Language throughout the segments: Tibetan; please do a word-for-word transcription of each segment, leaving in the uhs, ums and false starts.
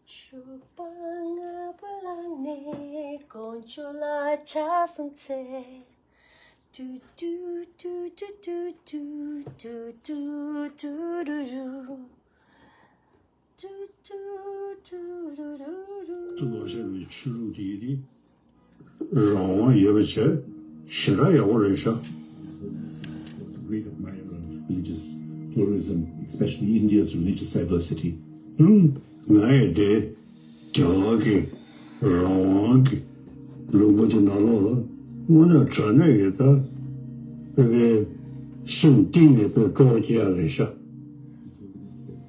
ཞོགས་པ་སྔ་པོ་ལངས་ནས་དཀོན་མཆོག་ལ་ཕྱག་འཚལ། ཏུ་ཏུ་ཏུ་ཏུ་ཏུ་ཏུ་ཏུ་ཏུ་རུ་རུ། ཏུ་ཏུ་ཏུ་རུ་རུ་རུ། ལོ་ཤས་པའི་ཆོས་ལུགས་དེ་ཡིན། རང་དབང་ཡོད་པ་བྱས། ཞེ་དྲག་ཡག་པོ་རེད་ཤག Great admirer of religious pluralism, especially India's religious diversity. ང་ཡི་དེ་རྒྱ་གར་གྱི་རང་དབང་གི་ལུང་པ་དེ་ནང་ལོགས་ལ་དངོས་གནས་དྲང་གནས་ཀྱི་ད་དཔེ་སེམས་གཏིང་ནས་དཔེ་སྤྲོ་སྐྱེ་ཡ་རེད་ཤག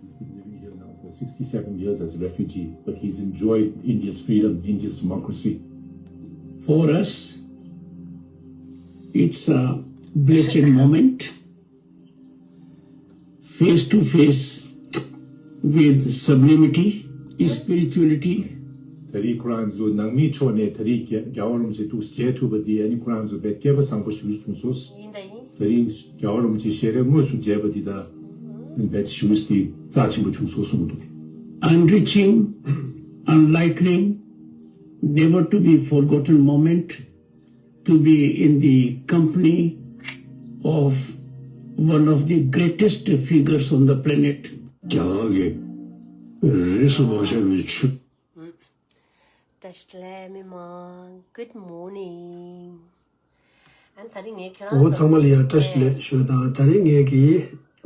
He's been living here now for sixty-seven years as a refugee, but he's enjoyed India's freedom, India's democracy. For us, it's a blessed moment, face to face with sublimity, spirituality. ད་རེས་ཁོ་རང་ཚོ་ནང་མིའི་ཕྱོགས་ནས་ད་རེས་རྒྱལ་རྒྱལ་བ་རིན་པོ་ཆེ་ཐུགས་མཇལ་ཐུབ་པ་འདི་ཨ་ནི་ཁོ་རང་ཚོ་དཔེ་སྐལ་པ་བཟང་པོ་ཞིག་བྱུང་སོང་། ཡིན་ད་ཡིན། ད་རིང་རྒྱལ་བ་རིན་པོ་ཆེ་ཞལ་རས་དངོས་སུ་མཇལ་བ་འདི་དང་། བེད་ཤུས་ཏི་རྩ་ཆེན་པོ་བྱུང་སོང་གསུངས་འདུག Enriching, enlightening, never to be forgotten moment to be in the company of one of the greatest figures on the planet. རྒྱ་གར་གྱི་རིས་སུ་མ་ཆད་པའི་ཆོས། བཀྲ་ཤིས་བདེ་ལེགས་མི་མང་། Good morning. ཨ་ནི་ད་རིང་ངས་ཁྱོད་རང་འོ་ཚང་མ་ལ་ཡང་བཀྲ་ཤིས་བདེ་ལེགས་ཞུ་དང་། ད་རིང་ངས་ཀྱི་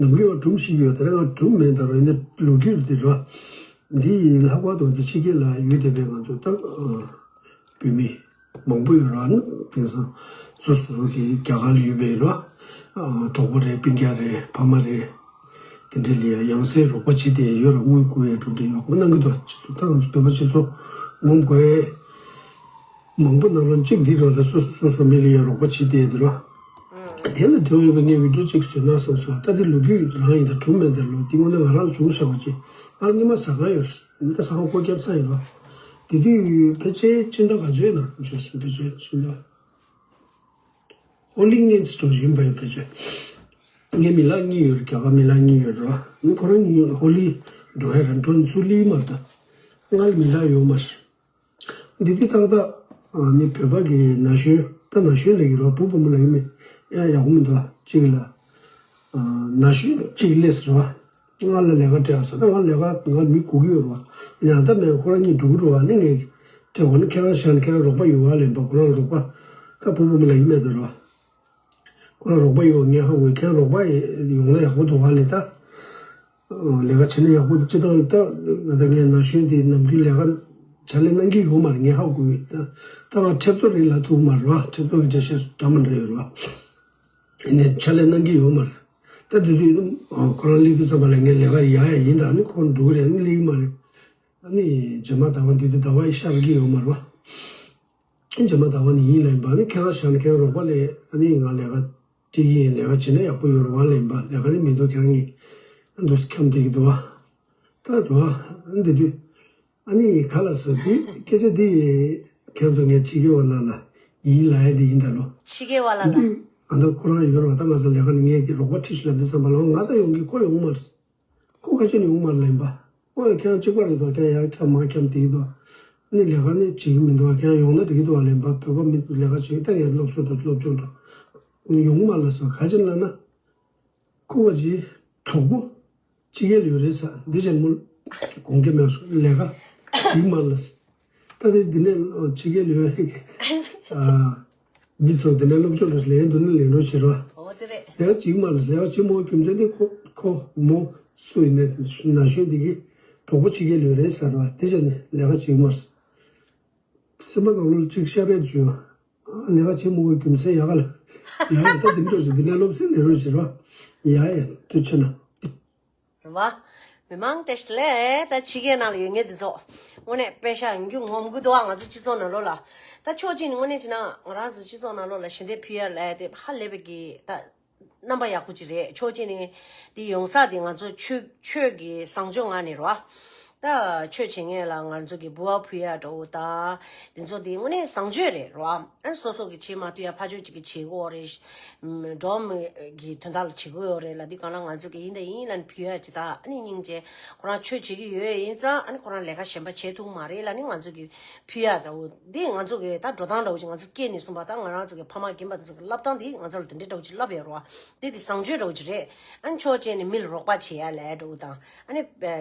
ནམ་རྒྱུན་སྒྲུང་ཞིག་ཡོད། ད་རིང་ང་སྒྲུང་མིན་ད་ར་ཡིན་ན་ལོ་རྒྱུས་རེད་ར། འདི་ལྷག་པར་དུ་ང་ཚོ་ཕྱི་རྒྱལ་ལ་ཡོད་བསྡད་པའི་ང་ཚོ་ད་བོད་མི་མང་པོ་ཡོད་ར། ནི་དེང་སང་སོ་སོ་སོ་གི་རྒྱ་གར་ལ་ཡོད་པའི་ར། གྲོགས་པོ་རེད། སྤུན་ཀྱག་རེད། ཕ་མ་རེད། དེ་འདྲའི་ལ་ཡང་ཡང་སེ་རོགས་པ་བྱེད་བསྡད་ཡོད་ར། དངུལ་བསྐུར་ཡ་གྲུབ་འབྲས་ཡག་པོ་གནང་གི་འདུག་སྤྱི་ཚོགས་ད་ང་ཚོ་བོད་པ་སྤྱི་ཚོགས་ངོམ་དགོས། མང་པོ་ནང་ལོགས་གཅིག་འདི་རོགས་ལ་སོ་སོ་སོ་སོ་མི་ལ་ཡང་རོགས་པ་བྱེད་བསྡད་འདི་ར། དེ་ལ་འབྲེལ་བ་ཡོད་པའི་ངས་བི་ཌིའོ་གཅིག་བཟོས་ན་བསམ་སོང་། ད་དེ་ལོ་རྒྱུས་རང་ཡིན་ད་གྲུབ་མེད་འདི་ལོ་འདི་དངོས་གནས་ང་རང་ལ་བྱུང་བཞག་པ་ཅིག་ང་ལ་སྔོན་མ་ཟ་ཁང་ཡོད་རེད། ད་ཟ་ཁང་སྒོ་བརྒྱབ་ཚར་ཡིན་པ། དེ་དུས་ཕལ་ཆེར་སྤྱི་ཟླ་ག་ཚོད་ཡིན་ན་བརྗོད་སོང་། ཕལ་ཆེར་སྤྱི་ཟླ། ཧོ་ལི་ངེད་ཚོ་ཡིན་པ་ཡིན་ཕལ་ཆེར། ངའི་མི་ལག་གཉིས་ཡོད་རེད། རྒྱ་གར་མི་ལག་གཉིས་ཡོད་རེད་བ། ཁོ་རང་གཉིས་ཧོ་ལི་འགྲོ་ཡ་ར་འགྲོ་ཚུར་ལི་མ་རེད་ད། ང་ལ་མི་ལག་ཡོད་མ་རེད། འདི་དུས་ཏག་ཏག་ནི་བོད་པ་གི་ན་གཞོན་ད་ན་གཞོན་ལ་ཡོད་ར། བུ་བུ་མོ་ལ་ཡོད་མེད་ཡ་ཡག་པོ་མི་འདུག་གཅིག་ལ། ན་གཞོན་གཅིག་སླེབས་སོང་བ། ང་ལ་ལས་ཀ་སྤྲད་ཟེར། ད་ང་ལས་ཀ་ང་མི་སྒུག་གི་ཡོད་རེད་བ། ཡང་ད་མེད་ཁོ་རང་གཉིས་འགྲོ་གི་རེད་བ། ནི་ངས་སྤྲད་དགོས་ནི་ཁྱེད་རང་བཞག་ནི་ཁྱེད་རང་རོགས་པ་ཡོད་བ་ལེན་པ། ཁོ་རང་རོགས་པ་ད་བུ་བུ་མོ་ལ་ཡིན་མེད་དོ་རེད་བ། ཁོ་རང་རོགས་པ་ཡོད་ངས་ཧ་གོ་ཁྱེད་རང་རོགས་པ་ཡོང་ན་ཡག་པོ་འདུག་བ་ལེ་ད། ལས་ཀ་བྱེད་ན་ཡག་པོ་འདུག་སྤྱི་བཏང་ད་ང་ད་ངས་ན་གཞོན་དེ་ནམ་རྒྱུན་ལས་ཀ་ཕྱག་ལས་གནང་གི་ཡོད་མ་རེད། ངས་ཧ་གོ་ཡོད་ད། ད་ང་ཁྲེབ་ཏོ་རེད་ལ་ཐུག་མ་རེད་བ། ཁྲེབ་ཏོ་གི་འགྲེལ་བཤད་འདྲ་མི་འདྲ་ཡོད་རེད་བ། ཡིན་ནའི་ཕྱག་ལས་གནང་གི་ཡོད་མ་རེད། ད་དེ་དུས་ཨ་ཁོ་རང་སླེབས་དུས་ཙམ་པ་ལ་ངས་ལས་ཀ་ཡག་ཡག་ཡིན་ད། ཨ་ནི་ཁོ་འགྲོ་གི་རེད། ཨ་ནི་སླེབས་ཀྱི་མ་རེད། ཨ་ནི་རྗེས་མ་ཟླ་བ་འདི་དུས་ཟླ་བ་ཤར་གི་ཡོད་མ་རེད་བ། རྗེས་མ་ཟླ་བ་ནི་ཡིན་ལབ་ཡིན་པ། ཨ་ནི་ཁྱེད་རང་བཞག་ནས་ཁྱེད་རང་རོགས་པ་ལས། ཨ་ནི་ང་ལས་ཀ་སྤྲད་ཀྱི་ཡིན། ལས་ཀ་བྱེད་ན་ཡག་པོ་ཡོད་རེད་བ་ལབ་ཡིན་པ། ལས་ཀ་ནི་མི་འདུག་ཁྱེད་རང་གིས་ཨ་འདུག་སེ་འཁྱམས་བསྡད་ཀྱི་འདུག་བ། ད་འདུག་བ། ཨ་ནི་དེ་དུས། ཨ་ནི་ག་ལ་ཟེར་དུས་སྐད་ཆ་འདི་ཁྱེད་ཚོ་ངའི་ཕྱི་རྒྱལ་བ་ལ་ལ་ཡིན་ལ་ཡ་འདི་ཡིན་ད་ལོ། ཕྱི་རྒྱལ་བ་ལ་ལ། འདི་ཨ་ད་ཁོ་རང་ཡོད་རེད་བ། ད་ང་ཚོ་ལས་ཀ་ནི་ངས་ཀྱི་རོགས་པ་ཁྲིད་ཤི་ལ་འདི་བསམ་པ་ལ་ང་ད་ཡོང་གི་ཁོ་ཡོང་མ་རེད། ཁོ་ཁ་ཆེ་ནས་ཡོང་མ་རེད་ལབ་ཡིན་པ། ཁོ་ཡང་ཁྱེད་རང་གཅིག་པ་རེད་དོ། ཁྱེད་རང་ཡར་འཁྱམས་མར་འཁྱམས་བསྡད་ཀྱི་འདུག་ཨ་ནི་ལས་ཀ་ནི་བྱེད་ཀྱི་མི་འདུག་ཁྱེད་རང་ཡོང་ན་འགྲིག་གི་འདུག་བ་ལབ་ཡིན་པ། བོད་པ་མི་ཚོ་ལས་ཀ་བྱེད་ཀྱི་ད་ངས་སློབ་གསོ་འགྲོ་སློབ་སྦྱོང་འགྲོ་ཡོང་མ་རེད་ལབ་སོང་། ག་ཅི་ལབ་ན། ཁོ་བ་ཅིག་གྲོགས་པོ་ཕྱི་རྒྱལ་ཡོད་རེད་ཟེར། འདི་ཅན་མོ་དགོངས་ཀྱི་མེད་སོང་། ལས་ཀ་བྱེད་མ་ལ་ཟེར། ད་དེ་འདི་ནས་ཕྱི་རྒྱལ་ཡོད་ཨ་མི་ཚོ་འདི་ནས་སློབ་སྦྱོང་ལ་ལེན་འདུག་ན་ལེན་རོགས་བྱེད་རོགས། ཨོ་དེ་རེད། ལས་ཀ་བྱེད་མ་ལ་ཟེར། ལས་ཀ་བྱེད་མ་དགོས་རྒྱུ་མཚན་དེ་ཁོ་ཁོ་མོ་སུ་ཡིན་ནའི་ན་གཞོན་འདི་གི་གྲོགས་པོ་ཕྱི་རྒྱལ་ཡོད་རེད་ཟེར་བ། དེ་ཅན་ནས་ལས་ཀ་བྱེད་མ་ལ་ཟེར། སེམས་པ་ནང་ལོགས་གཅིག་ཤ་བད་བྱུང་། ལས་ཀ་བྱེད་མ་དགོས་རྒྱུ་མཚན་ཡག་ག་ལ། ཡ་ཡ་ད་དེ་འདྲ་ཞིག་འདི་ནས་སློབ་ཚན་ལེན་རོགས་བྱེད་རོགས། ཡ་ཡ་དུ་ཆེ་ན། རེད་བ། མི་མང་བཀྲ་ཤིས་བདེ་ལེགས། ད་ཕྱི་རྒྱལ་ནང་ལ་ཡོད་མཁན་དེ་ཚོ་དངོས་གནས་དཔེ་ཤ་ཡིན་རྒྱུ་ངོམ་གི་འདུག་ཨ་ང་ཚོ་སྤྱི་ཚོགས་ནང་ལོགས་ལ། ད་ཕྱོགས་གཅིག་ནས་དངོས་གནས་བྱས་ན་ང་རང་ཚོ་སྤྱི་ཚོགས་ནང་ལོགས་ལ་ཞི་བདེ་ཕུལ་ཡ་ལབ་ཡ་དེ་ཧ་ལས་པའི་གི་ད་རྣམ་པ་ཡག་པོ་ཅིག་རེད། ཕྱོགས་གཅིག་ནས་དེ་ཡོང་ས་དེ་ང་ཚོ་ཆོས་ཆོས་ཀྱི་བཟང་སྤྱོད་ངང་ནས་རེད་བ། ད་ཆོས་བྱེད་མཁན་ལ་ང་ཚོ་གི་འབུལ་བ་ཕུལ་ཡ་འདྲ་བོ་དང་། དེ་ཚོ་དེ་དངོས་གནས་བཟང་སྤྱོད་རེད་རོ། ཨ་ནི་སོ་སོ་གི་བྱེད་མ་ཐུབ་ཡ་ཕར་ཕྱོགས་གཅིག་གི་བྱེད་དགོས་རེད། འགྲོ་མི་གི་དོན་དག་ལ་བྱེད་དགོས་ཡོད་རེད་ལ། འདི་གང་ལ་ང་ཚོ་གི་ཡིན་ད་ཡིན་ལ་ནི་ཕུལ་ཡ་ཅི་ད། ཨ་ནི་སྙིང་རྗེ། ཁོ་རང་ཆོས་བྱེད་ཀྱི་ཡོད་ཡིན་ཙང་། ཨ་ནི་ཁོ་རང་ལས་ཀ་གཞན་པ་བྱེད་ཐུབ་མ་རེད་ལ་ནི། ང་ཚོ་གི་ཕུལ་ཡ་འདྲ་བོ་འདི་ང་ཚོ་གི་ད་འགྲོ་སྟངས་འདྲ་བོ་ཅིག་ང་ཚོ་སྐྱེས་ནས་བཟུང་བ་ད་ང་རང་ཚོ་གི་ཕ་མ་རྒན་པ་དེ་ཚོ་གི་བསླབ་སྟངས་འདི་ང་ཚོ་ལ་དེ་འདྲའི་འདྲ་བོ་ཅིག་བསླབ་ཡོད་རོ། འདི་དེ་བཟང་སྤྱོད་འདྲ་བོ་ཅིག་རེད། ཨ་ནི་ཆོས་བྱས་ནས་མི་ལ་རོགས་པ་བྱེད་ཡ་ལས་འདྲ་བོ་དང་། ཨ་ནི་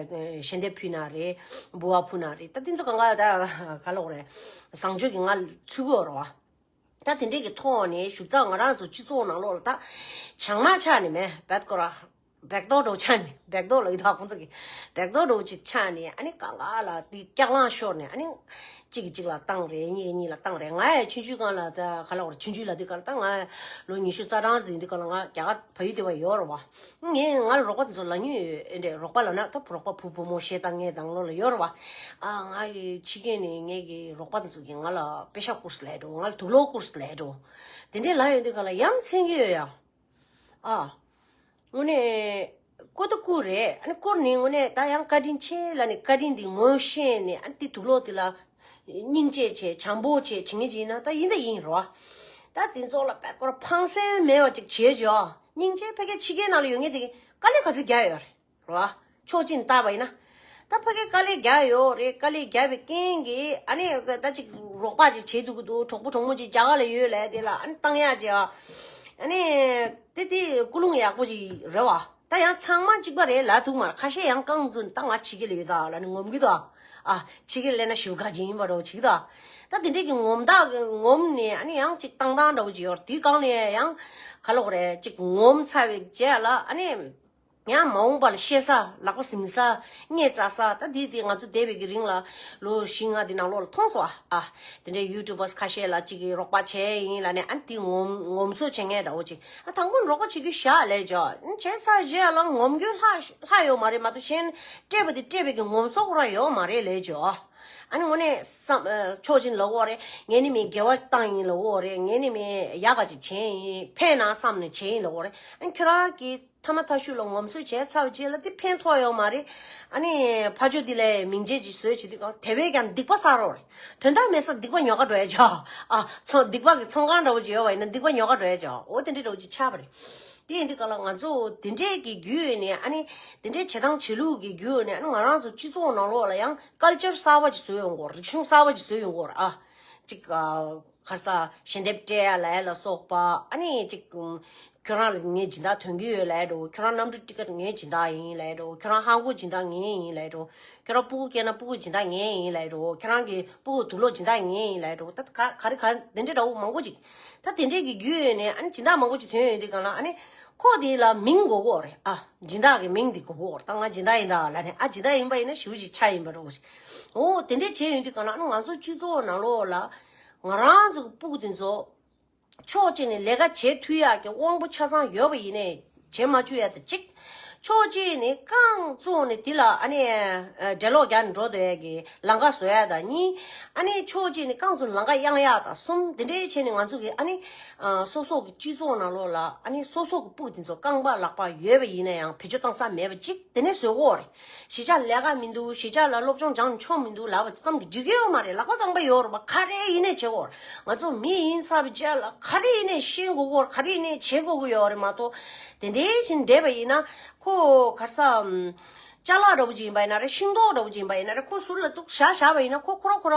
ཞལ་འདེབས་ཕུལ་ན་རེད། འབུལ་བ་ཕུལ་ན་རེད། ད་དེ་ཚོ་གང་ག་ད་ག་ལོག་རེད། བཟང་སྤྱོད་ཀྱི་ང་ཚུད་གི་ཡོད་རོ། ད་དེ་འདྲས་ཀྱི་ཐོག་ནས་ཞུགས་ཙང་ང་རང་ཚོ་སྤྱི་ཚོགས་ནང་ལོགས་ལ་ད་བྱང་མ་ཆགས་ནས་མེད་བད་ཀོ་ར། བེག་ཏོ་འགྲོ་ཆགས་ནས། བེག་ཏོ་ལ་ཡི་ཐག་ཁོང་ཚོ་གི་བེག་ཏོ་འགྲོ་ཅིག་ཆགས་ནས། ཨ་ནི་གང་ག་ལ་དེ་སྐྱག་ལང་ཤོར་ནས། ཨ་ནི་གཅིག་གིས་གཅིག་ལ་བཏང་རེད། གཉིས་ཀྱིས་གཉིས་ལ་བཏང་རེད། ང་ཡ་ཆུང་ཆུང་སྒང་ལ་ད་ག་ལ་བར་ཆུང་ཆུང་ལ་དུས་ག་ལ་ད་ང་ལོ་ཉི་ཤུ་རྩ་གྲངས་ཟིན་དུས་ག་ལ་ང་རྒྱ་གར་བལ་ཡུལ་དེ་བ་ཡོད་རེད་བ། ངས་ང་ལ་རོགས་པ་དེ་ཚོ་ལབ་མྱོང་ཡོད་རེད། རོགས་པ་ལབ་ན་ད་རོགས་པ་བུ་བུ་མོ་བཤད་སྟངས་ངའི་དང་ལོ་ལ་ཡོད་རེད་བ། ཨ་ང་གི་ཕྱི་རྒྱལ་ནས་ངའི་གི་རོགས་པ་དེ་ཚོ་གིས་ང་ལ་པེ་ཤག་བསྐུར་སི་ལབ་འགྲོ། ང་ལ་དུག་ལོག་བསྐུར་སི་ལབ་འགྲོ། དེ་འདྲའི་ལབ་ཡོང་དུས་ག་ལ་ཡ་མཚན་གྱི་ཡོད་ཡ། ཨ་དངོས་གནས་བསྐུར་ད་བསྐུར་རེད། ཨ་ནི་བསྐུར་ནས་དངོས་གནས་ད་ཡང་བཀའ་དྲིན་ཆེ་ལབ་ནས་བཀའ་དྲིན་དེ་ངོ་ཤེས་ནས། ཨ་ནི་དེ་དུག་ལོག་དེ་ལ་སྙིང་རྗེ་བྱས། བྱམས་པོ་བྱས་བྱེད་མཁན་ཅིག་ཡིན་ན་ད་ཡིན་ད་ཡིན་རོ། ད་དེ་ཚོ་ལ་བད་ཀོ་ར་ཕངས་སེམས་མེད་པ་ཅིག་བྱེད་ཅོག་སྙིང་རྗེ། ཕ་གི་ཕྱི་རྒྱལ་ནང་ལ་ཡོད་མཁན་དེ་གིས་དཀའ་ལས་ག་ཚོད་རྒྱག་ཡོད་རེད་རོ། ཕྱོགས་གཅིག་ནས་བལྟས་པ་ཡིན་ན། ད་ཕ་གི་དཀའ་ལས་རྒྱག་ཡོད་རེད། དཀའ་ལས་རྒྱག་པའི་རྐྱེན་གྱིས་ཨ་ནི་ད་ཅིག་རོགས་པ་ཅིག་བྱེད་ཐུབ་ཀྱི་འདུག་གྲོགས་པོ་གྲོགས་མོ་ཅིག་རྒྱ་གར་ལ་ཡོད་ལབ་དེ་ལ་ཨ་ནི་བཏང་ཡག་བྱས། ཨ་ནི་དེ་དེ་ཀུན་སློང་ཡག་པོ་ཅིག་རེད་བ། ད་ཡང་ཚང་མ་གཅིག་པ་རེད་ལབ་ཐུབ་མ་རེད། ཁ་ཤས་ཡང་རྐང་བཙུགས་ནས་ད་ང་ཕྱི་རྒྱལ་ལ་ཡོད་ད་ལབ་ནས་ངོམ་གི་འདུག་ཨ་ཕྱི་རྒྱལ་སླེབས་ན་ཞེ་པོ་དགའ་ཅིག་ཡིན་པ་འདྲ་བོ་བྱེད་ཀྱི་འདུག་ད་དེ་འདྲས་ཀྱི་ངོམ་ཐག་ངོམ་ནས་ཨ་ནི་ཡང་ཅིག་བཏང་སྟངས་འདྲ་བོ་ཅིག་ཡོད་རེད། དེའི་སྒང་ལ་ཡང་ག་ལོག་རེད། ཅིག་ངོམ་ཚར་བའི་རྗེས་ལ་ཨ་ནི། ཡང་མ་འོངས་པ་ལ་བཤད་ས། ལག་པ་ཟིན་ས། སྙད་བཙལ་ས། ད་དེ་དེ་ང་ཚོ་འདས་པའི་གི་རིང་ལ་ལོ་བཞི་ལྔ་དེ་ནང་ལོགས་ལ་མཐོང་སོང་ཨ། ཨ་དེ་འདྲའི་ཡུ་ཊུབ་པར་ཁ་ཤས་ལ་གཅིག་གིས་རོགས་པ་བྱས་ཡིན་ལབ་ནས་ཨ་ནི་དེ་ངོམ་ངོམ་སོ་བྱེད་མཁན་འདྲ་བོ་ཅིག་ཨ་དང་པོ་ནས་རོགས་པ་བྱེད་རྒྱུ་བཞག་ལབ་བྱས། བྱས་ཚར་རྗེས་ལ་ངོམ་རྒྱུ་ལྷག་ལྷག་ཡོད་མ་རེད་མ་གཏོགས། གཞན་སྤྲད་པ་དེ་སྤྲད་པའི་གི་ངོམ་སོ་ཁོ་རང་ཡོད་མ་རེད་ལབ་བྱས། ཨ་ནི་དངོས་གནས་བསམ་ཕྱོགས་གཅིག་ནས་ལབ་དགོས་རེད། ངས་ནི་མི་དགེ་བ་བཏང་ཡིན་ལབ་དགོས་རེད། ངས་ནི་མི་ཡག་ག་ཅིག་བྱས་ཡིན། ཕན་ན་བསམ་ནས་བྱས་ཡིན་ལབ་དགོས་རེད། ཨ་ནི་ཁྱོད་རང་གི་ཐ་མ་ཐ་ཤུ་ལ་ངོམ་སོ་བྱས་ཚར་བའི་རྗེས་ལ་དེ་ཕན་ཐོགས་ཡོད་མ་རེད། ཨ་ནི་ཕ་ཇོ་འདི་ལས་མིང་རྗེས་ཀྱི་བཟོས་བྱེད་དུས་གང་དེ་བས་ཀྱང་སྡིག་པ་བསགས་རོགས་རེད། དོན་དག་མེད་ས་སྡིག་པ་ཉོ་ག་འགྲོ་ཡ་ཅོ། ཨ་ཚོང་སྡིག་པ་གི་ཚོང་ཁང་འདྲ་བོ་ཅིག་ཡོད་པ་ཡིན་ན་སྡིག་པ་ཉོ་ག་འགྲོ་ཡ་ཅོ། འོ་དེ་འདྲའི་འདྲ་བོ་ཅིག་ཆགས་པ་རེད། དེ་ཡིན་དུས་གང་ལ་ང་ཚོ་དེ་འདྲའི་གི་བརྒྱུད་ནས། ཨ་ནི་དེ་འདྲའི་བྱེད་སྟངས་བྱེད་ལུགས་ཀྱི་བརྒྱུད་ནས། ཨ་ནི་ང་རང་ཚོ་སྤྱི་ཚོགས་ནང་ལོགས་ལ་ཡང་ཀལ་ཅར་གསར་པ་ཅིག་བཟོས་ཡོང་གི་ཡོད་རེད། རིག་གཞུང་གསར་པ་ཅིག་བཟོས་ཡོང་གི་ཡོད་རེད། ཨ་ཅིག་ཨ་ག་རེ་ཟ། ཞལ་འདེབས་སྤྲད་ཡ་ལ་ལ་སོགས་པ། ཨ་ནི་ཅིག་ཨུམ། ཁྱོད་རང་ལ་ངས་སྦྱིན་བདག་ཐོན་གྱི་ཡོད་ལབ་འགྲོ། ཁྱོད་རང་གནམ་གྲུ་ཊི་ཀེ་ཊི་ངས་སྦྱིན་བདག་ཡིན་ལབ་འགྲོ། ཁྱོད་རང་ཧང་གོ་སྦྱིན་བདག་ངས་ཡིན་ལབ་འགྲོ། ཁྱོད་རང་སྤུ་གུ་སྐྱེས་ན་སྤུ་གུ་སྦྱིན་བདག་ངས་ཡིན་ལབ་འགྲོ། ཁྱོད་རང་གི་སྤུ་གུ་དུག་ལོག་སྦྱིན་བདག་ངས་ཡིན་ལབ་འགྲོ། ད་ག་ག་རེ་ག་དེ་འདྲའི་འདྲ་བོ་མང་པོ་ཅིག་ད་དེ་འདྲས་ཀྱི་བརྒྱུད་ནས་ཨ་ནི་སྦྱིན་བདག་མང་པོ་ཅིག་ཐོན་ཡོང་དུས་གང་ལ། ཨ་ནི་ཁོ་དེ་ལ་མིང་དགོས་ཀྱི་ཡོད་རེད། ཨ་སྦྱིན་བདག་གི་མིང་དེ་དགོས་ཀྱི་ཡོད་རེད། ད་ང་སྦྱིན་བདག་ཡིན་ད་ལབ་ནས། ཨ་སྦྱིན་བདག་ཡིན་པ་ཡིན་ན་ཞེ་པོ་ཅིག་ཆ་ཡིན་པ་འདྲ་བོ་ཞིག་འོ་དེ་འདྲས་བྱས་ཡོང་དུས་གང་ལ། ཨ་ནི་ང་ཚོ་སྤྱི་ཚོགས་ནང་ལོགས་ལ་ང་རང་ཚོ་གི་སྤུ་གུ་དེ་ཚོ་ཕྱོགས་གཅིག་ནས་ལས་ཀ་བྱེད་ཐུབ་ཡག་གི་དབང་པོ་ཆ་ཚང་ཡོད་པ་ཡིན་ནའི་བྱེད་མ་བཅུག་ཡ་དེ་གཅིག་ཕྱོགས་གཅིག་ནས་རྐང་བཙུགས་ནས་དེ་ལ་ཨ་ནི་འགྲེ་ལོག་རྒྱག་ནས་འགྲོ་སྡོད་ཡ་གི་ལམ་ཁ་བཟོ་ཡ་དང་གཉིས། ཨ་ནི་ཕྱོགས་གཅིག་ནས་རྐང་བཙུགས་ནས་ལམ་ཁ་གཡང་ཡ་དང་གསུམ། དེ་འདྲའི་བྱས་ནས་ང་ཚོ་གི་ཨ་ནི་སོ་སོ་གི་སྤྱི་ཚོགས་ནང་ལོགས་ལ་ཨ་ནི་སོ་སོ་གི་སྤུ་གུ་དེ་ཚོ་རྐང་པ་ལག་པ་ཡོད་པ་ཡིན་ན་ཡང་བེད་སྤྱོད་བཏང་ས་མེད་པ་གཅིག་དེ་ནས་བཟོ་དགོས་རེད། གཞིས་ཆགས་ལས་ཀ་མི་འདུག་གཞིས་ཆགས་ལ་སློབ་སྦྱོང་སྦྱངས་ཆོག་མི་འདུག་ལབ་པ་ཙམ་གྱིས་འགྲིག་གི་ཡོད་མ་རེད། ལག་པ་རྐང་པ་ཡོད་རེད་པ། ག་རེ་ཡིན་ནའི་བྱེད་དགོས་རེད། ང་ཚོ་མི་ཡིན་ཚར་བའི་རྗེས་ལ་ག་རེ་ཡིན་ནའི་ཤེས་དགོས་ཀྱི་ཡོད་རེད། ག་རེ་ཡིན་ནའི་བྱེད་དགོས་ཀྱི་ཡོད་རེད་མ་གཏོགས། དེ་འདྲའི་ཕྱིན་བསྡད་པ་ཡིན་ན་ཁོ་ག་རེ་ཟ། ཅ་ལག་འདྲ་བོ་ཅིག་ཡིན་པ་ཡིན་ན་རེད། ཤིང་ཏོག་འདྲ་བོ་ཅིག་ཡིན་པ་ཡིན་ན་རེད། ཁོ་ཟུར་ལ་འདུག་བཞག་བཞག་པ་ཡིན་ན་ཁོ་ཁོ་ར་ཁོ་ར།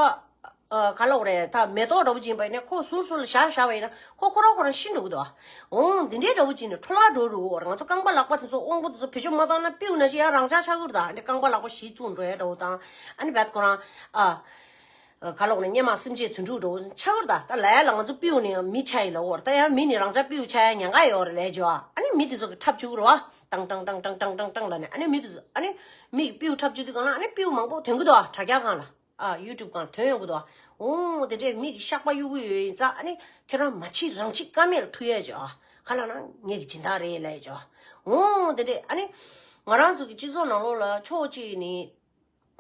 ཨ་ག་ལབ་དགོས་རེད། ད་མེ་ཏོག་འདྲ་བོ་ཅིག་ཡིན་པ་ཡིན་ན་ཁོ་ཟུར་ཟུར་ལ་བཞག་བཞག་པ་ཡིན་ན་ཁོ་ཁོ་རང་ཁོ་རང་ཤི་འགྲོ་གི་འདུག་འོང་འདི་འདྲའི་འདྲ་བོ་ཅིག་ནས་འཕྲོ་བརླག་འགྲོ་རུ་འོར། ང་ཚོ་རྐང་པ་ལག་པ་དེ་ཚོ་དབང་པོ་དེ་ཚོ་བེད་སྤྱོད་མ་བཏང་ན་སྤྲེའུ་ནང་བཞིན་ཡང་རང་འཇགས་ཆགས་ཀྱི་རེད་ད། འདི་རྐང་པ་ལག་པ་གཞི་བཙུགས་འགྲོ་ཡ་འདྲ་བོ་དང་། ཨ་ནི་བད་ཁོ་རང་ཨ་ག་ལབ་དགོས་རེད། སྔོན་མ་སེམས་ཅན་དུད་འགྲོ་འདྲ་བོ་ཆགས་ཀྱི་རེད་ད། ད་ལ་ཡ་ལ་ང་ཚོ་སྤྲེའུ་ནས་ཡང་མི་ཆགས་ཡིན་ལབ་འོར། ད་ཡང་མི་ནས་རང་འཇགས་སྤྲེའུ་ཆགས་ཡ་ཉེན་ཁ་ཡོད་རེད་ལབ་བྱས། ཨ་ནི་མི་དེ་ཚོ་གི་འཁྲབ་བཅུག་གི་རེད་བ། ཏང་ཏང་ཏང་ཏང་ལབ་ནས། ཨ་ནི་མི་དེ་ཚོ་ཨ་ནི་མི་གི་སྤྲེའུ་འཁྲབ་བཅུག་དུས་གང་ལ་ཨ་ནི་སྤྲེའུ་མང་པོ་ཐོན་གི་འདུག་ཨ། དྲ་རྒྱ་སྒང་ལ། ཨ་ཡུ་ཊུབ་སྒང་ཐོན་ཡོང་གི་འདུག་ཨ། འོང་དེ་འདྲས་མི་གི་བཤགས་པ་གཡུག་གི་ཡོད་ཡིན་ཙང་། ཨ་ནི་ཁྱེད་རང་མ་བྱེད་རང་བྱེད་ཀ་མེད་ལ་ཐུག་ཡས་ཅོ། ཨ་ག་ལབ་ན་ངེད་ཀྱི་སྦྱིན་བདག་རེད་ལབ་ཅོ། འོང་དེ་འདྲས་ཨ་ནི་ང་རང་ཚོ་གི་སྤྱི་ཚོགས་ནང་ལོགས་ལ་ཕྱོགས་གཅིག་ནས་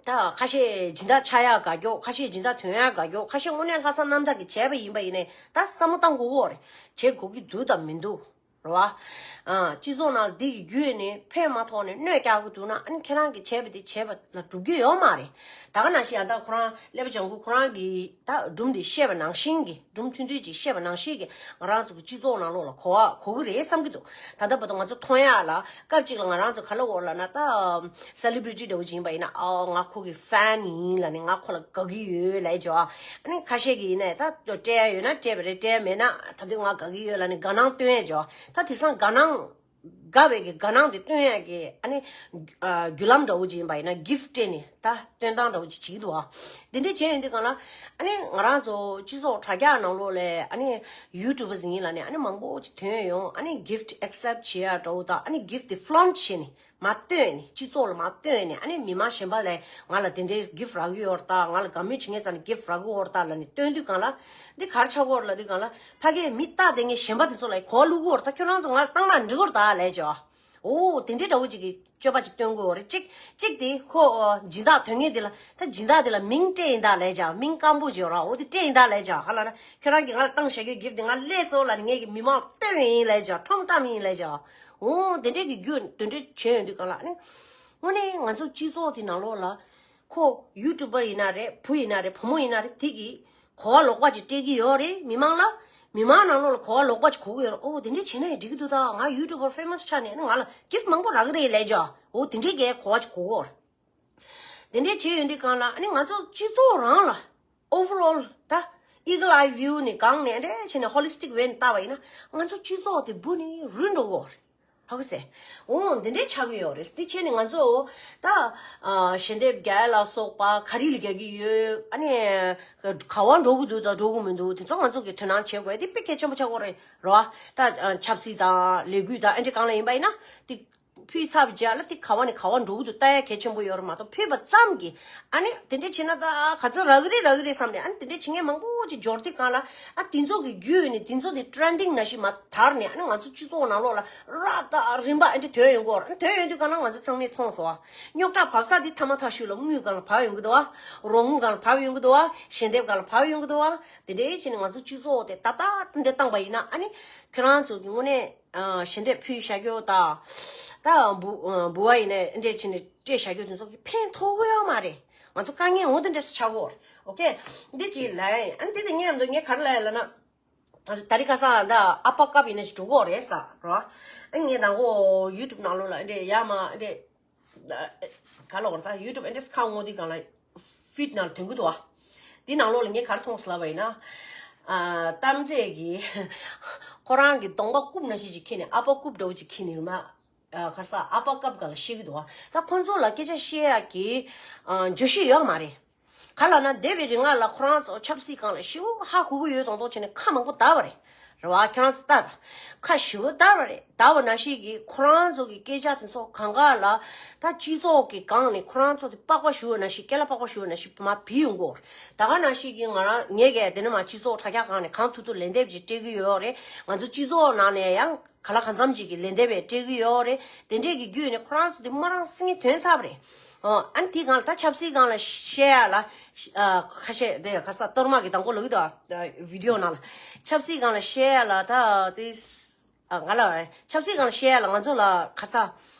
ད་ཁ་ཤས་སྦྱིན་བདག་ཆགས་ཡག་དགའ་སྐྱོ། ཁ་ཤས་སྦྱིན་བདག་ཐོན་ཡག་དགའ་སྐྱོ། ཁ་ཤས་དངོས་གནས་ལྷག་བསམ་རྣམ་དག་གིས་བྱས་པ་ཡིན་པ་ཡིན་ནའི་ད་བསམ་བློ་བཏང་དགོས་ཀྱི་ཡོད་རེད། བྱེད་དགོས་ཀྱི་འདུག་དང་མི་འདུག་རེད་བ། ཨ། སྤྱི་ཚོགས་ནང་འདི་གི་བརྒྱུད་ནས་ཕན་མ་ཐོགས་ནས་གནོད་རྒྱག་གི་འདུག་ན། ཨ་ནི་ཁྱེད་རང་གིས་བྱས་པ་དེ་བྱས་པ་ལ་འགྲུབ་རྒྱུ་ཡོད་མ་རེད། ད་ག་ནང་བཞིན་ཡང་ད་ཁོ་རང་ཀླད་པ་ལྗང་ཁུ་ཁོ་རང་གི་ད་སྒྲུང་དེ་བཤད་པ་ནང་བཞིན་གྱི། སྒྲུང་ཐུང་ཐུང་ཅིག་བཤད་པ་ནང་བཞིན་གྱི་ང་རང་ཚོ་གི་སྤྱི་ཚོགས་ནང་ལོགས་ལ་གོ་བ་གོ་གི་རེད་བསམ་གྱི་འདུག་ད་ལྟ་བར་དུ་ང་ཚོ་མཐོང་ཡག་ལ་སྐབས་གཅིག་ལ་ང་རང་ཚོ་ག་ལ་འོར་ལབ་ན། ད་སེ་ལི་བྷི་རི་ཊི་འདྲ་བོ་ཅིག་ཡིན་པ་ཡིན་ན། ཨོ་ང་ཁོ་གི་ཕེན་ཡིན་ལབ་ནས། ང་ཁོ་ལ་དགའ་གི་ཡོད་ལབ་ཡས་ཅིག་ཡོད། ཨ་ནི་ཁ་ཤས་ཀྱིས་ཡིན་ནའི་ད་སྤྲད་ཡ་ཡོད་ན་སྤྲད་པ་རེད། སྤྲད་ཡ་མེད་ན་ད་དུང་ང་དགའ་གི་ཡོད་ལབ་ནས་དགའ་སྣང་སྟོན་ཡས་ཅིག་ད་དེང་སང་དགའ་སྣང་དགའ་བའི་གི་དགའ་སྣང་དེ་སྟོན་ཡག་གི། ཨ་ནི་ཨ་བརྒྱུད་ལམ་འདྲ་བོ་ཅིག་ཡིན་པ་ཡིན་ན། གིཕ་སྤྲད་ནས་ད་སྟོན་སྟངས་འདྲ་བོ་ཅིག་བྱེད་ཀྱི་འདུག་ཨ། དེ་འདྲས་བྱས་ཡོང་དུས་སྒང་ལ། ཨ་ནི་ང་རང་ཚོ་སྤྱི་ཚོགས་དྲ་རྒྱ་ནང་ལོགས་ལ་ཨ་ནི་ཡུ་ཊུབ་པར་ཟིན་ཡིན་ལབ་ནས་ཨ་ནི་མང་པོ་ཅིག་ཐོན་ཡོང་། ཨ་ནི་གིཕ་ཨེག་སེབ་བྱེད་ཡག་འདྲ་བོ་དང་། ཨ་ནི་གིཕ་དེ་ཕློན་བྱས་ནས་མར་སྟོན་ནས། སྤྱི་ཚོགས་ལ་མར་སྟོན་ནས། ཨ་ནི་མི་མང་གཞན་པ་ལ་ང་ལ་དེ་འདྲའི་གིཕ་རག་གི་ཡོད་རེད་ད། ང་ལ་དགའ་མོས་བྱེད་མཁན་ཚོ་ནས་གིཕ་རག་གི་ཡོད་རེད་ད་ལབ་ནས་སྟོན་དུས་སྒང་ལ། འདི་ག་རེ་ཆགས་ཀྱི་ཡོད་རེད་ལབ་དུས་སྒང་ལ། ཕ་གིའི་མི་ལྟ་བསྡད་མཁན་གཞན་པ་དེ་ཚོ་ལ་གོ་བ་བླུག་གི་ཡོད་རེད་ད། ཁྱོད་རང་ཚོ་ང་ལ་བཏང་ན་འགྲིག་གི་རེད་ད་ལབ་ཅིག་འོ་དེ་འདྲའི་འདྲ་བོ་ཅིག་གི་སྤྱོད་པ་ཅིག་སྟོན་གྱི་ཡོད་རེད། གཅིག་གཅིག་དེ་ཁོ་སྦྱིན་བདག་དོན་གཉེར་དེ་ལ། ད་སྦྱིན་བདག་དེ་ལ་མིང་སྤྲད་ཡིན་ད་ལབ་ཅིག་མིང་སྐམ་པོ་ཅིག་ཡོད་རེད། འོ་དེ་སྤྲད་ཡིན་ད་ལབ་ཅིག་ཧ་ལབ་ན། ཁྱོད་རང་གིས་ང་ལ་བཏང་བཞག་གི་གིཕ་དེ་ང་སླེབས་སོང་ལབ་ནས་ངས་ཀྱི་མི་མང་སྟོན་ཡིན་ལབ་ཅིག་ཁྲོམ་བཀྲམ་ཡིན་ལབ་ཅིག་འོ་དེ་འདྲའི་གི་རྒྱུ་དེ་འདྲའི་བྱས་ཡོང་དུས་སྒང་ལ་ནི། དངོས་གནས་ང་ཚོ་སྤྱི་ཚོགས་དེ་ནང་ལོགས་ལ། ཁོ་ཡུ་ཊུབ་པར་ཡིན་ན་རེད། བུ་ཡིན་ན་རེད། བུ་མོ་ཡིན་ན་རེད། དེ་གིས་གོ་བ་ལོག་པ་ཅིག་སྤྲད་ཀྱི་ཡོད་རེད་མི་མང་ལ། མི་མང་ནང་ལོགས་ལ་གོ་བ་ལོག་པ་ཅིག་གོ་གི་ཡོད་རེད། ཨོ་དེ་འདྲས་བྱས་ན་ཡང་འགྲིག་གི་འདུག་ད་ང་ཡུ་ཊུབ་པར་ཕེ་མ་སི་ཆགས་ནས་ང་ལ་གིཕ་མང་པོ་རག་གི་རེད་ལབ་ཅིག་འོ་དེ་འདྲས་ཀྱི་གོ་བ་ཅིག་གོ་གི་ཡོད་རེད། དེ་འདྲས་བྱས་ཡོང་དུས་སྒང་ལ་ཨ་ནི་ང་ཚོ་སྤྱི་ཚོགས་རང་ལ། ཨོ་ཝར་ཨོལ་ད་ཨི་གལ་ཨའི་ཝིའུ་ནས་སྒང་ནས་འདྲ་བྱས་ནས་ཧོ་ལི་སི་ཊིག་ཝེ་ནས་བལྟས་པ་ཡིན་ན། ང་ཚོ་སྤྱི་ཚོགས་དེ་འབུ་ནས་རུལ་འགྲོ་གི་ཡོད་རེད། ཧ་གོ་སོང་། འོ་འདི་འདྲས་ཆགས་ཀྱི་ཡོད་རེད། དེ་བྱས་ནས་ང་ཚོ་ད་ཨ་ཞལ་འདེབས་རྒྱག་ཡ་ལ་སོགས་པ་ག་རེ་ལ་རྒྱག་གི་ཡོད། ཨ་ནི་ག་པར་འགྲོ་གི་འདུག་དང་འགྲོ་གི་མི་འདུག་དེ་ཚོ་ང་ཚོ་གིས་དོ་སྣང་བྱེད་དགོས་ཡ་དེ་དཔེ་གལ་ཆེན་པོ་ཆགས་ཀྱི་ཡོད་རེད། རེད་བ། ད་ཨ་ཆབ་སྲིད་དང་ལས་འགུལ་དང་ཨ་འདྲས་སྒང་ལ་ཡིན་པ་ཡིན་ན་དེ་ཕུལ་ཚར་བའི་རྗེས་ལ་དེ་ག་པ་ནས་ག་པར་འགྲོ་གི་འདུག་ལྟ་ཡ་གལ་ཆེན་པོ་ཡོད་རེད་མ་གཏོགས། ཕུལ་བ་ཙམ་གྱིས་ཨ་ནི་དེ་འདྲས་བྱས་ན་ད་ག་ཚོད་རག་གི་རེད་རག་གི་རེད་བསམ་ནས། ཨ་ནི་དེ་འདྲས་བྱེད་མཁན་མང་པོ་ཅིག་འབྱོར་དུས་སྒང་ལ། ཨ་དེ་ཚོ་གི་བརྒྱུད་ནས་དེ་ཚོ་དེ་ཊེན་ཌིང་ནང་བཞིན་མར་དར་ནས། ཨ་ནི་ང་ཚོ་སྤྱི་ཚོགས་ནང་ལོགས་ལ་ར་ད་རིམ་པ་ཨ་འདྲས་ཐོན་ཡོང་གི་ཡོད་རེད། ཨ་ཐོན་ཡོང་དུས་སྒང་ལ་ང་ཚོ་ཚང་མས་མཐོང་སོང་བ། རྙོག་དྲ་བབས་ས་དེ་ཐ་མ་ཐག་ཤུལ་ལ་དངུལ་སྒང་ལ་བབས་ཡོང་གི་འདུག་བ། རོགས་དངུལ་སྒང་ལ་བབས་ཡོང་གི་འདུག་བ། ཞལ་འདེབས་སྒང་ལ་བབས་ཡོང་གི་འདུག་བ། དེ་འདྲས་བྱས་ནས་ང་ཚོ་སྤྱི་ཚོགས་དེ་ཏག་ཏག་འདྲ་བཏང་པ་ཡིན་ན། ཨ་ནི་ཁྱེད་རང་ཚོ་གི་དངོས་གནས་ཨ་ཞལ་འདེབས་ཕུལ་བཞག་རྒྱུ་དང་། ད་འབུ་ཨ་འབུལ་བ་ཡིན་ནའི་འདྲས་བྱས་ནས་སྤྲད་བཞག་རྒྱུ་དེ་ཚོ་གིས་ཕན་ཐོགས་ཀྱི་ཡོད་མ་རེད། ང་ཚོ་དཀའ་ངལ་འོ་དེ་འདྲས་སེ་ཆགས་ཀྱི་ཡོད་རེད། ཨོ་ཁེ། འདི་ཅིག་ལབ་ཡིན། ཨ་འདི་དེ་ངས་འདུག་ངས་ག་རེ་ལབ་ཡ་ལབ་ན། ད་རེས་ཁ་སང་ད་ཨ་ཕ་ཀབ་ཡིན་ན་ཅིག་འགྲོ་གི་ཡོད་རེད་ཟེར་རོ། ཨ་ངས་དང་པོ་ཡུ་ཊུབ་ནང་ལོགས་ལ་འདྲས་ཡར་མར་འདྲས་ག་ལབ་དགོས་རེད། ད་ཡུ་ཊུབ་ཨེ་ཌི་རེ་སི་ཁ་སྔོག་དུས་སྒང་ལ་ཕིཌ་ནང་ལ་ཐོན་གྱི་འདུག་བ། དེ་ནང་ལོགས་ལ་ངས་ག་རེ་མཐོང་སོང་ལབ་པ་ཡིན་ན། ཨ་གཏམ་རྫས་ཀྱིས་ཁོ་རང་གི་གདོང་པ་རྐུབ་ནང་བཞིན་ཅིག་འཁྱེར་ནས། ཨ་ཕ་རྐུབ་འདྲ་བོ་ཅིག་འཁྱེར་ནས་མར་ཨ་ག་རེ་ཟེར། ཨ་ཕ་ཀབ་སྒང་ལ་བཤད་ཀྱི་འདུག་བ། ད་ཁོ་ཚོ་ལ་སྐད་ཆ་བཤད་ཡག་གི་ཨ་བརྗོད་གཞི་ཡོད་མ་རེད། ག་ལབ་ན་འདས་པའི་རིང་ལ་ཁོ་རང་ཚོ་ཆབ་སྲིད་སྒང་ལ་ཞེ་པོ་ཧ་གོ་གི་ཡོད་མདོག་མདོག་བྱས་ནས་ཁ་མང་པོ་བརྡབས་པ་རེད། རེད་བ། ཁྱེད་རང་ཚོ་ལྟ་དང་། ཁ་ཞེ་པོ་བརྡབས་པ་རེད། བརྡབས་པ་ནང་བཞིན་གྱི་ཁོ་རང་ཚོ་གི་སྐད་ཆ་དེ་ཚོ་གང་ག་ལ། ད་སྤྱི་ཚོགས་ཀྱི་སྒང་ནས་ཁོ་རང་ཚོ་དེ་པགས་པ་བཤུ་བ་ནང་བཞིན། རྐན་ལག་པགས་པ་བཤུ་བ་ནང་བཞིན་མར་བུད་ཡོང་གི་ཡོད་རེད། ད་ག་ནང་བཞིན་གྱི་ང་རང་ངས་གས་དེ་ནས་མར་སྤྱི་ཚོགས་དྲ་རྒྱ་སྒང་ནས་གང་ཐུབ་ཐུབ་ལན་འདེབས་ཅིག་སྤྲད་ཀྱི་ཡོད་རེད། ང་ཚོ་སྤྱི་ཚོགས་ནང་ནས་ཡང་ག་ལ་གང་འཚམ་ཅིག་གི་ལན་འདེབས་སྤྲད་ཀྱི་ཡོད་རེད། དེ་འདྲས་ཀྱི་བརྒྱུད་ནས་ཁོ་རང་ཚོ་དེ་དམར་རང་སེང་གེ་ཐོན་ཚར་བ་རེད། ཨོ། ཨ་ནི་དེའི་སྒང་ལ་ད་ཆབ་སྲིད་སྒང་ལ་བཤད་ཡ་ལ། ཨ་ཁ་ཤས་དེ་ག་རེ་ཟེར། གཏོར་མ་གི་དང་པོ་ལབ་ཀྱི་འདུག་ཨ། བི་ཌི་ཡོ་ནང་ལ། ཆབ་སྲིད་སྒང་ལ་བཤད་ཡ་ལ་ད་དེ། ཨ་ང་ལ་ཆབ་སྲིད་སྒང་ལ་བཤད་ཡ་ལ་ང་ཚོ་ལ་ག་རེ་ཟེར།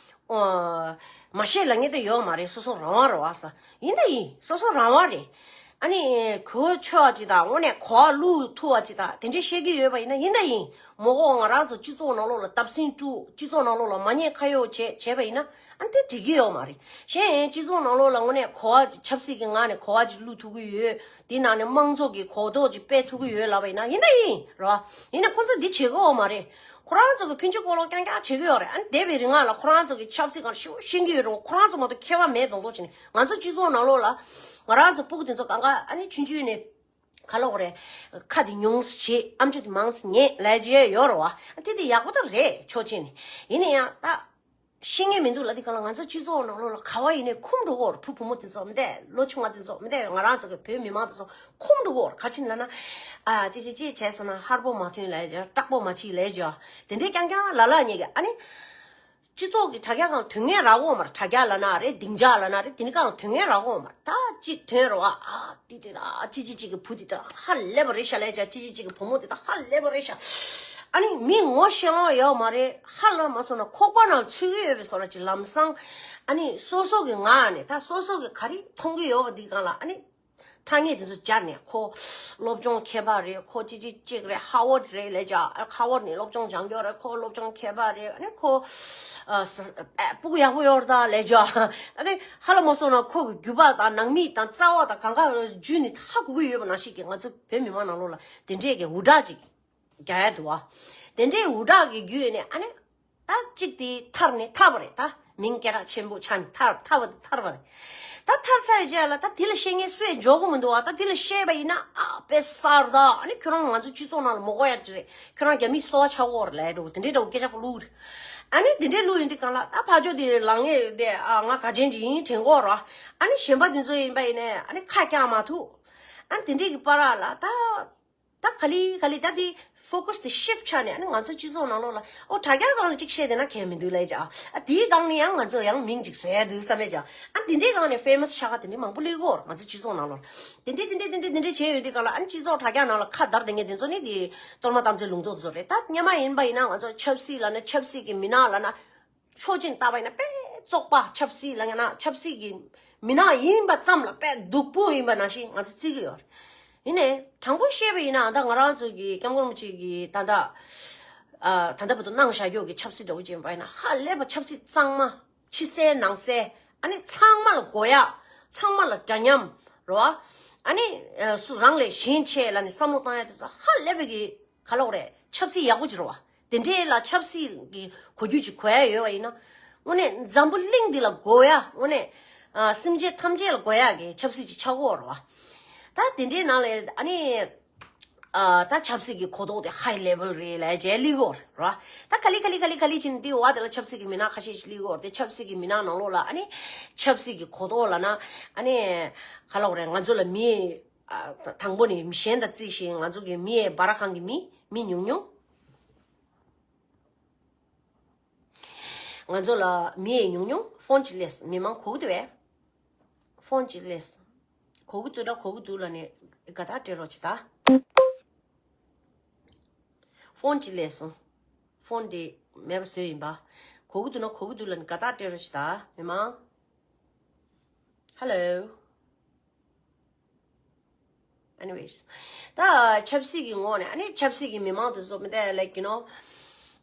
ཨོ། མ་བཤད་ལབ་མཁན་དེ་ཡོད་མ་རེད། སོ་སོ་རང་དབང་རེད་བ་ཟེར། ཡིན་ད་ཡིན། སོ་སོ་རང་དབང་རེད། ཨ་ནི་གོ་ཆོད་པ་ཅིག་དང་། དངོས་གནས་གོ་བ་བླུག་ཐུབ་པ་ཅིག་དང་། དེ་འདྲས་བཤད་ཀྱི་ཡོད་པ་ཡིན་ན་ཡིན་ད་ཡིན། མ་གོ་ང་རང་ཚོ་སྤྱི་ཚོགས་ནང་ལོགས་ལ་བརྡབ་གསིག་བཙུགས། སྤྱི་ཚོགས་ནང་ལོགས་ལ་མ་ཉེས་ཁ་གཡོགས་བྱས་བྱས་པ་ཡིན་ན། ཨ་ནི་དེ་འགྲིག་གི་ཡོད་མ་རེད། གཞན་སྤྱི་ཚོགས་ནང་ལོགས་ལ་དངོས་གནས་གོ་བ་ཅིག་ཆབ་སྲིད་ཀྱི་ངང་ནས་གོ་བ་ཅིག་བླུག་ཐུབ་ཀྱི་ཡོད། དེ་ནང་ནས་དམངས་གཙོ་གི་གོ་རྟོགས་ཅིག་སྤེལ་ཐུབ་ཀྱི་ཡོད་ལབ་པ་ཡིན་ན་ཡིན་ད་ཡིན། རེད་བ། ཡིན་ནའི་ཁོང་ཚོ་འདི་བྱེད་ཀྱི་ཡོད་མ་རེད། ཁོ་རང་ཚོ་གི་ཕན་ཆད་གོ་ལོག་རྐྱང་རྐྱང་བྱེད་ཀྱི་ཡོད་རེད། ཨ་ནི་འདས་པའི་རིང་ལ་ཁོ་རང་ཚོ་གི་ཆབ་སྲིད་སྒང་ལ་ཞེ་པོ་ཤེས་ཀྱི་ཡོད་རེད། ཁོ་རང་ཚོ་མ་གཏོགས་མཁས་པ་མེད་མདོག་མདོག་བྱས་ནས། ང་ཚོ་སྤྱི་ཚོགས་ནང་ལོགས་ལ་ང་རང་ཚོ་སྤུ་གུ་དེ་ཚོ་གང་ག་ཨ་ནི་ཆུང་ཆུང་ནས་ག་ལབ་དགོས་རེད། ཁ་དེ་ཉུང་ཙམ་བྱེད། ཨམ་ཅོག་དེ་མང་ཙམ་ཉན་ལབ་ཀྱི་ཡོད་རེད་བ། ཨ་དེ་དེ་ཡག་པོ་ད་རེད། ཕྱོགས་གཅིག་ནས། ཡིན་ན་ཡང་ད། ཤེས་མཁན་མི་འདུག་ལབ་དུས་སྒང་ལ་ང་ཚོ་སྤྱི་ཚོགས་ནང་ལོགས་ལ་ག་པར་ཡིན་ནའི་འཁུམས་འགྲོ་གི་ཡོད་རེད། བུ་བུ་མོ་དེ་ཚོ་མི་འདུག་ལོ་ཆུང་བ་དེ་ཚོ་མི་འདུག་ང་རང་ཚོ་གི་བོད་མི་མང་དེ་ཚོ་འཁུམས་འགྲོ་གི་ཡོད་རེད། ག་རེ་བྱས་ནས་ལབ་ན། ཨ་ཅི་ཅི་ཅི་བྱས་སོང་ན་ཧར་པོ་མ་ཐོན་ལབ་ཀྱི། སྐྲག་པོ་མ་བྱེད་ལབ་ཀྱི། དེ་འདྲས་རྐྱང་རྐྱང་ལབ་ལབ་ཉན་གྱི། ཨ་ནི། སྤྱི་ཚོགས་ཀྱི་དྲ་རྒྱ་སྒང་ཐོན་མཁན་རག་གོ་མ་རེད། དྲ་རྒྱ་ལབ་ན་རེད། སྡིངས་ཆ་ལབ་ན་རེད། དེ་ནི་སྒང་ཐོན་མཁན་རག་གོ་མ་རེད། ད་གཅིག་ཐོན་རེད་བ། ཨ་ཏི་ཏི་ད་ཅི་ཅི་ཅིག་གི་བུ་དེ་ད་ཧ་ལས་པ་རེད་ཤག་ལས་ཀྱང་ཅི་ཅི་ཅིག་གི་བུ་མོ་དེ་ད་ཧ་ལས་པ་རེད་ཤག་ཨ་ནི་མི་ངོ་ཤེས་ལོང་ཡོད་མ་རེད། ཧ་ལས་མ་སོང་ན་ཁོག་པ་ནང་ཚུད་ཀྱི་ཡོད་པའི་བཟོ་འདྲ་ཅིག་ལམ་སང་། ཨ་ནི་སོ་སོ་གི་ངག་ནས་ད་སོ་སོ་གི་ག་རེ་མཐོང་གི་ཡོད་པ་འདི་སྒང་ལ་ཨ་ནི། ཐ་སྙད་དེ་ཚོ་སྦྱར་ནས་ཁོ་སློབ་སྦྱོང་མཁས་པ་རེད། ཁོ་ཅི་ཅི་ཅིག་རེད། ཧ་ཝར་རེད་ལས་ཀྱང་ཧ་ཝར་ནས་སློབ་སྦྱོང་སྦྱང་རྒྱུ་རེད། ཁོ་སློབ་སྦྱོང་མཁས་པ་རེད། ཨ་ནི་ཁོ་ཨ་ས་ཨ་སྤུ་གུ་ཡག་པོ་ཡོད་རེད་ད་ལས་ཀྱང་ཨ་ནི་ཧ་ལས་མ་སོང་ན་ཁོ་གི་རྒྱུད་པ་དང་ནང་མི་དང་རྩ་བ་དང་གང་ག་རྒྱུད་ནས་ཧ་གོ་གི་ཡོད་པ་ནང་བཞིན་གྱི་ང་ཚོ་བོད་མི་མང་ནང་ལོགས་ལ་དེ་འདྲས་ཀྱི་འུར་སྒྲ་ཅིག་རྒྱག་ཡ་འདུག་བ། དེ་འདྲས་འུར་སྒྲ་གི་བརྒྱུད་ནས་ཨ་ནི། ད་གཅིག་དེ་ཐར་ནས་ཐར་བ་རེད་ད། མིང་སྐད་གྲགས་ཆེན་པོ་ཆགས་ནས་ཐར་ཐར་བ་དེ་ཐར་བ་རེད། ད་ཐར་ཚར་རྗེས་ལ་ད་དེ་ལ་བཤད་མཁན་སུ་ཡང་འཇོག་གི་མི་འདུག་བ། ད་དེ་ལ་བཤད་པ་ཡིན་ན་ཨ་དཔེ་གསར་ད། ཨ་ནི་ཁྱོད་རང་ང་ཚོ་སྤྱི་ཚོགས་ནང་ལ་མ་གོ་ཡ་ཅི་རེད། ཁྱོད་རང་རྒྱ་མིའི་སོ་པ་ཆགས་ཀྱི་ཡོད་རེད་ལབ་འགྲོ། དེ་འདྲའི་འདྲ་བོ་སྐད་ཆ་ཁོ་བླུགས་རེད། ཨ་ནི་དེ་འདྲའི་བླུགས་ཡིན་དུས་སྒང་ལ་ད་ཕར་ཕྱོགས་དེ་ལངས་ངེས་དེ་ཨ་ང་ག་ཅན་ཅིག་ཡིན་དྲན་གྱི་ཡོད་རེད། ཨ་ནི་གཞན་པ་དེ་ཚོ་ཡིན་པ་ཡིན་ནའི་ཨ་ནི་ཁ་བཀྱག་མ་ཐུབ། ཨ་ནི་དེ་འདྲའི་གི་བར་ལ་ད། ད་ག་ལེ་ག་ལེ་ད་དེ་ཕོ་ཀ་སི་དེ་ཤིཕ་ཆགས་ནས་ཨ་ནི་ང་ཚོ་སྤྱི་ཚོགས་ནང་ལོགས་ལ་ཨོ་དྲ་རྒྱ་སྒང་ལ་ཅིག་བཤད་བསྡད་ན་གལ་མི་འདུག་ལབ་ཀྱང་ཨ་དེའི་སྒང་ནས་ཡང་ང་ཚོ་ཡང་མིང་ཅིག་ཟེར་འདུག་བསམ་པས་ཀྱང་ཨ་དེ་འདྲའི་སྒང་ནས་ཕེ་མ་སི་ཆགས་ཀ་དེ་འདྲའི་མང་པོ་སླེབས་ཀྱི་ཡོད་རེད། ང་ཚོ་སྤྱི་ཚོགས་ནང་ལོགས་ལ་དེ་འདྲའི་དེ་འདྲའི་དེ་འདྲའི་དེ་འདྲའི་བྱས་ཡོད་དུས་སྒང་ལ་ཨ་ནི་སྤྱི་ཚོགས་དྲ་རྒྱ་ནང་ལ་ཁ་བརྡར་བསྡད་མཁན་དེ་ཚོ་ནི་དེ་གཏོར་མ་གཏམ་ཚེ་ལུང་རྟོགས་ཚོ་རེད། ད་སྔོན་མ་ཡིན་པ་ཡིན་ན་ང་ཚོ་ཆབ་སྲིད་ལབ་ན་ཆབ་སྲིད་ཀྱི་མི་སྣ་ལབ་ན། ཕྱོགས་གཅིག་ནས་བལྟས་པ་ཡིན་ན་དཔེ་བཙོག་པ་ཆབ་སྲིད་ལ་ཡང་ན་ཆབ་སྲིད་ཀྱི་མི་སྣ་ཡིན་པ་ཙམ་ལ་དཔེ་སྡུག་པོ་ཡིན་པ་ནང་བཞིན་ང་ཚོ་བརྩི་གི་ཡོད་རེད། ཡིན་ནའི་དྲང་པོ་བཤད་པ་ཡིན་ན་ད་ང་རང་ཚོ་གི་སྐྱབས་མགོན་རིན་པོ་ཆེ་གི་ད་ལྟ་ཨ་ད་ལྟ་བར་དུ་གནང་བཞག་རྒྱུ་གི་ཆབ་སྲིད་འདྲ་བོ་ཅིག་ཡིན་པ་ཡིན་ན་ཧ་ལས་པ་ཆབ་སྲིད་གཙང་མ་ཕྱི་གསལ་ནང་གསལ་ཨ་ནི་ཚང་མ་ལ་གོ་ཡ་ཚང་མ་ལ་འདྲ་མཉམ་རེད་བ། ཨ་ནི་ཨ་སུ་རང་ལས་གཞན་ཆེ་ལབ་ནས་བསམ་བློ་བཏང་ཡ་དེ་ཚོ་ཧ་ལས་པའི་གི་ག་ལབ་དགོས་རེད། ཆབ་སྲིད་ཡག་པོ་ཅིག་རེད་བ། དེ་འདྲའི་ལ་ཆབ་སྲིད་ཀྱི་གོ་རྒྱུ་ཅིག་གོ་ཡ་ཡོད་པ་ཡིན་ན། དངོས་གནས་འཛམ་བུ་གླིང་འདི་ལ་གོ་ཡ་དངོས་གནས་ཨ་སེམས་ཅན་ཐམས་ཅད་ལ་གོ་ཡ་གི་ཆབ་སྲིད་ཅིག་ཆགས་ཀྱི་ཡོད་རེད་བ། ད་དེ་འདྲའི་ནང་ལ་ཨ་ནི་ཨ་ད་ཆབ་སྲིད་ཀྱི་གོ་རྟོགས་དེ་ཧའི་ལེ་ཝལ་རེད་ལབ་བྱས་སླེབས་ཀྱི་ཡོད་རེད་བ། ད་ག་ལེ་ག་ལེ་ག་ལེ་ག་ལེ་ཕྱིན་དེའི་འོག་དེ་ལ་ཆབ་སྲིད་ཀྱི་མི་སྣ་ཁ་ཤས་ཤིག་སླེབས་ཀྱི་ཡོད་རེད་དེ། ཆབ་སྲིད་ཀྱི་མི་སྣ་ནང་ལོགས་ལ་ཨ་ནི་ཆབ་སྲིད་ཀྱི་གོ་རྟོགས་ལབ་ན་ཨ་ནི་ག་ལབ་དགོས་རེད། ང་ཚོ་ལ་མི་ཨ་དང་པོ་ནས་མི་གཞན་དང་རྩིས་ཤིང་ང་ཚོ་གི་མི་ཡའི་སྦ་ར་ཁང་གི་མི་མི་ཉུང་ཉུང་། ང་ཚོ་ལ་མི་ཡའི་ཉུང་ཉུང་ཕོན་ཅིག་སླེབས། མི་མང་གོ་གི་འདུག་བས། ཕོན་ཅིག་སླེབས། གོ་གི་འདུག་ད་གོ་གི་འདུག་ལབ་ནས་དགའ་ཐག་སྤྲད་རོགས་བྱེད་ད། ཕོན་ཅིག་སླེབས་སོང་། ཕོན་དེ་མེད་པ་བཟོས་ཡིན་པ། གོ་གི་འདུག་ན་གོ་གི་འདུག་ལབ་ནས་དགའ་ཐག་སྤྲད་རོགས་བྱེད་ད་མི་མང་། Hello. Anyways. ད་ཆབ་སྲིད་ཀྱི་ངོས་ནས་ཨ་ནི་ཆབ་སྲིད་ཀྱི་མི་མང་དེ་ཚོ་མི་ད་like you know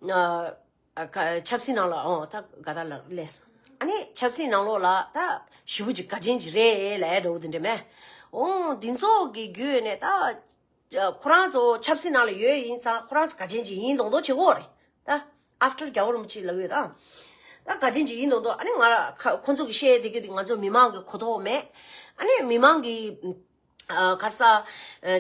ཨ་ཨ་ཁ་ཆབ་སྲིད་ནང་ལ་ཨོ་ད་ག་ད་ལ་ལས་ཨ་ནི་ཆབ་སྲིད་ནང་ལོགས་ལ་ད་ཞི་བོ་ཅིག་ག་ཅན་ཅིག་རེད་ལབ་འདྲ་བོ་དེ་འདྲ་མེད། ཨོ་འདི་ཚོ་གི་བརྒྱུད་ནས་ད་ཁོ་རང་ཚོ་ཆབ་སྲིད་ནང་ལ་ཡོད་ཡིན་ཙང་ཁོ་རང་ཚོ་ག་ཅན་ཅིག་ཡིན་མདོག་མདོག་བྱེད་ཀྱི་ཡོད་རེད་ད། After རྒྱལ་བ་རིན་པོ་ཆེ་ལབ་ཡོད་ད། ད་ག་ཅན་ཅིག་ཡིན་མདོག་མདོག་ཨ་ནི་ང་ར་ཁ་ཁོ་ཚོ་གི་བཤད་ཡས་དེ་གི་དེ་ང་ཚོ་མི་མང་གི་གོ་རྟོགས་མེད། ཨ་ནི་མི་མང་གི་ཨ་ག་རེ་ཟ་ཨ་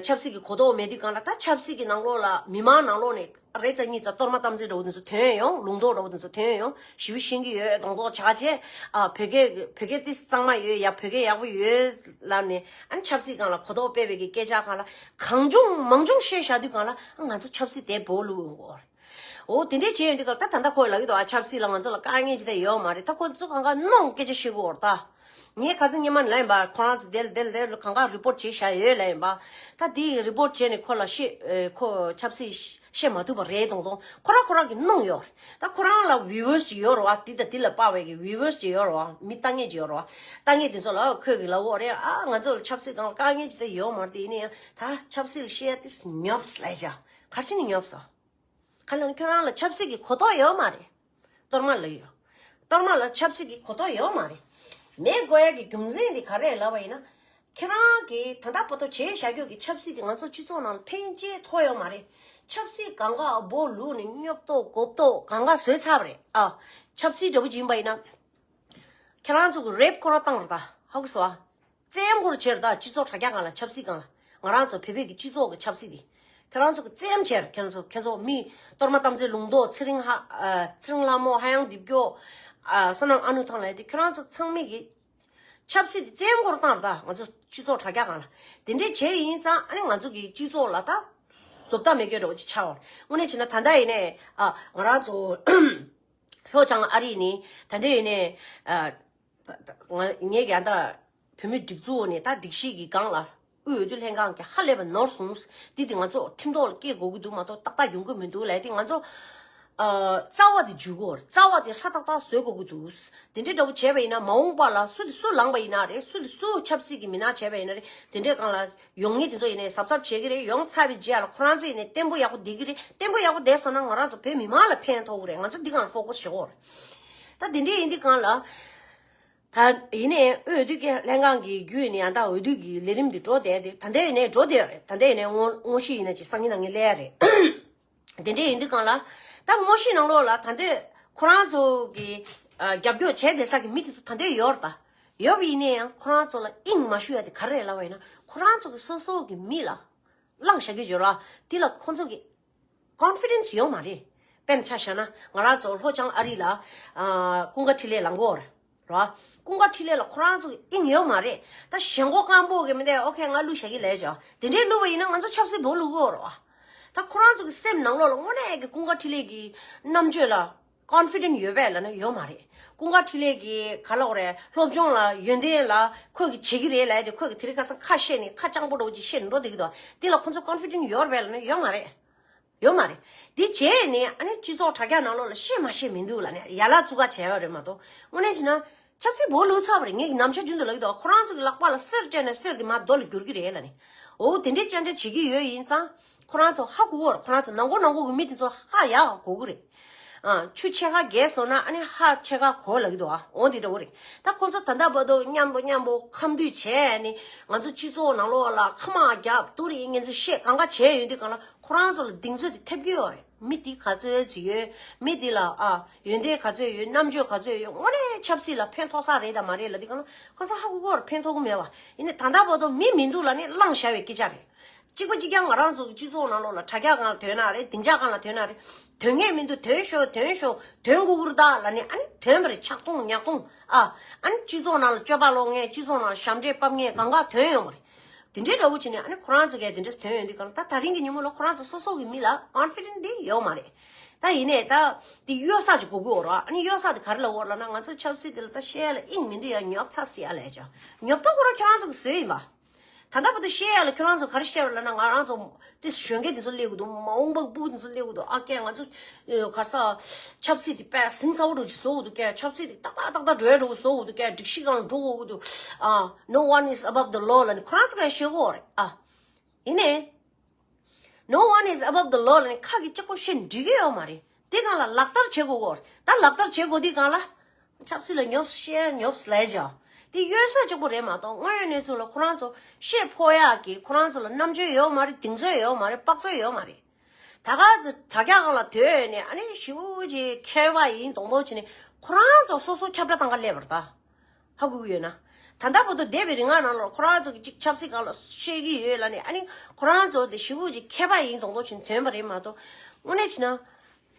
ཆབ་སྲིད་ཀྱི་གོ་རྟོགས་མེད་དུས་སྒང་ལ་ད་ཆབ་སྲིད་ཀྱི་ནང་ལོགས་ལ་མི་མང་ནང་ལོགས་ནས་རེ་ཙམ་གཉིས་ཙམ་གཏོར་མ་གཏམ་ཚིག་འདྲ་བོ་དེ་ཚོ་ཐོན་ཡོང་། ལུང་རྟོགས་འདྲ་བོ་དེ་ཚོ་ཐོན་ཡོང་། ཞི་བ་ཤེས་ཀྱི་ཡོད་མདོག་མདོག་བྱ་བྱས་ཨ་བོད་སྐད་བོད་སྐད་ཏིས་གཙང་མ་ཡོད་ཡ་བོད་སྐད་ཡག་པོ་ཡོད་ལབ་ནས་ཨ་ནི་ཆབ་སྲིད་སྒང་ལ་གོ་རྟོགས་སྤེལ་བའི་གི་སྐད་ཆ་སྒང་ལ་གང་བྱུང་མང་བྱུང་བཤད་བཞག་དུས་སྒང་ལ་ཨ་ང་ཚོ་ཆབ་སྲིད་དེ་བོ་ལུ་འོ། འོ་དེ་འདྲས་བྱས་ཡོང་དུས་སྐབས་ད་ད་ལྟ་ཁོས་ལབ་ཀྱི་འདུག་ཨ་ཆབ་སྲིད་ལ་ང་ཚོ་ལ་དཀའ་ངལ་ཅི་ད་ཡོད་མ་རེད། ད་ཁོ་ཚོ་གང་ག་གནོང་སྐད་ཆ་བཤད་ཀྱི་ཡོད་རེད་ད། ངས་ཁ་སང་སྔོན་མ་ནས་ལབ་ཡིན་པ། ཁོ་རང་ཚོ་དེ་ལ་དེ་ལ་དེ་ལ་གང་ག་རི་པོར་ཊི་བྱས་བཞག་ཡོད་ལབ་ཡིན་པ། ད་དེ་རི་པོར་ཊི་བྱས་ནས་ཁོ་ལ་བཤད་ཨེ་ཁོ་ཆབ་སྲིད་བཤད་མ་ཐུབ་པ་རེད་མདོག་མདོག་ཁོ་རང་ཁོ་རང་གིས་གནོང་ཡོད་རེད། ད་ཁོ་རང་ལ་བིའུ་ཝར་སི་ཅིག་ཡོད་རེད་བ། དེ་དང་དེ་ལ་དཔག་པའི་གི་བིའུ་ཝར་སི་ཅིག་ཡོད་རེད་བ། མི་ལྟ་མཁན་ཅིག་ཡོད་རེད་བ། ལྟ་མཁན་དེ་ཚོ་ལ་ཁོས་གི་ལབ་ཡོད་རེད། ཨ་ང་ཚོ་ལ་ཆབ་སྲིད་སྒང་ལ་དཀའ་ངལ་ཅི་ད་ཡོད་མ་རེད། དེ་ཡིན་ན་ཡང་ད་ཆབ་སྲིད་ལ་བཤད་ཡ་དེ་ཉོབ་ལབ་བྱ། ག་རེ་བྱས་ནས་ཉོབ་སོང་། ག་ལ་ཁྱོད་རང་ལ་ཆབ་སྲིད་ཀྱི་གོ་རྟོགས་ཡོད་མ་རེད། གཏོར་མ་ལ་ཡོད། གཏོར་མ་ལ་ཆབ་སྲིད་ཀྱི་གོ་རྟོགས་ཡོད་མ་རེད། མེད་དགོས་ཡ་གི་རྒྱུ་མཚན་དེ་ག་རེ་ལབ་པ་ཡིན་ན། ཁྱེད་རང་གིས་ད་ལྟ་བར་དུ་བྱས་བཞག་རྒྱུ་གི་ཆབ་སྲིད་དེ་ང་ཚོ་སྤྱི་ཚོགས་ནང་ལ་ཕན་ཆེ་ཐོགས་ཡོད་མ་རེད། ཆབ་སྲིད་གང་ག་སྦོ་ལུག་ནས་སྙོབ་ཏོག་གོབ་ཏོག་གང་ག་བཟོས་ཚར་བ་རེད་ཨ། ཆབ་སྲིད་འདྲ་པོ་ཅིག་ཡིན་པ་ཡིན་ན། ཁྱེད་རང་ཚོ་གི་རེབ་ཁོ་ར་བཏང་ར་ད་ཧ་གོ་སོང་ཨ། བཙན་པོར་བྱེད་ར་ད་སྤྱི་ཚོགས་དྲ་རྒྱ་སྒང་ལ་ཆབ་སྲིད་སྒང་ལ་ང་རང་ཚོ་བོད་པའི་གི་སྤྱི་ཚོགས་ཀྱི་ཆབ་སྲིད་དེ། ཁྱེད་རང་ཚོ་གི་བཙན་བྱེད་ར་ཁྱེད་རང་ཚོ་ཁྱེད་ཚོ་མི་གཏོར་མ་དམ་ཚིག་ལུང་རྟོགས་ཚེ་རིང་ཧ་ཨ་ཚེ་རིང་ལྷ་མོ་ཧ་ཡང་འདི་སྐྱོ་ཨ་བསོད་ནམས་ཨ་ནུ་ཐང་ལ་དེ་ཁྱེད་རང་ཚོ་ཚང་མས་གི་ཆབ་སྲིད་དེ་བཙན་པོར་བཏང་ར་ད་ང་ཚོ་སྤྱི་ཚོགས་དྲ་རྒྱ་སྒང་ལ་དེ་འདྲས་བྱས་ཡིན་ཙང་ཨ་ནི་ང་ཚོ་གི་སྤྱི་ཚོགས་ལ་ད་བཟོ་ལྟ་མེད་སྐྱོ་འདྲ་བོ་ཅིག་ཆགས་འོང་། དངོས་གནས་བྱས་ན་ད་ལྟ་ཡིན་ནས་ཨ་ང་རང་ཚོ། ལྷོ་བྱང་ཨ་རི་ནི་ད་འདོད་ཡིན་ནས། ཨ། ད་ད་ང་ངས་ཀྱང་ད་བོད་མི་སྒྲིག་འཛུགས་ནས་ད་སྒྲིག་གཞི་གི་སྒང་ལ་དབུས་འོས་བསྡུ་ལྷན་ཁང་གི་ཧ་ལས་པ་ནོར་སོང་། འདི་དེ་ང་ཚོ་ཁྲིམས་ཐོག་ལ་སྐྱེལ་དགོས་ཀྱི་འདུག་མ་གཏོགས་ཏག་ཏག་ཡོང་གི་མི་འདུག་ལབ་དེ་ང་ཚོ། ཨ། རྩ་བ་དེ་འཇུ་དགོས། རྩ་བ་དེ་ཧྲ་ཏག་ཏག་བཟོ་དགོས་ཀྱི་འདུག་དེ་འདྲའི་འདྲ་པོ་བྱས་པ་ཡིན་ན་མ་འོངས་པ་ལ་སུ་དེ་སུ་ལངས་པ་ཡིན་ན་རེད། སུ་དེ་སུ་ཆབ་སྲིད་ཀྱི་མི་སྣ་བྱས་པ་ཡིན་ན་རེད། དེ་འདྲའི་སྒང་ལ་ཡོང་མཁན་དེ་ཚོ་ཡིན་ནའི་གཟབ་གཟབ་བྱེད་ཀྱི་རེད། ཡོང་ཚར་བའི་རྗེས་ལ་ཁོ་རང་ཚོ་ཡིན་ནའི་བརྟན་པོ་ཡག་པོ་བསྡད་ཀྱི་རེད། བརྟན་པོ་ཡག་པོ་བསྡད་སོང་ན་ང་རང་ཚོ་བོད་མི་མང་ལ་ཕན་ཐོགས་ཀྱི་རེད། ང་ཚོ་འདི་སྒང་ལ་ཕོ་ཀོ་སི་བྱེད་དགོས་རེད། ད་དེ་འདྲའི་ཡིན་དུས་སྒང་ལ། ད་ཡིན་ནའི་དབུས་འོས་བསྡུ་ལྷན་ཁང་གི་བརྒྱུད་ནས་ཡང་ད་འོས་བསྡུ་གི་ལས་རིམ་འདི་འགྲོ་བསྡད་དེ། ད་ལྟ་ཡིན་ནའི་འགྲོ་བསྡད་ཡོད་རེད། ད་ལྟ་ཡིན་ནའི་དངོས་དངོས་གཞི་ཡིན་ན་ཅིག་སང་ཉིན་གནངས་ཉིན་སླེབས་ཡ་རེད། དེ་འདྲའི་ཡིན་དུས་སྒང་ལ། ད་དངོས་གཞི་ནང་ལོགས་ལ་ད་ལྟ་ཁོ་རང་ཚོ་གི་ཨ། རྒྱབ་སྐྱོར་བྱས་བསྡད་ས་གི་མི་དེ་ཚོ་ད་ལྟ་ཡོད་རེད། ད་ཡོད་པ་ཡིན་ནའི་ཡང་ཁོ་རང་ཚོ་ལ་དབྱིངས་མ་ཞུ་ཡ་དེ་ག་རེ་རེད་ལབ་པ་ཡིན་ན། ཁོ་རང་ཚོ་གི་སོ་སོ་གི་མི་ལ་བླངས་བཞག་གི་ཡོད་རེད། དེ་ལ་ཁོ་ཚོ་གི་ཀོན་ཕི་ཌེན་སི་ཡོད་མ་རེད། དཔེར་ན་ཆ་བཞག་ན་ང་རང་ཚོ་ལྷོ་བྱང་ཨ་རི་ལ། ཨ། ཀུན་དགའ་འཕྲིན་ལས་ལངས་ཀྱི་ཡོད་རེད། རེད་བ། ཀུན་དགའ་འཕྲིན་ལས་ལ་ཁོ་རང་ཚོ་གི་དབྱིངས་ཡོད་མ་རེད། ད་ཞེན་ཁོག་སྐམ་པོ་གི་མི་འདུག་ཨོ་ཁེ་ང་བླུགས་བཞག་གི་ལབ་བྱས། དེ་འདྲའི་བླུགས་པ་ཡིན་ན་ང་ཚོ་ཆབ་སྲིད་བོ་བླུགས་ཀྱི་ཡོད་རེད་བ། ད་ཁོ་རང་ཚོ་གི་སེམས་ནང་ལོགས་ལ་དངོས་གནས་ཀྱི་ཀུན་དགའ་འཕྲིན་ལས་ཀྱི་རྣམ་དཔྱོད་ལ་ཀོན་ཕི་ཌེན་སི་ཡོད་པས་ལབ་ན་ཡོད་མ་རེད། ཀུན་དགའ་འཕྲིན་ལས་ཀྱི་ག་ལབ་དགོས་རེད། སློབ་སྦྱོང་ལ་ཡོན་ཏན་ལ་ཁོས་ཀྱི་བྱེད་ཀྱི་རེད་ལབ་དེ། ཁོས་ཀྱི་དེ་རིང་ཁ་སང་ཁ་བཤད་ནས་ཁ་སྤྱང་པོ་འདྲ་བོ་ཅིག་བཤད་ནས་འགྲོ་བསྡད་ཀྱི་འདུག་དེ་ལ་ཁོ་ཚོ་ཀོན་ཕི་ཌེན་སི་ཡོད་རེད་པས་ལབ་ན་ཡོད་མ་རེད། ཡོད་མ་རེད། དེ་བྱས་ནས་ཨ་ནི་སྤྱི་ཚོགས་དྲ་རྒྱ་ནང་ལོགས་ལ་བཤད་མ་བཤད་མི་འདུག་ལབ་ནས་ཡ་ལ་བཙུགས་ཀ་བྱས་པ་རེད་མ་གཏོགས། དངོས་གནས་བྱས་ན་ཆབ་སྲིད་བོ་བླུགས་ཚར་བ་རེད། ངས་ནམ་ཞག་རྒྱུན་དུ་ལབ་ཀྱི་འདུག་ཁོ་རང་ཚོ་གི་ལག་པ་ལ་གསེར་སྤྲད་ན་གསེར་དེ་མར་རྡོ་ལ་བསྒྱུར་གྱི་རེད་ལབ་ནས། འོ་དེ་འདྲའི་སྐད་ཆ་བྱེད་ཀྱི་ཡོད་ཡིན་ཙང་ཁོ་རང་ཚོ་ཧ་གོ་གི་རེད། ཁོ་རང་ཚོ་ནང་ཁུལ་ནང་ཁུལ་གྱི་མི་དེ་ཚོ་ཧ་ཡག་གོ་གི་རེད། ཨ། ཆུ་ཕྱེད་ཀ་རྒྱས་སོང་ན་ཨ་ནི་ཧ་ཕྱེད་ཀ་གོ་ལབ་ཀྱི་འདུག་ཨ། འོ་དེ་འདྲ་བོ་རེད། ད་ཁོ་ཚོ་ད་ལྟ་བར་དུ་མཉམ་པོ་མཉམ་པོ་ཁ་མདུད་བྱས་ནས་ང་ཚོ་སྤྱི་ཚོགས་ནང་ལོགས་ལ་ཁ་མ་རྒྱབ་ཏུ་རེ་ངན་ཚེ་བཤད་གང་ག་བྱས་ཡོད་དུས་གང་ལ། ཁོ་རང་ཚོ་ལ་གདེང་ཚོད་དེ་ཐེབས་ཀྱི་ཡོད་རེད། མི་དེ་ག་ཚོད་ཅིག་ཡོད། མི་དེ་ལ་ཨ་ཡོན་ཏན་ག་ཚོད་ཡོད། རྣམ་དཔྱོད་ག་ཚོད་ཡོད། དངོས་གནས་ཆབ་སྲིད་ལ་ཕན་ཐོགས་ས་རེད་དང་མ་རེད་ལབ་དུས་གང་ལ་ཁོ་ཚོ་ཧ་གོ་གི་ཡོད་རེད། ཕན་ཐོགས་གི་མེད་པ་ཡིན་ནའི་ད་ལྟ་བར་དུ་མི་མི་འདུག་ལབ་ནས་བླངས་བཞག་པའི་སྐད་ཆ་རེད། གཅིག་པ་གཅིག་རྐྱང་ང་རང་ཚོ་གི་སྤྱི་ཚོགས་ནང་ལོགས་ལ་དྲ་རྒྱ་སྒང་ལ་ཐོན་ན་རེད། སྡིངས་ཆ་སྒང་ལ་ཐོན་ན་རེད། ཐོན་མཁན་མི་འདུག་ཐོན་ཤོག་ཐོན་ཤོག་ཐོན་དགོས་ཀྱི་རེད་ད་ལབ་ནས་ཨ་ནི་ཐོན་པ་རེད། ཆག་ཐུང་ཉག་ཐུང་ཨ། ཨ་ནི་སྤྱི་ཚོགས་ནང་ལ་སྤྱོད་པ་ལོག་མཁན། སྤྱི་ཚོགས་ནང་ལ་ཞབས་འདྲེན་ཕབ་མཁན་གང་ག་ཐོན་ཡོང་བ་རེད། དེ་འདྲའི་འདྲ་བོ་བྱས་ནས་ཨ་ནི་ཁོ་རང་ཚོ་གས་དེ་འདྲས་ཐོན་ཡོང་དུས་གང་ལ་ད་ད་རིང་གི་ཉིན་མོ་ལ་ཁོ་རང་ཚོ་སོ་སོ་གི་མི་ལ་ཀོན་ཕི་ཌེན་སི་དེ་ཡོད་མ་རེད། ད་ཡིན་ནའི་ད་དེ་གཡོལ་ས་ཅིག་དགོས་ཀྱི་ཡོད་རེད་བ། ཨ་ནི་གཡོལ་ས་དེ་ག་རེ་ལབ་ཡོད་རེད་ལབ་ན། ང་ཚོ་ཆབ་སྲིད་དེ་ལ་ད་བཤད་ཡ་ལ་དབྱིངས་མི་འདུག་ཡ། ཉོབ་ཚར་སྲིད་ཡ་ལབ་ཡ་ཅིག་ཉོབ་ཏོ་ཁོ་རང་ཁྱོད་རང་ཚོ་གི་བཟོས་ཡིན་པ། ད་ལྟ་བར་དུ་བཤད་ཡ་ལ་ཁྱོད་རང་ཚོ་ག་རེ་བཤད་པ་ལབ་ན། ང་རང་ཚོ་དེ་གཞོན་སྐྱེས་དེ་ཚོ་སླེབས་ཀྱི་འདུག་མ་འོངས་པ་སྤུ་གུ་དེ་ཚོ་སླེབས་ཀྱི་འདུག་ཨ་ཀྱེ་ང་ཚོ་ཨ་ག་རེ་ཟ། ཆབ་སྲིད་དེ་དཔེ་ཟིང་ཚ་པོ་འདྲ་བོ་ཅིག་བཟོ་དགོས་འདུག་ཀྱེ། ཆབ་སྲིད་དེ་ཏག་ཏག་ཏག་ཏག་འགྲོ་ཡ་འདྲ་བོ་བཟོ་དགོས་འདུག་ཀྱེ། སྒྲིག་གཞི་སྒང་འགྲོ་དགོས་ཀྱི་འདུག་ཨ། No one is above the law ལབ་ནས་ཁོ་རང་ཚོ་ག་ཡ་བཤད་ཀྱི་ཡོད་རེད་ཨ། ཡིན་ནའི། No one is above the law ལབ་ནས་ཁ་གིས་གཅིག་པོ་བཤད་འགྲིག་གི་ཡོད་མ་རེད། དེ་སྒང་ལ་ལག་བསྟར་བྱེད་དགོས་ཀྱི་ཡོད་རེད། ད་ལག་བསྟར་བྱེད་དགོས་དུས་སྒང་ལ། ཆབ་སྲིད་ལ་ཉོབ་བཤད་ཉོབ་ལབ་བྱས། དེ་གཡོལ་ས་གཅིག་པོ་རེད་མ་གཏོགས་དངོས་ཡོད་གནས་ཚུལ་ལ་ཁོ་རང་ཚོ་བཤད་ཕོད་ཡག་གི་ཁོ་རང་ཚོ་ལ་རྣམ་དཔྱོད་ཡོད་མ་རེད། གདེང་ཚོད་ཡོད་མ་རེད། དཔག་ཚོད་ཡོད་མ་རེད། ད་ག་ཚོད་དྲ་རྒྱ་སྒང་ལ་ཐོན་ནས་ཨ་ནི་ཞེ་པོ་ཅིག་མཁས་པ་ཡིན་མདོག་མདོག་བྱས་ནས་ཁོ་རང་ཚོ་སོ་སོ་ཁྱབ་བསྒྲགས་བཏང་ག་སླེབས་པ་རེད་ད། ཧ་གོ་གི་ཡོད་ན། ད་ལྟ་བར་དུ་འདས་པའི་རིང་ནང་ལ་ཁོ་རང་ཚོ་གི་ཅིག་ཆབ་སྲིད་སྒང་ལ་བཤད་ཀྱི་ཡོད་ལབ་ནས་ཨ་ནི་ཁོ་རང་ཚོ་དེ་ཞེ་པོ་ཅིག་མཁས་པ་ཡིན་མདོག་མདོག་བྱས་ནས་ཐོན་པ་རེད་མ་གཏོགས། དངོས་གནས་བྱས་ན།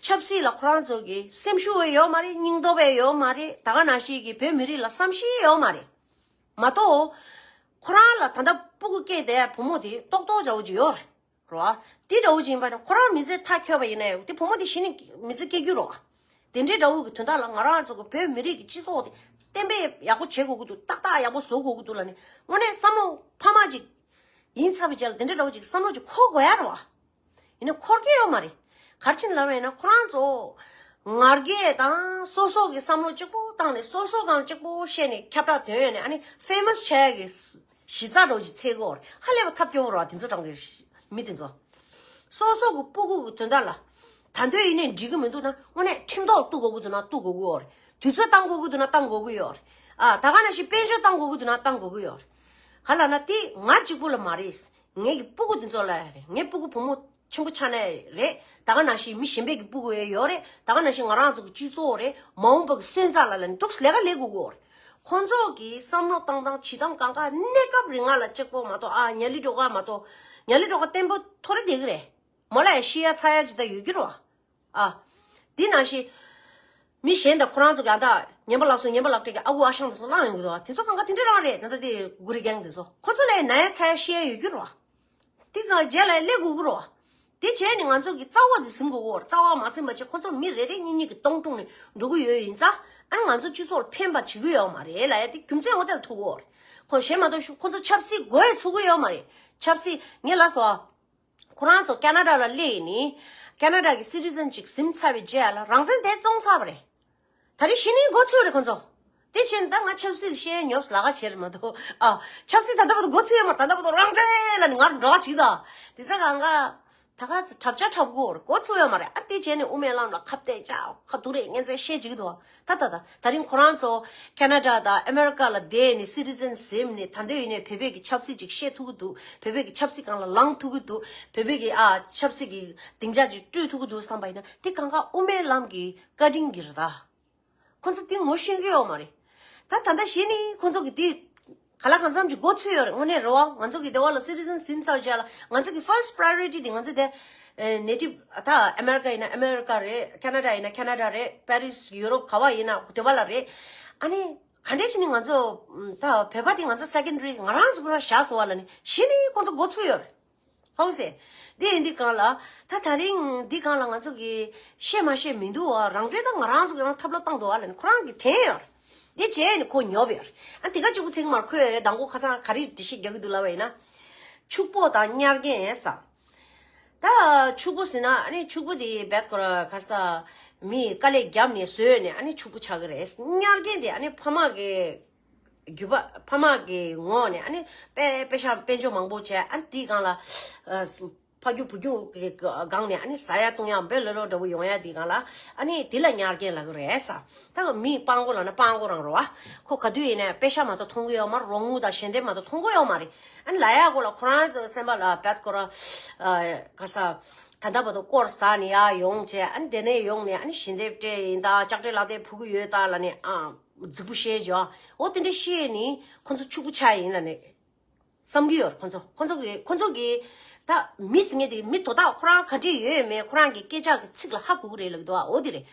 ཆབ་སྲིད་ལ་ཁོ་རང་ཚོ་གི་སེམས་ཤུགས་ཡོད་མ་རེད། སྙིང་སྟོབས་ཡོད་མ་རེད། ད་ག་ནང་བཞིན་གྱི་བོད་མི་རིགས་ལ་བསམ་ཤེས་ཡོད་མ་རེད། མ་གཏོགས། ཁོ་རང་ལ་ད་ལྟ་སྤུ་གུ་སྐྱེས་བསྡད་བུ་མོ་དེ་ཏོག་ཏོག་འདྲ་བོ་ཅིག་ཡོད་རེད། རེད་བ། དེ་འདྲ་བོ་ཅིག་ཡིན་པ་ན་ཁོ་རང་མི་ཚེ་མཐའ་འཁྱོལ་བ་ཡིན་ན་ཡང་དེ་བུ་མོ་དེ་གཞི་ནས་མི་ཚེ་སྐྱེལ་རྒྱུ་རེད་བ། དེ་འདྲའི་འདྲ་བོ་གི་དོན་དག་ལ་ང་རང་ཚོ་གི་བོད་མི་རིགས་ཀྱི་སྤྱི་ཚོགས་དེ་གཏན་འབེབས་ཡག་པོ་བྱེད་དགོས་ཀྱི་འདུག་ཏག་ཏག་ཡག་པོ་བཟོ་དགོས་ཀྱི་འདུག་ལབ་ནས་དངོས་གནས་བསམ་བློ་ཕ་མ་ཅིག་ཡིན་ཚར་བའི་རྗེས་ལ་དེ་འདྲའི་འདྲ་བོ་ཅིག་བསམ་བློ་ཅིག་འཁོར་དགོས་ཡ་རེད་བ། ཡིན་ན་འཁོར་གྱི་ཡོད་མ་རེད། ག་རེ་བྱས་ནས་ལབ་པ་ཡིན་ན་ཁོ་རང་ཚོ་ང་རྒྱལ་དང་སོ་སོ་གི་བསམ་བློ་གཅིག་པོ་བཏང་ནས་སོ་སོ་སྒང་གཅིག་པོ་བཤད་ནས་ཁྱབ་བསྒྲགས་ཐོན་ཡོད་ནས་ཨ་ནི་ཕེ་མ་སི་བྱ་ཡག་གི་གཞི་རྩ་འདྲ་བོ་ཅིག་འཚོལ་གྱི་ཡོད་རེད། ཧ་ལས་པ་ཐབས་སྐྱོ་བོ་རེད་བ། དེ་ཚོ་གྲོང་གི་མི་དེ་ཚོ་སོ་སོ་གི་སྤུ་གུ་གི་དོན་དག་ལ་ད་འདོད་ཡིན་ནས་འགྲིག་གི་མི་འདུག་ན་དངོས་གནས་ཁྲིམས་ཐོག་གཏུག་དགོས་ཀྱི་འདུག་ན་གཏུག་དགོས་ཀྱི་ཡོད་རེད། དུས་ཚོད་བཏང་དགོས་ཀྱི་འདུག་ན་བཏང་དགོས་ཀྱི་ཡོད་རེད། ཨ། ད་ག་ནང་བཞིན་དཔལ་འབྱོར་བཏང་དགོས་ཀྱི་འདུག་ན་བཏང་དགོས་ཀྱི་ཡོད་རེད། ག་ལབ་ན་དེ་ང་གཅིག་པུ་ལ་མ་རེད། ངེད་ཀྱི་སྤུ་གུ་འདི་ཚོ་ལ་རེད། ངའི་སྤུ་གུ་བུ་མོ་ཆེན་པོ་ཆགས་ནའི་རེད། ད་ག་ནང་བཞིན་མི་གཞན་པའི་གི་སྤུ་གུ་ཡང་ཡོད་རེད། ད་ག་ནང་བཞིན་ང་རང་ཚོ་གི་སྤྱི་ཚོགས་རེད། མ་འོངས་པ་གི་སོན་རྩ་ལ་ལ་ནི་འདུག་ལས་ཀ་ལས་དགོས་ཀྱི་ཡོད་རེད། ཁོང་ཚོ་གི་བསམ་བློ་བཏང་སྟངས་བྱེད་སྟངས་གང་ག་གནས་སྐབས་རིང་ང་ལ་གཅིག་པོ་མ་གཏོགས། ཨ། ཉ་ལི་སྒྲོལ་དཀར་མ་གཏོགས། ཉ་ལི་སྒྲོལ་དཀར་བརྟན་པོ་ཐོ་རེ་བསྡད་ཀྱི་རེད། མོ་ལ་ཡང་ཤི་ཡ་ཚ་ཡ་ཅིག་ད་ཡོད་ཀྱི་རེད་བ། ཨ། འདི་ནང་བཞིན། མི་གཞན་དང་ཁོ་རང་ཚོ་གི་ཨ་ད་ངན་པ་ལགས་སོ་ངན་པ་ལགས་སྤྲད་ཀྱི་ཨ་ཁུ་ཨ་ཞང་དེ་ཚོ་བླངས་ཡོང་གི་འདུག་དེ་ཚོ་གང་ག་དེ་འདྲ་རང་རེད། ད་ལྟ་དེ་གུ་རི་རྒན་དེ་ཚོ་ཁོ་ཚོ་ལ་ན་ཡ་ཚ་ཡ་ཤི་ཡ་ཡོད་རྒྱུ་རེད་བ། དེ་གང་རྗེས་ལ་སླེབས་དགོས་ཀྱི་རེད་བ། དེ་བྱས་ནས་ང་ཚོ་གི་རྩ་བ་དེ་ཟིན་དགོས་གོ། རྩ་བ་མ་ཟིན་པ་བྱས་ཁོ་ཚོ་མི་རེ་རེ་གཉིས་གཉིས་ཀྱི་སྟོང་ཀྲུང་ནས་འགྲོ་གི་ཡོད་ཡིན་ཙང་། ཨ་ནི་ང་ཚོ་སྤྱི་ཚོགས་ལ་ཕན་པ་བྱེད་གི་ཡོད་མ་རེད་ལབ་ཡ་དེ་རྒྱུ་མཚན་འོ་དེ་ལ་ཐུག་གོ། ཁོ་གཞན་མ་གཏོགས་ཁོ་ཚོ་ཆབ་སྲིད་མགོ་ཡི་ཚུགས་གི་ཡོད་མ་རེད། ཆབ་སྲིད་ངས་ལབ་སོང་ཨ། ཁོ་རང་ཚོ་ཁེ་ན་ཌ་ལ་སླེབས་ནས་ཁེ་ན་ཌ་གི་སི་ཊི་ཛན་ཅིག་ཟིན་ཚར་བའི་རྗེས་ལ་རང་བཙན་དེ་བཙོང་ཚར་བ་རེད། ད་རེས་གཞི་ནས་འགོ་ཚུགས་རེད་ཁོ་ཚོ། དེ་བྱས་ན་ད་ང་ཆབ་སྲིད་བཤད་ཉོབ་ལ་ཁ་བྱེད་མ་གཏོགས། ཨ། ཆབ་སྲིད་ད་ལྟ་བར་དུ་འགོ་ཚུགས་ཡོད་མ་རེད། ད་ལྟ་བར་དུ་རང་བཙན་ལབ་ནས་ང་རང་འགྲོ་ཁ་བྱེད་ད། དེ་ཚ་གང་ག་ད་ག་ཚོད་འཁྲབ་ཆ་འཁྲབ་དགོས་རེད། འགོ་ཚུགས་ཡོད་མ་རེད། ཨ། དེ་བྱས་ནས་དབུ་མའི་ལམ་ལ་ཁ་གཏད་བཅག་ཁ་ཐུག་རེད། ངན་ཚད་བཤད་བྱེད་ཀྱི་འདུག་ད་ད་ད་ད་རིང་ཁོ་རང་ཚོ་ཁེ་ན་ཌ་དང་ཨ་མེ་རི་ཀ་ལ་བསྡད་ནས་སི་ཊི་ཛན་ཟིན་ནས་ད་འདོད་ཡིན་ནས་བོད་པའི་གི་ཆབ་སྲིད་ཅིག་བཤད་ཐུབ་ཀྱི་འདུག་བོད་པའི་གི་ཆབ་སྲིད་སྒང་ལ་ལངས་ཐུབ་ཀྱི་འདུག་བོད་པའི་གི་ཨ་ཆབ་སྲིད་ཀྱི་སྡིངས་ཆ་ཅིག་སྤྲོད་ཐུབ་ཀྱི་འདུག་བསམ་པ་ཡིན་ན་དེ་གང་ག་དབུ་མའི་ལམ་གྱི་བཀའ་དྲིན་གྱིས་རེད་ད། ཁོ་ཚོ་དེ་ངོ་ཤེས་ཀྱི་ཡོད་མ་རེད། ད་ད་ལྟ་གཞི་ནས་ཁོ་ཚོ་གི་དེ་ག་ལ་གང་འཚམ་གྱི་འགོ་ཚུགས་ཡོད་རེད། དངོས་གནས་རེད་བ། ང་ཚོ་གི་དེ་བ་ལ་སི་ཊི་ཛན་ཟིན་ཚར་རྗེས་ལ་ང་ཚོ་གི་ཕར་སི་ཊི་པ་རའི་ཡོ་རི་ཊི་དེ་ང་ཚོ་དེ་ནེ་ཊིབ་ད་ཨ་མེ་རི་ཀ་ཡིན་ན་ཨ་མེ་རི་ཀ་རེད། ཁེ་ན་ཌ་ཡིན་ན་ཁེ་ན་ཌ་རེད། པེ་རི་སི་ཡུ་རོབ་ག་བ་ཡིན་ན་དེ་བ་ལ་རེད། ཨ་ནི་ག་འདྲས་བྱས་ནས་ང་ཚོ་ད་བོད་པ་དེ་ང་ཚོ་སེ་ཀེན་ཌ་རི་ང་རང་ཚོ་ཕར་བཞག་སོང་བ་ལ་ནི་གཞི་ནས་ཁོ་ཚོ་འགོ་ཚུགས་ཡོད་རེད། ཧོ་སེ། འདི་ཡིན་འདི་གང་ལ། ད་ད་རིང་འདི་གང་ལ་ང་ཚོ་གི་བཤད་མ་བཤད་མི་འདུག་བ། རང་བཙན་ད་ང་རང་ཚོ་གི་རང་ཐབས་ལ་བཏང་འདུག་བ་ལ་ནི་ཁོ་རང་གི་དྲན་ཡོད་རེད། འདི་བྱས་ནི་ཁོ་ཉོབ་ཡོད་རེད། ཨ་དེ་ག་གཅིག་པུ་ཚིག་མར་ཁོས་མདང་དགོང་ཁ་སང་ག་རེ་འགྲེལ་བཤད་རྒྱག་གི་འདུག་ལབ་པ་ཡིན་ན། ཕྱུག་པོ་དང་གཉར་མཁན་ས། ད་ཕྱུག་པོ་ཟེར་ན་ཨ་ནི་ཕྱུག་པོ་དེ་བེད་ཁོ་ར་ག་ས་མི་དཀའ་ལས་བརྒྱབ་ནས་བཟོས་ནས་ཨ་ནི་ཕྱུག་པོ་ཆགས་ཀྱི་རེད། གཉར་མཁན་དེ་ཨ་ནི་ཕ་མ་གི་རྒྱུད་པ་ཕ་མ་གི་ངོས་ནས་ཨ་ནི་དཔེ་དཔེ་ཤག་དཔལ་འབྱོར་མང་པོ་བྱས། ཨ་ནི་དེའི་སྒང་ལ་ཨ་ཕ་རྒྱུད་བུ་རྒྱུད་ཀྱི་སྒང་ནས་ཨ་ནི་ཟ་ཡ་བཏུང་ཡ་འབེ་ལོ་ལོ་འདྲ་བོ་ཡོང་ཡ་དེའི་སྒང་ལ་ཨ་ནི་དེ་ལ་གཉར་མཁན་ལབ་ཀྱི་རེད་ས། ད་ག་མི་སྤྲང་པོ་ལབ་ན་སྤྲང་པོ་རང་རེད་བ། ཁོ་ག་དུས་ཡིན་ནའི་དཔེ་ཤག་མ་གཏོགས་མཐོང་གི་ཡོད་མ་རེད། རོགས་དངུལ་དང་ཞལ་འདེབས་མ་གཏོགས་མཐོང་གི་ཡོད་མ་རེད། ཨ་ནི་ལབ་ཡ་གོ་ལ་ཁོ་རང་ཚོ་སེམས་པ་ལ་བད་ཁོ་ར་ཨ་ག་ས་ད་ལྟ་བར་དུ་སྐོར་ཟ་ནས་ཡར་ཡོང་བྱས། ཨ་ནི་དེ་ནས་ཡོང་ནས་ཨ་ནི་ཞལ་འདེབས་སྤྲད་ཡིན་ད། ལྕགས་སྤྲད་ལག་དེབ་ཕུལ་གི་ཡོད་ད་ལབ་ནས་ཨ། རྫིག་པོ་བཤད་བྱས། འོ་དེ་འདྲ་བཤད་ནི་ཁོ་ཚོ་ཕྱུག་པོ་ཆགས་ཡིན་ལབ་ནས་བསམ་གྱི་ཡོད་རེད། ཁོ་ཚོ་ཁོ་ཚོ་གི་ཁོ་ཚོ་གི་ད་མི་ཟེར་མཁན་དེ་མི་དོ་བདག་ཁོ་རང་ག་འདྲས་ཡོད་མེད་ཁོ་རང་གི་སྐད་ཆ་གི་ཚིག་ལ་ཧ་གོ་གི་རེད་ལབ་ཀྱི་འདུག་ཨ། འོ་དེ་རེད།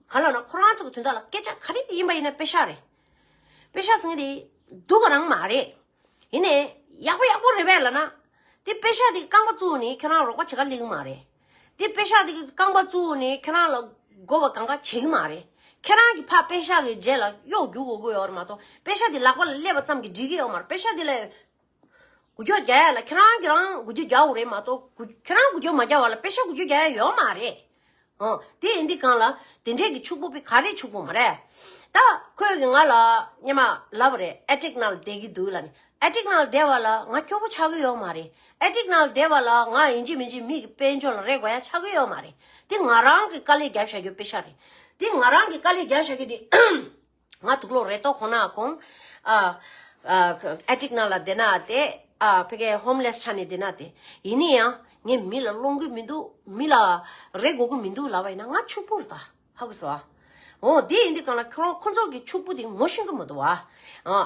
ག་ལབ་ན་ཁོ་རང་ཚོ་གི་དོན་དག་ལ་སྐད་ཆ་ག་རེ་ཡིན་པ་ཡིན་ན་དཔེ་ཤག་རེད། དཔེ་ཤག་ཟེར་མཁན་དེ་སྡུག་ག་རང་མ་རེད། ཡིན་ནའི་ཡག་པོ་ཡག་པོ་རེད་པས་ལབ་ན། དེ་དཔེ་ཤག་དེ་རྐང་པ་བཙུགས་ནས་ཁྱེད་རང་རོགས་པ་བྱེད་ག་སླེབས་ཀྱི་མ་རེད། དེ་དཔེ་ཤག་དེ་རྐང་པ་བཙུགས་ནས་ཁྱེད་རང་ལ་དགོས་པ་གང་ག་བྱེད་ཀྱི་མ་རེད། ཁྱེད་རང་གིས་ཕར་དཔེ་ཤག་གི་རྗེས་ལ་གཡོག་རྒྱུག་དགོས་ཀྱི་ཡོད་རེད་མ་གཏོགས་དཔེ་ཤག་དེ་ལག་པ་ལ་སླེབས་པ་ཙམ་གྱིས་འགྲིག་གི་ཡོད་མ་རེད། དཔེ་ཤག་དེ་ལ་འགུལ་སྐྱོད་རྒྱག་ཡ་ལ་ཁྱེད་རང་གིས་རང་འགུལ་སྐྱོད་རྒྱག་དགོས་རེད་མ་གཏོགས་གུ་ཁྱེད་རང་འགུལ་སྐྱོད་མ་རྒྱག་པ་ལ་དཔེ་ཤག་འགུལ་སྐྱོད་རྒྱག་ཡ་ཡོད་མ་རེད། ཨོ། དེ་ཡིན་དུས་གང་ལ་དེ་འདྲས་ཀྱི་ཕྱུག་པོ་པའི་ག་རེ་ཕྱུག་པོ་མ་རེད། ད་ཁོས་གི་ང་ལ་སྔོན་མ་ལབ་པ་རེད། ཨེ་ཊིག་ནང་ལ་བསྡད་ཀྱི་འདུག་ལབ་ནས། ཨེ་ཊིག་ནང་ལ་བསྡད་པ་ལ་ང་སྐྱོ་པོ་ཆགས་ཀྱི་ཡོད་མ་རེད། ཨེ་ཊིག་ནང་ལ་བསྡད་པ་ལ་ང་ཡིན་གཅིག་མིན་གཅིག་མི་གི་དཔལ་འབྱོར་ལ་རེ་དགོས་ཡ་ཆགས་ཀྱི་ཡོད་མ་རེད། དེ་ང་རང་གི་དཀའ་ལས་རྒྱབ་བཞག་རྒྱུ་དཔེ་ཤག་རེད། དེ་ང་རང་གི་དཀའ་ལས་རྒྱབ་བཞག་རྒྱུ་དེ། ང་དུག་ལོག་རེ་ཏོག་ཁོ་ན་གོང་། ཨ། ཨ། ཨེ་ཊིག་ནང་ལ་བསྡད་ན་དེ། ཨ། ཕ་གིའི་ཧོམ་ལེ་སི་ཆགས་ནས་བསྡད་ན་དེ། ཡིན་ན་ཡང་ངས་མི་ལ་སློང་གི་མི་འདུག་མི་ལ་རེ་དགོས་ཀྱི་མི་འདུག་ལབ་པ་ཡིན་ན་ང་ཕྱུག་པོ་རེད་ད། ཧ་གོ་སོང་ཨ། འོ་དེ་ཡིན་དུས་གང་ལ་ཁྱོད་རང་ཁོ་ཚོ་གི་ཕྱུག་པོ་དེ་ངོ་ཤེས་ཀྱི་མི་འདུག་ཨ།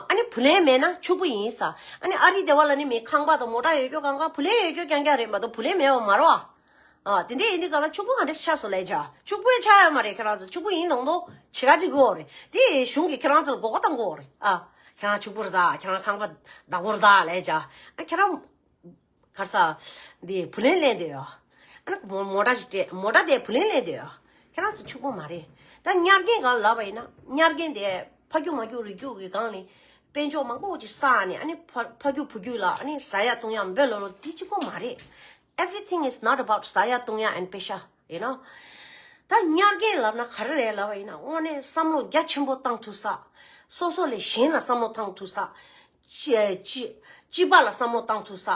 ཨ་ནི་བུ་ལོན་མེད་ན་ཕྱུག་པོ་ཡིན་ས། ཨ་ནི་ཨ་རི་དེ་བ་ལ་ནི་མི་ཁང་པ་དང་མོ་ཊ་ཡོད་རྒྱུ་གང་ག་བུ་ལོན་ཡོད་རྒྱུ་རྐྱང་རྐྱང་རེད་མ་གཏོགས་བུ་ལོན་མེད་པ་མ་རེད་ཨ། ཨ། དེ་འདྲས་ཡིན་དུས་གང་ལ་ཕྱུག་པོ་ག་འདྲས་ཆགས་སོང་ལབ་བྱ། ཕྱུག་པོ་ཡང་ཆགས་ཡོད་མ་རེད། ཁྱེད་རང་ཚོ་ཕྱུག་པོ་ཡིན་མདོག་མདོག་བྱེད་ག་འགྲིག་གི་ཡོད་རེད། དེ་གཞུང་གིས་ཁྱེད་རང་ཚོ་ལ་མགོ་སྐོར་གཏོང་གི་ཡོད་རེད་ཨ། ཁྱེད་རང་ཕྱུག་པོ་རེད་ད། ཁྱེད་རང་ཁང་པ་བདག་པོ་རེད་ད་ལབ་བྱ། ཨ། ཁྱེད་རང་ག་རེ་ཟ། འདི་བུ་ལོན་ལེན་བསྡད་ཡོད། ཨ་ནི་མོ་མོ་ཊ་ཞིག་སྤྲད། མོ་ཊ་དེ་བུ་ལོན་ལེན་བསྡད་ཡོད། ཁྱེད་རང་ཚོ་ཕྱུག་པོ་མ་རེད། ད་གཉར་མཁན་སྒང་ལབ་པ་ཡིན་ན་གཉར་མཁན་དེ་ཕ་རྒྱུད་མ་རྒྱུད་རིགས་རྒྱུད་ཀྱི་སྒང་ནས་དཔལ་འབྱོར་མང་པོ་ཅིག་བསགས་ནས། ཨ་ནི་ཕ་ཕ་རྒྱུད་བུ་རྒྱུད་ལ་ཨ་ནི་ཟ་ཡ་བཏུང་ཡ་འབེ་ལོ་ལོ་དེ་གཅིག་པོ་མ་རེད། Everything is not about ཟ་ཡ་བཏུང་ཡ་and དཔེ་ཤག you know། ད་གཉར་མཁན་ལབ་ན་ག་རེ་རེད་ལབ་པ་ཡིན་ན་དངོས་གནས་བསམ་བློ་རྒྱ་ཆེན་པོ་བཏང་ཐུབ་ས། སོ་སོ་ལས་གཞན་ལ་བསམ་བློ་བཏང་ཐུབ་ས། སྤྱི་སྤྱི་སྤྱི་པ་ལ་བསམ་བློ་བཏང་ཐུབ་ས།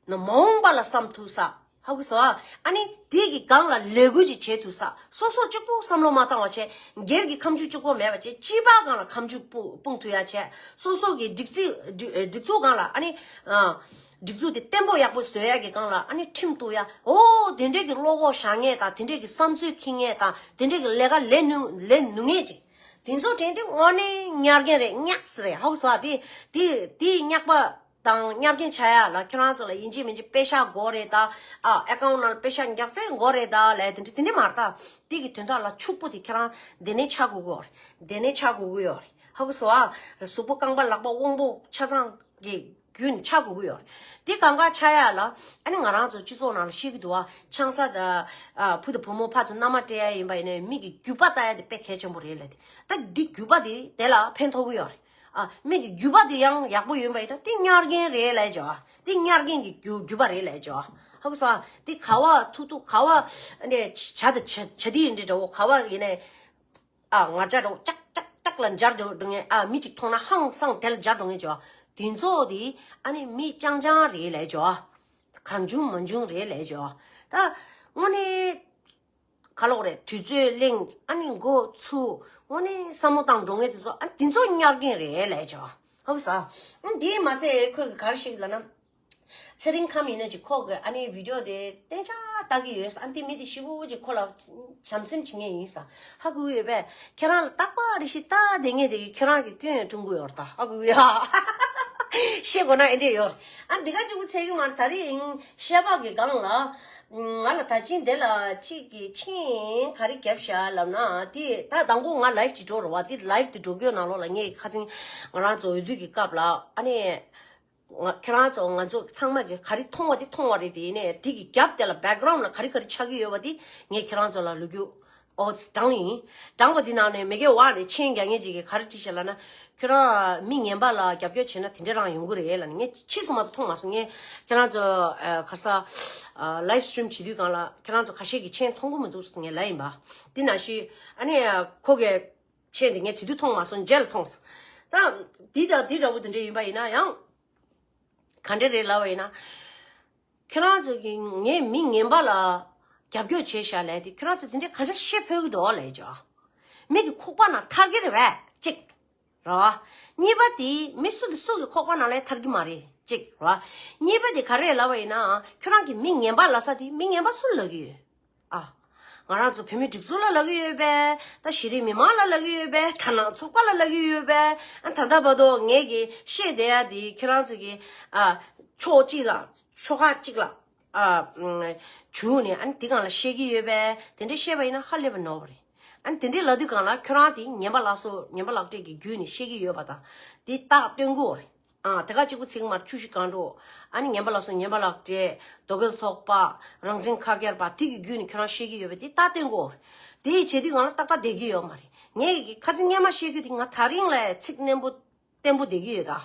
ན་མ་འོངས་པ་ལ་བསམ་ཐུབ་ས། ཧ་གོ་སོང་ཨ། ཨ་ནི་དེ་གི་སྒང་ལ་ལས་འགུལ་ཅིག་བྱེད་ཐུབ་ས། སོ་སོ་གཅིག་པུ་བསམ་བློ་མ་བཏང་བ་བྱས། སྒེར་གྱི་ཁ་མཆུ་གཅིག་པོ་མེད་པ་བྱས། སྤྱི་པ་སྒང་ལ་ཁ་མཆུ་སྤུ་སྤུངས་ཐུབ་ཡ་བྱས། སོ་སོ་གི་སྒྲིག་འཛུགས་སྒྲིག་སྒྲིག་འཛུགས་སྒང་ལ་ཨ་ནི། ཨ། སྒྲིག་འཛུགས་དེ་བརྟན་པོ་ཡག་པོ་བཟོ་ཡ་གི་སྒང་ལ་ཨ་ནི་ཁྲིམས་གཏུག་ཡ། འོ་དེ་འདྲས་ཀྱི་བློ་ཁོག་བཞག་མཁན་དང་། དེ་འདྲས་ཀྱི་བསམ་ཚུལ་འཁྱེར་མཁན་དང་། དེ་འདྲས་ཀྱི་ལས་ཀ་ལས་ནུས་ལས་ནུས་མཁན་ཅིག་དེ་ཚོ་དྲན་དུས་དངོས་གནས་གཉར་མཁན་རེད། ཉག་སི་རེད། ཧ་གོ་སོང་ཨ། དེ་དེ་དེ་ཉག་པ་དང་གཉར་མཁན་ཆགས་ཡ་ལ་ཁྱེད་རང་ཚོ་ལ་ཡིན་གཅིག་མིན་གཅིག་པེ་ཤག་དགོས་རེད་ད། ཨ། ཨེ་ཀའུན་ཊི་ནང་ལ་པེ་ཤག་རྒྱག་ཚད་དགོས་རེད་ད་ལབ་དེ་འདྲ་དེ་འདྲ་མ་རེད་ད། དེ་གི་དོན་དག་ལ་ཕྱུག་པོ་དེ་ཁྱེད་རང་འདི་ནས་ཆགས་དགོས་ཀྱི་ཡོད་རེད། འདི་ནས་ཆགས་དགོས་ཀྱི་ཡོད་རེད། ཧ་གོ་སོང་ཨ། གཟུགས་པོ་རྐང་པ་ལག་པ་དབང་པོ་ཆ་ཚང་གི་ བརྒྱུད་ནས་ཆགས་དགོས་ཀྱི་ཡོད་རེད། དེ་གང་ག་ཆགས་ཡ་ལ་ཨ་ནི་ང་རང་ཚོ་སྤྱི་ཚོགས་ནང་ལ་ཤེས་ཀྱི་འདུག་བ། ཆང་ས་དང་ཨ་བུ་དང་བུ་མོ་ཕར་ཚུར་མནའ་མ་སྤྲད་ཡ་ཡིན་པ་ཡིན་ནའི་མི་གི་རྒྱུད་པ་ལྟ་ཡ་དེ་དཔེ་གལ་ཆེན་པོ་རེད་ལབ་དེ། ད་འདི་རྒྱུད་པ་དེ་དེ་ལ་ཕན་ཐོགས་ཀྱི་ཡོད་རེད། ཨ་མི་གི་རྒྱུད་པ་དེ་ཡང་ཡག་པོ་ཡོད་པ་ཡིན་ན་དེ་གཉོར་མཁན་རེད་ལབ་ཀྱི་ཡོད། དེ་གཉོར་མཁན་གྱི་རྒྱུ་རྒྱུད་པ་རེད་ལབ་ཀྱི་ཡོད། ཧ་གོ་སོང་ཨ། དེ་ག་བ་ཐུག་ཐུག་ག་བ་ནས་བྱ་དང་བྱ་བྱ་དེ་ཡིན་འདྲ་འདྲ་བོ་ག་བ་ཡིན་ནའི། ཨ་ང་རྒྱལ་འདྲ་བོ་ཅག་ཅག་ཅག་ལ་འཇར་འགྲོ་འགྲོ་ངེས། ཨ་མི་གཅིག་མཐོང་ན་ཧང་སང་དེ་ལ་འཇར་འགྲོ་ངེས་ཀྱི་བ། དེ་ཚོ་དེ་ཨ་ནི་མི་རྐྱང་རྐྱང་རེད་ལབ་ཀྱི་ཡོད། གང་བྱུང་མང་བྱུང་རེད་ལབ་ཀྱི་ཡོད། ད་དངོས་གནས་ག་ལོག་རེད། དུས་ཚོད་གླེང་ཨ་ནི་མགོ་ཚུགས་དངོས་གནས་བསམ་བློ་བཏང་འགྲོ་ངེས་དེ་ཚོ་ཨ་དེ་ཚོ་གཉོར་མཁན་རེད་ལབ་ཀྱི་ཡོད། ཧ་གོ་སོང་ཨ། འདི་མ་ཟད་ཁོས་ག་རེ་ཞིག་ལབ་ན། ཚེ་རིང་ཁམས་ཡིན་ན་ཅིག་ཁོ་གི་ཨ་ནི་བི་ཌིའོ་དེ་གཏན་འཇགས་ལྟ་གི་ཡོད་ས། ཨ་ནི་དེ་མི་དེ་ཞི་བོ་ཅིག་ཁོ་ལ་བྱམས་སེམས་བྱེད་མཁན་ཡིན་ས། ཧ་གོ་གི་ཡོད་པས། ཁྱེད་རང་ལ་རྟག་པར་རེ་ཞིག་ལྟ་བསྡད་མཁན་དེ་གིས་ཁྱེད་རང་གི་སྐྱོན་ཡང་སྐྲུན་གི་ཡོད་རེད་ད། ཧ་གོ་གི་ཡོད། ཤེས་དགོས་ན་ཨེ་འདྲས་ཡོད་རེད། ཨ་འདི་ག་གཅིག་པུ་ཚད་གི་མ་རེད། ད་རེས་ཡིན་བཤད་པ་གི་སྒང་ལ་ང་ལ་ད་ཅིང་དེ་ལ་གཅིག་གི་ཆིང་ག་རེ་བརྒྱབ་ཤག་ལབ་ན། དེ་ད་དང་པོ་ང་ལའིབ་ཅིག་འགྲོ་རེད་བ། དེ་ལའིབ་དེ་འགྲོ་གི་ཡོད་ནང་ལོགས་ལ་ངས་ཁ་སང་ང་རང་ཚོ་འོས་བསྡུ་གི་སྐབས་ལ་ཨ་ནི། ང་ཁྱེད་རང་ཚོ་ང་ཚོ་ཚང་མ་གི་ག་རེ་མཐོང་བ་དེ་མཐོང་བ་རེད། དེ་ཡིན་ནའི་དེ་གི་རྒྱབ་དེ་ལ་བེག་གྷ་རའུན་ལ་ག་རེ་ག་རེ་ཆགས་ཀྱི་ཡོད་པ་དེ་ངས་ཁྱེད་རང་ཚོ་ལ་ལོ་རྒྱུས་ཨོ་དྲངས་ཡིན། དྲངས་པ་དེ་ནང་ནས་མི་སྒེར་བ་རེད། མཆན་རྒྱག་མཁན་ཅིག་གིས་ག་རེ་བྲིས་ཤག་ལབ་ན། ཁྱོད་རང་མི་ངན་པ་ལ་རྒྱབ་སྐྱོར་བྱས་ན་དེ་འདྲ་རང་ཡོང་གི་རེད་ལབ་ནས་ངས་ཕྱིས་སུ་མ་གཏོགས་མཐོང་མ་སོང་། ངས་ཁྱེད་རང་ཚོ་ཨ་ག་ས་ཨ་ལའིབ་སི་ཊི་རིམ་བྱེད་དུས་སྒང་ལ་ཁྱེད་རང་ཚོ་ཁ་ཤས་ཀྱིས་མཆན་མཐོང་གི་མི་འདུག་ཟེར་ངས་ལབ་ཡིན་པ། དེ་ནང་བཞིན་ཨ་ནི་ཁོ་གིས་མཆན་དེ་ངས་དེ་དུས་མཐོང་མ་སོང་། རྗེས་ལ་མཐོང་སོང་། ད་འདི་དང་འདི་འདྲ་བོ་དེ་འདྲ་ཡིན་པ་ཡིན་ན་ཡང་། ག་འདྲ་རེད་ལབ་པ་ཡིན་ན། ཁྱེད་རང་ཚོ་གིས་ངས་མི་ངན་པ་ལ་རྒྱབ་སྐྱོར་བྱས་ཤག་ལབ་དེ། ཁྱེད་རང་ཚོ་དེ་འདྲ་ག་འདྲ་བཤད་ཕོད་ཀྱི་འདུག་ལབ་ཀྱི་ཡོད། མི་གི་ཁོག་པ་ནང་ཐར་གི་རེད་པས་གཅིག་རེད་བ། གཉིས་པ་དེ་མི་སུ་དང་སུ་གི་ཁོག་པ་ནང་ལ་ཐར་གི་མ་རེད་གཅིག་རེད་བ། གཉིས་པ་དེ་ག་རེ་ལབ་པ་ཡིན་ན། ཁྱོད་རང་གིས་མི་ངན་པ་ལབ་ས་དེ་མི་ངན་པ་སུ་ལབ་ཀྱི་ཡོད། ཨ། ང་རང་ཚོ་བོད་མི་སྒྲིག་འཛུགས་ལ་ལབ་ཀྱི་ཡོད་པས། ད་གཞི་རིམ་མི་མང་ལ་ལབ་ཀྱི་ཡོད་པས། ཐ་ན་ཚོགས་པ་ལ་ལབ་ཀྱི་ཡོད་པས། ཨ་ད་ལྟ་བར་དུ་ངས་ཀྱི་བཤད་བསྡད་ཡ་དེ་ཁྱེད་རང་ཚོ་གི་ཨ་ཕྱོགས་གཅིག་ལ་ཤོག་ཁག་གཅིག་ལ་ཨ་བྱུང་ནས་ཨ་ནི་དེ་སྒང་ལ་བཤད་ཀྱི་ཡོད་པས། དེ་འདྲས་བཤད་པ་ཡིན་ན་ཧ་ལས་པ་ནོར་བ་རེད། ཨ་ནི་དེ་འདྲས་ལབ་དུས་སྒང་ལ་ཁྱོད་རང་དེ་ངན་པ་ལགས་སོ་ངན་པ་ལག་སྤྲད་ཀྱི་བརྒྱུད་ནས་བཤད་ཀྱི་ཡོད་པ་དང་དེ་རྟགས་སྟོན་དགོས་རེད། ཨ་དེ་ག་གཅིག་པུ་ཚིག་མར་ཆུ་བཞི་སྒང་དྲུག་ཨ་ནི་ངན་པ་ལགས་སོ་ངན་པ་ལག་སྤྲད། རྡོ་སྐས་ཚོགས་པ། རང་བཙན་ཁ་སྐྱེར་པ་དེ་གི་བརྒྱུད་ནས་ཁྱོད་རང་བཤད་ཀྱི་ཡོད་པས། དེ་རྟགས་སྟོན་དགོས། དེ་བྱེད་དུས་ང་ལ་ཏག་ཏག་བསྡད་ཀྱི་ཡོད་མ་རེད། ངས་ཀྱི་ཁ་ཚིག་སྔན་མ་བཤད་རྒྱུ་དེ་ང་ད་རིང་ལ་ཚིག་བརྟན་པོ་བརྟན་པོ་བསྡད་ཀྱི་ཡོད་ད།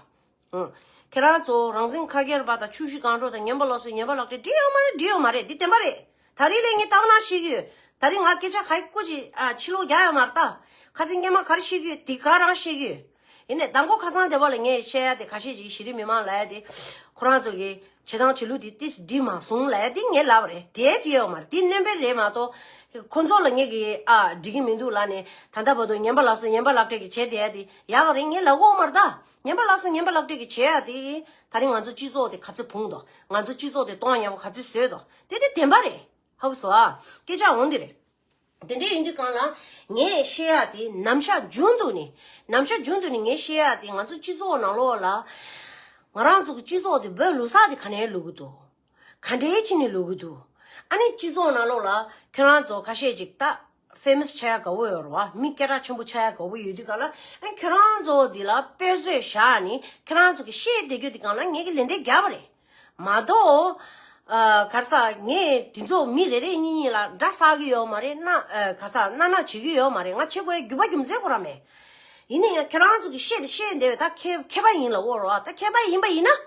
ཨང་། ཁྱེད་རང་ཚོ་རང་བཙན་ཁ་སྐྱེར་པ་དང་ཆུ་བཞི་སྒང་དྲུག་དང་ངན་པ་ལགས་སོ་ངན་པ་ལག་སྤྲད་འགྲིག་ཡོད་མ་རེད། འགྲིག་ཡོད་མ་རེད། འདི་བདེན་པ་རེད། ད་རིང་ལས་ངས་སྟག་ནང་བཤད་ཀྱི་ཡོད། ད་རིང་ང་སྐད་ཆ་ག་ཡི་ཀུ་ཅི་ཨ་ཕྱི་ལོགས་རྒྱག་ཡོད་མ་རེད་ད། ཁ་ཚིག་སྔན་མ་ག་རེ་བཤད་ཀྱི་ཡོད་དེ་ག་རང་བཤད་ཀྱི་ཡོད། ཡིན་ནའི་མདང་དགོང་ཁ་སང་དེ་བ་ལ་ངས་བཤད་ཡ་དེ་ཁ་ཤས་ཅིག་གཞི་རིམ་མི་མང་ལབ་ཡ་དེ་ཁོ་རང་ཚོ་གི་བྱེད་སྟངས་བྱེད་ལུགས་དེ་ཏིས་འགྲིག་མ་སོང་ལབ་ཡ་དེ་ངས་ལབ་པ་རེད། དེ་འགྲིག་ཡོད་མ་རེད། དེ་སྣོན་པ་རེད་མ་གཏོགས་ཁོ་ཚོ་ལ་ངས་གི་ཨ་འགྲིག་གི་མི་འདུག་ལབ་ནས་ད་ལྟ་བར་དུ་ངན་པ་ལགས་སོ་ངན་པ་ལག་སྤྲད་ཀྱི་བྱས་བསྡད་ཡ་དེ་ཡག་རེད། ངས་ལབ་གོ་མ་རེད་ད། ངན་པ་ལགས་སོ་ངན་པ་ལག་སྤྲད་ཀྱི་བྱས་ཡ་དེ་ད་རིང་ང་ཚོ་སྤྱི་ཚོགས་དེ་ག་ཚོད་བུང་དོ། ང་ཚོ་སྤྱི་ཚོགས་དེ་གཏོང་ཡག་པོ་ག་ཚོད་བཟོས་དོ། དེ་དེ་བདེན་པ་རེད། ཧ་གོ་སོང་ཨ། སྐད་ཆ་འོང་དེ་རེད། དེ་འདྲ་ཡིན་དུས་སྒང་ལ་ངས་བཤད་ཡ་དེ་ནམ་ཞག་རྒྱུན་དུ་ནས་ནམ་ཞག་རྒྱུན་དུ་ནས་ངས་བཤད་ཡ་དེ་ང་ཚོ་སྤྱི་ཚོགས་ནང་ལོགས་ལ་ང་རང་ཚོ་གི་སྤྱི་ཚོགས་དེ་བོད་ལུགས་ས་དེ་ག་ནས་ལུག་གི་འདུག་ག་འདྲའི་ཕྱི་ནས་ལུག་གི་འདུག་ཨ་ནི་སྤྱི་ཚོགས་ནང་ལོགས་ལ་ཁྱོད་རང་ཚོ་ཁ་ཤས་ཅིག་ད་ཕེ་མ་སི་ཆགས་ཡ་དགའ་བོ་ཡོད་རེད་བ། མི་སྐད་གྲགས་ཆེན་པོ་ཆགས་ཡ་དགའ་བོ་ཡོད་དུས་སྒང་ལ་ཨ་ནི་ཁྱོད་རང་ཚོ་འདི་ལ་དཔེ་མཛོད་བཞག་ནས་ཁྱོད་རང་ཚོ་གི་བཤད་བསྡད་རྒྱུ་དེ་སྒང་ལ་ངས་གི་ལན་འདེབས་རྒྱག་པ་རེད། མ་གཏོགས། ཨ་ག་རེ་ཟ། ངས་དེ་ཚོ་མི་རེ་རེ་གཉིས་གཉིས་ལ་འདྲ་བསགས་ཀྱི་ཡོད་མ་རེད། ན་ཨ་ག་རེ་ཟ། ན་ན་བྱེད་ཀྱི་ཡོད་མ་རེད། ང་བྱེད་དགོས་རྒྱུ་བ་རྒྱུ་མཚན་ཁོ་རང་མེད། ཡིན་ན་ཡང་ཁྱེད་རང་ཚོ་གི་བཤད་དེ་བཤད་བསྡད་པ་ད་མཁས་མཁས་པ་ཡིན་ལབ་དགོས་རེད་བ། ད་མཁས་པ་ཡིན་པ་ཡིན་ན།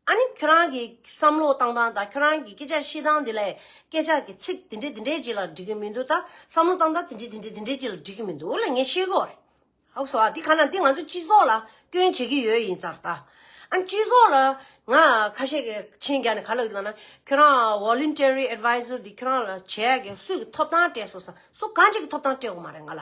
ཨ་ནི་ཁྱོད་རང་གི་བསམ་བློ་བཏང་སྟངས་དང་ཁྱོད་རང་གི་སྐད་ཆ་བཤད་སྟངས་དེ་ལ་སྐད་ཆ་གི་ཚིག་དེ་འདྲས་དེ་འདྲས་ཅིག་ལ་འགྲིག་གི་མི་འདུག་ད་བསམ་བློ་བཏང་སྟངས་དེ་འདྲས་དེ་འདྲས་དེ་འདྲས་ཅིག་ལ་འགྲིག་གི་མི་འདུག་ལ་ངས་བཤད་དགོས་རེད། ཧ་གོ་སོང་ཨ། འདི་ག་ན་འདི་ང་ཚོ་སྤྱི་ཚོགས་ལ་སྐྱོན་བྱེད་ཀྱི་ཡོད་ཡིན་ཙང་ད། ཨ་སྤྱི་ཚོགས་ལ་ང་ཁ་ཤས་ཀྱིས་མཆན་རྒྱག་ནས་ག་ལབ་ཀྱི་ལབ་ན། ཁྱོད་རང་ཝོ་ལན་ཊི་རི་ཨེཌ་ཝའི་ཛར་འདི་ཁྱོད་རང་ལ་བྱས་ཀྱི་སུ་གི་ཐོབ་ཐང་སྤྲད་སོང་ས། སུ་གང་ཅིག་གི་ཐོབ་ཐང་སྤྲད་དགོས་མ་རེད་ང་ལ།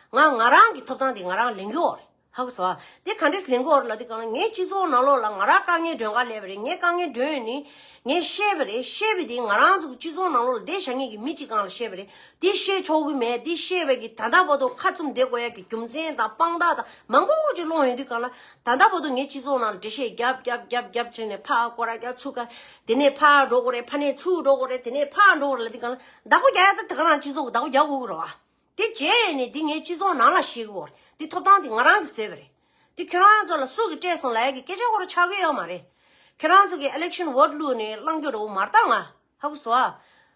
ང་ང་རང་གི་ཐོབ་ཐང་འདི་ང་རང་ལེན་གྱི་ཡོད་རེད། ཧ་གོ་སོང་ཨ། འདི་ག་འདྲས་ལེན་གྱི་ཡོད་རེད་ལབ་དུས་སྒང་ལ་ངའི་སྤྱི་ཚོགས་ནང་ལོགས་ལ་ང་རང་དཀའ་ངལ་སྒྲོན་ག་སླེབས་པ་རེད། ངའི་དཀའ་ངལ་སྒྲོན་ནས་ངས་བཤད་པ་རེད། བཤད་པ་འདི་ང་རང་ཚོ་གི་སྤྱི་ཚོགས་ནང་ལོགས་ལ་བསྡད་བཞག་མཁན་གྱི་མི་གཅིག་སྒང་ལ་བཤད་པ་རེད། འདི་བཤད་ཆོག་གི་མེད། འདི་བཤད་པའི་གི་ད་ལྟ་བར་དུ་ཁ་བཙུམ་བསྡད་དགོས་ཡ་གི་རྒྱུ་མཚན་དང་དཔང་རྟགས་དང་མང་པོ་ཅིག་སློང་ཡོང་དུས་སྒང་ལ། ད་ལྟ་བར་དུ་ངའི་སྤྱི་ཚོགས་ནང་ལ་འགྲེལ་བཤད་རྒྱབ་རྒྱབ་རྒྱབ་རྒྱབ་བྱས་ནས་ཕར་སྐོར་ར་རྒྱབ་ཚུར་ཁ། དེ་ནས་ཕར་འགྲོ་དགོས་རེད། ཕ་ནས་ཚུར་འགྲོ་དགོས་རེད། དེ་ནས་ཕར་འགྲོ་དགོས་རེད་ལབ་དུས་སྒང་ལ་བདག་པོ་རྒྱག་ཡ་ད་དེ་ག་རང་སྤྱི་ཚོགས་ཀྱི་བདག་པོ་རྒྱག་དགོས་ཀྱི་རེད་བ། དེ་བྱས་ནས་འདི་ངའི་སྤྱི་ཚོགས་ནང་ལ་བཤད་ཀྱི་ཡོད་རེད། འདི་ཐོབ་ཐང་དེ་ང་རང་གིས་བཟོས་པ་རེད། འདི་ཁྱོད་རང་ཚོ་ལ་སུ་གིས་སྤྲད་སོང་ལབ་ཡ་གི་སྐད་ཆ་ཁོ་རང་ཆགས་ཀྱི་ཡོད་མ་རེད། ཁྱེད་རང་ཚོ་གི་election vote་བླུགས་ནས་བླང་རྒྱུ་རོ་མ་རྟག་ང་ཧ་གོ་སོང་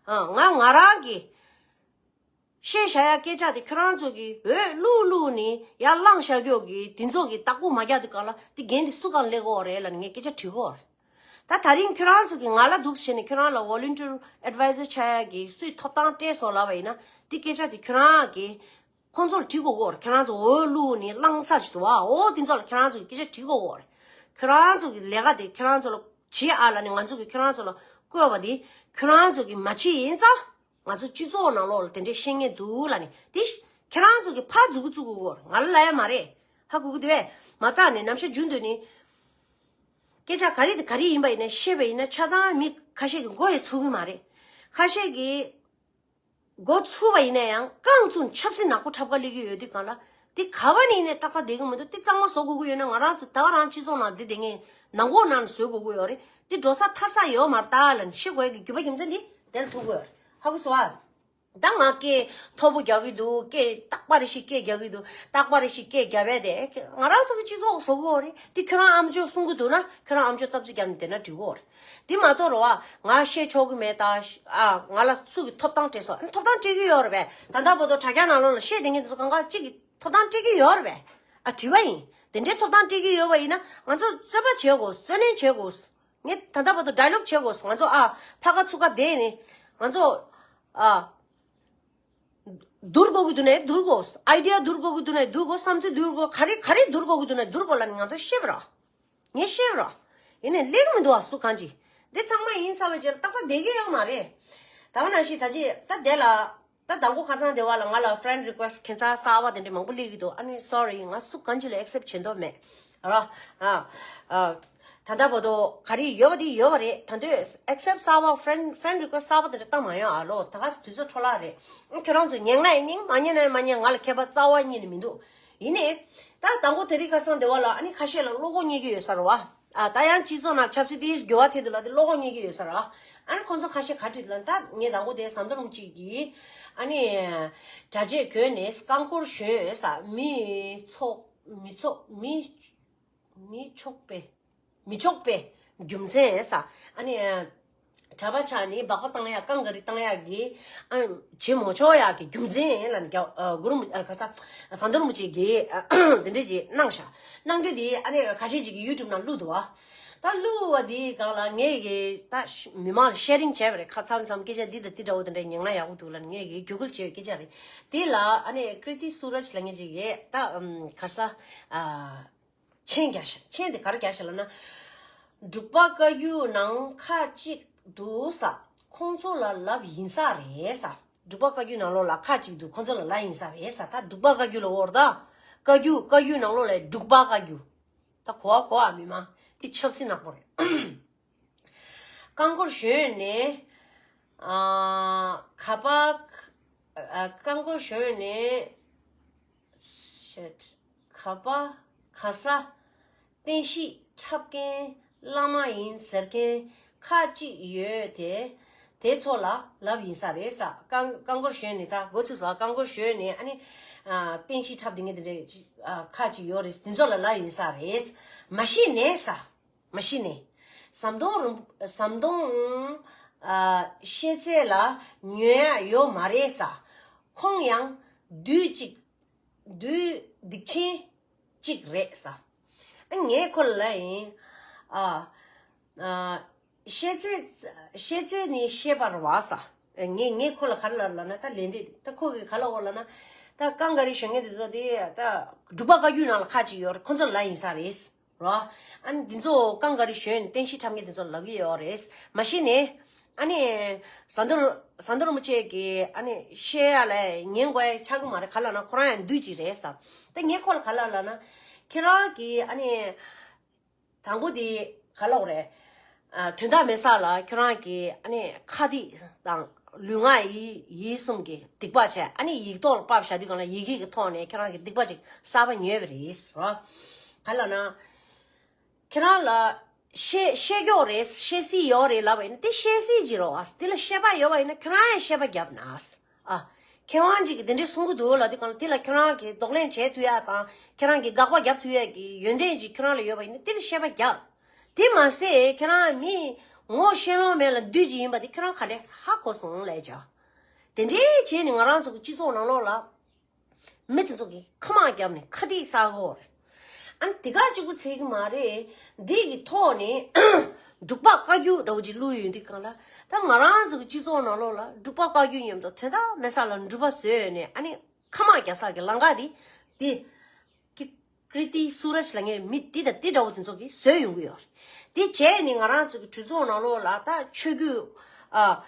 ཨ། ང་ང་རང་གི་བཤད་བཞག་ཡ་སྐད་ཆ་དེ་ཁྱོད་རང་ཚོ་གི་འོས་བླུགས་བླུགས་ནས་ཡར་བླངས་བཞག་རྒྱུ་གི་དེ་ཚོ་གི་བདག་པོ་མ་རྒྱག་དུས་གང་ལ་དེ་འགན་དེ་སུ་གང་ལེན་དགོས་རེད་ལབ་ནས་ངས་སྐད་ཆ་དྲི་གོ་རེད། ད་ད་རིང་ཁྱོད་རང་ཚོ་གི་ང་ལ་འདུག་བྱས་ནས་ཁྱོད་རང་ལ་volunteer advisor་ཆགས་ཡ་གི་སུས་ཐོབ་ཐང་སྤྲད་སོང་ལབ་པ་ཡིན་ན་དེ་སྐད་ཆ་དེ་ཁྱོད་རང་གི་ཁོང་ཚོ་ལ་དྲི་དགོས་གོ་རེད། ཁྱོད་རང་ཚོ་འོས་བླུགས་ནས་བླངས་ས་ཞིག་འདུག་བ། འོ་དེ་ཚོ་ལ་ཁྱོད་རང་ཚོ་གི་སྐད་ཆ་དྲི་དགོས་གོ་རེད། ཁྱོད་རང་ཚོ་གི་ལས་ཀ་དེ་ཁྱོད་རང་ཚོ་ལ་བྱེད་ཨ་ལབ་ནས་ང་ཚོ་གི་ཁྱོད་རང་ཚོ་ལ་བསྐོས་པ་དེ་ཁྱོད་རང་ཚོ་གི་མ་བྱེད་ཡིན་ཙང་། ང་ཚོ་སྤྱི་ཚོགས་ནང་ལོགས་ལ་དེ་འདྲའི་བཤད་མཁན་འདུག་ལབ་ནས་དེ་ཁྱེད་རང་ཚོ་གི་ཕར་འཛུགས་འགོ་བཙུགས་དགོས་ང་ལ་ལབ་ཡ་མ་རེད། ཧ་གོ་གི་འདུག་ཨེ། མ་རྩ་ནས་ནམ་ཞག་རྒྱུན་དུ་ནི་སྐད་ཆ་ག་རེ་དེ་ག་རེ་ཡིན་པ་ཡིན་ན་བཤད་པ་ཡིན་ན་ཆ་ཚང་མི་ཁ་ཤས་ཀྱི་མགོ་ཡི་ཚུགས་གི་མ་རེད། ཁ་ཤས་ཀྱི་མགོ་ཚུགས་པ་ཡིན་ན་ཡང་རྐང་བཙུགས་ཆབ་སྲིད་ནག་པོ་འཁྲབ་ག་སླེབས་ཀྱི་ཡོད་དུས་གང་ལ་དེ་ག་བ་ནས་ཡིན་ནའི་ཏག་ཏག་བསྡད་གི་མི་འདུག་དེ་གཙང་མ་བཟོ་དགོས་ཀྱི་ཡོད་ན་ང་རང་ཚོ་ད་ག་རང་སྤྱི་ཚོགས་ནང་བསྡད་བསྡད་མཁན་ནང་ཁོག་ནང་བཟོ་དགོས་ཀྱི་ཡོད་རེད། དེ་འགྲོ་ས་ཐར་ས་ཡོད་མ་རེད་ད་ལབ་ནས་བཤད་དགོས་ཀྱི་རྒྱུ་མཚན་དེ་དེ་ལ་ཐུག་གི་ཡོད་རེད། ཧ་གོ་སོང་ཨ། ད་ང་སྐད་མཐོ་པོ་རྒྱག་གི་འདུག་སྐད་རྟག་པ་རེ་ཞིག་སྐད་རྒྱག་གི་འདུག་རྟག་པ་རེ་ཞིག་སྐད་རྒྱབ་ཡས་དེ་ང་རང་ཚོ་གི་སྤྱི་ཚོགས་བཟོ་གི་ཡོད་རེད། དེ་ཁྱོད་རང་ཨམ་ཅོག་གསུང་གི་འདུག་ན་ཁྱོད་རང་ཨམ་ཅོག་སྟབས་གཅིག་རྒྱབ་ནས་བསྡད་ན་འགྲིག་གི་ཡོད་རེད། དེ་མ་གཏོགས་རེད་བ། ང་བཤད་ཆོག་གི་མེད་ད། ཨ་ང་ལ་སུ་གི་ཐོབ་ཐང་སྤྲད་སོང་། ཨ་ཐོབ་ཐང་སྤྲད་གི་ཡོད་རེད་པས། ད་ལྟ་བར་དུ་དྲ་རྒྱ་ནང་ལོགས་ལ་བཤད་བསྡད་མཁན་དེ་ཚོ་གང་ག་གཅིག་གི་ཐོབ་ཐང་སྤྲད་གི་ཡོད་རེད་པས། ཨ་དྲི་བ་ཡིན། དེ་འདྲའི་ཐོབ་ཐང་སྤྲད་གི་ཡོད་པ་ཡིན་ན་ང་ཚོ་རྩོད་པ་བྱེད་དགོས། རྩོད་ལེན་བྱེད་དགོས། ངས་ད་ལྟ་བར་དུ་ཌའི་ལོག་བྱེད་དགོས། ང་ཚོ་ཨ་ཕ་ག་ཚུགས་ཀ་བསྡད་ནས་ང་ཚོ་ཨ་བསྡུར་དགོས་ཀྱི་འདུག་ནས་བསྡུར་དགོས། ཨའི་ཌི་ཡ་བསྡུར་དགོས་ཀྱི་འདུག་ནས་བསྡུར་དགོས། བསམ་ཚུལ་བསྡུར་དགོས། ག་རེ་ག་རེ་བསྡུར་དགོས་ཀྱི་འདུག་ནས་བསྡུར་དགོས་ལབ་ནས་ང་ཚོ་བཤད་པ་ར། ངས་བཤད་པ་ར། ཡིན་ནས་ལེགས་མི་འདུག་ཨ་སུ་གང་ཅི། འདི་ཚང་མ་ཡིན་ཚར་བའི་རྗེས་ལ་ཏག་ཏག་བསྡད་ཀྱི་ཡོད་མ་རེད། ད་ག་ནང་བཞིན་ད་ཅི་ད་དེ་ལ། ད་དང་པོ་ཁ་སང་དེ་བ་ལ་ང་ལ་friend request་ཁྱད་མཚར་གསར་བ་དེ་འདྲ་མང་པོ་སླེབས་ཀྱི་འདུག་ཨ་ནི་sorry་ང་སུ་གང་ཅི་ལ་accept་བྱེད་མདོག་མེད་ར། ཨ་ཨ་ད་ལྟ་བར་དུ་ག་རེ་ཡོད་པ་དེ་ཡོད་པ་རེད། ད་དུང་accept་གསར་བ་friend friend request་གསར་བ་དེ་འདྲ་བཏང་མ་ཡོང་ཨ་ལོ། ད་ག་སེ་དུས་ཚོད་འཕྲོ་བརླག་རེད། ཨ་ཁྱོད་རང་ཚོ་ཉན་ན་ཡང་ཉན། མ་ཉན་ན་ཡང་མ་ཉན། ང་ལ་ཁྱད་པར་རྩ་བ་ཉིད་ནས་མི་འདུག་ཡིན་ནའི། ད་དང་པོ་དེ་རིང་ཁ་སང་དེ་བ་ལ་ཨ་ནི་ཁ་ཤས་ལ་བློ་ཁོག་རྙེད་ཀྱི་ཡོད་ས་རེད་བ། ཨ་ད་ཡང་སྤྱི་ཚོགས་ནང་ཆབ་སྲིད་དེའི་འགྱུར་བ་ཐེབས་འདུག་ལ་དེ་བློ་ཁོག་རྙེད་ཀྱི་ཡོད་ས་རེད་བ། ཨ་ནི་ཁོང་ཚོ་ཁ་ཤས་ག་འདྲ་ལབ་ན་ད་ངས་དང་པོ་དེ་ཟམ་གདོང་རིན་པོ་ཆེ་གིས་ཨ་ནི་གྲྭ་ཆས་གྱོན་ནས་རྐང་འཁོར་ཞོན་ས་མི་ཚོགས་མི་ཚོགས་མི་མི་ཆོག་པའི། མི་ཆོག་པའི་རྒྱུ་མཚན་ས། ཨ་ནི་གྲྭ་པ་ཆགས་ནས་སྦག་པ་བཏང་ཡག་རྐང་ག་རི་བཏང་ཡག་གི་ཨ་བྱེད་མ་ཆོག་ཡག་གི་རྒྱུ་མཚན་ལ་ནི་རྒྱ་ཨ་གུ་རུ་མི་ཨ་ག་ས་ཟམ་གདོང་རིན་པོ་ཆེ་གིས་འདི་འདྲ་ཅིག་གནང་ཤག་གནང་རྒྱུ་དེ་ཨ་ནི་ཁ་ཤས་ཅིག་གིས་ཡུ་ཊུབ་ནང་བླུགས་འདུག་བ། ད་བླུགས་པ་དེའི་སྒང་ལ་ངས་གི་ད་མི་མང་ལ་ཤེ་རིང་བྱས་པ་རེད། ཁ་མཚམས་མཚམས་སྐད་ཆ་འདི་དང་འདི་འདྲ་བོ་དེ་འདྲ་ཉན་ན་ཡག་པོ་འདུག་ལ་ངས་གི་བརྒྱུད་སྐུལ་བྱས་པའི་སྐད་ཆ་རེད། དེ་ལ་ཨ་ནི་ཀྲི་ཏི་སུ་ར་ཇི་ལབ་མཁན་ཅིག་གིས་ད་ག་ས་ཨ། མཆན་རྒྱག་ཤག་མཆན་དེ་ག་རེ་རྒྱག་ཤག་ལབ་ན། འབྲུག་པ་བཀའ་བརྒྱུད་ནང་ཁ་གཅིག་འདུག་ས། ཁོང་ཚོ་ལ་ལབ་ཡིན་ས་རེད་ས། འབྲུག་པ་བཀའ་བརྒྱུད་ནང་ལོགས་ལ་ཁ་གཅིག་འདུག་ཁོང་ཚོ་ལ་ལབ་ཡིན་ས་རེད་ས། ད་འབྲུག་པ་བཀའ་བརྒྱུད་ལ་འོར་ད། བཀའ་བརྒྱུད་བཀའ་བརྒྱུད་ནང་ལོགས་ལ་འབྲུག་པ་བཀའ་བརྒྱུད། ད་གོ་བ་གོ་བ་མི་མང་དེ་ཆབ་སྲིད་ནག་པོ་རེད། རྐང་འཁོར་ཞོན་ནས། ཨ། ག་པ། ཨ། རྐང་འཁོར་ཞོན་ནས། Shit. ག་པ། ག་ས། བསྟན་བཤིག་འཁྲབ་མཁན་བླ་མ་ཡིན་ཟེར་མཁན་ཁ་ཅིག་ཡོད་དེ། དེ་ཚོ་ལ་ལབ་ཡིན་ས་རེད་ས། རྐང་རྐང་འཁོར་ཞོན་ནས་ད་འགོ་ཚུགས་ས། རྐང་འཁོར་ཞོན་ནས་ཨ་ནི། ཨ། བསྟན་བཤིག་འཁྲབ་བསྡད་མཁན་དེ་འདྲ་ཨ། ཁ་ཅིག་ཡོད་རེད། དེ་ཚོ་ལ་ལབ་ཡིན་ས་རེད། མ་གཞི་ནས་ས། མ་གཞི་ནས། ཟམ་གདོང་རིན། ཟམ་གདོང་། ཨ། ཤེས་ཚད་ལ་ཉོན་ཡ་ཡོད་མ་རེད་ས། ཁོང་ཡང་བདུད་ཅིག་བདུད་སྡིག་ཆེན་ཅིག་རེད་ས། ཨ། ངས་ཁོ་ལ་ལབ་ཡིན། ཨ། ཨ། ཤེས་ཚད། ཤེས་ཚད་ནི་ཤེས་པ་རེད་བ་ས། ངས་ངས་ཁོ་ལ་ག་རེ་ལབ་ལབ་ན་ད་ལན་འདེབས་ད་ཁོ་གིས་ག་ལབ་འོ་ལབ་ན། ད་རྐང་ག་རི་ཞོན་མཁན་དེ་ཚོ་དེ་ད་འབྲུག་པ་བཀའ་བརྒྱུད་ནང་ལ་ཁ་ཅིག་ཡོད་རེད། ཁོ་ཚོ་ལ་ལབ་ཡིན་ས་རེད། རོ། ཨ་ནི་འདི་ཚོ་རྐང་ག་རི་ཞོན་བསྟན་བཤིག་འཁྲབ་མཁན་དེ་ཚོ་ལབ་ཀྱི་ཡོད་རེད། མ་གཞི་ནས། ཨ་ནི། ཟམ་གདོང་ཟམ་གདོང་རིན་པོ་ཆེ་གིས་ཨ་ནི་བཤད་ཡ་ལ་ཉན་དགོས་ཡ་ཆགས་ཀྱི་མ་རེད། ག་ལབ་ན་ཁོ་རང་ཡང་བདུད་ཅིག་རེད་ས། ད་ངས་ཁོ་ལ་ག་ལབ་ལབ་ན། ཁྱེད་རང་གིས་ཨ་ནི། དང་པོ་དེ་ག་ལབ་རེད། ཨ། དོན་དག་མེད་ས་ལ་ཁྱོད་རང་གིས་ཨ་ནི་ཁ་སྡིག་དང་ལུས་ངག་ཡིད་ཡིད་གསུམ་གྱི་སྡིག་པ་བྱས། ཨ་ནི་ཡིག་ཐོག་ལ་ཕབ་བཞག་དུས་གང་ལ་ཡི་གེ་གི་ཐོག་ནས་ཁྱོད་རང་གིས་སྡིག་པ་ཅིག་གསར་པ་ཉོས་པ་རེད་རོ། ག་ལབ་ན། ཁྱེད་རང་ལ་ཤེས་ཤེས་ཀྱོག་རེད། ཤེས་སྲིད་ཡོད་རེད་ལབ་པ་ཡིན་ན་དེ་ཤེས་སྲིད་ཅིག་རོ། ཨ། དེ་ལ་ཤེས་པ་ཡོད་པ་ཡིན་ན་ཁྱོད་རང་ཡང་ཤེས་པ་རྒྱབ་ན། ཨ། མཁས་དབང་ཅིག་གིས་དེ་འདྲས་གསུང་གི་འདུག་ལབ་དུས་གང་ལ་དེ་ལ་ཁྱོད་རང་གིས་གདོང་ལེན་བྱེད་ཐུབ་ཡ་དང་ཁྱོད་རང་གིས་དགག་པ་རྒྱབ་ཐུབ་ཡ་གི་ཡོན་ཏན་ཅིག་ཁྱོད་རང་ལ་ཡོད་པ་ཡིན་ན་དེ་ལ་ཤེས་པ་རྒྱབ། དེ་མ་ཟད་ཁྱེད་རང་མི་ངོ་ཤེས་ལོང་མེད་ལ་བདུད་ཅིག་ཡིན་པ་དེ་ཁྱེད་རང་ག་འདྲས་ཧ་གོ་སོང་ལས་བྱ། དེ་འདྲས་བྱས་ནས་ང་རང་ཚོ་གི་སྤྱི་ཚོགས་ནང་ལོགས་ལ་མི་དེ་ཚོ་གི་ཁ་མང་བརྒྱབ་ནས་ཁ་ཐིག་ཟ་གོ་རེད། ཨ་ནི་དེ་ག་གཅིག་པུ་ཚད་གི་མ་རེད། འདི་གི་ཐོག་ནས་འབྲུག་པ་བཀའ་བརྒྱུད་འདྲ་བོ་ཅིག་བླུགས་ཡོད་འདི་གང་ལ། ད་ང་རང་ཚོ་གི་སྤྱི་ཚོགས་ནང་ལོགས་ལ་འབྲུག་པ་བཀའ་བརྒྱུད་མཉམ་དུ་དོན་དག་མེད་ས་ལ་འབྲུག་པ་བཟོས་ནས་ཨ་ནི་ཁ་མང་རྒྱག་ས་གི་ལམ་ཁ་འདི་འདི་ཀི་ཀྲི་ཏི་སུ་ར་ཇི་ལབ་མཁན་མི་འདི་དང་འདི་འདྲ་བོ་དེ་ཚོ་གིས་བཟོས་ཡོང་གི་ཡོད་རེད། འདི་བྱས་ནས་ང་རང་ཚོ་གི་གྲོས་ཚོགས་ནང་ལོགས་ལ་ད་ཆོས་བརྒྱུད་ཨ་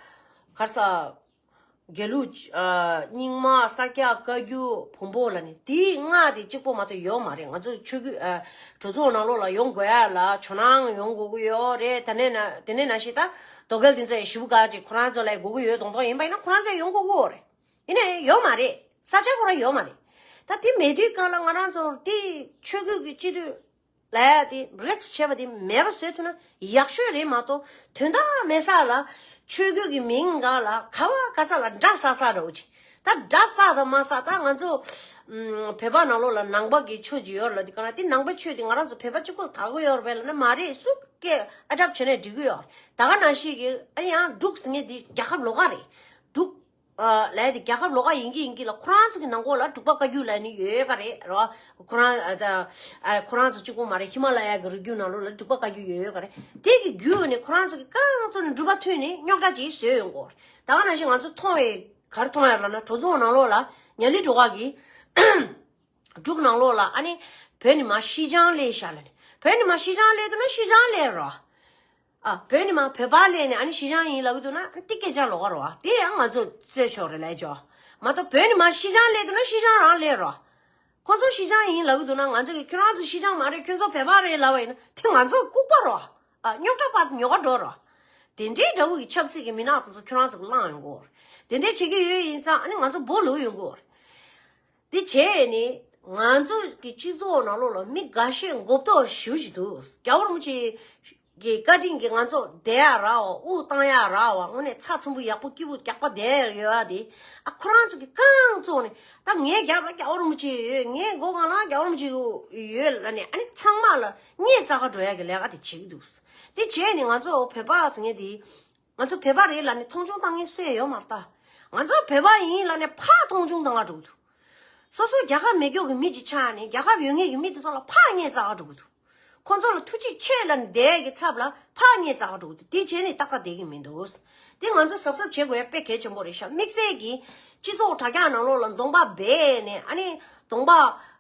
ག་རེ་ཟ། དགེ་ལུགས་ཨ་རྙིང་མ་ས་སྐྱ་བཀའ་བརྒྱུད་བོན་པོ་ལབ་ནས་དེའི་ལྔ་དེ་གཅིག་པོ་མ་གཏོགས་ཡོད་མ་རེད། ང་ཚོ་ཆོས་བརྒྱུད་ཨ་གྲོས་ཚོགས་ནང་ལོགས་ལ་ཡོང་དགོས་ཡ་ལ་ཇོ་ནང་ཡོང་དགོས་ཀྱི་ཡོད་རེད། དེ་ནས་ན་དེ་ནས་ན་ཞིག་ད་རྡོ་རྒལ་དེ་ཚོ་ཡ་ཞིབ་ག་ཅིག་ཁོ་རང་ཚོ་ལ་དགོས་ཀྱི་ཡོད་མདོག་མདོག་ཡིན་པ་ཡིན་ན་ཁོ་རང་ཚོ་ཡ་ཡོང་དགོས་ཀྱི་ཡོད་རེད། ཡིན་ནའི་ཡོད་མ་རེད། ས་ཆ་ཁོ་རང་ཡོད་མ་རེད། ད་དེ་མེད་དུས་སྒང་ལ་ང་རང་ཚོར་དེ་ཆོས་བརྒྱུད་ཀྱི་སྤྱི་འཐུས་ལ་ཡ་དེ་རིགས་བྱས་པ་དེ་མེད་པ་བཟོས་ཐུབ་ན་ཡག་ཤོས་རེད་མ་གཏོགས་དོན་དག་མེད་ས་ལ་ཆོས་བརྒྱུད་ཀྱི་མིང་སྒང་ལ་ག་བ་ག་ས་ལ་དགྲ་བསགས་ས་འདྲ་བོ་ཅིག་ད་དགྲ་བསགས་དང་མ་བསགས་ད་ང་ཚོ་ཨམ་བོད་པ་ནང་ལོགས་ལ་ནང་པ་གི་ཆོས་ཅིག་ཡོད་ལ་དེ་ག་ན་དེ་ནང་པའི་ཆོས་དེ་ང་རང་ཚོ་བོད་པ་གཅིག་པོ་ལ་དག་གི་ཡོད་རེད་ལ་ན་མ་རེད། སུ་སྐད་ཨ་གྲབས་བྱས་ནས་འགྲིག་གི་ཡོད་རེད། ད་ག་ནང་བཞིན་གི་ཨ་ནི་ཡང་འབྲུག་ཟེར་མཁན་དེ་རྒྱལ་ཁབ་ལོགས་ཀ་རེད། འབྲུག་ཨ་ལས་དེ་རྒྱལ་ཁབ་ལོགས་ཀ་ཡིན་གྱི་ཡིན་གྱི་ལ་ཁོ་རང་ཚོ་གི་ནང་ཁོག་ལ་འབྲུག་པ་བཀའ་བརྒྱུད་ལ་ནི་ཡོད་ཡོད་ཀ་རེད་རོ། ཁོ་རང་ཨ་ད་ཨ་ཁོ་རང་ཚོ་གཅིག་པོ་མ་རེད། ཧི་མ་ལ་ཡ་གི་རི་རྒྱུད་ནང་ལོགས་ལ་འབྲུག་པ་བཀའ་བརྒྱུད་ཡོད་ཡོད་ཀ་རེད། དེ་གི་བརྒྱུད་ནས་ཁོ་རང་ཚོ་གི་རྐང་ཚོ་ནས་འབྲུག་པ་མཐུད་ནས་རྙོག་དྲ་ཅིག་བཟོས་ཡོང་གོ། ད་ག་ནང་བཞིན་ང་ཚོ་མཐོང་བའི་ག་རེ་མཐོང་ཡ་ལབ་ན་གྲོས་ཚོགས་ནང་ལོགས་ལ་ཉ་ལི་སྒྲོལ་དཀར་གི་འབྲུག་ནང་ལོགས་ལ་ཨ་ནི་བོད་ནི་མ་ཤི་ཅང་ལས་ཤ་ལ་ནི་བོད་ནི་མ་ཤི་ཅང་ལས་འདུག་ན་ཤི་ཅང་ལས་རོ། ཨ་བོད་ནི་མ་བོད་པ་ལས་ནི་ཨ་ནི་ཤི་ཅང་ཡིན་ལབ་གི་འདུག་ན་ཨ་ནི་ཏི་སྐད་ཆ་ལོགས་ཀ་རོ། དེ་ཡང་ང་ཚོ་རྩོད་ཆོག་རེད་ལས་ཆོག་མ་གཏོགས་བོད་ནི་མ་ཤི་ཅང་ལས་འདུག་ན་ཤི་ཅང་རང་ལས་རོ། ཁོ་ཚོ་ཤི་ཅང་ཡིན་ལབ་གི་འདུག་ན་ང་ཚོ་གི་ཁྱོད་རང་ཚོ་ཤི་ཅང་མ་རེད། ཁྱོད་ཚོ་བོད་པ་རེད་ལབ་པ་ཡིན་ན་དེ་ང་ཚོ་ལྐུགས་པ་རོ། ཨ་རྙོག་དྲ་པ་ཉོ་ག་འགྲོ་རོ། དེ་འདྲའི་འདྲ་བོ་གི་ཆབ་སྲིད་ཀྱི་མི་ནག་དེ་ཚོ་ཁྱོད་རང་ཚོ་གི་བླངས་ཡོང་གོ། དེ་འདྲའི་བྱེད་ཀྱི་ཡོད་ཡིན་ཙང་ཨ་ནི་ང་ཚོ་སྦོ་ལུག་ཡོང་གོ། འདི་བྱས་ནི་ང་ཚོ་གི་སྤྱི་ཚོགས་ནང་ལོགས་ལ་མི་འགའ་ཤས་མགོ་བཏོག་ཞུ་བཞིན་འདུག་རྒྱལ་བ་རིན་པོ་ཆེ་གི་བཀའ་དྲིན་གྱིས་ང་ཚོ་བསྡད་ཡ་རག་བ། དབུགས་བཏང་ཡ་རག་བ། དངོས་གནས་ཚགས་ཚུད་པོ་ཡག་པོ་སྐྱིད་པོ་རྒྱག་པ་བསྡད་ཡོད་ཡ་དེ། ཨ་ཁོ་རང་ཚོ་གི་རྐང་བཙུགས་ནས་ད་ངའི་རྒྱབ་ལ་རྒྱལ་བ་རིན་པོ་ཆེ་ཡོད། ངའི་སྒོ་སྒང་ལ་རྒྱལ་བ་རིན་པོ་ཆེ་ཡོད་ལབ་ནས་ཨ་ནི་ཚང་མ་ལ་སྙད་བཙལ་ག་འགྲོ་ཡ་གི་ལས་ཀ་དེ་བྱེད་ཀྱི་འདུག་དེ་བྱས་ནས་ང་ཚོ་བོད་པ་ཟེར་མཁན་དེ། ང་ཚོ་བོད་པ་རེད་ལབ་ནས་མཐོང་ཆུང་བཏང་མཁན་སུ་ཡང་ཡོད་མ་རེད་ད། ང་ཚོ་བོད་པ་ཡིན་ལབ་ནས་ཕར་མཐོང་ཆུང་བཏང་ག་འགྲོ་གི་འདུག་སོ་སོ་རྒྱལ་ཁབ་མེད་མཁན་གྱི་མི་ཅིག་ཆགས་ནས་རྒྱལ་ཁབ་ཡོད་མཁན་གྱི་མི་དེ་ཚོ་ལ་ཕར་སྙད་བཙལ་ག་འགྲོ་གི་འདུག་ཁོ་ཚོ་ལ་ཐུགས་རྗེ་ཆེ་ལབ་ནས་བསྡད་ཀྱི་ཚབ་ལ་ཕར་སྙད་བཙལ་ག་འགྲོ་གི་འདུག་དེ་བྱས་ནས་ཏག་ཏག་བསྡད་ཀྱི་མི་འདུག་དེ་ང་ཚོ་གཟབ་གཟབ་བྱེད་དགོས་ཡ་དཔེ་གལ་ཆེན་པོ་རེད་ཤག་དམིགས་བསལ་གྱིས་སྤྱི་ཚོགས་དྲ་རྒྱ་ནང་ལོགས་ལ་གདོང་པ་སྦས་ནས་ཨ་ནི་གདོང་པ་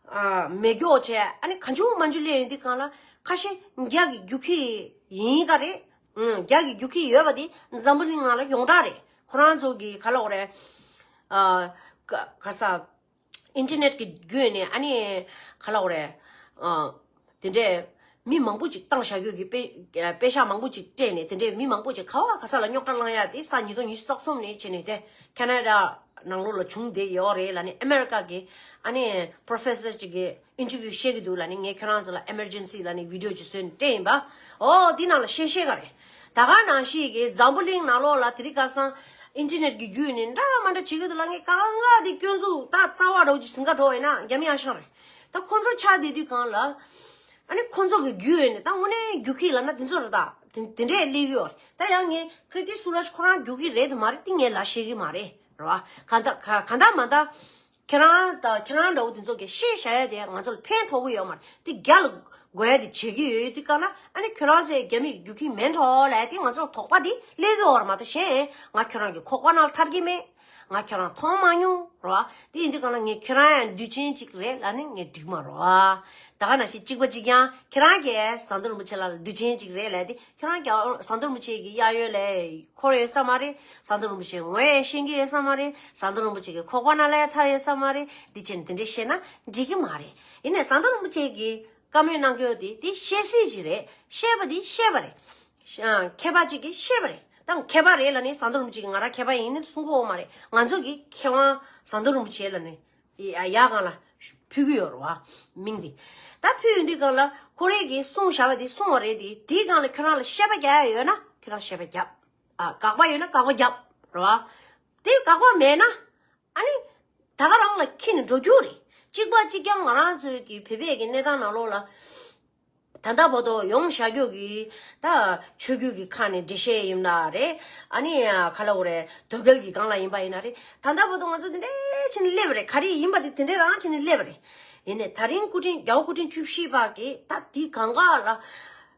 ཨ་མེ་སྒྱོགས་བྱས་ཨ་ནི་གང་བྱུང་མང་བྱུང་སླེབས་ཡོང་དུས་སྒང་ལ་ཁ་ཤས་རྒྱ་གི་རྒྱུག་ཁྱི་ཡིན་ག་རེད། ཨང་། རྒྱ་གི་རྒྱུག་ཁྱི་ཡོད་པ་དེ་འཛམ་བུ་གླིང་ནང་ལ་ཡོངས་གྲགས་རེད། ཁོ་རང་ཚོ་གི་ག་ལབ་དགོས་རེད། ཨ་ག་ག་ས་ཨིན་ཊར་ནེཊ་གི་བརྒྱུད་ནས་ཨ་ནི་ག་ལབ་དགོས་རེད། ཨ་དེ་འདྲས་མི་མང་པོ་ཅིག་བཏང་བཞག་ཡོད་གི་དཔེ་དཔེ་ཤག་མང་པོ་ཅིག་སྤྲད་ནས་དེ་འདྲས་མི་མང་པོ་ཅིག་ག་བ་ག་ས་ལ་རྙོག་དྲ་བསླང་ཡ་དེ་ས་ཉིས་སྟོང་ཉི་ཤུ་རྩ་གསུམ་ནས་བྱས་ནས་དེ་ཁེ་ན་ཌ་ནང་ལོགས་ལ་བྱུང་བསྡད་ཡོད་རེད་ལབ་ནས་ཨ་མེ་རི་ཀ་གི་ཨ་ནི་པོ་རོ་ཕེ་སར་ཅིག་གི་ཨིན་ཊར་བིའུ་བཤད་ཀྱི་འདུག་ལབ་ནས་ངས་ཁྱོད་རང་ཚོ་ལ་ཨེ་མར་ཇེན་སི་ལབ་ནས་བི་ཌི་ཡོ་ཅིག་བཟོས་ནས་སྤྲད་ཡིན་པ། ཨོ་འདི་ནང་ལ་བཤད་ཤེས་ག་རེད། ད་ག་ནང་བཞིན་གྱི་འཛམ་བུ་གླིང་ནང་ལོགས་ལ་དེ་རིང་ཁ་སང་ཨིན་ཊར་ནེཊ་གི་བརྒྱུད་ནས་འདྲ་མ་འདྲ་བྱེད་ཀྱི་འདུག་ལ། ངས་གང་ག་དེ་སྐྱོན་འཛུགས་ད་རྩ་བ་འདྲ་བོ་ཅིག་ཟིན་ག་འགྲོ་བས་ན་རྒྱ་མི་ཨ་ཞང་རེད། ད་ཁོ་ཚོ་ཆགས་བསྡད་དུས་གང་ལ་ཨ་ནི་ཁོ་ཚོ་གི་བརྒྱུད་ནས་ད་དངོས་གནས་རྒྱུག་ཁྱི་ལབ་ན་དེ་ཚོ་རེད། ད་དེ་དེ་འདྲས་སླེབས་ཀྱི་ཡོད་རེད། ད་ཡང་ངས་ཀྲི་ཏི་སུ་རཱཇ་ཁོ་རང་རྒྱུག་ཁྱི་རེད་དམ་མ་རེད་དེ་ངས་ལབ་ཤེས་ཀྱི་མ་རེད། རེད་བ། གང་ལྟར་ག་གང་ལྟར་མ་ལྟར། ཁྱེད་རང་དང་ཁྱེད་རང་འདྲ་བོ་དེ་ཚོ་གིས་བཤད་བཞག་ཡ་དེ་ང་ཚོ་ལ་ཕན་ཐོགས་ཀྱི་ཡོད་མ་རེད། དེ་རྒྱ་ལ་དགོས་ཡ་དེ་བྱེད་ཀྱི་ཡོད་དུས་གང་ན་ཨ་ནི་ཁྱོད་རང་ཚོས་རྒྱ་མིས་རྒྱུག་ཁྱི་མིན་འགྲོ་ལབ་ཡ་དེ་ང་ཚོ་ལ་དོགས་པ་དེ་སླེབས་ཀྱི་ཡོད་རེད་མ་གཏོགས་གཞན་ང་ཁྱོད་རང་གི་ཁོག་པ་ནང་ལ་ཐར་གྱི་མེད། ང་ཁྱོད་རང་མཐོང་མ་མྱོང་རེད་བ། དེ་ཡིན་དུས་གང་ན་ངས་ཁྱོད་རང་ཡང་དུས་ཆེན་གཅིག་རེད་ལབ་ནས་ངས་འགྲིག་མ་རེད་བ། ད་ག་ནང་བཞིན་གཅིག་པ་གཅིག་རྐྱང་ཁྱེད་རང་གིས་ཟམ་གདོང་རིན་པོ་ཆེ་ལ་དུས་ཆེན་གཅིག་རེད་ལབ་དེ། ཁྱོད་རང་རྒྱལ་བ་ཟམ་གདོང་རིན་པོ་ཆེ་གི་གཡས་གཡོན་ལ་འཁོར་ཡོད་ས་མ་རེད། ཟམ་གདོང་རིན་པོ་ཆེ་ངོ་ཡང་ཤེས་ཀྱི་ཡོད་ས་མ་རེད། ཟམ་གདོང་རིན་པོ་ཆེ་གི་ཁོག་པ་ནང་ལ་ཡང་ཐར་ཡོད་ས་མ་རེད། འདི་བྱས་ནས་དེ་འདྲས་བཤད་ན་འགྲིག་གི་མ་རེད། ཡིན་ནའི་ཟམ་གདོང་རིན་པོ་ཆེ་གི་བཀའ་མོལ་གནང་གི་ཡོད་དེ་དེ་བཤད་སྲིད་ཅིག་རེད། བཤད་པ་དེ་བཤད་པ་རེད། ཤ་མཁས་པ་གཅིག་གིས་བཤད་པ་རེད། ད་མཁས་པ་རེད་ལབ་ནས་ཟམ་གདོང་རིན་པོ་ཆེ་གིས་ང་རང་མཁས་པ་ཡིན་ནས་གསུང་གི་ཡོད་མ་རེད། ང་ཚོ་གི་མཁས་དབང་ཟམ་གདོང་རིན་པོ་ཆེ་ལབ་ནས། ཡ་ཡ་གང་ལ་ཕུལ་གི་ཡོད་རེད་བ། མིང་འདི། ད་ཕུལ་ཡོང་དུས་སྒང་ལ་ཁོ་རེ་གིས་གསུངས་བཞག་པ་འདི་གསུངས་པ་རེད་དེ། དེའི་སྒང་ལ་ཁྱོད་རང་ལ་བཤད་པ་རྒྱག་ཡ་ཡོད་ན་ཁྱོད་རང་བཤད་པ་རྒྱབ། ཨ་དགག་པ་ཡོད་ན་དགག་པ་རྒྱབ་རེད་བ། དེ་དགག་པ་མེད་ན་ཨ་ནི་ད་ག་རང་ལ་འཁྱེར་ནས་འགྲོ་རྒྱུ་རེད། གཅིག་པ་གཅིག་རྐྱང་ང་རང་ཚོའི་གི་བོད་པའི་གི་གནས་སྟངས་ནང་ལོགས་ལ། ད་ལྟ་བར་དུ་ཡོང་བཞག་རྒྱུ་གི་ད་ཆོས་བརྒྱུད་ཀྱི་ཁ་ནས་འགྲེལ་བཤད་ཡིན་ན་རེད། ཨ་ནི་ག་ལབ་དགོས་རེད། དོལ་རྒྱལ་གྱི་སྒང་ལ་ཡིན་པ་ཡིན་ན་རེད། ད་ལྟ་བར་དུ་ང་ཚོ་འདི་འདྲའི་ཕྱིན་སླེབས་རེད། ག་རེ་ཡིན་པ་འདི་དེ་འདྲའི་རང་ཕྱིན་སླེབས་རེད། ཡིན་ནའི་ད་རིང་སྐུ་ཕྲེང་རྒྱལ་བ་སྐུ་ཕྲེང་བཅུ་བཞི་པ་གིས་ད་འདི་གང་ག་ལ་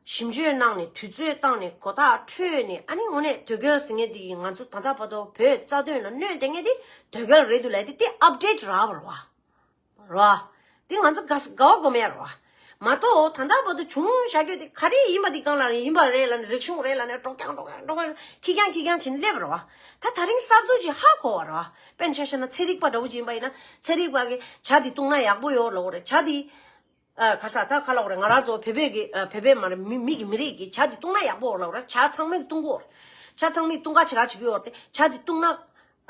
ཞིབ་འཇུག་གནང་ནས་དུས་ཚོད་བཏང་ནས་གོ་ཐག་འཁྲོད་ནས། ཨ་ནི་དངོས་གནས་དོལ་རྒྱལ་ཟེར་མཁན་འདི་ང་ཚོ་ད་ལྟ་བར་དུ་བོད་རྩ་དོན་ལ་གནོད་བསྡད་མཁན་འདི་དོལ་རྒྱལ་རེད་འདུག་ལབ་དེ་དེ་ཨབ་ཌེཊ་རག་པ་རེད་བ། རོ། འདི་ང་ཚོ་དགའ་དགའ་བ་དགོས་མེད་རོ། མ་གཏོགས་ད་ལྟ་བར་དུ་བྱུང་བཞག་རྒྱུ་དེ་ག་རེ་ཡིན་པ་འདི་གང་ལ་ཡིན་པ་རེད་ལབ་ནས། རིག་གཞུང་རེད་ལབ་ནས་སྒྲོག་རྐྱང་སྒྲོག་རྐྱང་སྒྲོག་རྐྱང་ཁྱི་རྐྱང་ཁྱི་རྐྱང་བྱས་ནས་སླེབས་རོ། ད་ད་རིང་གསར་གཏོད་ཅིག་ཧ་གོ་བ་རོ། དཔེར་ན་ཆ་བཞག་ན་ཚན་རིག་པ་འདྲ་བོ་ཅིག་ཡིན་པ་ཡིན་ན། ཚན་རིག་པ་གིས་ཇ་འདི་བཏུང་ན་ཡག་པོ་ཡོད་ལབ་དགོས་རེད། ཇ་འདི་ཨ་ག་ས་ད་ག་ལབ་དགོས་རེད། ང་རང་ཚོ་བོད་པའི་གི་ཨ་བོད་པའི་མ་རེད། མི་མི་གི་མི་རིགས་ཀྱི་ཇ་འདི་བཏུང་ན་ཡག་པོ་ལབ་དགོས་རེད། ཇ་ཚང་མས་བཏུང་གི་ཡོད་རེད། ཇ་ཚང་མས་བཏུང་ག་ཆེ་ག་བྱེད་ཀྱི་ཡོད་རེད། དེ་ཇ་འདི་བཏུང་ན།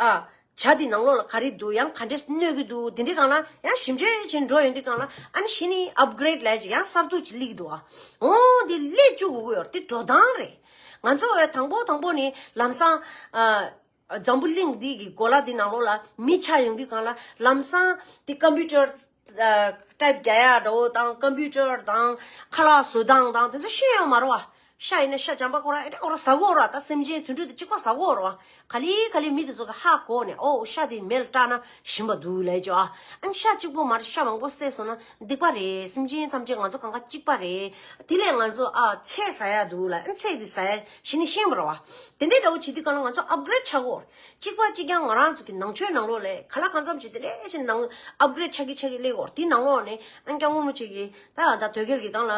ཨ། ཇ་འདི་ནང་ལོགས་ལ་ག་རེ་འདུག་ཡང་ག་འདྲས་གནོད་ཀྱི་འདུག་འདི་འདྲའི་སྒང་ལ་ཡང་ཞིབ་འཇུག་བྱེད་འགྲོ་ཡོང་དུས་སྒང་ལ། ཨ་ནི་གཞི་ནས་ཨབ་གྷི་རེཌ་ལབ་ཅིག་ཡང་གསར་གཏོད་ཅིག་སླེབས་ཀྱི་འདུག་ཨ། འོ་འདི་སླེབས་བཅུག་དགོས་ཀྱི་ཡོད་རེད། འདི་འགྲོ་སྟངས་རེད། ང་ཚོ་འོ་དང་པོ་དང་པོ་ནས་ལམ་སང་ཨ། འཛམ་བུ་གླིང་འདི་གི་གོ་ལ་འདི་ནང་ལོགས་ལ་མི་ཆགས་ཡོང་དུས་སྒང་ལ་ལམ་སང་འདི་ཀམ་པུ་ཊར་ཨ་ཊའིབ་རྒྱག་ཡ་འདྲ་བོ་དང་། ཀམ་པུ་ཊར་དང་ཁ་ལག་བཟོ་སྟངས་དང་དེ་ཚོ་ཤེས་ཡོད་མ་རེད་བ། ཤ་ཡིན་ན་ཤ་འཇམ་པ་ཁོ་རང་ཨེ་འདྲ་ཁོ་རང་ཟ་གོ་ར། ད་སེམས་ཅན་དུད་འགྲོ་དེ་གཅིག་པ་ཟ་གོ་ར། ག་ལེ་ག་ལེ་མི་དེ་ཚོ་གི་ཧ་གོ་ནས། ཨོ་ཤ་དེ་མེ་ལ་སྐྲག་ན་ཞིམ་པ་འདུག་ལབ་ཀྱི་ཨ། ཨ་ནི་ཤ་གཅིག་པོ་མ་རེད། ཤ་མང་པོ་བསད་སོང་ན་སྡིག་པ་རེད། སེམས་ཅན་ཐམས་ཅད་ང་ཚོ་གང་ག་གཅིག་པ་རེད། དེ་ལས་ང་ཚོ་ཨ་ཚལ་ཟ་ཡ་འདུག་ལ། ཨ་ཚལ་དེ་ཟ་ཡ་གཞི་ནས་ཤེས་པ་རེད་བ། དེ་འདྲའི་འདྲ་བོ་བྱེད་དུས་སྒང་ལ་ང་ཚོ་ཨབ་གྷི་རེཌ་ཆགས་གོ། གཅིག་པ་གཅིག་རྐྱང་ང་རང་ཚོ་གི་ནང་ཆོས་ནང་ལོགས་ལ་ག་ལ་གང་འཚམ་བྱེད་དེ་རེད་ཅེས་ནང་ཨབ་གྷི་རེཌ་ཆགས་ཀྱི་ཆགས་ཀྱི་སླེབས་གོ། དེ་ནང་ལོགས་ནས་ཨ་ནི་སྐྱབས་མགོན་རིན་པོ་ཆེ་གིས་ད་ད་དོལ་རྒྱལ་གྱི་སྒང་ལ་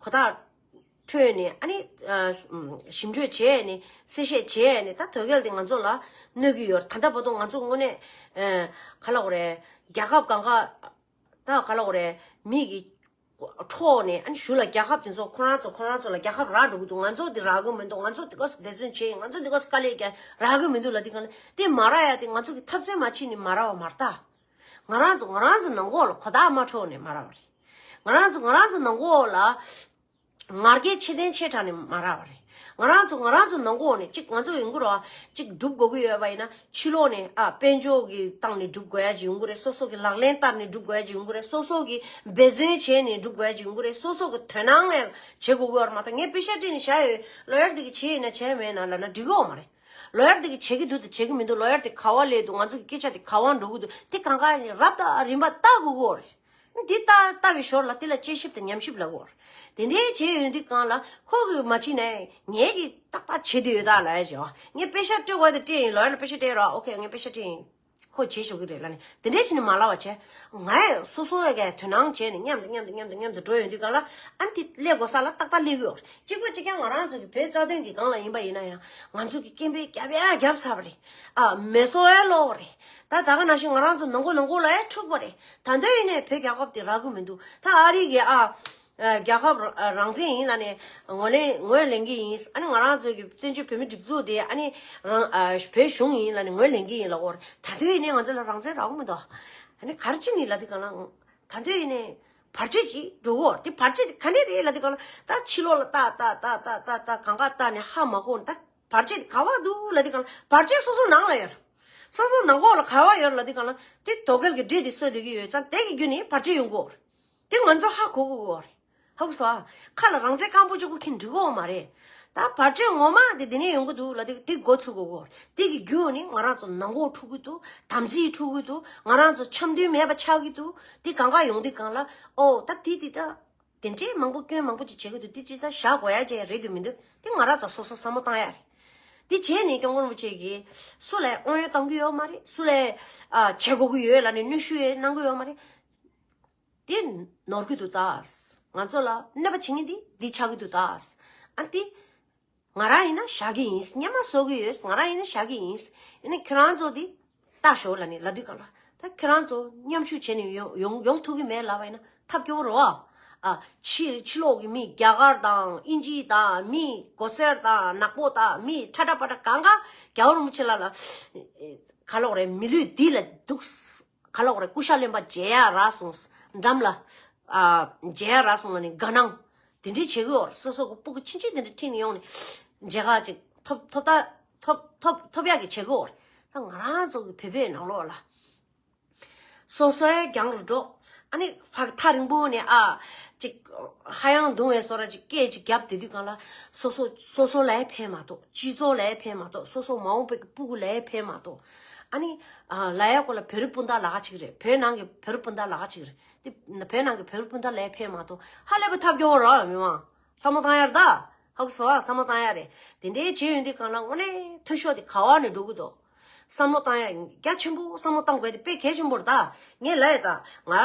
གོ་ཐག་ཐོས་ནས། ཨ་ནི་ཨ་ཞིབ་འཇུག་བྱས་ནས་གསལ་བཤད་བྱས་ནས། ད་དོལ་རྒྱལ་དེ་ང་ཚོ་ལ་གནོད་ཀྱི་ཡོད། ད་ལྟ་བར་དུ་ང་ཚོ་དངོས་གནས་ཨ་ག་ལབ་དགོས་རེད། རྒྱལ་ཁབ་གང་ག་ད་ག་ལབ་དགོས་རེད། མི་གི་འཕྲོག་ནས། ཨ་ནི་གཞུག་ལ་རྒྱལ་ཁབ་དེ་ཚོ་ཁོ་རང་ཚོ་ཁོ་རང་ཚོ་ལ་རྒྱལ་ཁབ་རག་འགྲོ་གི་འདུག་ང་ཚོ་དེ་རག་གི་མི་འདུག་ང་ཚོ་དེ་ག་སེ་འབད་བརྩོན་བྱས་ཡིན། ང་ཚོ་དེ་ག་སེ་དཀའ་ལས་རྒྱག་རག་གི་མི་འདུག་ལབ་དུས་སྒང་ལ། དེ་མ་རག་ཡ་དེ་ང་ཚོ་གི་འཐབ་རྩོད་མ་བྱས་ནས་མ་རག་པ་མ་རེད་ད། ང་རང་ཚོ་ང་རང་ཚོ་ནང་ཁོག་ལ་གོ་བརྡ་མ་འཕྲོད་ནས་མ་རག་པ་རེད། ང་རང་ཚོ་ང་རང་ཚོ་ནང་ཁོག་ལ་ང་རྒྱལ་ཆེ་ལྡན་ཆེ་དྲགས་ནས་མ་རག་པ་རེད། ང་རང་ཚོ་ང་རང་ཚོ་ནང་ཁོག་ནས་གཅིག་ང་ཚོ་ཡོང་གི་རེད་བ། གཅིག་སྒྲུབ་དགོས་ཀྱི་ཡོད་པ་ཡིན་ན་ཕྱི་ལོགས་ནས་ཨ་དཔལ་འབྱོར་གྱི་སྟེང་ནས་སྒྲུབ་དགོས་ཡ་ཅིག་ཡོང་གི་རེད། སོ་སོ་གི་ལག་ལེན་བསྟར་ནས་སྒྲུབ་དགོས་ཡ་ཅིག་ཡོང་གི་རེད། སོ་སོ་གི་འབད་བརྩོན་བྱས་ནས་སྒྲུབ་དགོས་ཡ་ཅིག་ཡོང་གི་རེད། སོ་སོ་གི་དོན་སྣང་ལ་བྱེད་དགོས་ཀྱི་ཡོད་རེད། མ་གཏོགས་ངས་པེ་ཤ་སྤྲད་ནས་བཞག་ཡོད། ལོ་ཡར་དེ་གི་བྱས་ཡིན་ན་བྱས་མེད་ན་ལབ་ན་འགྲིག་གི་ཡོད་མ་རེད། ལོ་ཡར་དེ་གི་བྱེད་ཀྱི་འདུག་དང་བྱེད་ཀྱི་མི་འདུག་ལོ་ཡར་དེ་ག་བ་སླེབས་འདུག་ང་ཚོ་གི་སྐད་ཆ་དེ་ག་བ་འགྲོ་གི་འདུག་དེ་གང་ག་ནས་རབ་དང་རིམ་པ་ལྟ་དགོས་ཀྱི་ཡོད་རེད། འདི་ལྟ་ལྟ་བའི་ཞོར་ལ་དེ་ལ་དཔྱད་ཞིབ་དང་ཉམས་ཞིབ་ལབ་དགོས་རེད། དེ་འདྲའི་བྱས་ཡོང་དུས་སྒང་ལ་ཁོ་གིས་མ་བྱས་ན་ངས་ཀྱིས་ཏག་ཏག་བྱེད་དུ་ཡོད་ད་ལབ་ཡ་བྱས་བ། ངས་པེ་ཤ་སྤྲད་དགོས་དེ་སྤྲད་ཡིན། ལོ་ཡར་ལ་པེ་ཤ་སྤྲད་རོགས། ཨོ་ཁེ་ངས་པེ་ཤ་སྤྲད་ཡིན། ཁོ་བྱེད་ཤོག་གི་རེད་ལབ་ནས་དེ་འདྲས་བྱས་ནས་མ་ལབ་པ་བྱས། ངས་སོ་སོ་ཡ་གའི་དོ་སྣང་བྱས་ནས་མཉམ་དུ་མཉམ་དུ་མཉམ་དུ་མཉམ་དུ་འགྲོ་ཡོང་དུས་སྒང་ལ། ཨ་འདི་སླེབས་དགོས་ས་ལ་ཏག་ཏག་སླེབས་ཀྱི་ཡོད་རེད། གཅིག་པ་གཅིག་རྐྱང་ང་རང་ཚོ་གི་བོད་རྩ་དོན་གྱི་སྒང་ལ་ཡིན་པ་ཡིན་ན་ཡང་། ང་ཚོ་གི་སྐད་འབོད་རྒྱབ་ཡ་རྒྱབ་ཚར་བ་རེད། ཨ་མེ་སོ་ཡ་སློག་པ་རེད། ད་ད་ག་ནང་བཞིན་ང་རང་ཚོ་ནང་ཁོག་ནང་ཁོག་ལ་ཡ་འཁྲུག་པ་རེད། ད་དུང་ཡིན་ནའི་བོད་རྒྱལ་ཁབ་དེ་རག་གི་མི་འདུག་ད་ཨ་རི་གི་ཨ། ཨ་རྒྱལ་ཁབ་རང་བཙན་ཡིན་ལབ་ནས་ངོས་ལེན་ངོས་ལེན་གྱི་ཡིན། ཨ་ནི་ང་རང་ཚོའི་གི་བཙན་བྱོལ་བོད་མི་སྒྲིག་འཛུགས་དེ་ཨ་ནི་རང་ཨ་བོད་གཞུང་ཡིན་ལབ་ནས་ངོས་ལེན་གྱི་ཡིན་ལབ་ཀྱི་ཡོད་རེད། ད་དུང་ཡིན་ནའི་ང་ཚོ་ལ་རང་བཙན་རག་གི་མི་འདུག་ཨ་ནི་ག་རེ་བྱས་ནས་ལབ་དུས་སྒང་ལ་ད་དུང་ཡིན་ནའི་བར་ཆད་ཅིག་འགྲོ་གི་ཡོད་རེད། དེ་བར་ཆད་དེ་ག་ནས་རེད་ལབ་དུས་སྒང་ལ། ད་ཕྱི་ལོགས་ལ་ལྟ་ལྟ་ལྟ་ལྟ་ལྟ་གང་ག་ལྟ་ནས་ཧ་མ་གོ་ནས། ད་བར་ཆད་དེ་ག་བ་འདུག་ལབ་དུས་སྒང་ལ་བར་ཆད་སོ་སོ་ནང་ལ་ཡོད་རེད། སོ་སོ་ནང་ཁོག་ལ་ག་བ་ཡོད་རེད་ལབ་དུས་སྒང་ལ། དེ་དོལ་རྒྱལ་གྱི་འདྲེ་དེ་གསོད་བསྡད་ཀྱི་ཡོད་ཙང་། དེ་གི་བརྒྱུད་ནས་བར་ཆད་ཡོང་གི་ཡོད་རེད། དེ་ང་ཚོ་ཧ་གོ་དགོས་ཀྱི་ཡོད་རེད། ཧ་གོ་སོང་ཨ། ཁ་ལ་རང་བཙན་སྐམ་པོ་གཅིག་པོ་འཁྱེར་འགྲིག་གི་ཡོད་མ་རེད། ད་བར་ཆད་ངོ་མ་དེ་འདི་ནས་ཡོང་གི་འདུག་ལབ་དུས་དེ་མགོ་ཚོས་དགོས་ཀྱི་ཡོད་རེད། དེ་གི་བརྒྱུད་ནས་ང་རང་ཚོ་ནང་ཁོག་འཁྲུག་གི་འདུག་དམ་ཚིག་འཁྲུག་གི་འདུག་ང་རང་ཚོ་འཆམ་མཐུན་མེད་པ་ཆགས་ཀྱི་འདུག་དེ་གང་ག་ཡོང་དུས་སྒང་ལ། ཨོ་ད་དེ་དེ་ད་དེ་འདྲའི་མང་པོ་སྐྱོན་མང་པོ་ཅིག་བྱེད་ཀྱི་འདུག་དེ་ཅི་ད་བཞག་དགོས་ཡ་ཅིག་རེད་འདུག་མི་འདུག་དེ་ང་རང་ཚོ་སོ་སོ་བསམ་བློ་བཏང་ཡ་རེད། དེ་བྱས་ནས་སྐྱབས་མགོན་རིན་པོ་ཆེ་གིས་སུ་ལ་དབང་ཡོད་གཏོང་གི་ཡོད་མ་རེད། སུ་ལ་ཨ་བྱེད་དགོས་ཀྱི་ཡོད་ལབ་ནས་གནོན་ཤུགས་ཡོད་གནང་གི་ཡོད་མ་རེད། དེ་ནོར་གྱི་འདུག་ད། ང་ཚོ་ལ་གནོད་པ་བྱེད་མཁན་དེ་འདི་ཆགས་ཀྱི་འདུག་ད། ཨ་དེ་ང་རང་ཡིན་ན་བཞག་གི་ཡིན། སྔོན་མ་བཟོ་གི་ཡོད། ང་རང་ཡིན་ན་བཞག་གི་ཡིན། ཡིན་ན་ཁྱེད་རང་ཚོ་དེ་ལྟ་ཤོག་ལབ་ནས་ལབ་དུས་སྒང་ལ། ད་ཁྱེད་རང་ཚོ་མཉམ་ཞུགས་བྱས་ནས་ཡོང་ཡོང་ཡོང་ཐུབ་ཀྱི་མེད་ལབ་པ་ཡིན་ན་ཐབས་སྐྱོ་བོ་རེད་བ། ཨ་ཕྱི་ཕྱི་ལོགས་ཀྱི་མི་རྒྱ་གར་དང་དབྱིན་ཇི་དང་མི་གོ་སེར་དང་ནག་པོ་དང་མི་ཁྲ་ཁྲ་པ་ཁྲ་གང་ག་རྒྱལ་བ་རིན་པོ་ཆེ་ལ་ལ་ག་ལབ་དགོས་རེད། མི་ལུས་འདི་ལ་སྡུག་ག་ལབ་དགོས་རེད། སྐུ་ཤ་རློན་པ་བརྗེ་ཡ་རག་སོང་། འགྲམ་ལ་ཨ་བརྗེ་ཡ་རག་སོང་ལབ་ནས་དགའ་སྣང་དེ་འདྲ་བྱེད་ཀྱི་ཡོད་རེད། སོ་སོ་གི་སྤུ་གུ་ཆུང་ཆུང་དེ་འདྲ་ཁྲིད་ནས་ཡོང་ནས་མཇལ་ཁ་ཅིག་ཐོབ་ཐོབ་ད་ཐོབ་ཐོབ་ཐོབ་ཡག་གི་བྱེད་ཀྱི་ཡོད་རེད། ད་ང་རང་ཚོ་གི་བོད་པའི་ནང་ལོགས་ལ་སོ་སོའི་རྒྱང་རུ་འགྲོ། ཨ་ནི་ཕར་ཐག་རིང་པོ་ནས་ཨ་ཅིག་ཧ་ཡང་གདུང་བའི་བཟོ་འདྲ་ཅིག་སྐད་ཅིག་བརྒྱབ་དེ་དུས་གང་ལ་སོ་སོ་སོ་སོ་ལ་ཡང་ཕན་མ་ཐོགས། སྤྱི་ཚོགས་ལ་ཡང་ཕན་མ་ཐོགས། སོ་སོ་མ་འོངས་པའི་སྤུ་གུ་ལ་ཡང་ཕན་མ་ཐོགས། ཨ་ནི་ཨ་ལ་ཡ་ཀོ་ལ་བོད་རིགས་སྤུན་ཟླ་ལ་ཁ་ཅིག་རེད། བོད་ནང་གི་བོད་རིགས་སྤུན་ཟླ་ལ་ཁ་ཅིག་རེད། དེ་བོད་ནང་གི་བོད་རིགས་སྤུན་ཟླ་ལ་ཡང་ཕན་མ་ཐོགས། ཧ་ལས་པའི་ཐབས་སྐྱོ་བོ་རོ་མི་མང་བསམ་བློ་བཏང་ཡར་ད། ཧ་གོ་སོང་ཨ། བསམ་བློ་བཏང་ཡ་རེད། དེ་འདྲའི་བྱེད་ཡོང་དུས་གང་ལ་དངོས་གནས་འཐུས་ཤོར་དེ་ག་བ་ནས་འགྲོ་གི་འདུག་བསམ་བློ་བཏང་ཡ་རྒྱ་ཆེན་པོ་བསམ་བློ་བཏང་དགོས་དེ་དཔེ་གལ་ཆེན་པོ་རེད་ད། ངས་ལབ་ཡ་ད། ང་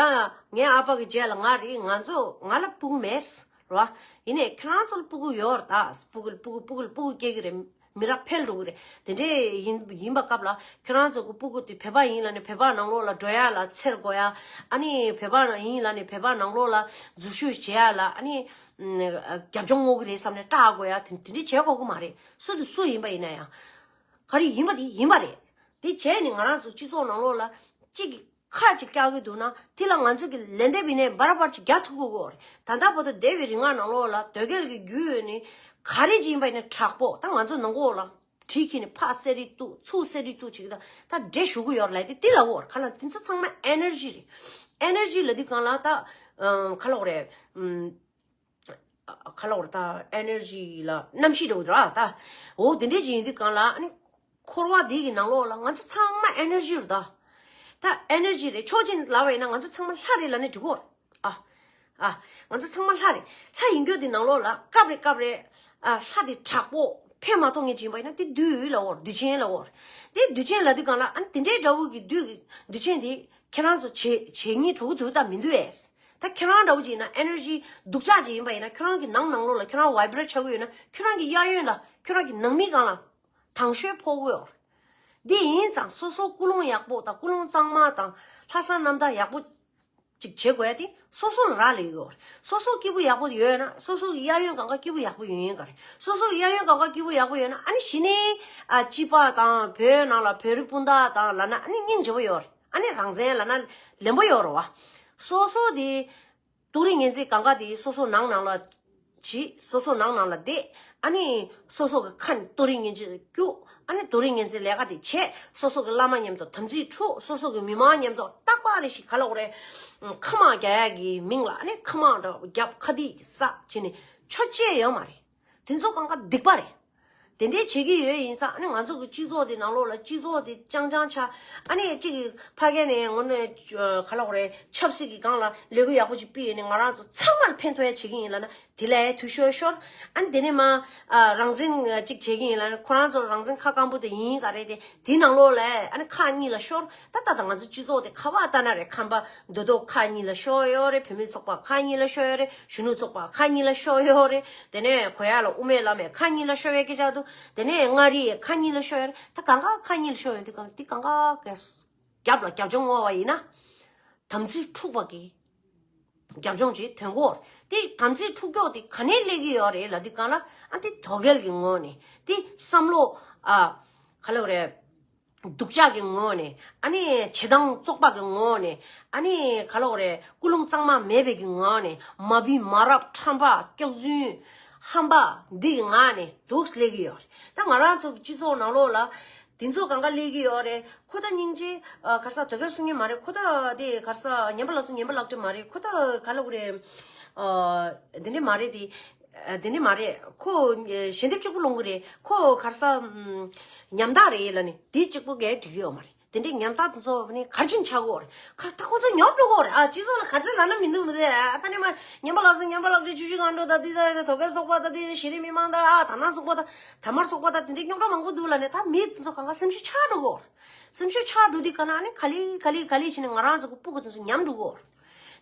ངའི་ཨ་ཕ་གི་རྗེས་ལ་ང་རེད། ང་ཚོ་ང་ལ་སྤུ་གུ་མེད་རེད་བ། ཡིན་ནའི་ཁྱེད་རང་ཚོ་ལ་སྤུ་གུ་ཡོད་རེད་ད། སྤུ་གུ་ལ་སྤུ་གུ་སྤུ་གུ་ལ་སྤུ་གུ་སྐྱེ་གི་རེད། མི་རབས་འཕེལ་འགྲོ་གི་རེད། དེ་འདྲའི་ཡིན་ཡིན་པ་སྐབས་ལ་ཁྱེད་རང་ཚོ་གི་སྤུ་གུ་དེ་བོད་པ་ཡིན་ལབ་ནས་བོད་པ་ནང་ལོགས་ལ་འགྲོ་ཡ་ལ་འཚེར་དགོས་ཡ། ཨ་ནི་བོད་པ་ཡིན་ལབ་ནས་བོད་པ་ནང་ལོགས་ལ་འཛུལ་ཞུགས་བྱེད་ཡ་ལ་ཨ་ནི། རྒྱབ་ལྗོངས་དངོས་ཀྱི་རེད་བསམ་ནས་སྐྲག་དགོས་ཡ་དེ་དེ་འདྲ་བྱེད་དགོས་ཀྱི་མ་རེད། སུ་དང་སུ་ཡིན་པ་ཡིན་ན་ཡང་། ག་རེ་ཡིན་པ་དེ་ཡིན་པ་རེད། དེ་བྱས་ནས་ང་རང་ཚོ་སྤྱི་ཚོགས་ནང་ལོགས་ལ་གཅིག་གིས་ཁ་གཅིག་བཀྱག་གི་འདུག་ན་དེ་ལ་ང་ཚོ་གི་ལན་འདེབས་ཡིན་ནའི་འབར་འབར་ཅིག་རྒྱག་ཐུབ་དགོས་ཀྱི་རེད། ད་ལྟ་བར་དུ་འདས་པའི་རིང་ང་ནང་ལོགས་ལ་དོལ་རྒྱལ་གྱི་རྒྱུད་ཡོད་ནི་ག་རེ་ཅིག་ཡིན་པ་ཡིན་ན་དྲག་པོ་ད་ང་ཚོ་ནང་ལོགས་ལ་གྲི་ཁྱེར་ནས་ཕར་བསད་རེས་གཏུག་ཚུར་བསད་རེས་གཏུག་བྱེད་ཀྱི་ད་ད་འདྲེ་ཞུ་གི་ཡོད་རེད་ལབ་དེ་དེ་ལབ་ཀྱི་ཡོད་རེད། ག་ལ་དེ་ཚོ་ཚང་མ་ཨེ་ནར་ཇི་རེད། ཨེ་ནར་ཇི་ལབ་དུས་གང་ལ་ད་ག་ལབ་དགོས་རེད། ག་ལབ་དགོས་རེད། ད་ཨེ་ནར་ཇི་ལ་གནམ་གཤིས་འདྲ་བོ་རེད་ད། འོ་དེ་འདྲས་ཅིག་ཡིན་དུས་གང་ལ་ཨ་ནི་འཁོར་བ་འདི་གི་ནང་ལོགས་ལ་ང་ཚོ་ཚང་མ་ཨེ་ནར་ཇི་རེད་ད། ད་ཨེ་ནར་ཇི་རེད། ཕྱོགས་གཅིག་ལབ་པ་ཡིན་ན་ང་ཚོ་ཚང་མ་ལྷ་རེད་ལབ་ནས་འགྲིག་གོ། ཨ་ཨ་ང་ཚོ་ཚང་མ་ལྷ་རེད། ལྷ་ཡིན་རྒྱུ་འདི་ནང་ལོགས་ལ་སྐབས་རེ་སྐབས་རེ་ཨ་ལྷ་དེ་དྲག་པོ་ཕན་མ་ཐོགས་ངེས་ཅིག་ཡིན་པ་ཡིན་ན་དེ་བདུད་ལབ་གོ། བདུད་ཆེན་ལབ་གོ། དེ་བདུད་ཆེན་ལབ་དུས་གང་ལ་ཨ་ནི་དེ་འདྲའི་འདྲ་བོ་གི་བདུད་ཀྱི་བདུད་ཆེན་དེ་ཁྱེད་རང་ཚོ་བྱེད་བྱེད་ཉེས་འགྲོ་གི་འདུག་ད་མི་འདུག་ཨེ། ད་ཁྱེད་རང་འདྲ་བོ་ཅིག་ཡིན་ན་ཨེ་ནར་ཇི་སྡུག་ཅག་ཅིག་ཡིན་པ་ཡིན་ན་ཁྱེད་རང་གི་ནང་ནང་ལོགས་ལ་ཁྱེད་རང་བའི་བྷི་རེཊ་ཆགས་ཀྱི་ཡོད་ན་ཁྱེད་རང་གི་གཡས་གཡོན་ལ་ཁྱེད་རང་གི་ནང་མི་སྒང་ལ་དྭངས་ཤོས་ཕོག་གི་ཡོད་རེད། འདི་ཡིན་ཙང་སོ་སོ་ཀུན་སློང་ཡག་པོ་དང་ཀུན་སློང་གཙང་མ་དང་ལྷག་བསམ་རྣམ་དག་ཡག་པོ་ཅིག་བྱེད་དགོས་ཡ་དེ་སོ་སོ་ལ་རག་ལས་ཀྱི་ཡོད་རེད། སོ་སོ་སྐྱིད་པོ་ཡག་པོ་ཡོད་ན་སོ་སོ་གི་གཡས་གཡོན་སྒང་ག་སྐྱིད་པོ་ཡག་པོ་ཡོང་ཡོང་ག་རེད། སོ་སོ་གི་གཡས་གཡོན་སྒང་ག་སྐྱིད་པོ་ཡག་པོ་ཡོད་ན་ཨ་ནི་གཞི་ནས་ཨ་སྤྱི་པ་དང་བོད་ནང་ལ་བོད་རིགས་སྤུན་ཟླ་དང་ལབ་ན་ཨ་ནི་སྙིང་རྗེ་པོ་ཡོད་རེད། ཨ་ནི་རང་བཙན་ལབ་ན་ལེན་པོ་ཡོད་རེད་བ། སོ་སོ་དེ་ཏུ་རིན་ངན་ཚིག་གང་ག་དེ་སོ་སོ་ནང་ནང་ལ་བྱིས། སོ་སོ་ནང་ནང་ལ་བསྡད། ཨ་ནི་སོ་སོ་གི་ཁ་ནས་ཏུ་རིན་ངན་ཚིག་སྐྱུག་ཨ་ནི་ཏུ་རིན་ངན་ཚིག་ལས་ཀ་དེ་བྱས། སོ་སོ་གི་བླ་མ་མཉམ་དུ་དམ་ཚིག་འཁྲུག་སོ་སོ་གི་མི་མང་མཉམ་དུ་རྟག་པར་རེ་ཞིག་ག་ལབ་དགོས་རེད། ཁ་དམག་རྒྱག་ཡ་གི་མིང་ལ་ཨ་ནི་ཁ་དམག་འདྲ་བོ་རྒྱབ་ཁ་སྡིག་ཟ་བྱས་ནས་ཆོ་བྱེད་ཡོད་མ་རེད། དེ་ཚོ་གང་ག་སྡིག་པ་རེད། དེ་འདྲའི་བྱེད་ཀྱི་ཡོད་ཡིན་ཙང་ཨ་ནི་ང་ཚོ་གི་སྤྱི་ཚོགས་དེ་ནང་ལོགས་ལ་སྤྱི་ཚོགས་དེ་ཅང་ཅང་ཆ་ཨ་ནི་གཅིག་གི་ཕ་གི་ནས་ངོ་ནས་ག་ལབ་དགོས་རེད། ཆབ་སྲིད་ཀྱི་སྒང་ལ་ལས་འགུལ་ཡག་པོ་ཅིག་སྤེལ་ཡོད་ནས་ང་རང་ཚོ་ཚང་མར་ཕན་ཐོགས་ཡ་བྱེད་ཀྱི་ཡིན་ལབ་ན་དེ་ལ་ཡ་འཐུས་ཤོར་ཤོར། ཨ་ནི་དེ་ནས་མ་རང་བཙན་གཅིག་བྱེད་ཀྱི་ཡིན་ལབ་ན་ཁོ་རང་ཚོ་རང་བཙན་ཁ་སྐམ་པོ་དེ་ཡིན་ག་རེད་དེ་དེའི་ནང་ལོགས་ལ་ཨ་ནི་ཁག་གཉིས་ལ་ཤོར། ད་ལྟ་ད་ང་ཚོ་སྤྱི་ཚོགས་དེ་ག་པར་ལྟ་ན་རེད། ཁམས་པ་མདོ་སྟོད་ཁག་གཉིས་ལ་ཤོར་ཡོད་རེད། བུད་མེད་ཚོགས་པ་ཁག་གཉིས་ལ་ཤོར་ཡོད་རེད། གཞོན་ནུ་ཚོགས་པ་ཁག་གཉིས་ལ་ཤོར་ཡོད་རེད། དེ་ནས་གོ་ཡ་ལ་དབུ་མའི་ལམ་ཡ་ཁག་གཉིས་ལ་ཤོར་བའི་སྐད་ཆ་འདུག་དེ་ནས་མངའ་རིས་ཡ་ཁག་གཉིས་ལ་ཤོར་ཡོད་རེད། ད་གང་ག་ཁག་གཉིས་ལ་ཤོར་ཡོད་དུས་གང་དེ་གང་ག་གི་རྒྱབ་ལ་རྒྱབ་ལྗོངས་བསྔོག་པ་ཡིན་ན་དམ་ཚིག་འཁྲུག་པ་གི་རྒྱབ་ལྗོངས་ཅིག་ཐོན་གོ། དེ་དམ་ཚིག་འཁྲུག་ཀྱོག་དེ་ག་ནས་སླེབས་ཀྱི་ཡོད་རེད་ལབ་དུས་གང་ལ་ཨ་དེ་དོལ་རྒྱལ་གྱི་ངོས་ནས་དེ་བསམ་བློ་ཨ་ག་ལབ་རེད། སྡུག་ཅག་གི་ངོས་ནས་ཨ་ནི་བྱེད་སྟངས་བཙོག་པ་གི་ངོས་ནས་ཨ་ནི་ག་ལབ་དགོས་རེད། ཀུན་སློང་གཙང་མ་མེད་པའི་གི་ངང་ནས་མ་བུ་མ་རབས་ཁྲམ་པ་སྐྱག་རྫུན་ཧམ་པ་འདི་གི་ངང་ནས་འདུག་སླེབས་ཀྱི་ཡོད་རེད། ད་ང་རང་ཚོ་གི་སྤྱི་ཚོགས་ནང་ལོགས་ལ་དེ་ཚོ་གང་ག་སླེབས་ཀྱི་ཡོད་རེད། ཁོ་ད་སྙིང་རྗེ་ག་རེ་ཟ་དོལ་རྒྱལ་གསུང་མཁན་མ་རེད། ཁོ་ད་དེ་ག་རེ་ཟ་ངན་པ་ལབ་སོང་ངན་པ་ལབ་གྲབས་མ་རེད། ཁོ་ད་ག་ལབ་དགོས་རེད། དེ་འདྲ་མ་རེད་དེ། དེ་འདྲ་མ་རེད། ཁོ་ཞལ་འདེབས་གཅིག་པུ་སློང་གི་རེད། ཁོ་ག་རེ་ཟ་ཉམ་ཐག་རེད་ལབ་ནས་དེ་གཅིག་པུ་གས་འགྲིག་གི་ཡོད་མ་རེད། དེ་འདྲའི་ཉམ་ཐག་དེ་ཚོ་ནི་གར་ཕྱིན་ཆགས་ཀྱི་ཡོད་རེད། ཁ་ད་ཁོ་ཚོ་ཉོབ་འགྲོ་གི་ཡོད་རེད། ཨ་སྤྱི་ཚོགས་ལ་ག་ཚོད་ལབ་ན་མི་འདུག་མི་ཚེ་ཨ་ཕ་ནས་མ་ཉམས་པ་ལགས་སོ་ཉམས་པ་ལགས་ཀྱི་ཆུ་ཆུ་གང་འགྲོ་ད་དེ་ད་དོ་གལ་སོགས་པ་ད་དེ་ཤེས་རིག་མི་མང་ད་ཨ་ད་ན་སོགས་པ་ད་ད་མར་སོགས་པ་ད་དེ་འདྲའི་རྙོག་དྲ་མང་པོ་འདུག་ལབ་ནས་ད་མི་དེ་ཚོ་གང་ག་སེམས་ཤུགས་ཆག་འགྲོ་གི་ཡོད་རེད། སེམས་ཤུགས་ཆག་འགྲོ་དུས་ག་ན་ནི་ག་ལེ་ག་ལེ་ག་ལེ་བྱས་ནས་ང་རང་ཚོ་གི་སྤུ་གུ་དེ་ཚོ་ཉམས་འགྲོ་གི་ཡོད་རེད།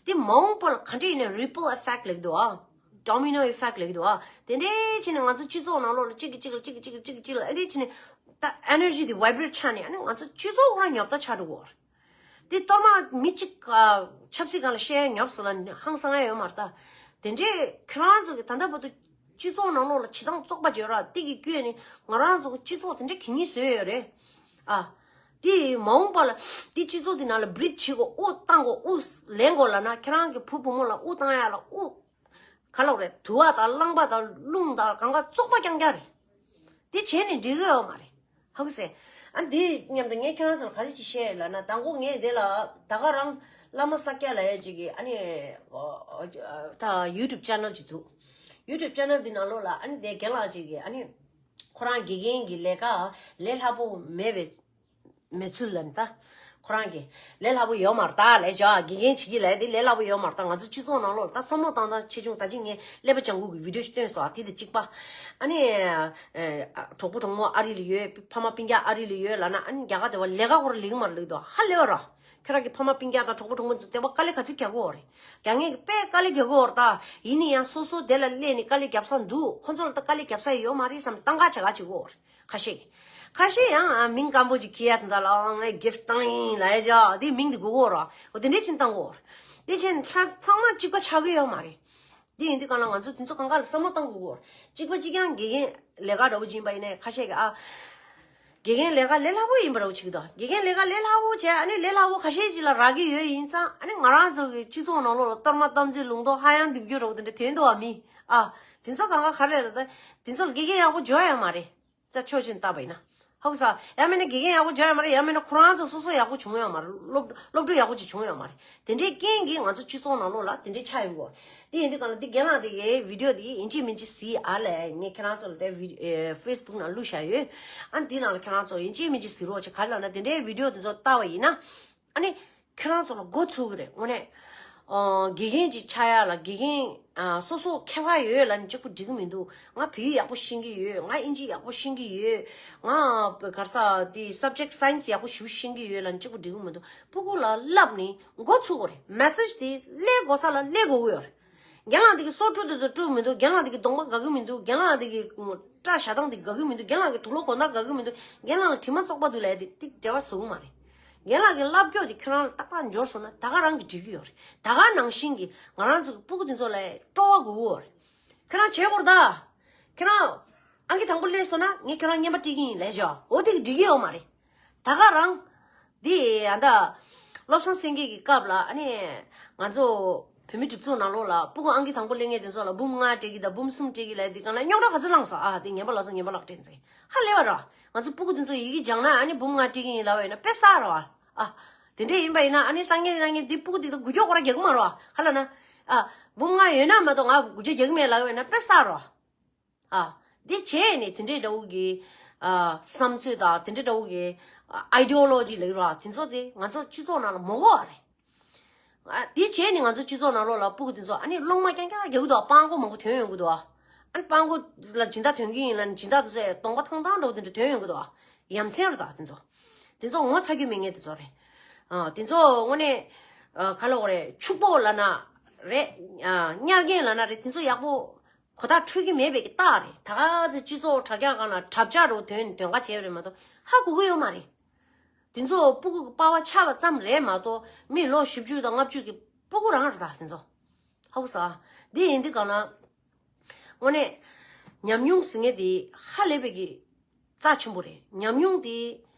དེ་མ་འོངས་པ་ལ་ག་འདྲ་ཡིན་ན་རི་པལ་ཨེ་ཕེག་ལབ་ཀྱི་འདུག་ཨ། ཌོ་མི་ནོ་ཨེ་ཕེག་ལབ་ཀྱི་འདུག་ཨ། དེ་འདྲའི་བྱས་ནས་ང་ཚོ་སྤྱི་ཚོགས་ནང་ལོགས་ལ་གཅིག་གིས་གཅིག་ལ་གཅིག་གིས་གཅིག་ལ་གཅིག་གིས་གཅིག་ལ་ཨེ་འདྲའི་བྱས་ནས་ད་ཨེ་ནར་ཇི་དེ་བྷའི་བྷི་རེཊ་ཆགས་ནས་ཨ་ནི་ང་ཚོ་སྤྱི་ཚོགས་ཁོ་རང་ཉོབ་ཐག་ཆགས་འགྲོ་གི་ཡོད་རེད། དེ་གཏོར་མ་མི་གཅིག་ཨ་ཆབ་སྲིད་སྒང་ལ་བཤད་ཡ་ཉོབ་ཟེར་ལ་ཧང་སང་ཡ་ཡོད་མ་རེད་ད། དེ་འདྲའི་ཁྱེད་རང་ཚོ་གི་ད་ལྟ་བར་དུ་སྤྱི་ཚོགས་ནང་ལོགས་ལ་བྱེད་སྟངས་བཙོག་པ་བྱས་ར་དེ་གི་བརྒྱུད་ནས་ང་རང་ཚོ་གི་སྤྱི་ཚོགས་དེ་འདྲ་གད་སྙིགས་བཟོས་ཡོད་རེད། ཨ། དེ་མ་འོངས་པ་ལ་དེ་སྤྱི་ཚོགས་དེ་ནང་ལ་བྷི་རིཇ་བྱེད་དགོས། དབུ་བཏང་དགོས། དབུ་ལེན་དགོས་ལབ་ན་ཁྱེད་རང་གི་བུ་བུ་མོ་ལ་དབུ་བཏང་ཡ་ལ་དབུ་ག་ལབ་རེད། དུ་བ་དང་རླངས་པ་དང་རླུང་དང་གང་ག་བཙོག་པ་རྐྱང་རྐྱང་རེད། དེ་བྱས་ནས་འགྲིག་གི་ཡོད་མ་རེད། ཧ་གོ་སོང་། ཨ་འདི་མཉམ་དུ་ངས་ཁྱེད་རང་ཚོ་ལ་ག་རེ་ཅིག་བཤད་ལབ་ན་དང་པོ་ངས་དེ་ལ་ད་ག་རང་ བླ་མ་ས་སྐྱ་ལབ་ཡ་ཅིག་གིས་ཨ་ནི་ད་ཡུ་ཊུབ་ཅེ་ནལ་ཅིག་འདུག་ཡུ་ཊུབ་ཅེ་ནལ་འདི་ནང་ལོགས་ལ་ཨ་ནི་དེ་རྒན་ལགས་ཅིག་གིས་ཨ་ནི་ཁོ་རང་དགེ་རྒན་གྱི་ལས་ཀ་ལས་སླ་པོ་མེད་པའི་མེད་ཚུལ་ལ་ནི་ད་ཁོ་རང་གིས་ལས་སླ་པོ་ཡོད་མ་རེད་ད་ལས་བྱ་དགེ་རྒན་བྱེད་ཀྱི་ལས་དེ་ལས་སླ་པོ་ཡོད་མ་རེད་ད། ང་ཚོ་སྤྱི་ཚོགས་ནང་ལོགས་ལ་ད་བསམ་བློ་བཏང་སྟངས་ཆེ་ཆུང་ད་ཅི་ངས་ཀླད་པ་ལྗང་གུ་གི་བི་ཌིའོ་ཞིག་བཏོན་སོང་ཨ། དེ་དང་གཅིག་པ་ཨ་ནི་གྲོགས་པོ་གྲོགས་མོ་ཨ་རི་ལ་ཡོད། ཕ་མ་སྤུན་ཀྱག་ཨ་རི་ལ་ཡོད་ལབ་ན་ཨ་ནི་རྒྱ་གར་དེ་བ་ལས་ཀ་ཁོ་རང་ལས་ཀ་མ་ལས་འདུག་ཧ་ལས་པ་ར། ཁྱོད་རང་གི་ཕ་མ་སྤུན་ཀྱག་དང་གྲོགས་པོ་གྲོགས་མོ་ཚོ་དེ་བ་དཀའ་ལས་ག་ཚོད་རྒྱག་གི་ཡོད་རེད། རྒྱག་མཁན་གྱི་དཔེ་དཀའ་ལས་རྒྱག་གི་ཡོད་རེད་ད། ཡིན་ན་ཡང་སོ་སོ་དེ་ལ་སླེབས་ནས་དཀའ་ལས་རྒྱབ་ས་འདུག་ཁོ་ཚོ་ལ་ད་དཀའ་ལས་རྒྱབ་ས་ཡོད་མ་རེད་བསམ་སྟངས་ཀ་བྱེད་ག་བྱེད་གི་ཡོད་རེད། ཁ་ཤས་ཀྱིས། ཁ་ཤས་ཡང་ཨ་མིང་སྐམ་པོ་ཅིག་ཁྱེར་ཡ་དེ་འདྲ་ལ་ཨ་ངས་གིཕ་ཊི་བཏང་ཡིན་ལབ་ཡ་ཅིག་ཨ་དེའི་མིང་དེ་དགོས་ཀྱི་ཡོད་རེད། འོ་དེ་འདྲས་ཕྱིན་བཏང་གི་ཡོད་རེད། དེ་ཕྱིན་ཆ་ཚང་མ་གཅིག་པ་ཆགས་ཀྱི་ཡོད་མ་རེད། དེ་ཡིན་དུས་གང་ལ་ང་ཚོ་དེ་ཚོ་གང་ག་ལ་བསམ་བློ་བཏང་དགོས་ཀྱི་ཡོད་རེད། གཅིག་པ་གཅིག་རྐྱང་དགེ་རྒན་ལས་ཀ་འདྲ་བོ་ཅིག་ཡིན་པ་ཡིན་ནའི་ཁ་ཤས་ཀྱིས་ཨ། དགེ་རྒན་ལས་ཀ་ལས་སླ་པོ་ཡིན་པ་འདྲ་བོ་ཅིག་དང་དགེ་རྒན་ལས་ཀ་ལས་སླ་པོ་བྱས་ཨ་ནི་ལས་སླ་པོ་ཁ་ཤས་ཅིག་ལ་རག་གི་ཡོད་ཡིན་ཙང་ཨ་ནི་ང་རང་ཚོ་གི་སྤྱི་ཚོགས་ནང་ལོགས་ལ་གཏོར་མ་གཏམ་ཚིག་ལུང་རྟོགས་ཧ་ཡང་འདེབས་རྒྱུ་འདྲ་བོ་དེ་འདྲ་དོན་དུ་བ་མི་ཨ། དེ་ཚོ་གང་ག་ག་རེ་རེད་ད། དེ་ཚོ་ལ་དགེ་རྒན་ཡག་པོ་འཇོག་ཡ་མ་རེད། ད་ཕྱོགས་གཅིག་ནས་བལྟས་པ་ཡིན་ན། ཧ་གོ་སོང་། ཡང་མིན་ན་དགེ་རྒན་ཡག་པོ་འཇོག་ཡ་མ་རེད། ཡང་མིན་ན་ཁོ་རང་ཚོ་སོ་སོ་ཡག་པོ་བྱུང་ཡོད་མ་རེད། སློབ་སློབ་ཕྲུག་ཡག་པོ་ཅིག་བྱུང་ཡོད་མ་རེད། དེ་འདྲའི་རྐྱེན་གྱིས་ང་ཚོ་སྤྱི་ཚོགས་ནང་ལོགས་ལ་དེ་འདྲའི་ཆགས་ཡོང་གི་ཡོད་རེད། དེ་ཡིན་དུས་གང་ལ་འདི་རྒན་ལགས་དེ་གའི་བི་ཌིའོ་དེ་ཡིན་གཅིག་མིན་གཅིག་གཟིགས་ཨ་ལས། ངས་ཁྱེད་རང་ཚོ་ལ་དེ་བི་ཨེ་ཕེ་སི་བུག་ནང་བླུགས་བཞག་ཡོད། ཨ་འདི་ནང་ལ་ཁྱེད་རང་ཚོ་ཡིན་གཅིག་མིན་གཅིག་གཟིགས་རོགས་བྱེད། ག་རེ་ལབ་ན་དེ་འདྲའི་བི་ཌིའོ་དེ་ཚོ་བལྟས་པ་ཡིན་ན། ཨ་ནི། ཁྱེད་རང་ཚོ་ལ་མགོ་ཚོས་ཀྱི་རེད་དངོས་གནས། ཨ་དགེ་རྒན་ཅིག་ཆགས་ཡ་ལ་དགེ་རྒན་ཨ་སོ་སོ་མཁས་པ་ཡོད་ལབ་ནས་གཅིག་པུ་འགྲིག་གི་མི་འདུག་ང་བོད་ཡིག་ཡག་པོ་ཤེས་ཀྱི་ཡོད། ང་ཨིན་ཇི་ཡག་པོ་ཤེས་ཀྱི་ཡོད། ང་ག་རེ་ཟ་དེ་སབ་ཇེག་སའེན་སི་ཡག་པོ་ཞེ་པོ་ཤེས་ཀྱི་ཡོད་ལབ་ནས་གཅིག་པུ་འགྲིག་གི་མི་འདུག་སྤུ་གུ་ལ་བསླབས་ནས་མགོ་ཚོས་ཀྱི་རེད། མེ་སེ་ཇི་དེ་སླེབས་དགོས་ས་ལ་སླེབས་དགོས་ཀྱི་ཡོད་རེད། རྒན་ལགས་འདི་གིས་སོ་དཀྲུག་དེ་ཚོ་དཀྲུག་མི་འདུག་རྒན་ལགས་འདི་གིས་གདོང་པ་དགའ་གི་མི་འདུག་རྒན་ལགས་འདི་གིས་སྐྲ་བཞར་སྟངས་འདི་དགའ་གི་མི་འདུག་རྒན་ལགས་ཀྱི་དུག་ལོག་གོན་སྟངས་དགའ་གི་མི་འདུག་རྒན་ལགས་ལ་དྲི་མ་བཙོག་པ་འདུག་ལབ་ཡ་དེ་ཏིག་འབྲེལ་བ་བཟོ་གི་མ་རེད། རྒན་ལགས་ཀྱི་བསླབ་སྐྱོར་དེ་ཁྱོད་རང་ལ་ཏག་ཏག་འབྱོར་སོང་ན་ད་ག་རང་གིས་འགྲིག་གི་ཡོད་རེད། ད་ག་ནང་བཞིན་གྱི་ང་རང་ཚོ་གི་སྤུ་གུ་དེ་ཚོ་ལ་སྤྲོ་བ་དགོས་ཀྱི་ཡོད་རེད། ཁྱོད་རང་བྱེད་དགོས་རེད་ད། ཁྱོད་རང་ཨང་ཀི་དང་པོ་སླེབས་སོང་ན་ངས་ཁྱོད་རང་རྔན་པ་སྤྲད་ཀྱི་ཡིན་ལབ་བྱས། འོ་དེ་གིས་འགྲིག་གི་ཡོད་མ་རེད། ད་ག་རང་། འདི་ཨ་ད། བློ་བཟང་སེང་གེ་གི་སྐབས་ལ་ཨ་ནི། ང་ཚོ་བོད་མི་སྒྲིག་འཛུགས་ནང་ལོགས་ལ་སྤུ་གུ་ཨང་ཀི་དང་པོ་སླེབས་མཁན་དེ་ཚོ་ལ་འབུམ་ལྔ་སྤྲད་ཀྱི་དང་འབུམ་གསུམ་སྤྲད་ཀྱི་ལབ་དེ་གང་ལ་རྙོག་དྲ་ག་ཚོད་ལངས་སོང་ཨ། དེ་ངན་པ་ལབ་སོང་ངན་པ་ལབ་དྲན་ཚེ། ཧ་ལས་པ་ར། ང་ཚོ་སྤུ་གུ་དེ་ཚོ་ཡི་གེ་སྦྱངས་ན་ཨ་ནི་འབུམ་ལྔ་སྤྲད་ཀྱི་ཡིན་ལབ་པ་ཡིན་ན་དཔེ་བསགས་ར་བ། ཨ། དེ་འདྲས་ཡིན་པ་ཡིན་ན་ཨ་ནི་སང་ཉིན་གནངས་ཉིན་འདི་སྤུ་གུ་དེ་དག་འགུལ་སྐྱོད་ཁོ་ར་རྒྱག་གི་མ་རེད་བ། ཧ་ལ་ན། ཨ། འབུམ་ལྔ་ཡོད་ན་མ་གཏོགས་ང་འགུལ་སྐྱོད་རྒྱག་གི་མེད་ལབ་པ་ཡིན་ན་དཔེ་བསགས་ར་བ། ཨ། འདི་བྱས་ནས་དེ་འདྲའི་འདྲ་བོ་གི། ཨ། བསམ་ཚུལ་དང་དེ་འདྲའི་འདྲ་བོ་གི། ཨ། ཨའི་ཌི་ཡོ་ལོ་ཇི་ལབ་ཀྱི་རེད་བ། དེ་ཚོ་དེ་ང་ཚོ་སྤྱི་ཚོགས་ནང་ལ་མི་དགོས་པ་རེད། ཨ། འདི་བྱས་ནས་ང་ཚོ་སྤྱི་ཚོགས་ནང་ལོགས་ལ་སྤུ་གུ་དེ་ཚོ་ཨ་ནི་སློང་མ་རྐྱང་རྐྱང་རྒྱག་གི་འདུག་སྤྲང་པོ་མང་པོ་ཐོན་ཡོང་གི་འདུག་ཨ་ནི་སྤྲང་པོ་ལ་སྦྱིན་བདག་ཐོན་གྱི་ཡིན་ལབ་ནས་སྦྱིན་བདག་དེ་ཚོས་གདོང་པ་ཐང་ཐང་འདྲ་བོ་དེ་འདྲ་ཐོན་ཡོང་གི་འདུག་ཡ་མཚན་རེད་ད་དེ་ཚོ། དེ་ཚོ་ངོ་ཚ་རྒྱུ་མེད་མཁན་དེ་ཚོ་རེད། ཨ། དེ་ཚོ་དངོས་གནས། ཨ། ག་ལབ་དགོས་རེད། ཕྱུག་པོ་ལབ་ན་རེད། ཨ། གཉར་མཁན་ལབ་ན་རེད། དེ་ཚོ་ཡག་པོ་གོ་བརྡ་འཕྲོད་ཀྱི་མེད་པའི་གི་རྟགས་རེད། ད་ག་ཚོད་སྤྱི་ཚོགས་དྲ་རྒྱ་སྒང་ལ་དྲ་བ་འདྲ་བོ་དོན་དོན་ག་བྱས་པ་རེད་མ་གཏོགས་ཧ་གོ་གི་ཡོད་མ་རེད། དེ་ཚོ་སྤུ་གུ་གི་པ་ཕ་ཆགས་པ་ཙམ་རེད་མ་གཏོགས་མི་ལོ་བཞི་བཅུ་དང་ལྔ་བཅུ་གི་སྤུ་གུ་རང་རེད་ད་དེ་ཚོ། ཧ་གོ་སོང་། འདི་ཡིན་དུས་གང་ལ། དངོས་གནས། ཉམས་མྱོང་ཟེར་མཁན་དེ་ཧ་ལས་པའི་གི་རྩ་ཆེན་པོ་རེད། ཉམས་མྱོང་དེ་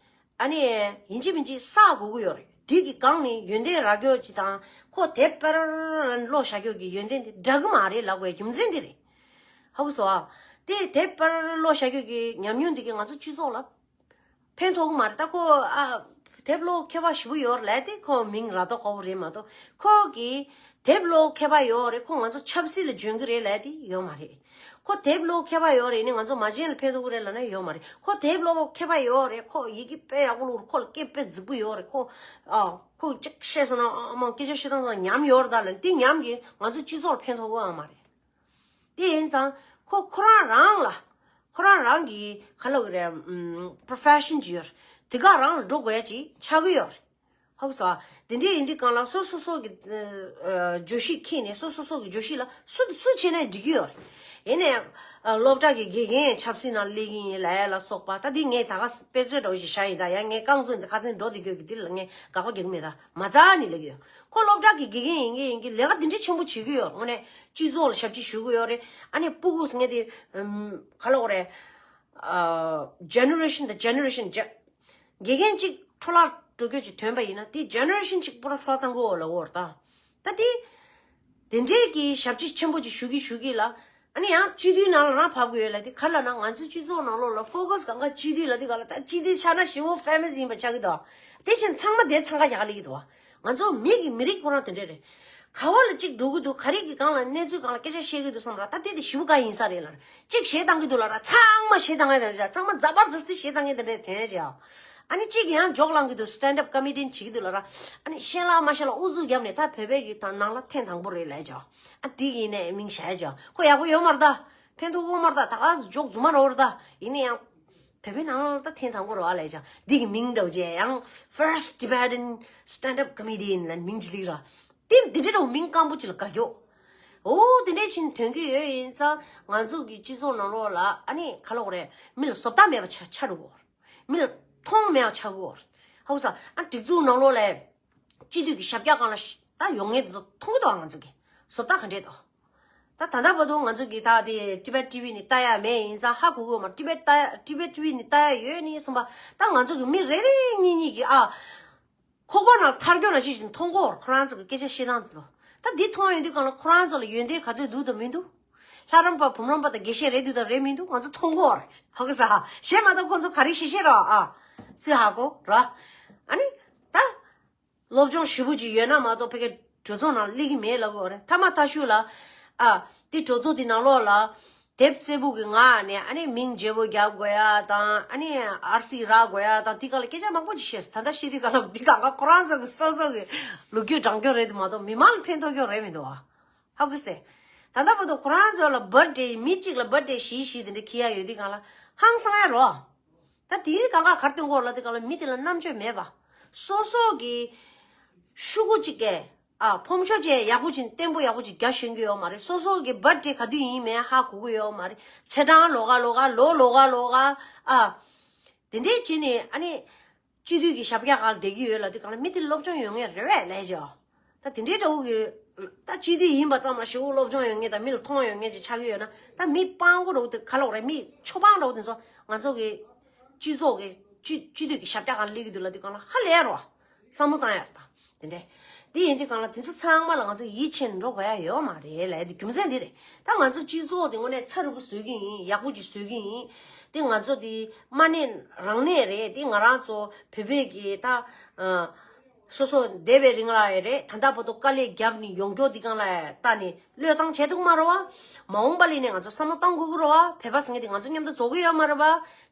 ཨ་ནི་ཡིན་གཅིག་མིན་གཅིག་བསགས་དགོས་ཀྱི་ཡོད་རེད། དེ་གི་སྒང་ནས་ཡོན་ཏན་རག་རྒྱུ་ཅིག་དང་ཁོ་དེབ་དཔར་ཀློག་བཞག་རྒྱུ་གི་ཡོན་ཏན་དེ་འདྲ་གི་མ་རེད་ལབ་དགོས་རྒྱུ་མཚན་དེ་རེད། ཧ་གོ་སོང་ཨ། དེ་དེབ་དཔར་ཀློག་བཞག་རྒྱུ་གི་ཉམས་མྱོང་དེ་གི་ང་ཚོ་སྤྱི་ཚོགས་ལ་ཕན་ཐོགས་ཀྱི་མ་རེད། ད་ཁོ་ཨ་དེབ་ཀློག་མཁས་པ་ཞེ་པོ་ཡོད་རེད་ལབ་དེ་ཁོ་མིང་ར་དོ་ཁོ་བོ་རེད་མ་གཏོགས་ཁོ་གི་དེབ་ཀློག་མཁས་པ་ཡོད་རེད། ཁོ་ང་ཚོ་ཆབ་སྲིད་ལ་འཇོན་གི་རེད་ལབ་དེ་ཡོད་མ་རེད། ཁོ་དེབ་ཀློག་མཁས་པ་ཡོད་རེད་ནི་ང་ཚོ་མ་བྱན་ལ་ཕན་ཐོགས་གི་རེད་ལབ་ན་ཡོད་མ་རེད། ཁོ་དེབ་ཀློག་མཁས་པ་ཡོད་རེད། ཁོ་ཡི་གེ་དཔེ་ཡག་པོ་ཀློག་རེད། ཁོ་ལ་སྐད་དཔེ་རྫིག་པོ་ཡོད་རེད། ཁོ་ཨ་ཁོ་གཅིག་བཤད་སོང་ན་ཨ་མ་སྐད་ཆ་བཤད་སྟངས་དང་ཉམས་ཡོད་རེད་ད་ལབ་ནི་དེ་ཉམས་ཀྱིས་ང་ཚོ་སྤྱི་ཚོགས་ལ་ཕན་ཐོགས་གི་ཨ་མ་རེད། དེ་ཡིན་ཙང་ཁོ་ཁོ་རང་རང་ལ་ཁོ་རང་རང་གི་ག་ལབ་དགོས་རེད། ཨམ། པོ་རོ་ཕེ་ཤན་ཅིག་ཡོད་རེད། དེ་ག་རང་ལ་འགྲོ་དགོས་ཡ་ཅིག་ཆགས་ཀྱི་ཡོད་རེད། ཧ་གོ་སོང་ཨ། དེ་འདྲའི་ཡིན་དུས་གང་ལ་སོ་སོ་སོ་གི་ཨ་བརྗོད་གཞི་འཁྱེར་ནས་སོ་སོ་སོ་གི་བརྗོད་གཞི་ལ་སུ་སུ་བྱས་ན་འགྲིག་གི་ཡོད་རེད། ཡིན་ནའི་ཨ་སློབ་གྲྭ་གི་དགེ་རྒན་ཆབ་སྲིད་ནང་སླེབས་ཀྱི་ཡིན་ལབ་ཡ་ལ་སོགས་པ། ད་འདི་ངས་ད་ག་དཔེ་མཛོད་འདྲ་བོ་ཞིག་བཞག་ཡིན། ད་ཡང་ངས་རྐང་བཙུགས་འདི་ཁ་ཚན་འགྲོ་བསྡད་རྒྱུ་གི་འདི་ལ་ངས་དགག་པ་རྒྱག་གི་མེད། ད་མ་རྩ་ནས་ལབ་ཀྱི་ཡོད། ཁོ་སློབ་གྲྭ་གི་དགེ་རྒན་ཡིན་གི་ཡིན་གི་ལས་ཀ་འདི་འདྲ་ཆེན་པོ་བྱེད་ཀྱི་ཡོད། དངོས་གནས་སྤྱི་ཚོགས་ལ་ཞབས་ཕྱི་ཞུ་གི་ཡོད་རེད། ཨ་ནི་སྤུ་གུ་ཟེར་མཁན་དེ་ཨམ་ག་ལབ་དགོས་རེད། ཨ་ཇེ་ནེ་རེ་ཤན་དང་ཇེ་ནེ་རེ་ཤན་ཇེ་དགེ་རྒན་གཅིག་འཕྲོ་བརླག་འགྲོ་རྒྱུ་ཅིག་ཐོན་པ་ཡིན་ན་དེ་ཇེ་ནེ་རེ་ཤན་གཅིག་པུ་ར་འཕྲོ་བརླག་བཏང་གི་ཡོད་ལབ་ཀྱི་ཡོད་རེད་ད། ད་དེ་དེ་འདྲའི་གི་ཞབས་ཕྱི་ཆེན་པོ་ཅིག་ཞུ་གི་ཞུ་གི་ལ། ཨ་ནི་ཡང་སྤྱི་འཐུས་ནང་ལ་རང་བབས་ཀྱི་ཡོད་ལ། དེ་ག་ལབ་ན་ང་ཚོའི་སྤྱི་ཚོགས་ནང་ལོགས་ལ་ཕོ་ཀ་སི་གང་ག་སྤྱི་འཐུས་ལ། དེ་ག་ལ་ད་སྤྱི་འཐུས་ཆགས་ན་ཞེ་པོ་ཕེ་མ་སི་ཡིན་པ་ཆགས་ཀྱི་འདུག་དེ་བཞིན་ཚང་མ་དེ་འཚང་ཁ་རྒྱག་ག་སླེབས་ཀྱི་འདུག་ང་ཚོ་མི་གི་མི་རིགས་ཁོ་རང་དེ་འདྲས་རེད། ག་བ་ལ་གཅིག་འགྲོ་གི་འདུག་ག་རེ་གི་སྒང་ལ་གནས་ཚུལ་སྒང་ལ་སྐད་ཆ་བཤད་གི་འདུག་བསམ་ར། ད་དེ་དེ་ཞི་བོ་ག་ཡིན་ས་རེད་ལ། གཅིག་ཞེ་སྡང་གི་འདུག་ལ་ར། ཚང་མ་ཞེ་སྡང་གི་འདུག་ཚང་མ་ཛ་བར་ཛ་སི་ཞེ་སྡང་གི་དེ་འདྲས་དེ་ཅི་ཨ། ཨ་ནི་གཅིག་ཡང་འཇོག་ལང་གི་འདུག stand up comedian བྱེད་ཀྱི་འདུག་ལ་ར། ཨ་ནི་ཤེས་ལ་མ་ཤེས་ལ་ཨུ་ཚུགས་བརྒྱབ་ནས་ད་བོད་པའི་གི་ད་ནང་ལ་ཐེངས་དང་པོ་རེད་ལས་ཅི་ཨ། དེ་གི་ནས་མིང་བྱས་ཅི་ཨ། ཁོ་ཡག་པོ་ཡོད་མ་རེད་ད། ཕན་ཐོགས་ཡོད་མ་རེད་ད། ད་ག་འཇོག་རྫུན་མ་རོ་རེད་ད། ཡིན་ན་ཡང་། བོད་པའི་ནང་ལ་ད་ཐེངས་དང་པོ་རེད་བ་ལས་ཅི་ཨ། འདི་གི་མིང་འདྲ་བོ་ཅི་ཡང་first Tibetan stand up comedian ལ་མིང་ཅི་ལིག་ར། དེ་འདི་འདྲའི་འདྲ་བོ་མིང་སྐམ་པོ་ཅི་ལ་དགའ་རྒྱོ། འོ་དེ་འདྲའི་ཕྱིན་ཐོན་གི་ཡོད་ཡིན་ཙང་ང་ཚོ་གི་སྤྱི་ཚོགས་ནང་ལོགས་ལ་ཨ་ནི་ག་ལ་འོ་རེད། མི་ལ་བཟོ་ལྟ་མེད་པ་ཆགས་ཆགས་འགྲོ་གི་ཡོད། མི་ལ་མཐོང་མེད་པ་ཆགས་གི་ཡོད། ཧ་གོ་ས། ཨ་སྒྲིག་འཛུགས་ནང་ལོགས་ལ་སྤྱི་འཐུས་ཀྱི་ཞབས་བཀྱག་སྒང་ལ་ད་ཡོང་ངེས་དེ་ཚོ་མཐོང་གི་འདུག་ང་ཚོ་གི་བཟོ་ལྟ་ག་འདྲས་འདུག་ད་ད་ལྟ་བར་དུ་ང་ཚོ་གི་ད་དེ་Tibet T V ནས་ལྟ་ཡ་མེད་ཡིན་ཙང་ཧ་གོ་གི་ཡོད་མ། Tibet ལྟ་ཡ་Tibet T V ནས་ལྟ་ཡ་ཡོད་ནི་གསུངས་པ། ད་ང་ཚོ་གི་མི་རེ་རེ་གཉིས་གཉིས་ཀྱི་ཨ། ཁོག་པ་ནང་ཐར་རྒྱུ་ན་ཞིག་ཅིག་མཐོང་གོ། ཁོ་རང་ཚོ་གི་སྐད་ཆ་བཤད་སྟངས་དེ་ཚོ། ད་འདི་མཐོང་ཡོང་དུས་གང་ལ་ཁོ་རང་ཚོ་ལ་ཡོན་ཏན་ག་ཚོད་འདུག་དང་མི་འདུག་ལྷ་རམས་པ་བུམ་རམས་པ་དང་དགེ་བཤེས་རེད་འདུག་དང་རེད་མི་འདུག་ང་ཚོ་མཐོང་གོ། ཧ་གོ་ས། གཞན་མ་གཏོགས་ཁོ་ཚོ་ག་རེ་བཤད་བཤད་ར་ཨ། སུས་ཧ་གོ་ར། ཨ་ནི། ད། སློབ་སྦྱོང་ཞེ་པོ་ཅིག་ཡོད་ན་མ་གཏོགས་ཕ་གི་གྲོས་ཚོགས་ནང་སླེབས་ཀྱི་མེད་ལབ་དགོས་རེད། ཐ་མ་ཐ་ཤུ་ལ། ཨ། དེ་གྲོས་ཚོགས་དེ་ནང་ལོགས་ལ། དེབ་སེར་པོ་གི་ངག་ནས་ཨ་ནི་མིང་བརྗེ་པོ་རྒྱབ་དགོས་ཡ་དང་ཨ་ནི་ཨར་སི་རག་དགོས་ཡ་དང་དེ་ག་ལ་སྐད་ཆ་མང་པོ་ཅིག་བཤད་སོང་། ད་ལྟ་བཤད་དུས་ག་ལ་འདི་ག་ག་ཁོ་རང་ཚོ་གི་སོ་སོ་གི་ལོ་རྒྱུས་བགྲང་རྒྱུ་རེད་དུ་མ་གཏོགས་མི་མང་ལ་ཕན་ཐོགས་རྒྱུ་རེད་མི་འདུག་ཨ། ཧ་གོ་སེ། ད་ལྟ་བར་དུ་ཁོ་རང་ཚོ་ལ་བར་ཌེ་མི་གཅིག་ལ་བར་ཌེ་བཞི་བཞི་དེ་འདྲ་འཁྱེར་ཡ་ཡོད་དུས་གང་ལ་ཧང་སང་ཡ་རོ། ད་དེའི་གང་ག་གར་སྟོན་གོ་ལ་དེ་གང་ལ་མི་དེ་ལ་རྣམ་དཔྱོད་མེད་པ། སོ་སོ་གི་ཤུ་གུ་གཅིག་གས་ཨ་ཕོམ་ཤོ་ཅེ་ཡག་པོ་ཅིག་བརྟན་པོ་ཡག་པོ་ཅིག་རྒྱ་ཤེས་གི་ཡོད་མ་རེད། སོ་སོ་གི་བར་ཌེ་ག་དུས་ཡིན་མིན་ཧ་གོ་གི་ཡོད་མ་རེད། ཚེས་གྲངས་ལོགས་ཀ་ལོགས་ཀ་ལོ་ལོགས་ཀ་ལོགས་ཀ་ཨ། དེ་འདྲས་བྱས་ནས་ཨ་ནི། སྤྱི་འཐུས་ཀྱི་ཞབས་བཀྱག་སྒང་ལ་བསྡད་ཀྱི་ཡོད་ལབ་དུས་གང་ལ་མི་དེ་སློབ་སྦྱོང་ཡོད་མཁན་རེད་པས་ལས་བྱ། ད་དེ་འདྲའི་འདྲ་བོ་གི། ད་སྤྱི་འཐུས་ཡིན་པ་ཙམ་ལ་ཞེ་པོ་སློབ་སྦྱོང་ཡོད་མཁན་དང་མི་ལ་མཐོང་ཡོད་མཁན་ཅིག་ཆགས་ཀྱི་ཡོད་ན། ད་མི་སྤྲང་པོ་འདྲ་བོ་དེ་ག་ལོག་རེད། མི་ཆོ་པང་འདྲ་བོ་དེ་ཚོ་ང་ཚོ་གི་སྤྱི་ཚོགས་ཀྱི་སྤྱི་སྤྱི་འཐུས་ཀྱི་ཞབས་བཀྱག་སྒང་ལ་སླེབས་ཀྱི་འདུག་ལབ་དུས་གང་ལ་ཧ་ལས་རོ། བསམ་བློ་བཏང་ཡ་རེད་ད། དེ་འདྲས། དེ་ཡིན་དུས་གང་ལ་དེ་ཚོ་ཚང་མ་ལ་ང་ཚོ་ཡིད་ཆེས་འགྲོ་དགོས་ཡ་ཡོད་མ་རེད་ལབ་ཡ་དེ་རྒྱུ་མཚན་འདི་རེད། ད་ང་ཚོ་སྤྱི་ཚོགས་དེ་དངོས་གནས་ཚ་རུ་པོ་བཟོས་ཀྱི་ཡིན། ཡག་པོ་ཅིག་བཟོས་ཀྱི་ཡིན། དེ་ང་ཚོ་དེ་མ་གནས་རང་གནས་རེད། དེ་ང་རང་ཚོ་བོད་པའི་གི་ད་ཨ། སོ་སོ་འདས་པའི་རིང་ལ་ཡ་རེད། ད་ལྟ་བར་དུ་དཀའ་ལས་བརྒྱབ་ནས་ཡོང་རྒྱུ་འདི་གང་ལ་ལྟ་ནས་བློས་བཏང་བྱས་འདུག་མ་རེད་བ། མ་འོངས་པ་ལ་ནས་ང་ཚོ་བསམ་བློ་བཏང་དགོས་ཀྱི་རེད་བ། བོད་པ་ཟེར་མཁན་དེ་ང་ཚོ་མཉམ་དུ་འགྲོ་གི་ཡོད་མ་རེད་བ།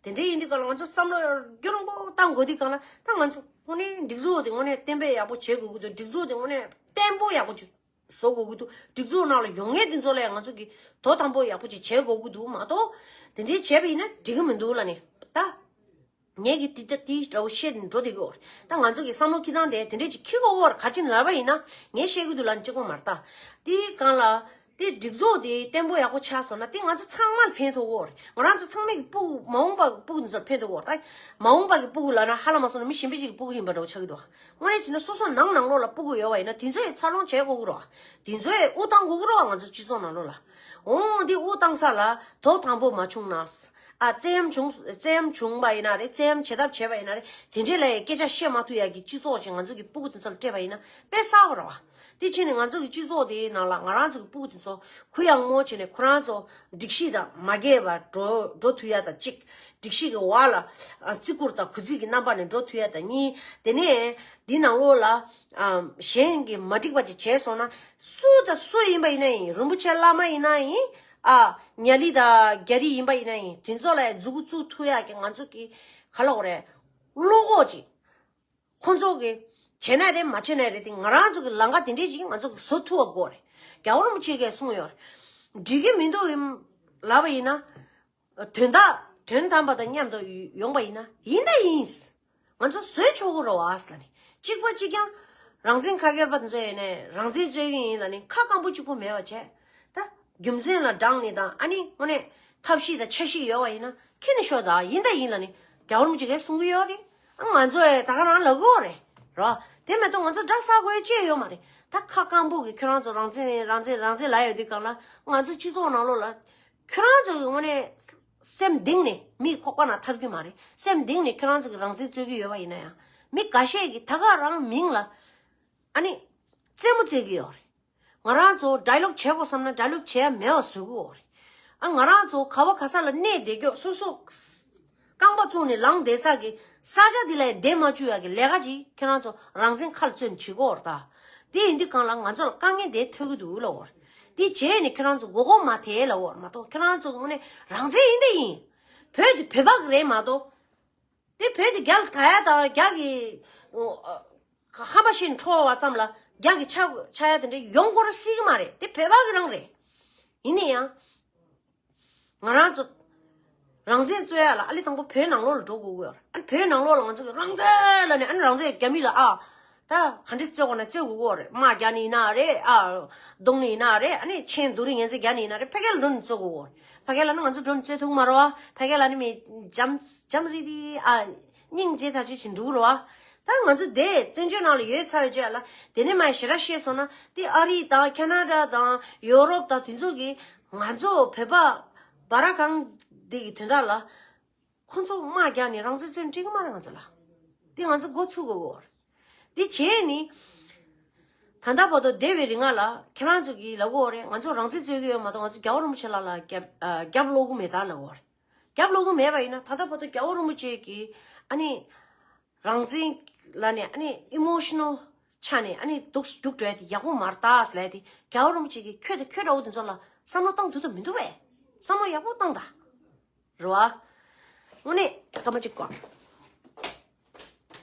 དེ་འདྲ་ཡིན་དུས་གང་ལ་ང་ཚོ་བསམ་བློ་རྒྱུན་རིང་པོ་བཏང་དགོས་དུས་གང་ལ་ད་ང་ཚོ་དངོས་གནས་སྒྲིག་འཛུགས་དེ་དངོས་གནས་གཏན་འབེབས་ཡག་པོ་བྱེད་དགོས་ཀྱི་འདུག་སྒྲིག་འཛུགས་དེ་དངོས་གནས་བརྟན་པོ་ཡག་པོ་ཅིག་བཟོ་དགོས་ཀྱི་འདུག་སྒྲིག་འཛུགས་ནང་ལ་ཡོང་མཁན་དེ་ཚོ་ལ་ང་ཚོ་གི་དོ་དམ་པོ་ཡག་པོ་ཅིག་བྱེད་དགོས་ཀྱི་འདུག་མ་གཏོགས་དེ་འདྲའི་བྱས་པ་ཡིན་ན་འགྲིག་གི་མི་འདུག་ལབ་ནས་ད། ངས་ཀྱི་དེ་ལྟ་དེ་འདྲ་བོ་བཤད་ནས་འགྲོ་བསྡད་ཀྱི་ཡོད་རེད། ད་ང་ཚོ་གི་བསམ་བློ་འཁྱེར་སྟངས་དེ་དེ་འདྲས་ཅིག་འཁྱེར་དགོས་ཀྱི་ཡོད་རེད། ག་རེ་བྱས་ནས་ལབ་པ་ཡིན་ན་ངས་བཤད་ཀྱི་འདུག་ལབ་ནས་གཅིག་པོ་མ་རེད་ད། དེའི་སྒང་ལ་དེ་སྒྲིག་འཛུགས་དེ་བརྟན་པོ་ཡག་པོ་ཆགས་སོང་ན་དེ་ང་ཚོ་ཚང་མ་ལ་ཕན་ཐོགས་ཀྱི་ཡོད་རེད། ང་རང་ཚོ་ཚང་མས་ཀྱི་སྤུ་གུ་མ་འོངས་པ་སྤུ་གུ་ཚོར་ཕན་ཐོགས་ཀྱི་ཡོད་རེད། ད་མ་འོངས་པ་གི་སྤུ་གུ་ལབ་ན་ཧ་ལམ་མ་སོང་ན་མི་གཞན་པ་ཅིག་གི་སྤུ་གུ་ཡིན་པ་འདྲ་བོ་ཆགས་ཀྱི་འདུག་དངོས་གནས་བྱས་ན་སོ་སོ་ནང་ནང་ལོགས་ལ་སྤུ་གུ་ཡོད་པ་ཡིན་ན་དེ་ཚོས་འཚར་ལོངས་བྱེད་དགོས་ཀྱི་རེད་བ། དེ་ཚོས་དབུགས་བཏང་དགོས་ཀྱི་རེད་བ། ང་ཚོ་སྤྱི་ཚོགས་ནང་ལོགས་ལ། འོང་དེ་དབུགས་བཏང་ས་ལ་དོ་དམ་པོ་མ་བྱུང་ན། ཨ་བཙན་གཡེམ་བྱུང་བཙན་གཡེམ་བྱུང་བ་ཡིན་ན་རེད། བཙན་གཡེམ་བྱེད་ཐབས་བྱས་པ་ཡིན་ན་རེད། དེ་འདྲས་ལ་སྐད་ཆ་བཤད་མ་ཐུབ་ཡ་གི་སྤྱི་ཚོགས་ཅིག་ང་ཚོ་གི་སྤུ་གུ་དེ་ཚོ་ལ་སྤྲད་པ་ཡིན་ན་དཔེ་གསར་པ་རེད་བ། དེ་བྱས་ནས་ང་ཚོ་གི་སྤྱི་ཚོགས་དེའི་ནང་ལ་ང་རང་ཚོ་གི་སྤུ་གུ་དེ་ཚོ་གུ་ཡངས་མོ་བྱས་ནས་ཁོ་རང་ཚོ་སྒྲིག་གཞི་དང་མ་འགལ་བར་འགྲོ་འགྲོ་ཐུབ་ཡ་དང་གཅིག་སྒྲིག་གཞི་གི་འོག་ལ་ཨ་བརྩི་བཀུར་དང་གུས་བརྩི་གི་རྣམ་པ་ནས་འགྲོ་ཐུབ་ཡ་དང་གཉིས། དེ་ནས་འདི་ནང་ལོགས་ལ་ཨ་གཞན་གྱིས་མ་འགྲིག་པ་ཅིག་བྱས་སོང་ན་སུ་དང་སུ་ཡིན་པ་ཡིན་ན་ཡིན། རིན་པོ་ཆེ་བླ་མ་ཡིན་ན་ཡིན། ཨ་ཉ་ལི་དང་རྒྱ་རི་ཡིན་པ་ཡིན་ན་ཡིན། དེ་ཚོ་ལ་མཛུབ་གུ་བཙུགས་ཐུབ་ཡ་གི་ང་ཚོ་གི་ག་ལབ་དགོས་རེད། བློ་ཁོག་ཅིག་ཁོང་ཚོ་གི་བྱས་ན་རེད་མ་བྱས་ན་རེད་དེ་ང་རང་ཚོ་གི་ལམ་ཁ་དེ་འདྲས་ཅིག་ང་ཚོ་གི་བཟོ་ཐུབ་པ་དགོས་རེད། རྒྱལ་བ་རིན་པོ་ཆེ་གིས་གསུངས་ཡོད་རེད། འགྲིག་གི་མི་འདུག་ཡིན་ལབ་པ་ཡིན་ན། དོན་དག་དོན་དམ་པ་དང་མཉམ་དུ་ཡོང་པ་ཡིན་ན་ཡིན་ད་ཡིན། ང་ཚོ་བཟོས་ཆོག་གི་རེད་བ་ཟེར་ལབ་ནས་གཅིག་པ་གཅིག་རྐྱང་རང་བཙན་ཁ་སྐྱེར་པ་དེ་ཚོ་ཡིན་ནས་རང་བཙན་རྩོད་ཀྱི་ཡིན་ལབ་ནས་ཁ་སྐམ་པོ་གཅིག་པོ་མེད་པ་བྱས། ད་རྒྱུ་མཚན་ལ་དྲངས་ནས་དང་ཨ་ནི་དངོས་གནས་ཐབས་ཤེས་དང་འཆར་གཞི་ཡོད་པ་ཡིན་ན་ཁྱེར་ནས་ཤོག་ད་ཡིན་ད་ཡིན་ལབ་ནས་རྒྱལ་བ་རིན་པོ་ཆེ་གིས་གསུང་གི་ཡོད་རེད། ཨ་ང་ཚོ་ཡ་ད་ག་རང་ལབ་གི་ཡོད་རེད་རོ། དེ་མ་གཏོགས་ང་ཚོ་འདྲ་ས་གོ་ཡ་ཅི་ཡོད་མ་རེད། ད་ཁ་སྐམ་པོ་གི་ཁྱོད་རང་ཚོ་རང་བཙན་རང་བཙན་རང་བཙན་ལབ་ཡོད་དུས་གང་ལ་ང་ཚོ་སྤྱི་ཚོགས་ནང་ལོགས་ལ། ཁྱོད་རང་ཚོ་གི་དངོས་གནས་སེམས་གཏིང་ནས་མིའི་ཁོག་པ་ནང་ཐར་རྒྱུ་མ་རེད། སེམས་གཏིང་ནས་ཁྱོད་རང་ཚོ་གི་རང་བཙན་རྩོད་ཀྱི་ཡོད་པ་ཡིན་ན་ཡང་མི་འགའ་ཤས་ཀྱིས་ད་ག་རང་མིང་ལ་ཨ་ནི་རྩེད་མོ་རྩེ་གི་ཡོད་རེད། ང་རང་ཚོ་ཌའི་ལོག་བྱེད་དགོས་བསམ་ན་ཌའི་ལོག་བྱེད་ཡ་མེད་པ་བཟོ་གི་ཡོད་རེད། ཨ་ང་རང་ཚོ་ག་བ་ག་ས་ལ་གནས་བསྡད་རྒྱུ་སོ་སོ་རྐང་པ་བཙུགས་ནས་ལངས་བསྡད་ས་གི་ ས་ཆ་འདི་ལ་བསྡད་མ་བཅུག་ཡག་གི་ལས་ཀ་ཅིག་ཁྱེད་རང་ཚོ་རང་བཙན་ཁ་ལ་བཙོན་བྱེད་དགོས་རེད་ད། དེ་ཡིན་དུས་གང་ལ་ང་ཚོ་ལ་དཀའ་ངལ་དེ་ཐོན་གི་འདུག་ལབ་དགོས་རེད། དེ་བྱས་ནས་ཁྱེད་རང་ཚོ་མགོ་སྐོར་མ་ཐེབས་ལབ་དགོས་རེད་མ་གཏོགས། ཁྱེད་རང་ཚོ་དངོས་གནས་རང་བཙན་ཡིན་དེ་ཡིན། བོད་དེ་བོད་པ་གི་རེད་མ་གཏོགས། དེ་བོད་དེ་རྒྱ་ལ་ད་ཡ་དང་རྒྱ་གི་ཧམ་པ་ཤེས་ནས་འཕྲོ་བ་ཙམ་ལ་རྒྱ་གི་ཆ་ཆ་ཡ་དེ་འདྲ་ཡོང་དགོས་ར་སྲིད་གི་མ་རེད། དེ་བོད་པ་གི་རང་རེད། ཡིན་ན་ཡང་། ང་རང་ཚོ་རང་བཙན་རྩོད་ཡ་ལ་ཨ་ལི་དང་པོ་བོད་ནང་ལོགས་ལ་འགྲོ་དགོས་ཀྱི་ཡོད་རེད། ཨ་ནི་བོད་ནང་ལོགས་ལ་ང་ཚོ་གི་རང་བཙན་ལབ་ནས་ཨ་ནི་རང་བཙན་རྒྱ་མི་ལ་ཨ། ད་ག་འདྲས་རྩོད་དགོས་ན་རྩོད་དགོས་ཀྱི་ཡོད་རེད། དམག་རྒྱག་ནི་ཡིན་ན་རེད་ཨ། རྡུང་ནི་ཡིན་ན་རེད། ཨ་ནི་ཆེན་རྡུང་རིང་ངན་ཚད་རྒྱག་ནི་ཡིན་ན་རེད། ཕ་གི་ལ་འགྲོ་ནས་རྩོད་དགོས་ཀྱི་ཡོད་རེད། ཕ་གི་ལ་ནི་ང་ཚོ་འགྲོ་ནས་རྩོད་ཐུབ་མ་རེད་བ། ཕ་གི་ལ་ནི་མི་འཇམ་འཇམ་རི་རི་ཨ། སྙིང་རྗེ་ད་ཅི་ཞིག་འགྲོ་གི་རེད་བ། ད་ང་ཚོ་དེ་བཙན་བྱོལ་ནང་ལ་ཡོད་ཚར་བའི་རྗེས་ལ་དེ་ནས་མ་ཞེ་དྲག་བཤད་སོང་ན་དེ་ཨ་རི་དང་ཁ་ན་ཌ་དང་ཡོ་རོབ་དང་དེ་ཚོ་གིས་ང་ཚོ་བོད་པ་སྦ་ར་གང་དེ་གི་དོན་དག་ལ་ཁོ་ཚོ་དམག་རྒྱག་ནས་རང་བཙན་རྩོད་འགྲིག་གི་མ་རེད་ང་ཚོ་ལ། དེ་ང་ཚོ་འགོ་ཚུགས་དགོས་ཀྱི་ཡོད་རེད། དེ་བྱས་ནི། ད་ལྟ་བར་དུ་འདས་པའི་རིང་ལ་ཁྱེད་རང་ཚོ་གིས་ལབ་ཀྱི་ཡོད་རེད། ང་ཚོ་རང་བཙན་རྩོད་ཀྱི་ཡོད་མ་གཏོགས་ང་ཚོ་རྒྱལ་བ་རིན་པོ་ཆེ་ལགས་ལ་རྒྱབ་ཨ། རྒྱབ་ལོག་གི་མེད་ད་ལབ་ཀྱི་ཡོད་རེད། རྒྱབ་ལོག་གི་མེད་པ་ཡིན་ན་ད་ལྟ་བར་དུ་རྒྱལ་བ་རིན་པོ་ཆེ་གིས་ཨ་ནི་རང་བཙན་ལབ་ནས་ཨ་ནི་ཨི་མོ་ཤི་ནལ་ཆགས་ནས་ཨ་ནི་སྡུག་རྒྱུགས་འགྲོ་ཡ་དེ་ཡག་པོ་མ་རེད་ད་ཟེར་ལབ་ཡ་དེ། རྒྱལ་བ་རིན་པོ་ཆེ་གིས་ཁྱོད་དང་ཁྱོད་འདྲ་བོ་དེ་ཚོ་ལ་བསམ་བློ་བཏང་ཐུབ་ཐུབ་མི་འདུག་པས། བསམ་བློ་ཡག་པོ་བཏང་ད། རེད་བ། དངོས་གནས་སྐར་མ་གཅིག་གོ།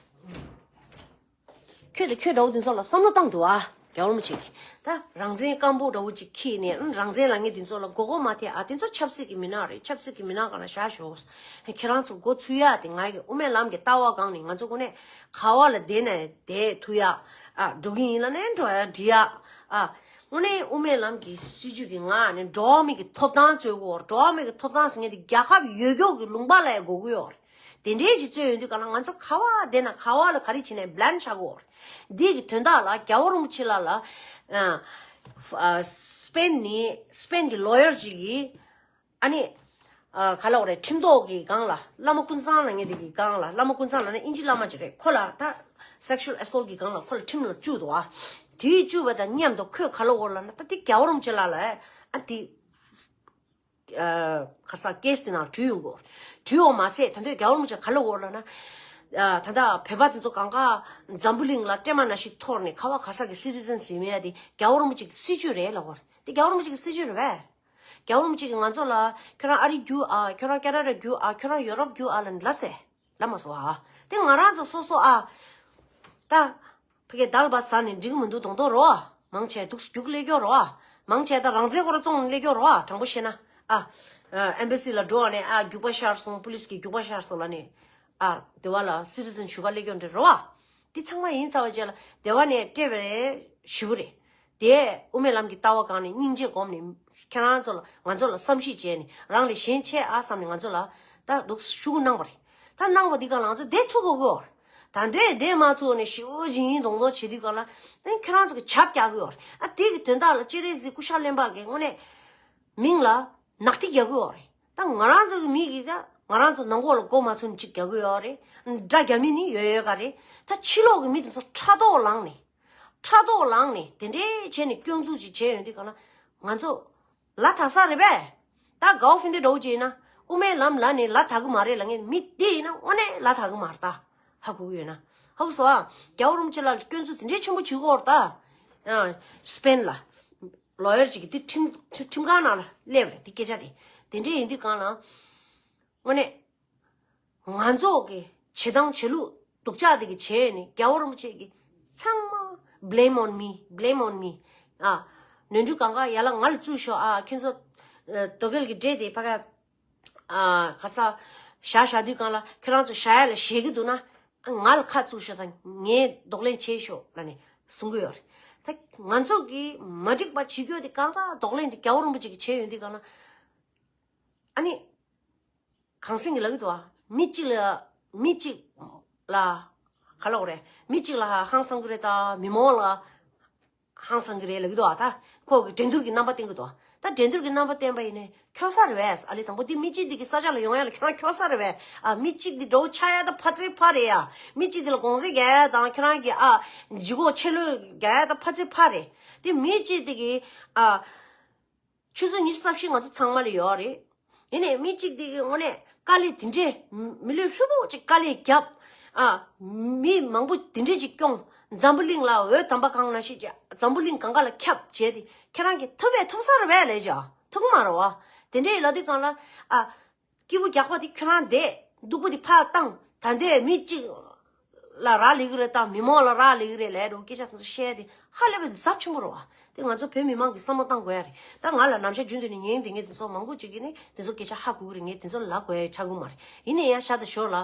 ཁྱོད་དང་ཁྱོད་འདྲ་བོ་དེ་ཚོ་ལ་བསམ་བློ་བཏང་འདུག་ཨ། རྒྱལ་བ་རིན་པོ་ཆེ་གིས། ད་རང་བཙན་སྐམ་པོ་འདྲ་བོ་ཅིག་འཁྱེར་ནས་ཨ་རང་བཙན་ལབ་མཁན་དེ་ཚོ་ལ་མགོ་སྐོར་མ་ཐེབས་ཨ། དེ་ཚོ་ཆབ་སྲིད་ཀྱི་མི་སྣ་རེད། ཆབ་སྲིད་ཀྱི་མི་སྣ་སྒང་ལ་བཞག་ཤོག་ཁྱེད་རང་ཚོ་མགོ་ཚོས་ཡ་དེ་ང་གི་དབུ་མའི་ལམ་གྱི་ལྟ་བ་སྒང་ནས་ང་ཚོ་དངོས་གནས་ག་བ་ལ་བསྡད་ན་བསྡད་ཐུབ་ཡ་ཨ། འགྲོ་གི་ཡིན་ལབ་ན་འགྲོ་ཡ་འགྲིག་ཡ་ཨ། དངོས་གནས་དབུ་མའི་ལམ་གྱི་སྲིད་བྱུས་ཀྱི་ངང་ནས་འགྲོ་བ་མི་གི་ཐོབ་ཐང་རྩོད་དགོས། འགྲོ་བ་མི་གི་ཐོབ་ཐང་ཟེར་མཁན་དེ་རྒྱལ་ཁབ་ཡོད་རྒྱུ་གི་ལུང་པ་ལ་ཡ་དགོས་ཀྱི་ཡོད་རེད། དེ་འདྲའི་ཅིག་རྩོད་ཡོང་དུས་ག་ལ་ང་ཚོ་ག་བ་བསྡད་ན་ག་བ་ལ་ག་རེ་བྱེད་ནའི་བླན་ཆགས་ཀྱི་ཡོད་རེད། འདི་གི་དོན་དག་ལ་རྒྱལ་བ་རིན་པོ་ཆེ་ལགས་ལ་ཨ། ཨ། སི་པེན་ནི་སི་པེན་གི་ལོ་ཡར་ཅིག་གིས་ཨ་ནི་ཨ། ག་ལབ་དགོས་རེད། ཁྲིམས་ཐོག་གི་སྒང་ལ་བླ་མ་ཀུན་བཟང་ལབ་མཁན་དེ་གི་སྒང་ལ། བླ་མ་ཀུན་བཟང་ལབ་ན་ཨིན་ཇི་བླ་མ་ཅིག་རེད། ཁོ་ལ་ད་སེག་ཤུ་ཨལ་ཨེ་སོལ་གི་སྒང་ལ་ཁོ་ལ་ཁྲིམས་ལ་བཅུག་འདུག་ཨ། དེའི་བཅུག་པ་དང་མཉམ་དུ་ཁོས་ག་ལབ་ཡོད་ལབ་ན་ད་དེ་རྒྱལ་བ་རིན་པོ་ཆེ་ལགས་ལ་ཨ་དེ། ཨ། ག་ས་ཀེ་སི་དེ་ནང་བྲིས་ཡོང་གི་ཡོད་རེད། བྲིས་ཡོང་མ་ཟད་ད་དུང་རྒྱལ་བ་རིན་པོ་ཆེ་ག་ལབ་ཡོད་ལབ་ན། ཨ། ད་ལྟ་བོད་པ་དེ་ཚོ་གང་ག་འཛམ་བུ་གླིང་ལ་སྲན་མ་ནང་བཞིན་འཐོར་ནས་ག་བ་ག་ས་གི་སི་ཊི་ཛེན་ཟིན་མེད་དེ་རྒྱལ་བ་རིན་པོ་ཆེ་གི་སྲིད་བྱུས་རེད་ལབ་ཡོད་རེད། དེ་རྒྱལ་བ་རིན་པོ་ཆེ་གི་སྲིད་བྱུས་རེད་པས། རྒྱལ་བ་རིན་པོ་ཆེ་གིས་ང་ཚོ་ལ་ཁྱོད་རང་ཨ་རི་རྒྱུགས་ཨ། ཁྱོད་རང་ཁ་ན་ཌ་རྒྱུགས་ཨ། ཁྱོད་རང་ཡོ་རོབ་རྒྱུགས་ཨ་ལབ་ལབ་ཟེར་ལབ་མ་སོང་ཨ། དེ་ང་རང་ཚོ་སོ་སོ་ཨ། ད། ཕ་གི་དལ་བ་ཟ་ནས་འགྲིག་གི་མི་འདུག་མདོག་མདོག་རོ། མང་ཆེ་སྡུག་རྒྱུགས་སླེབས་ཀྱི་ཡོད་རོ། མང་ཆེ་ད་རང་བཙན་ཁོ་རང་བཙོང་ནས་སླེབས་ཀྱི་ཡོད་རོ། དྲང་པོ་བཤད་ན་ཨ། ཨེམ་བྷ་སི་ལ་འགྲོ་བ་ནས་ཨ། རྒྱུག་པ་ཤར་སོང་། པུ་ལིས་ཀྱིས་རྒྱུག་པ་ཤར་སོང་ལབ་ནས་ཨ། སྡེ་བ་ལ་སི་ཊི་ཛེན་ཞུ་ག་སླེབས་ཀྱི་ཡོད་འདྲ་རོ། འདི་ཚང་མ་ཡིན་ཚར་བའི་རྗེས་ལ་སྡེ་བ་ནས་སྤྲད་པ་རེད་ཞུ་གི་རེད། དེ་དབུ་མའི་ལམ་གྱི་ལྟ་བ་སྒང་ནས་སྙིང་རྗེ་སྒོམ་ནས་ཁྱེད་རང་ཚོ་ལ་ང་ཚོ་ལ་བསམ་ཤེས་བྱས་ནས་རང་ལས་གཞན་ཆེ་ཨ་བསམ་ནས་ང་ཚོ་ལ་ད་འདུག་ཞུ་གུ་གནང་བ་རེད། ད་གནང་བ་འདི་སྒང་ལ་ང་ཚོ་བསྡད་ཚུགས་དགོས་ཀྱི་ཡོད་རེད། ད་འདོད་བསྡད་མ་ཚུགས་ནས་ཞེ་པོ་ཅིག་ཡིན་མདོག་མདོག་བྱེད་དུས་སྒང་ལ་ཨ་ནི་ཁྱེད་རང་ཚོ་གི་བྱབ་རྒྱག་གི་ཡོད་རེད། ཨ་དེ་གི་དོན་དག་ལ་སྤྱན་རས་གཟིགས་སྐུ་ཤ་བློན་པ་གི་དངོས་གནས་མིང་ལ་ནག་ཐིག་རྒྱག་གི་ཡོད་རེད། ད་ང་རང་ཚོ་གི་མི་གིས་ད་ང་རང་ཚོ་ནང་ཁོག་ལ་མགོ་མ་ཚོས་ནས་ཅིག་རྒྱག་གི་ཡོད་རེད། དགྲ་རྒྱ་མི་ནི་ཡོད་ཡོད་ག་རེད། ད་ཕྱི་ལོགས་གི་མི་དེ་ཚོ་ཕྲག་དོག་ལངས་ནས་ཕྲག་དོག་ལངས་ནས་དེ་འདྲའི་བྱས་ནས་སྐྱོན་འཛུགས་ཅིག་བྱས་ཡོང་དུས་སྒང་ལ་ང་ཚོ་ལ་དྭགས་ས་རེད་པས། ད་གའོ་ཧྥིན་ཏེ་འདྲ་བོ་ཅིག་ཡིན་ན་དབུ་མའི་ལམ་ལ་ནི་ལ་དྭགས་གི་མ་རེད་ལབ་མཁན་མི་དེ་ཡིན་ན་དངོས་གནས་ལ་དྭགས་གི་མ་རེད་ད། ཧ་གོ་གི་ཡོད་ན། ཧ་གོ་སོང་ཨ། རྒྱལ་བ་རིན་པོ་ཆེ་ལ་སྐྱོན་འཛུགས་དེ་འདྲའི་ཆེན་པོ་བྱེད་ཀྱི་ཡོད་རེད་ད། ཨ། སི་པེན་ལ་ལོ་ཡར་ཅིག་གིས་དེ་ཁྲིམས་ཁྲིམས་ཁང་ནང་ལ་སླེབས་རེད་དེ་སྐད་ཆ་དེ། དེ་འདྲའི་ཡིན་དུས་སྒང་ལ་དངོས་གནས་ང་ཚོ་གི་བྱེད་སྟངས་བྱེད་ལུགས་སྡུག་ཅག་དེ་གི་བྱས་ནས་རྒྱལ་བ་རིན་པོ་ཆེ་གིས་ཚང་མ་blame on me, blame on me. ཨ། ནོར་འཁྲུལ་གང་ག་ཡར་ལ་ང་ལ་བཙུགས་ཤོག་ཨ། ཁྱོད་ཚོ་ཨ། རྡོ་སྐལ་གྱི་འདྲེ་དེ་ཕ་ག་ཨ། ག་ས་བཞག་བཞག་དུས་སྒང་ལ་ཁྱོད་རང་ཚོ་བཞག་ཡ་ལ་བཞེས་ཀྱི་འདུག་ན་ང་ལ་ཁ་བཙུགས་ཤོག་དང་ངས་གདོང་ལེན་བྱེད་ཤོག་ལབ་ནས་གསུང་གི་ཡོད་རེད། ད་ང་ཚོ་གིས་མ་འགྲིག་པ་བྱེད་རྒྱུ་དེ་གང་ག་གདོང་ལེན་དེ་རྒྱལ་བ་རིན་པོ་ཆེ་གིས་བྱས་ཡོང་དུས་སྒང་ལ་ཨ་ནི། གངས་སེང་གིས་ལབ་ཀྱི་འདུག་ཨ། མི་གཅིག་ལ་མི་གཅིག་ལ་ག་ལབ་དགོས་རེད། མི་གཅིག་ལ་ཧང་སང་གི་རེད་ད་མི་མང་ལ་ཧང་སང་གི་རེད་ལབ་ཀྱི་འདུག་ཨ། ད་ཁོ་གིས་འགྲན་བསྡུར་གྱི་རྣམ་པ་བསྟན་གྱི་འདུག་ཨ། ད་འགྲན་བསྡུར་གྱི་རྣམ་པ་བསྟན་པ་ཡིན་ནའི་ཁྱོད་ས་རེད་པས། ཨ་ལེ་དང་པོ་འདི་མི་གཅིག་འདི་གི་ས་ཆ་ལ་ཡོང་ཡ་ལ་ཁྱོད་རང་ཁྱོད་ས་རེད་པས། ཨ། མི་གཅིག་འདི་འདྲ་བོ་ཆགས་ཡ་ད་ཕ་ཚེ་ཕ་རེད་ཡ། མི་གཅིག་འདི་ལ་གོང་ཚད་རྒྱག་ཡ་དང་ཁྱོད་རང་གི་ཨ་ལྗིད་ཁོག་ཆེ་ལོས་རྒྱག་ཡ་ད་ཕ་ཚེ་ཕ་རེད། དེ་མི་གཅིག་འདི་གི་ཨ། ཆུ་ཚོད་ཉི་ཤུ་རྩ་བཞི་ང་ཚོ་ཚང་མ་ལ་ཡོད་རེད། ཡིན་ནའི་མི་གཅིག་དེ་གི་དངོས་གནས་དཀའ་ལས་དེ་འདྲས་མི་ལུས་ཧྲིལ་པོ་ཅིག་དཀའ་ལས་བརྒྱབ། ཨ། མི་མང་པོ་དེ་འདྲས་ཅིག་སྐྱོང་། འཛམ་བུ་གླིང་ལ་འོད་དམ་པ་གང་ན་ཤེས་ཀྱི། འཛམ་བུ་གླིང་གང་ག་ལ་ཁྱབ་བྱས་ཏེ་ཁྱེད་རང་གིས་ཐུབ་པས་ཐུབ་ས་རེད་པས་ལས་ཀྱང་ཐུབ་ཀྱི་མ་རེད་བ། དེ་འདྲས་ལབ་དུས་གང་ལ། ཨ། སྐྱིད་པོ་རྒྱག་པ་དེ་ཁྱོད་རང་བསྡད། སྡུག་པོ་དེ་ཕར་བཏང་། ད་འདས་མི་གཅིག་ལ་རག་ལས་ཀྱི་རེད་དང་མི་མང་ལ་རག་ལས་ཀྱི་རེད་ལས་འགྲོ་སྐད་ཆ་དེ་ཚོ་བཤད་དེ་ཧ་ལས་པའི་ཚབས་ཆེན་པོ་རེད་བ། དེ་ང་ཚོ་བོད་མི་མང་གིས་བསམ་བློ་བཏང་དགོས་ཡ་རེད། ད་ང་ལ་ནམ་ཞག་རྒྱུན་དུ་ནས་ཉན་བསྡད་མཁན་དེ་ཚོ་མང་པོ་ཅིག་གིས་ནི་དེ་ཚོ་སྐད་ཆ་ཧ་གོ་གི་རེད། ངས་དེ་ཚོ་ལབ་དགོས་ཡ་ཆགས་ཀྱི་མ་རེད། ཡིན་ན་ཡང་ཤ་དང་ཞོར་ལ་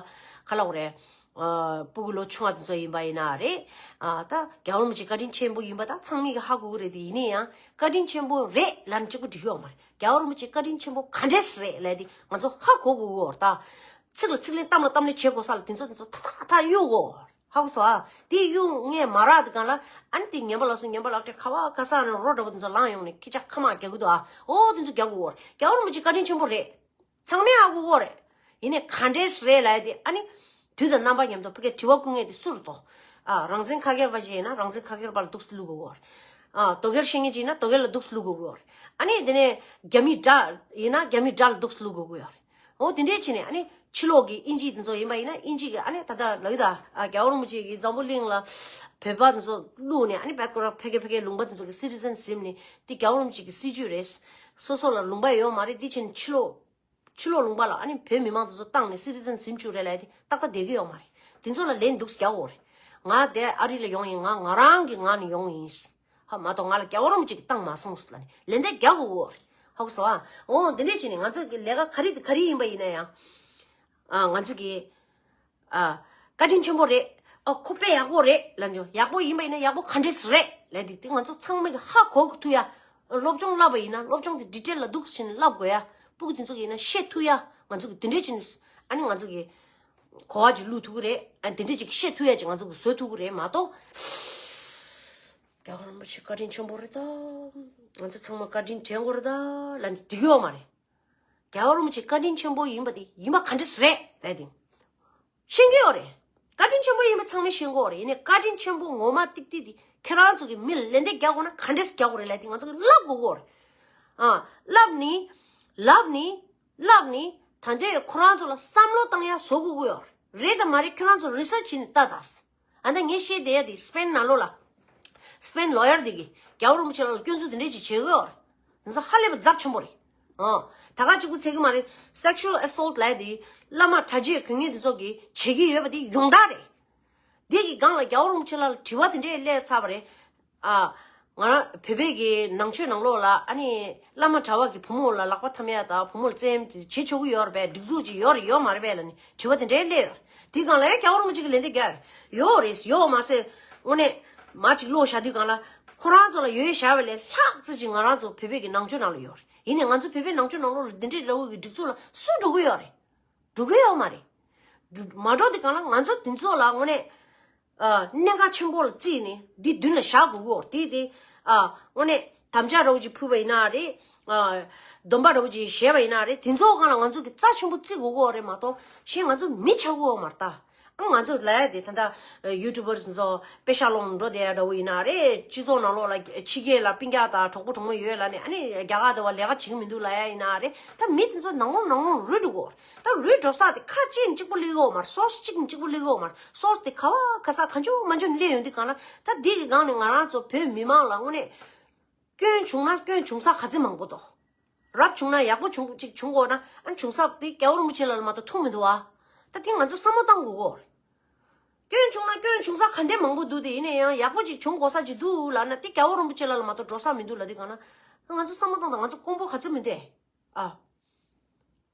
ག་ལབ་དགོས་རེད། ཨ། སྤུ་གུ་ལོ་ཆུང་བ་དེ་ཚོ་ཡིན་པ་ཡིན་ན་རེད། ཨ། ད་རྒྱལ་བ་རིན་པོ་ཆེ་བཀའ་དྲིན་ཆེན་པོ་ཡིན་པ་ད་ཚང་མས་ཀྱི་ཧ་གོ་གི་རེད། དེ་ཡིན་ན་ཡང་བཀའ་དྲིན་ཆེན་པོ་རེད་ལབ་ན་གཅིག་པོ་འགྲིག་གི་ཡོད་མ་རེད། རྒྱལ་བ་རིན་པོ་ཆེ་བཀའ་དྲིན་ཆེན་པོ་ག་འདྲས་རེད་ལབ་དེ་ང་ཚོ་ཧ་གོ་དགོས་ཀྱི་ཡོད་རེད་ད། ཚིག་ལ་ཚིག་ལན་གཏམ་ལ་གཏམ་ལན་བྱེད་དགོས་ས་ལ་དེ་ཚོ་དེ་ཚོ་ཐ་ཐ་ཐ་གཡུག་དགོས། ཧ་གོ་སོང་ཨ། དེ་གཡུག་ངས་མ་རག་དེ་གང་ལ། ཨ་ནི་དེ་ངན་པ་ལགས་སོ་ངན་པ་ལགས་ཏེ་ཁ་བ་ཁ་ས་ནས་རོ་འདྲ་པོ་དེ་ཚོ་ལངས་ཡོང་ནས་ཁྱི་ཅག་ཁ་མ་རྒྱག་གི་འདུག་ཨ། ཨོ་དེ་ཚོ་རྒྱག་དགོས་ཀྱི་ཡོད་རེད། རྒྱལ་བ་རིན་པོ་ཆེ་བཀའ་དྲིན་ཆེན་པོ་རེད། ཚང་མས་ཧ་གོ་གི་ཡོད་རེད། ཡིན་ནའི་ག་འདྲས་རེད་ལབ་ཡ་དེ་ཨ་ནི། དུས་དང་རྣམ་པ་མཉམ་དུ་ཕ་གིར་དྲི་བ་བསྐུལ་མཁན་དེ་སུ་རེད་དོ། ཨ། རང་བཙན་ཁ་སྒེར་པ་ཅིག་ཡིན་ན་རང་བཙན་ཁ་སྒེར་པ་ལ་འདུག་སེ་བླུག་དགོས་ཀྱི་ཡོད་རེད། ཨ། དོལ་རྒྱལ་བཤད་མཁན་ཅིག་ཡིན་ན་དོལ་རྒྱལ་ལ་འདུག་སེ་བླུག་དགོས་ཀྱི་ཡོད་རེད། ཨ་ནི་དེ་ནས་རྒྱ་མི་དགྲ་ཡིན་ན་རྒྱ་མི་དགྲ་ལ་འདུག་སེ་བླུག་དགོས་ཀྱི་ཡོད་རེད། འོ་དེ་འདྲས་བྱས་ནས་ཨ་ནི་ཕྱི་ལོགས་ཀྱི་དབྱིན་ཇི་དེ་ཚོ་ཡིན་པ་ཡིན་ན་དབྱིན་ཇི་གི་ཨ་ནི་ད་ལྟ་ལབ་ཀྱི་ད། ཨ། རྒྱལ་བ་རིན་པོ་ཆེ་གིས་འཛམ་བུ་གླིང་ལ་བོད་པ་དེ་ཚོ་བླུགས་ནས་ཨ་ནི་བད་ཀོ་ར་ཕ་གི་ཕ་གི་ལུང་པ་དེ་ཚོ་གི་སི་ཊི་ཛན་ཟིན་ནས་དེ་རྒྱལ་བ་རིན་པོ་ཆེ་གི་སྲིད་ཇུས་རེད། སོ་སོ་ལ་ལུང་པ་ཡོད་མ་རེད། དེ་བྱས་ནས་ཕྱི་ལོགས། ཕྱི་ལོགས་ལུང་པ་ལ་ཨ་ནི་བོད་མི་མང་དེ་ཚོ་བཏང་ནས་སི་ཊི་ཛན་ཟིན་བཅུག་རེད་ལབ་ཡ་དེ་ཏག་ཏག་བསྡད་ཀྱི་ཡོད་མ་རེད། དེ་ཚོ་ལ་ལན་འདུག་སེ་རྒྱག་དགོས་རེད། ང་དེ་ཨ་རི་ལ་ཡོང་ཡིན། ང་ང་རང་གི་ངང་ནས་ཡོང་ཡིན། ཧ་མ་གཏོགས་ང་ལ་རྒྱལ་བ་རིན་པོ་ཆེ་གིས་བཏང་མ་སོང་ཟེར་ལབ་ནས་ལན་འདེབས་རྒྱག་དགོས་རེད། ཧ་གོ་སོང་ཨ། འོ་དེ་འདྲས་བྱས་ནས་ང་ཚོ་གི་ལས་ཀ་ག་རེ་དེ་ག་རེ་ཡིན་པ་ཡིན་ན་ཡང་། ཨ། ང་ཚོ་གི། ཨ། བཀའ་དྲིན་ཆེན་པོ་རེད། ཨ། ཁོ་དཔེ་ཡག་པོ་རེད་ལབ་འཇོག་ཡག་པོ་ཡིན་པ་ཡིན་ན་ཡག་པོ་ག་འདྲས་རེད་ལབ་དེ་དེ་ང་ཚོ་ཚང་མས་ཀྱི་ཧ་གོ་ཐུབ་ཡ། སློབ་སྦྱོང་བསླབ་པ་ཡིན་ན་སློབ་སྦྱོང་དེ་ཌི་ཊེལ་ལ་འདུག་སེ་བྱས་ནས་བསླབ་དགོས་ཡ། སྤུ་གུ་དེ་ཚོ་གི་ཡིན་ན་བཤད་ཐུབ་ཡ། ང་ཚོ་གི་དེ་འདྲས་བྱས་ནས་ཨ་ནི་ང་ཚོ་གི་གོ་བ་ཅིག་བླུག་ཐུབ་ཀྱི་རེད། ཨ། དེ་འདྲས་ཅིག་བཤད་ཐུབ་ཡ་ཅིག་ང་ཚོ་གི་བཟོ་ཐུབ་ཀྱི་རེད་མ་གཏོགས། རྒྱལ་བ་རིན་པོ་ཆེ་བཀའ་དྲིན་ཆེན་པོ་རེད་ད། ང་ཚོ་ཚང་མ་བཀའ་དྲིན་དྲན་དགོས་རེད་ད་ལབ་ནས་འགྲིག་གི་ཡོད་མ་རེད། རྒྱལ་བ་རིན་པོ་ཆེ་བཀའ་དྲིན་ཆེན་པོ་ཡིན་པ་དེ་ཡིན་པ་ག་འདྲས་རེད་ལབ་དེ། ཤེས་ཀྱི་ཡོད་རེད། བཀའ་དྲིན་ཆེན་པོ་ཡིན་པ་ཚང་མས་ཤེས་ཀྱི་ཡོད་རེད། ཡིན་ནའི་བཀའ་དྲིན་ཆེན་པོ་ངོ་མ་ཏིག་ཏིག་དེ་ཁྱེད་རང་ཚོ་གིས་མི་ལ་ལན་འདེབས་རྒྱག་དགོས་ན་ག་འདྲས་རྒྱག་དགོས་རེད་ལབ་དེ་ང་ཚོ་གིས་བསླབ་དགོས་ཀྱི་ཡོད་རེད། ཨ། བསླབ་ནི། བསླབ་ནི། བསླབ་ནི། ད་འདོད་ཁོ་རང་ཚོ་ལ་བསམ་བློ་བཏང་ཡ་བཟོ་དགོས་ཀྱི་ཡོད་རེད། རེད་དམ་མ་རེད་ཁྱོད་རང་ཚོ་རི་སར་ཆི་བྱས་ནས་ལྟ་དང་། ཨ། ད་ངས་བཤད་བསྡད་ཡ་དེ་སི་པེན་ནང་ལོགས་ལ། སི་པེན་ལོ་ཡར་དེ་གིས་རྒྱལ་བ་རིན་པོ་ཆེ་ལགས་ལ་སྐྱོན་འཛུགས་དེ་འདྲས་ཅིག་བྱེད་ཀྱི་ཡོད་རེད། དེ་ཚོ་ཧ་ལས་པ་ཚབས་ཆེན་པོ་རེད། ཨོ། ད་ག་གཅིག་པུ་ཚད་ཀྱི་མ་རེད། སེག་ཤུ་ཨལ་ཨེ་སོལ་ཊི་ལབ་ཡ་དེ་བླ་མ་གྲྭ་ཆས་གོན་མཁན་དེ་ཚོ་གིས་བྱེད་ཀྱི་ཡོད་པ་དེ་ཡོངས་གྲགས་རེད། དེ་གི་སྒང་ལ་རྒྱལ་བ་རིན་པོ་ཆེ་ལགས་ལ་དྲི་བ་དེ་འདྲས་སླེབས་ཚར་བ་རེད། ཨ། ང་རང་བོད་པའི་གི་ནང་ཆོས་ནང་ལོགས་ལ་ཨ་ནི་བླ་མ་གྲྭ་བ་གི་བུ་མོ་ལ་ལག་པ་འཐམ་ཡ་དང་བུ་མོ་ལ་བཙན་གཡེམ་བྱེད་ཆོག་གི་ཡོད་རེད་པས། སྒྲིག་འཛུགས་ཅིག་ཡོད་རེད་ཡོད་མ་རེད་པས་ལབ་ནས་དྲི་བ་དེ་འདྲས་སླེབས་ཡོད་རེད། དེའི་སྒང་ལ་ཡང་རྒྱལ་བ་རིན་པོ་ཆེ་གིས་ལན་འདེབས་རྒྱག་ཡོད་རེད། ཡོད་མ་ཟད་དངོས་གནས་མ་ཅིག་ཀློག་བཞག་དུས་སྒང་ལ་ཁོ་རང་ཚོ་ལ་ཡོད་བཞག་པ་ལས་ལྷག་ཙམ་ཅིག་ང་རང་ཚོ་བོད་པའི་གི་ནང་ཆོས་ནང་ལ་ཡོད་རེད། ཡིན་ནའི་ང་ཚོ་བོད་པའི་ནང་ཆོས་ནང་ལོགས་ལ་འདི་འདྲའི་འདྲ་བོ་གི་སྒྲིག་འཛུགས་ལ་སུ་འགྲོ་གི་ཡོད་རེད། འགྲོ་གི་ཡོད་མ་རེད། འགྲོ་མ་འགྲོ་དུས་སྒང་ལ་ང་ཚོ་འདི་ཚོ་ལ་དངོས་གནས། ཨ། གནད་འགག་ཆེན་པོ་ལ་བརྩིས་ནས་འདི་མདུན་ལ་བཞག་དགོས་ཀྱི་ཡོད་རེད། དེ་དེ། ཨ། དངོས་གནས་དམ་བཅའ་འདྲ་བོ་ཅིག་ཕུལ་བ་ཡིན་ན་རེད། ཨ། སྡོམ་པ་འདྲ་བོ་ཅིག་བཞེས་པ་ཡིན་ན་རེད། དེ་ཚོའི་སྒང་ལ་ང་ཚོ་གི་རྩ་ཆེན་པོ་བརྩི་དགོས་ཀྱི་ཡོད་རེད་མ་གཏོགས་གཞན་ང་ཚོ་མི་ཆགས་ཀྱི་ཡོད་མ་རེད་ད། ཨ། ང་ཚོ་ལབ་ཡ་དེ་ད་ལྟ་ཡུ་ཊུབ་པར་སི་ཚོ་དཔེ་ཤག་སློང་འགྲོ་བསྡད་ཡ་འདྲ་བོ་ཡིན་ན་རེད། སྤྱི་ཚོགས་ནང་ལོགས་ལ་ཕྱི་རྒྱལ་ལ་སྤུན་ཀྱག་དང་གྲོགས་པོ་གྲོགས་མོ་ཡོད་ལབ་ནས་ཨ་ནི་རྒྱ་གར་དེ་བ་ལས་ཀ་བྱེད་ཀྱི་མི་འདུག་ལབ་ཡ་ཡིན་ན་རེད། ད་མི་དེ་ཚོ་ནང་ལོགས་ནང་ལོགས་རུལ་འགྲོ་གི་ཡོད་རེད། ད་རུལ་འགྲོ་ས་དེ་ཁ་གཅིག་ནས་གཅིག་པོ་སླེབས་ཀྱི་ཡོད་མ་རེད། སོར་སི་གཅིག་ནས་གཅིག་པོ་སླེབས་ཀྱི་ཡོད་མ་རེད། སོར་སི་དེ་ག་བ་ག་ས་གང་བྱུང་མང་བྱུང་སླེབས་ཡོང་དུས་སྒང་ལ་ད་འདི་གི་སྒང་ནས་ང་རང་ཚོ་བོད་མི་མང་ལ་དངོས་གནས་སྐྱོན་བྱུང་ན་སྐྱོན་བྱུང་ས་ག་ཚོད་མང་པོ་འདུག་རབ་བྱུང་ན་ཡག་པོ་བྱུང་ཅིག་བྱུང་དགོས་ན་ཨ་བྱུང་ས་དེ་རྒྱལ་བ་རིན་པོ་ཆེ་ལགས་ལ་མ་གཏོགས་ཐུག་མི་འདུག་ཨ། ད་དེ་ང་ཚོ་བསམ་བློ་བཏང་དགོས་ཀྱི་ཡོད་རེད། སྐྱོན་བྱུང་ན་སྐྱོན་བྱུང་ས་ག་འདྲས་མང་པོ་འདུག་དེ་ཡིན་ན་ཡང་ཡག་པོ་ཅིག་བྱུང་དགོས་ས་ཅིག་འདུག་ལབ་ན་དེ་རྒྱལ་བ་རིན་པོ་ཆེ་ལགས་ལ་མ་གཏོགས་འགྲོ་ས་མི་འདུག་ལབ་དུས་སྒང་ན་ང་ཚོ་བསམ་བློ་བཏང་དང་། ང་ཚོ་དཀོན་པོ་ག་ཚོད་མི་འདུག་ཨ།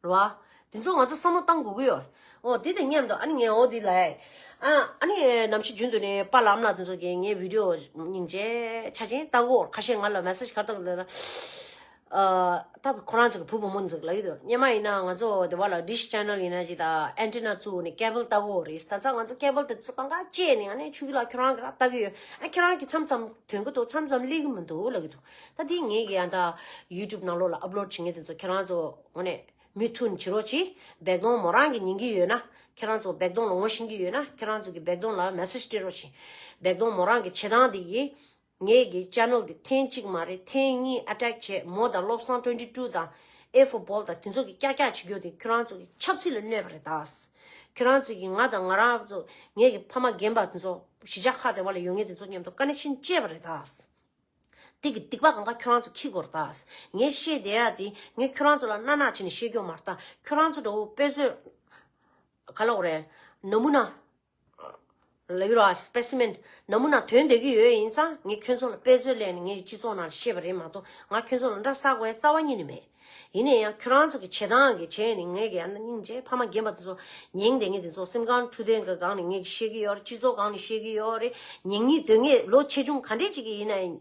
རེད་བ། དེ་ཚོ་ང་ཚོ་བསམ་བློ་བཏང་དགོས་ཀྱི་ཡོད། འོ་དེ་དང་མཉམ་དུ་ཨ་ནི་ངས་འོ་དེ་ལབ་ཡ། ཨ་ཨ་ནི་ནམ་ཞིག་རྒྱུན་དུ་ནས་པཱ་ལགས་ཨ་མ་ལགས་དེ་ཚོ་གིས་ངའི་བི་ཌི་ཡོ་སྙིང་རྗེ་ཆ་ཅན་ལྟ་གི་ཡོད། ཁ་ཤས་ང་ལ་མེ་སེ་ཇི་ག་རེ་བཏང་གི་འདུག་ལབ་ན། ཨ། ད་ཁོ་རང་ཚོ་གི་བུ་བུ་མོ་ཚོ་ལབ་ཀྱི་འདུག་སྔོན་མ་ཡིན་ན་ང་ཚོ་དེ་བ་ལ་ཌིཤ་ཆེ་ནལ་ཡིན་ན་ཅིག་དང་ཨན་ཊི་ན་བཙུགས་ནས་ཀེ་བལ་ལྟ་གི་ཡོད་རེད། ད་ཆ་ང་ཚོ་ཀེ་བལ་དེ་ཚོ་གང་ག་བཅད་ནས་ཨ་ནི་ཆུ་ལ་ཁྱོད་རང་གིས་ར་ལྟ་གི་ཡོད། ཨ་ཁྱེད་རང་གིས་མཚམས་མཚམས་ཐོན་གི་འདུག་མཚམས་མཚམས་སླེབས་གི་མི་འདུག་ལབ་ཀྱི་འདུག་ད་དེ་ངས་ཀྱི་ཡང་ད་ཡུ་ཊུབ་ནང་ལོགས་ལ་ཨབ་ལོཌ་བྱེད་མཁན་དེ་ཚོ་ཁྱེད་རང་ཚོ་དངོས་གནས་མུ་མཐུད་བྱེད་རོགས་གྱིས། བེག་དོང་མོ་རང་གིས་ཉན་གྱི་ཡོད་ན། ཁྱེད་རང་ཚོ་བེག་དོང་ལ་ངོ་ཤེས་ཀྱི་ཡོད་ན་ཁྱེད་རང་ཚོ་གིས་བེག་དོང་ལ་མེ་སེ་ཇི་སྤྲད་རོགས་གྱིས། བེག་དོང་མོ་རང་གི་བྱེད་སྟངས་དེ་ཡིས་ངའི་གི་ཆེ་ནལ་དེ་ཐེངས་གཅིག་མ་རེད། ཐེངས་གཉིས་ཨ་ཊེག་བྱས། མོ་དང་བློ་བཟང་ཊུ་ཝེན་ཊི་ཊུ་དང་ཨེ་ཕོར་བྷོལ་དང་དེ་ཚོ་གིས་ཀྱག་ཀྱག་བྱེད་རྒྱུ་དེ་ཁྱེད་རང་ཚོ་གི་ཆབ་སྲིད་ལ་གནོད་པ་རེད་ད། ཁྱོད་རང་ཚོ་གིས་ང་དང་ང་རང་ཚོ་ངེད་ཀྱི་ཕ་མ་རྒན་པ་དེ་ཚོ་གཞིས་ཆགས་ཁག་དེ་བ་ལ་ཡོད་མཁན་དེ་ཚོ་མཉམ་དུ་ཀ་ནེག་ཤན་བཅད་པ་རེད་ད། དེ་གི་སྡིག་པ་གང་ག་ཁྱོད་རང་ཚོ་འཁྱེར་དགོས་རེད་ད། ངས་བཤད་བསྡད་ཡ་དེ་ངས་ཁྱོད་རང་ཚོ་ལ་སྣ་ནག་བྱས་ནས་བཤད་རྒྱུ་མ་རེད་ད། ཁྱོད་རང་ཚོ་འདྲ་བོ་དཔེ་མཛོད་ག་ལ་འོ་རེད། ན་མུ་ན། ལ་ཡུ་ར་སི་པེ་སི་མེན། ན་མུ་ན་ཐོན་བསྡད་ཀྱི་ཡོད་ཡིན་ཙང་ངས་ཁྱོད་ཚོ་ལ་དཔེ་མཛོད་ལེན་ནས་ངས་སྤྱི་ཚོགས་ནང་ལ་བཤད་པ་རེད་མ་གཏོགས་ང་ཁྱོད་ཚོ་ལ་འདྲ་ཟ་དགོས་ཡ་རྩ་བ་ཉིད་ནས་མེད། ཡིན་ན་ཡང་ཁྱོད་རང་ཚོ་གི་བྱེད་སྟངས་ཀྱི་བྱས་ནས་ངས་ཀྱི་ཡང་ན་སྙིང་རྗེ་ཕ་མ་རྒན་པ་དེ་ཚོ་ཉིན་དེ་ངས་དེ་ཚོ་སེམས་ཁམས་འཕྲོད་བསྟེན་གྱི་སྒང་ནས་ངས་ཀྱི་བཤད་ཀྱི་ཡོད་རེད། སྤྱི་ཚོགས་སྒང་ནས་བཤད་ཀྱི་ཡོད་རེད། ཉན་སྙིང་འདོད་མཁན་ལོ་ཆེ་ཆུང་ག་འདྲས་ཅིག་གི་ཡིན་ན་ཡང་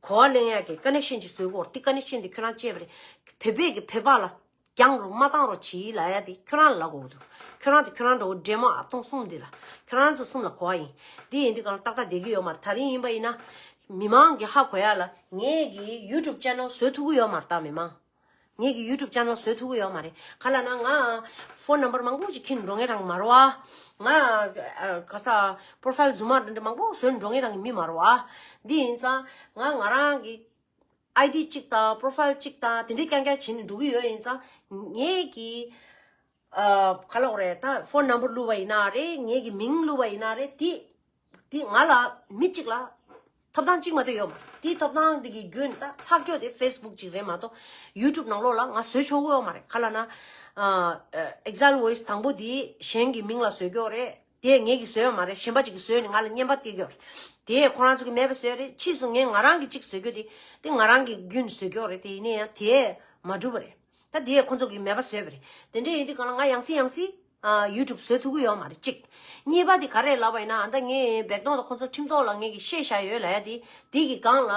གོ་བ་ལེན་ཡག་གི་ཀ་ནེག་ཤན་ཅིག་བཟོས་དགོས་རེད། དེ་ཀ་ནེག་ཤན་དེ་ཁྱོད་རང་བཅད་པ་རེད། བོད་པས་ཀྱི་བོད་པ་ལ་རྒྱང་རུ་མ་བཏང་རོགས་གྱིས་ལབ་ཡ་དེ་ཁྱོད་རང་ལ་ལབ་དགོས་འདུག་ཁྱོད་རང་དེ་ཁྱོད་རང་འདྲ་བོ་འདྲེ་མོ་ཨ་སྟོང་གསུམ་འདི་ལ་ཁྱོད་རང་ཚོ་གསུམ་ལ་གོ་བ་ཡིན། འདི་ཡིན་དུས་གང་ལ་ཏག་ཏག་བསྡད་ཀྱི་ཡོད་མ་རེད། ད་རིང་ཡིན་པ་ཡིན་ན་མི་མང་གི་ཧ་གོ་ཡ་ལ་ངས་ཀྱི་ཡུ་ཊུབ་ཅེ་ནལ་བཟོ་ཐུབ་ཀྱི་ཡོད་མ་རེད། ད་མི་མང་ངས་ཀྱི་ཡུ་ཊུབ་ཅེ་ནལ་བཟོ་ཐུབ་ཀྱི་ཡོད་མ་རེད། ག་ལ་ན་ང་ཕོན་ནམ་བར་མང་པོ་ཅིག་འཁྱེར་འགྲོ་མཁན་རང་མ་རེད་བ། ང་ག་ས་པོ་རོ་ཕའིལ་རྫུན་མ་འདི་འདྲ་མང་པོ་བཟོས་འགྲོ་མཁན་རང་གི་མི་མ་རེད་བ། འདི་ཡིན་ཙང་ང་ང་རང་གི་ཨའི་ཌི་གཅིག་དང་པོ་རོ་ཕའིལ་གཅིག་དང་དེ་འདྲའི་རྐྱང་རྐྱང་བྱས་ནས་འགྲོ་གི་ཡོད་ཡིན་ཙང་ངས་ཀྱི་ཨ་ག་ལབ་དགོས་རེད། ད་ཕོན་ནམ་བར་བླུགས་པ་ཡིན་ན་རེད། ངས་ཀྱི་མིང་བླུགས་པ་ཡིན་ན་རེད། དེ་དེ་ང་ལ་མི་གཅིག་ལ་ཐོབ་ཐང་གཅིག་མ་གཏོགས་ཡོད་མ་རེད། དེའི་ཐོབ་ཐང་དེ་གི་རྒྱུན་ད་ལྷག་རྒྱུ་དེ་ཕེ་སི་བུག་གཅིག་རེད་མ་གཏོགས་ཡུ་ཊུབ་ནང་ལོགས་ལ་ང་བཟོས་ཆོག་གི་ཡོད་མ་རེད། ག་ལབ་ན་ཨ་ཨེག་ཟལ་ཝོ་ཡི་སི་དང་པོ་དེ་གཞན་གྱི་མིང་ལ་བཟོས་ཀྱི་ཡོད་རེད། དེ་ངེད་ཀྱིས་བཟོས་ཡོད་མ་རེད། གཞན་པ་ཅིག་གིས་བཟོས་ནས་ང་ལ་རྔན་པ་སྟེར་གྱི་ཡོད་རེད། དེ་ཁོ་རང་ཚོ་གིས་མེད་པ་བཟོས་རེད། ཕྱིས་སུ་ངས་ང་རང་གིས་གཅིག་བཟོས་རྒྱུ་དེ་དེ་ང་རང་གི་རྒྱུན་བཟོས་ཀྱི་ཡོད་རེད། དེ་ཡིན་ན་ཡང་དེ་མ་འགྲུབ་པ་རེད། ད་དེ་ཁོ་ཚོ་གིས་མེད་པ་བཟོས་པ་རེད། དེ་འདྲ་ཡིན་དུས་གང་ལ་ང་ཡང་སེ་ཡང་སེ་ཨ་ཡུ་ཊུབ་བཟོ་ཐུབ་ཀྱི་ཡོད་མ་རེད་གཅིག་གཉིས་པ་དེ་ག་རེ་ལབ་པ་ཡིན་ན་ཨ་ད་ངས་བེག་ཏོང་དང་ཁོ་ཚོ་ཁྲིམས་ཐོག་ལ་ངས་ཀྱིས་བཤད་བཞག་ཡོད་ལབ་ཡ་དེ་དེ་གི་སྒང་ལ་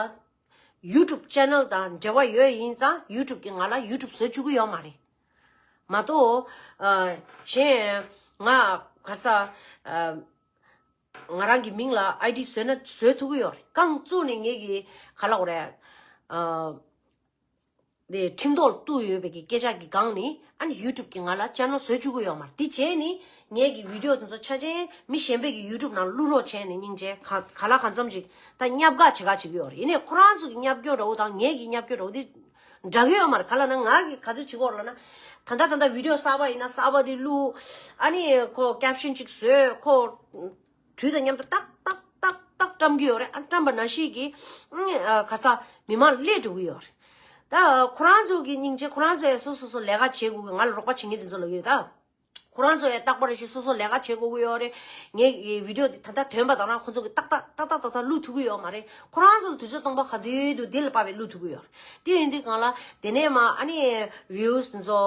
ཡུ་ཊུབ་ཅེ་ནལ་དང་འབྲེལ་བ་ཡོད་ཡིན་ཙང་ཡུ་ཊུབ་གིས་ང་ལ་ཡུ་ཊུབ་བཟོ་བཅུག་གི་ཡོད་མ་རེད། མ་གཏོགས་ཨ་གཞན་ང་ག་ས་ཨ་ང་རང་གི་མིང་ལ་ཨའི་ཌི་བཟོས་ན་བཟོ་ཐུབ་ཀྱི་ཡོད་རེད། རྐང་བཙུགས་ནས་ངེད་ཀྱི་ག་ལབ་དགོས་རེད། ཨ་དེ་ཁྲིམས་ཐོག་ལ་གཏུགས་ཡོད་པའི་གི་སྐད་ཆ་གི་སྒང་ནས་ཨ་ནི་ཡུ་ཊུབ་གིས་ང་ལ་ཅེ་ནལ་བཟོ་བཅུག་གི་ཡོད་མ་རེད། དེ་བྱས་ནས་ངེད་ཀྱི་བི་ཌི་ཡོ་དེ་ཚོ་ཆ་ཅན་མི་གཞན་པའི་གི་ཡུ་ཊུབ་ནང་བླུག་རོགས་བྱས་ནས་སྙིང་རྗེ་ག་ག་ལ་གང་འཚམ་ཅིག་ད་བརྙས་བཀག་བྱེད་ག་བྱེད་ཀྱི་ཡོད་རེད། ཡིན་ནའི་ཁོ་རང་ཚོ་གི་བརྙས་བཅོས་འདྲ་བོ་དང་ངེད་ཀྱི་བརྙས་བཅོས་འདྲ་བོ་དེ་འདྲ་གི་ཡོད་མ་རེད། ག་ལབ་ན་ང་གིས་ག་ཚོད་བྱེད་ཀྱི་ཡོད་རེད་ལབ་ན་ད་ལྟ་ད་ལྟ་བི་ཌི་ཡོ་གསར་པ་ཡིན་ན་གསར་པ་དེ་བླུག་ཨ་ནི་ཁོ་ཀེབ་ཤོན་ཅིག་བཟོས། ཁོ་དུས་དང་མཉམ་དུ་ཏག་ཏག་ཏག་ཏག་བཀྲམ་གྱི་ཡོད་རེད། ཨ་བཀྲམ་པ་ནང་བཞིན་གྱི་ཨ་ག་ས་མི་མང་སླེབས་འགྲོ་གི་ཡོད་རེད། ད་ཁོ་རང་ཚོ་གི་སྙིང་རྗེ། ཁོ་རང་ཚོ་ཡང་སོ་སོ་སོ་ལས་ཀ་བྱེད་དགོས་གི། ང་ལ་རོགས་པ་བྱེད་མཁན་དེ་ཚོ་ལ་ཡོད་ད། ཁོ་རང་ཚོ་ཡང་རྟག་པར་ཞིག་སོ་སོ་ལས་ཀ་བྱེད་དགོས་ཀྱི་ཡོད་རེད། ངའི་བི་ཌི་ཡོ་དེ་ད་ལྟ་ཐོན་པ་དང་རང་ཁོ་ཚོ་གིས་ཏག་ཏག་ཏག་ཏག་ཏག་ཏག་བླུག་ཐུབ་ཀྱི་ཡོད་མ་རེད། ཁོ་རང་ཚོ་ལ་དུས་ཚོད་སྟོང་པ་ག་དུས་འདུག་དེ་ལ་དཔག་པའི་བླུག་ཐུབ་ཀྱི་ཡོད་རེད། དེ་ཡིན་དུས་གང་ལ་དེ་ནས་མ་ཨ་ནི་བིའུ་སི་དེ་ཚོ་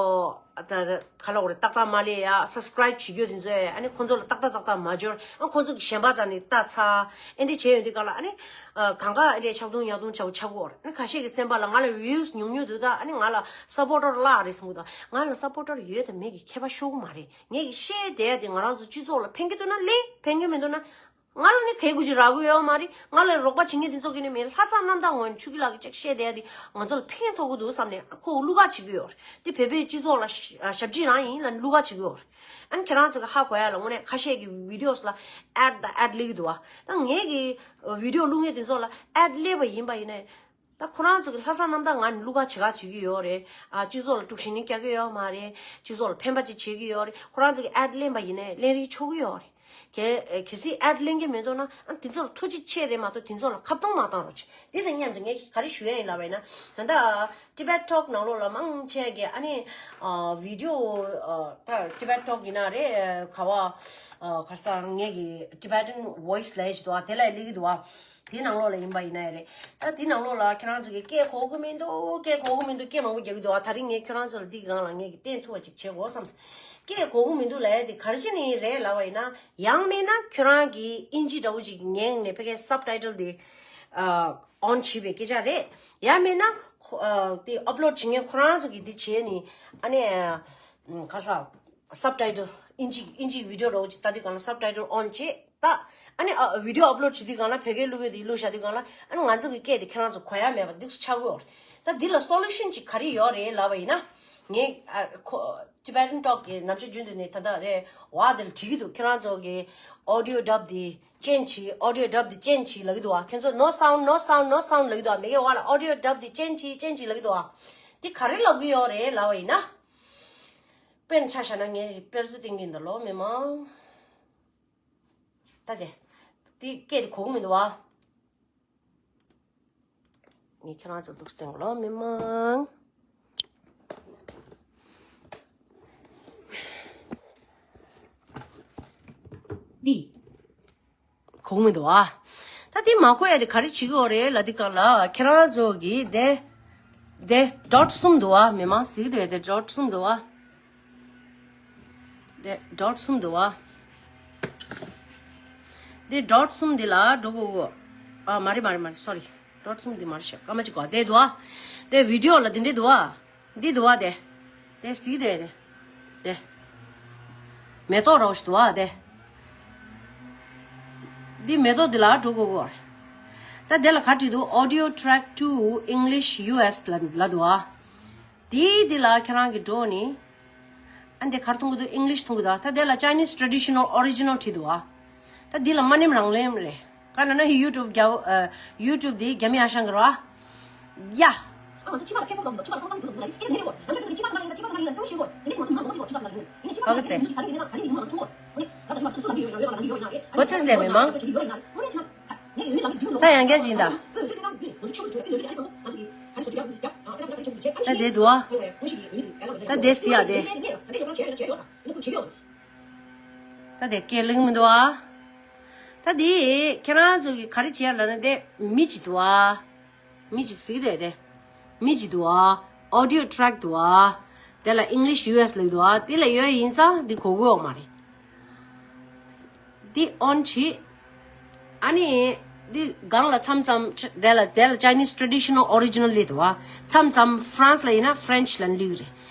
ད་ག་ལབ་དགོས་རེད། ཏག་ཏག་མ་སླེབས་ཡ། སབ་སི་ཀ་རའིབ་བྱེད་རྒྱུ་དེ་ཚོ་ཨ་ནི་ཁོ་ཚོ་ལ་ཏག་ཏག་ཏག་ཏག་མ་འབྱོར། ཨ་ཁོ་ཚོ་གི་ཞེན་པ་རྩ་ནས་ལྟ་ཚར། ཨེ་འདྲ་བྱས་ཡོང་དུས་གང་ལ་ཨ་ནི་ཨ་གང་ག་ཨེ་འདྲ་ཆག་རྡུང་ཡག་རྡུང་བྱ་བོ་ཆགས་ཀྱི་ཡོད་རེད། ཨ་ནི་ཁ་ཤས་ཀྱི་སེམས་པ་ལ་ང་ལ་བིའུ་སི་ཉུང་ཉུང་འདུག་ད་ཨ་ནི་ང་ལ་སབ་པོར་ཊར་བརླག་རེད་བསམ་གྱི་འདུག་ང་ལ་སབ་པོར་ཊར་ཡོད་དང་མེད་ཀྱི་ཁྱད་པར་ཤོར་གྱི་མ་རེད། ངས་ཀྱིས་བཤད་བསྡད་ཡ་དེ་ང་རང་ཚོ་སྤྱི་ཚོགས་ལ་ཕན་གྱི་འདུག་ན་ལེན། ཕན་གྱི་མི་འདུག་ན་ང་ལ་ནི་གད་ཀྱི་རག་གི་ཡོད་མ་རེད། ང་ལ་རོགས་པ་བྱེད་མཁན་དེ་ཚོ་གིས་ནི་མིན། ལྷག་བསམ་རྣམ་དག་ངང་ནས་ཆོས་སྐྱིད་ལགས་ཀྱིས་ཅིག་བཤད་བསྡད་ཡ་དེ་ང་ཚོ་ལ་ཕན་ཐོགས་ཀྱི་འདུག་བསམ་ནས་ཁོ་བླུག་ག་བྱེད་ཀྱི་ཡོད་རེད། དེ་བོད་པའི་སྤྱི་ཚོགས་ལ་ཞབས་ཕྱི་རང་ཡིན་ལབ་ནས་བླུག་ག་བྱེད་ཀྱི་ཡོད་རེད། ཨ་ནི་ཁྱེད་རང་ཚོ་གིས་ཧ་གོ་ཡ་ལ་དངོས་གནས་ཁ་ཤས་ཀྱི་བི་ཌི་ཡོ་སི་ལ་ཨེཌ་དང་ཨེཌ་སླེབས་ཀྱི་འདུག་བ། ད་ངས་ཀྱི་བི་ཌི་ཡོ་བླུག་མཁན་དེ་ཚོ་ལ་ཨེཌ་སླེབས་པ་ཡིན་པ་ཡིན་ནའི། ད་ཁོ་རང་ཚོ་གིས་ལྷག་བསམ་རྣམ་དག་ངང་ནས་བླུག་ག་བྱེད་ག་བྱེད་ཀྱི་ཡོད་རེད། ཨ་སྤྱི་ཚོགས་ལ་དཀྲུག་ཤིང་ནི་རྒྱག་གི་ཡོད་མ་རེད། སྤྱི་ཚོགས་ལ་ཕན་པ་ཅིག་བྱེད་ཀྱི་ཡོད་རེད། ཁོ་རང་ཚོ་གིས་ཨེཌ་ལེན་པ་ཡིན་ནའི་ལེན་རིན་ཆོག་གི་ཡོད་རེད། གལ་གལ་སྲིད་ཨེཌ་ལེན་གྱི་མི་འདུག་ན་ཨ་དེ་ཚོ་ལ་ཐུགས་རྗེ་ཆེ་རེད་མ་གཏོགས་དེ་ཚོ་ལ་ཁ་བརྡུང་མ་བཏང་རོགས་བྱེད། དེ་དང་མཉམ་དུ་ངས་ག་རེ་ཞུ་ཡ་ཡིན་ལབ་པ་ཡིན་ན། ད་ལྟ་ཊི་བེཊ་ཊོག་ནང་ལོགས་ལ་མང་ཆེ་གིས་ཨ་ནི་ཨ་བི་ཌི་ཡོ་ཨ་ད་ཊི་བེཊ་ཊོག་ཡིན་ན་རེད། ག་བ་ཨ་ག་ས་ངེད་ཀྱི་Tibetan Voice་ལབ་ཡ་ཞིག་འདུག་ཨ། དེ་ལ་སླེབས་ཀྱི་འདུག་ཨ། དེའི་ནང་ལོགས་ལ་ཡིན་པ་ཡིན་ན་ཡང་རེད། ད་དེའི་ནང་ལོགས་ལ་ཁྱེད་རང་ཚོ་གིས་སྐད་གོ་གི་མི་འདུག་སྐད་གོ་གི་མི་འདུག་སྐད་མང་པོ་རྒྱག་གི་འདུག་ཨ། ད་རིང་ངས་ཁྱེད་རང་ཚོ་ལ་འདི་གི་སྒང་ལ་ངས་ཀྱིས་བསྟན་ཐུབ་པ་ཅིག་བྱེད་དགོས་བསམ། སྐད་གོ་གི་མི་འདུག་ལབ་ཡ་དེ་ག་རེ་བྱས་ནས་རེད་ལབ་པ་ཡིན་ན། ཡང་མིན་ན་ཁྱོད་རང་གིས་དབྱིན་ཇི་འདྲ་བོ་ཅིག་ཉན་ནས་ཕ་གིའི་སབ་ཊའི་ཊལ་དེ་ཨ་ཨོན་བྱས་པའི་སྐད་ཆ་རེད། ཡང་མིན་ན་ཁོ་ཨ་དེ་ཨབ་ལོཌ་བྱེད་མཁན་ཁོ་རང་ཚོ་གིས་འདི་བྱས་ནས་ཨ་ནི་ཨ་ག་ས་སབ་ཊའི་ཊལ་དབྱིན་ཇི་དབྱིན་ཇི་བི་ཌི་ཡོ་འདྲ་བོ་ཅིག་ལྟ་དུས་སྒང་ལ་སབ་ཊའི་ཊལ་ཨོན་བྱས། ད་ཨ་ནི་ཨ་བི་ཌི་ཡོ་ཨབ་ལོཌ་བྱེད་དུས་སྒང་ལ་བོད་སྐད་བླུག་གི་དེ་བླུག་བཞག་དུས་སྒང་ལ་ཨ་ནི་ང་ཚོ་གི་སྐད་དེ་ཁྱེད་རང་ཚོ་གོ་ཡ་མེད་པ་འདུག་སེ་ཆགས་ཀྱི་ཡོད་རེད། ད་འདི་ལ་སོ་ལུ་ཤན་ཅིག་ག་རེ་ཡོད་རེད་ལབ་པ་ཡིན་ན། ངས་ཨ་ཁོ་Tibetan Talk་གི་ནམ་ཞར་རྒྱུན་དུ་ནས་ད་ལྟ་དེ་བ་དེ་ལ་བྲིས་ཀྱི་འདུག་ཁྱེད་རང་ཚོ་གི་audio dub་དེ་ཅེན་ཇི་audio dub་དེ་ཅེན་ཇི་ལབ་ཀྱི་འདུག་ཨ། ཁྱེད་ཚོ་no sound no sound no sound་ལབ་ཀྱི་འདུག་ཨ། མི་གི་བ་ལ་audio dub་དེ་ཅེན་ཇི་ཅེན་ཇི་ལབ་ཀྱི་འདུག་ཨ། དེ་ག་རེ་ལབ་ཀྱི་ཡོད་རེད་ལབ་པ་ཡིན་ན། དཔེར་ཆ་བཞག་ན་ངས་དཔེར་བརྗོད་བསྟན་གྱི་འདུག་ལོ་མི་མང་། ད་དེ། དེ་སྐད་དེ་གོ་གི་མི་འདུག་བ། ངས་ཁྱེད་རང་ཚོར་འདུག་སྟེང་ལོ་མི་མང་། འདི། གོ་མི་འདུག་ཨ། ད་དེ་མ་གོ་ཡ་དེ་ག་རེ་བྱེད་ཀྱི་ཡོད་རེད་ལབ་དུས་སྒང་ལ་ཁྱེད་རང་ཚོ་གིས་དེ། དེ་ཌོཊ་གསུམ་འདུག་ཨ། མི་མང་གཟིགས་དེ་དེ་ཌོཊ་གསུམ་འདུག་ཨ། དེ་ཌོཊ་གསུམ་འདུག་ཨ། དེ་ཌོཊ་གསུམ་འདི་ལ་འགྲོ་དགོས་གོ། ཨ་མ་རེད་མ་རེད་མ་རེད། སོ་རི། ཌོཊ་གསུམ་འདི་མ་རེད་ཤག་སྐར་མ་གཅིག་གོ་དེ་འདུག་ཨ། དེ་བི་ཌི་ཡོ་ལ་དེ་འདྲས་འདུག་ཨ། འདི་འདུག་བ་དེ། དེ་གཟིགས་དེ་དེ། དེ། མེ་ཏོག་རོ་ཞིག་འདུག་བ་དེ། འདི་མེ་ཏོག་འདི་ལ་འགྲོ་དགོས་གོ། ད་དེ་ལ་ག་རེ་འདུག Audio track to English U S ལ་ལ་འདུག་བ། དེའི་འདི་ལ་ཁྱེད་རང་གི་འགྲོ་ནི། ཨ་འདི་ག་རེ་མཐོང་གི་འདུག English མཐོང་གི་འདུག་ད་དེ་ལ་Chinese traditional original བྲིས་འདུག་བ། ད་འདི་ལ་མ་ནེམ་རང་ལེམ་རེད། ག་ན་ན་ཡུ་ཊུབ་རྒྱ་ཨ་ཡུ་ཊུབ་འདི་རྒྱ་མི་ཨ་ཞང་གི་ར། ཡ། ག་གི་ཟེར་མི་མང་། ད་ཡང་བསྐྱར་ཅིག་ཡིན་ད། ད་དེ་འདུག་ཨ། ད་དེ་གཟིགས་ཡ་དེ། ད་དེ་སྐད་ལེགས་མི་འདུག་ཨ། ད་དེ་ཁྱེད་རང་ཚོ་གི་ག་རེ་བྱེད་ཡ་ལབ་ན་དེ་མི་གཅིག་འདུག་ཨ། མི་གཅིག་གཟིགས་དེ་དེ། མི་གཅིག་འདུག་ཨ། Audio track འདུག་ཨ། དེ་ལ་English U S ལབ་འདུག་ཨ། དེ་ལ་ཡོད་ཡིན་ཙང་འདི་གོ་གི་ཡོད་མ་རེད། འདི་ཨོན་བྱེད། ཨ་ནི། འདི་སྒང་ལ་མཚམས་མཚམས་དེ་ལ་དེ་ལ་Chinese traditional original ལབ་འདུག་ཨ། མཚམས་མཚམས་France ལ་ཡིན་ན་French ལབ་ནས་ལབ་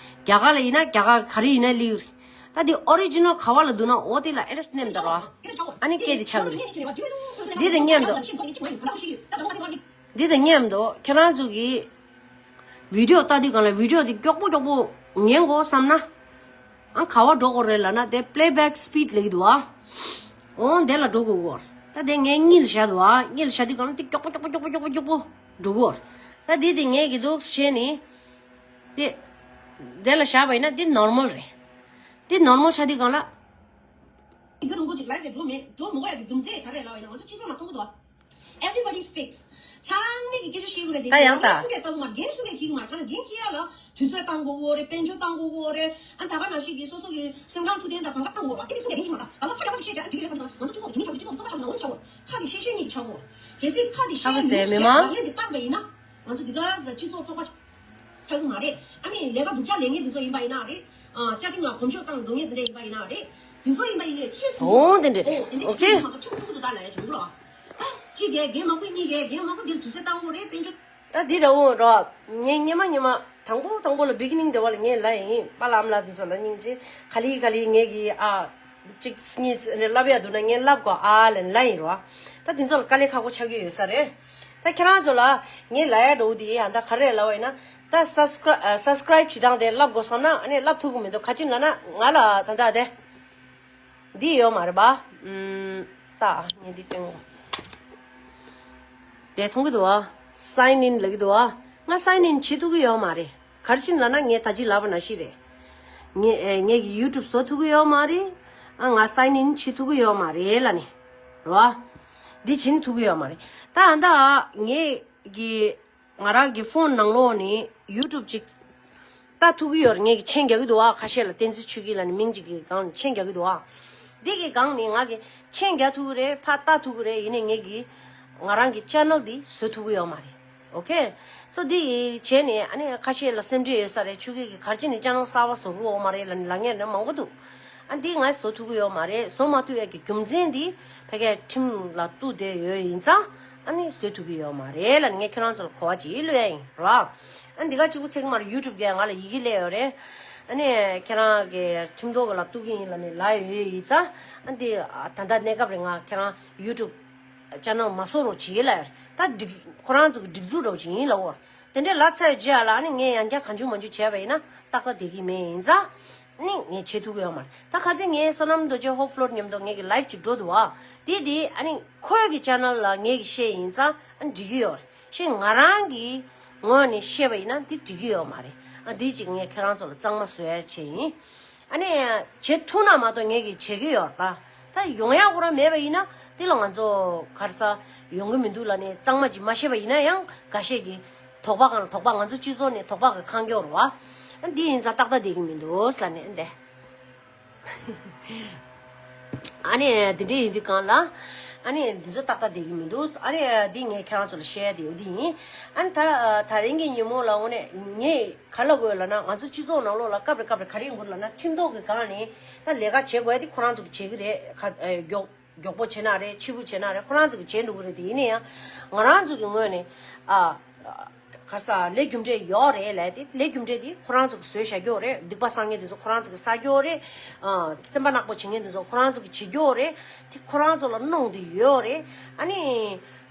ཀྱི་རེད། རྒྱ་གར་ལ་ཡིན་ན་རྒྱ་གར་ག་རེ་ཡིན་ན་ལབ་ཀྱི་རེད། ད་འདི་ཨོ་རི་ཇི་ནལ་ག་བ་ལ་འདུག་ན་འོ་དེ་ལ་ཨེ་ཌི་རེ་སི་ནེམ་དང་ར། ཨ་ནི་སྐད་དེ་ཆགས་ཀྱི་རེད། འདི་དང་མཉམ་དུ། འདི་དང་མཉམ་དུ་ཁྱེད་རང་ཚོ་གིས་བི་ཌི་ཡོ་ལྟ་དུས་སྒང་ལ་བི་ཌི་ཡོ་དེ་མགྱོགས་པོ་མགྱོགས་པོ་ཉན་དགོས་བསམ་ན། ཨ་ག་བ་འགྲོ་དགོས་རེད་ལབ་ན་དེ་playback speed ལབ་ཀྱི་འདུག་ཨ། འོ་དེ་ལ་འགྲོ་དགོས་གོ། ད་དེ་ངས་གཉིས་ལ་བཞག་འདུག་ཨ། གཉིས་ལ་བཞག་དུས་སྒང་ལ་དེ་མགྱོགས་པོ་མགྱོགས་པོ་མགྱོགས་པོ་མགྱོགས་པོ་འགྲོ་གོ། ད་དེ་དེ་ངས་ཀྱི་འདུག་བྱས་ནས། དེ། དེ་ལ་བཞག་པ་ཡིན་ན་དེ་ནོར་མལ་རེད། དེ་ནོར་མལ་ཆགས་དུས་སྒང་ལ། རྒྱུན་རིང་པོ་ཅིག་ལའིབ་ལ་འགྲོ་མེད་འགྲོ་མི་དགོས་ཡ་གི་རྒྱུ་མཚན་ག་རེ་ལབ་ཡིན་ན་ང་ཚོ་སྤྱི་ཚོགས་ནང་མཐོང་གི་འདུག Everybody speaks. ཚང་མས་ཀྱི་སྐད་ཆ་བཤད་ཀྱི་རེད་དེ། ད་ཡང་ད། སུ་གས་ལྟ་གི་མ་རེད། འགན་སུ་གས་འཁྱེར་གི་མ་རེད། ག་ན་འགན་འཁྱེར་ཡ་ལ་དུས་ཚོད་བཏང་དགོས་གོ་རེད། དཔལ་འབྱོར་བཏང་དགོས་གོ་རེད། ཨ་ད་ག་ནང་བཞིན་གྱི་སོ་སོ་གི་སེམས་ཁམས་འཕྲོད་བསྟེན་དང་གང་ག་བཏང་དགོས་པ་སྐད་ཆ་སུ་གས་འཁྱེར་གི་མ་རེད། ད་ལ་ཕ་རྒྱ་བ་གི་བཤད་བྱ་འགྲིག་གི་རེད་བསམ་གི་རེད། ང་ཚོ་སྤྱི་ཚོགས་ཀྱི་མི་ཆགས་སྤྱི་ཚོགས་ཚོགས་པ་ཆགས་ན་འོ་ཆགས་གོ། ཁ་གི་བཤད་བཤད་ཉིད་ཆགས་གོ། གལ་སྲིད་ཁ་གི་བཤད་ཉིད་བཤད་ལ་ངན་དེ་བཏང་པ་ཡིན་ན་ང་ཚོ་འདི་ག་ས་སྤྱི་ཚོགས་ཚོགས་པ་ཆགས་ཐུབ་ཀྱི་མ་རེད། ཨ་ནི་ལས་ཀ་སྡུག་ཅག་ལས་མཁན་དེ་ཚོ་ཡིན་པ་ཡིན་ན་རེད། ཨ་ཅ་ཅིག་ང་གོམས་ཤོག་བཏང་འགྲོ་མཁན་དེ་འདྲ་ཡིན་པ་ཡིན་ན་རེད། དེ་ཚོ་ཡིན་པ་ཡིན་ལས་ཆོས་ཟིན། འོ་དེ་འདྲ་རེད། འོ་དེ་འདྲ་ཆོས་ཟིན་མ་གཏོགས་ཆོས་མཐུན་དུ་ད་ལ་ཡ་བྱུང་རོགས། ཨ་གཅིག་གིས་འགན་མང་པོ། གཉིས་གིས་འགན་མང་པོ། འདིར་དུས་ཚོད་བཏང་དགོས་རེད། དཔལ་འབྱོར། ད་འདི་འདྲ་འོ་རོགས། ངས་སྔོན་མ་སྔོན་མ་དང་པོ་དང་པོ་ལ་བི་གི་ནིང་དེ་བ་ལ་ངས་ལབ་ཡིན། པཱ་ལགས་ཨ་མ་ལགས་དེ་ཚོ་ལ་སྙིང་རྗེ། ག་ལེ་ག་ལེ་ངས་ཀྱི་ཨ། གཅིག་གཉིས་རེ་ལབ་ཡ་འདུག་ན་ངས་ལབ་དགོས་ཨ་ལབ་ལབ་ཡིན་རོ། ད་དེ་ཚོ་ལ་དཀའ་ལས་ཁག་པོ་ཆགས་ཀྱི་ཡོད་ས་རེད། ད་ཁྱེད་རང་ཚོ་ལ་ངས་ལབ་ཡ་འགྲོ་འདི་ཡིན། ཨ་ད་ག་རེ་ལབ་པ་ཡིན་ན། ད་སབ་སི་ཀ་རའི་སབ་སི་ཀ་རའིབ་བྱེད་སྟངས་དེ་ལབ་དགོས་བསམ་ན་ཨ་ནི་ལབ་ཐུབ་ཀྱི་མི་འདུག་ག་ཅི་ལབ་ན་ང་ལ་ད་ད་དེ་འདི་ཡོད་མ་རེད་པ། ཨུམ། ད་ངས་འདི་སྟོན་གོ། དེ་མཐོང་གི་འདུག་ཨ། སའིན་ཨིན་ལབ་ཀྱི་འདུག་ཨ། ང་སའིན་ཨིན་བྱེད་ཐུབ་ཀྱི་ཡོད་མ་རེད། ག་རེ་བྱས་ནས་ལབ་ན་ངས་ད་ཅི་ལབ་པ་ནང་བཞིན་རེད། ངས་ངས་ཀྱི་ཡུ་ཊུབ་བཟོ་ཐུབ་ཀྱི་ཡོད་མ་རེད། ཨ་ང་སའིན་ཨིན་བྱེད་ཐུབ་ཀྱི་ཡོད་མ་རེད་ལབ་ནས། རེད་བ། འདི་བྱེད་ཐུབ་ཀྱི་ཡོད་མ་རེད། ད་ཨ་ད་ངས་ཀྱི་ང་རང་གི་ཕོན་ནང་ལོགས་ནས་ཡུ་ཊུབ་ཅིག་ལྟ་ཐུབ་ཀྱི་ཡོད་རེད། ངས་ཀྱི་མཆན་རྒྱག་གི་འདུག་ཨ། ཁ་ཤས་ལ་བསྟན་འཛིན་ཆོས་སྐྱིད་ལབ་ནས་མིང་ཅིག་གི་སྒང་ནས་མཆན་རྒྱག་གི་འདུག་ཨ། འདི་གི་སྒང་ནས་ང་གི་མཆན་རྒྱག་ཐུབ་ཀྱི་རེད། ཕར་ལྟ་ཐུབ་ཀྱི་རེད། ཡིན་ནའི་ངས་ཀྱི་ང་རང་གི་ཅེ་ནལ་འདི་བཟོ་ཐུབ་ཀྱི་ཡོད་མ་རེད། ཨོ་ཁེ། སོ་འདི་བྱས་ནས་ཨ་ནི་ཁ་ཤས་ལ་སེམས་ཁྲལ་ཡོད་ས་རེད། ཆོས་སྐྱིད་ཀྱིས་ག་རེ་བྱས་ནས་ཅེ་ནལ་གསར་པ་བཟོ་གི་ཡོད་མ་རེད་ལབ་ནས་ལབ་མཁན་རེད་མང་པོ་འདུག་ཨ་འདི་ང་བཟོ་ཐུབ་ཀྱི་ཡོད་མ་རེད། བཟོ་མ་ཐུབ་ཡས་ཀྱི་རྒྱུ་མཚན་འདི་ཕ་གིའི་ཁྲིམས་ལ་གཏུགས་བསྡད་ཡོད་ཡིན་ཙང་ཨ་ནི་བཟོ་ཐུབ་ཀྱི་ཡོད་མ་རེད་ལབ་ནས་ངས་ཁྱེད་རང་ཚོ་ལ་གོ་བ་ཅིག་བློས་ཡ་ཡིན་རོ། ཨ་འདི་ག་གཅིག་པུ་ཚིག་མར་ཡུ་ཊུབ་གས་ང་ལ་ཡི་གེ་སླེབས་ཡོད་རེད། ཨ་ནི་ཁྱེད་རང་གི་ཁྲིམས་ཐོག་ལ་གཏུགས་ཀྱི་ཡིན་ལབ་ནས་ལབ་ཡོད་ཡིན་ཙང་ཨ་འདི་ད་ལྟ་གནས་སྐབས་རེད། ང་ཁྱེད་རང་ཡུ་ཊུབ་ཅེ་ནལ་མ་བཟོ་རོགས་བྱེད་ལབ་ཡོད་རེད། ད་སྒྲིག་ཁོ་རང་ཚོ་གི་སྒྲིག་འཛུགས་འདྲ་བོ་ཅིག་ཡིན་ལབ་འོ། དེ་འདྲའི་ལབ་ཚར་རྗེས་ལ་ཨ་ནི་ངས་ཡང་བསྐྱར་གང་བྱུང་མང་བྱུང་བྱས་པ་ཡིན་ན་ཏག་ཏག་བསྡད་ཀྱི་མེད་ཡིན་ཙང་ཨ་ནི་ངས་བྱེད་ཐུབ་ཀྱི་ཡོད་མ་རེད། ད་ཁ་སང་ངས་བསོད་ནམས་རྡོ་རྗེ་ཧོབ་ཕློར་མཉམ་དུ་ངེད་ཀྱི་ལའིབ་ཅིག་འགྲོ་འདུག་ཨ། དེ་དེ་ཨ་ནི་ཁོའི་གི་ཅེ་ནལ་ལ་ངེད་ཀྱི་བཤད་ཡིན་ཙང་ཨ་ནི་འགྲིག་གི་ཡོད་རེད། ཤེས་ང་རང་གི་ངོས་ནས་བཤད་པ་ཡིན་ན་འདི་འགྲིག་གི་ཡོད་མ་རེད། ཨ་འདི་ཅིག་ངས་ཁྱེད་རང་ཚོ་ལ་གཙང་མ་བཟོ་ཡ་བྱས་ཡིན། ཨ་ནི་བྱེད་ཐུབ་ན་མ་གཏོགས་ངས་ཀྱིས་བྱེད་ཀྱི་ཡོད་རེད་ད། ད་ཡོང་ཡག་ཁོ་རང་མེད་པ་ཡིན་ན་དེ་ལ་ང་ཚོ་ག་རེ་ཟེར་ཡོང་གི་མི་འདུག་ལབ་ནས་གཙང་མ་ཅིག་མ་བཤད་པ་ཡིན་ན་ཡང་འགའ་ཤས་ཀྱིས་དོགས་པ་གང་ལ་དོགས་པ། ང་ཚོ་སྤྱི་ཚོགས་ནས་དོགས་པ་གི་ཁ་སྐྱོར་བ། ཨ་འདི་ཡིན་ཙང་ཏག་ཏག་བསྡད་ཀྱི་མི་འདུག་ལབ་ནས་འདི། ཨ་ནི་དེ་འདྲ་ཡིན་དུས་གང་ལ། ཨ་ནི་འདི་ཚོ་ཏག་ཏག་བསྡད་ཀྱི་མི་འདུག་ཨ་ནི་འདི་ངས་ཁྱེད་རང་ཚོ་ལ་བཤད་ཡ་དེ་ཡོད་འདི་ཡིན། ཨ་ནི་ད་ད་རིང་གི་ཉིན་མོ་ལ་དངོས་གནས་ངས་ག་ལབ་དགོས་ལབ་ན། ང་ཚོ་སྤྱི་ཚོགས་ནང་ལོགས་ལ་སྐབས་རེ་སྐབས་རེ་ག་རེ་ཡོང་གི་ལབ་ན། ཁྲིམས་ཐོག་གི་སྒང་ནས་ད་ལས་ཀ་བྱེད་དགོས་ཡ་དེ་ཁོ་རང་ཚོ་གིས་བྱེད་ཀྱི་རེད། ཁ་ཨེ་མགྱོགས་མགྱོགས་པོ་བྱེད་ན་རེད། ཕྱི་པོ་བྱེད་ན་རེད། ཁོ་རང་ཚོ་གིས་བྱེད་འགྲོ་གི་རེད། དེ་ཡིན་ན་ཡང་ང་རང་ཚོ་གི་ངོས་ནས་ཨ། ག་ས་ལས་རྒྱུ་འབྲས་ཡོད་རེད་ལབ་དེ། ལས་རྒྱུ་འབྲས་དེ་ཁོ་རང་ཚོ་གིས་བཟོས་བཞག་གི་ཡོད་རེད། སྡིག་པ་བསགས་མཁན་དེ་ཚོ་ཁོ་རང་ཚོ་གིས་བསགས་ཀྱི་ཡོད་རེད། ཨ། སེམས་པ་ནག་པོ་བྱེད་མཁན་དེ་ཚོ་ཁོ་རང་ཚོ་གིས་བྱེད་ཀྱི་ཡོད་རེད། དེ་ཁོ་རང་ཚོ་ལ་གནོང་དེ་ཡོད་རེད། ཨ་ནི་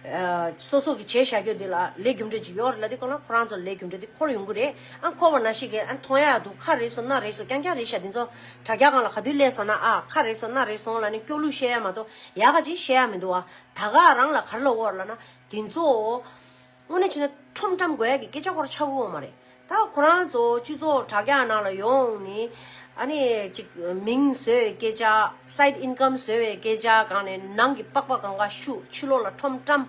ཨ། སོ་སོ་གིས་བྱས་བཞག་རྒྱུ་དེ་ལ་ལས་རྒྱུ་འབྲས་ཅིག་ཡོད་རེད་ལབ་དུས་སྒང་ལ་ཁོ་རང་ཚོ་ལ་ལས་རྒྱུ་འབྲས་དེ་འཁོར་ཡོང་གི་རེད། ཨ། འཁོར་བ་ནང་བཞིན་གྱི་ཨ་མཐོང་ཡག་འདུག་ཁ་རེ་སོང་ན་རེ་སོང་། རྐྱང་རྐྱང་རེད་ཤག་དེ་ཚོ་དྲ་རྒྱ་སྒང་ལ་ག་དུས་སླེབས་སོང་ན། ཨ། ཁ་རེ་སོང་ན་རེ་སོང་ལབ་ནས་སྐྱོ་གླུ་བཤད་ཡ་མ་གཏོགས་ཡག་ག་ཅིག་བཤད་ཡ་མི་འདུག་ཨ། ད་ག་རང་ལ་ག་རེ་ལབ་དགོས་རེད་ལབ་ན། དེ་ཚོ་དངོས་གནས་བྱས་ན་ཁྲོམ་བཀྲམ་དགོས་ཡ་གི་སྐད་ཆ་སྐོར་ཆགས་ཀྱི་ཡོད་མ་རེད། ད་ཁོ་རང་ཚོ་སྤྱི་ཚོགས་དྲ་རྒྱ་ནང་ལ་ཡོང་ནས་ཨ་ནི་ཅིག་མིང་བཟོ་བའི་སྐད་ཆ། side income བཟོ་བའི་སྐད་ཆ་སྒང་ནས་ནང་གི་པགས་པ་སྒང་ག་བཤུ། ཕྱི་ལོགས་ལ་ཁྲོམ་བཀྲམ།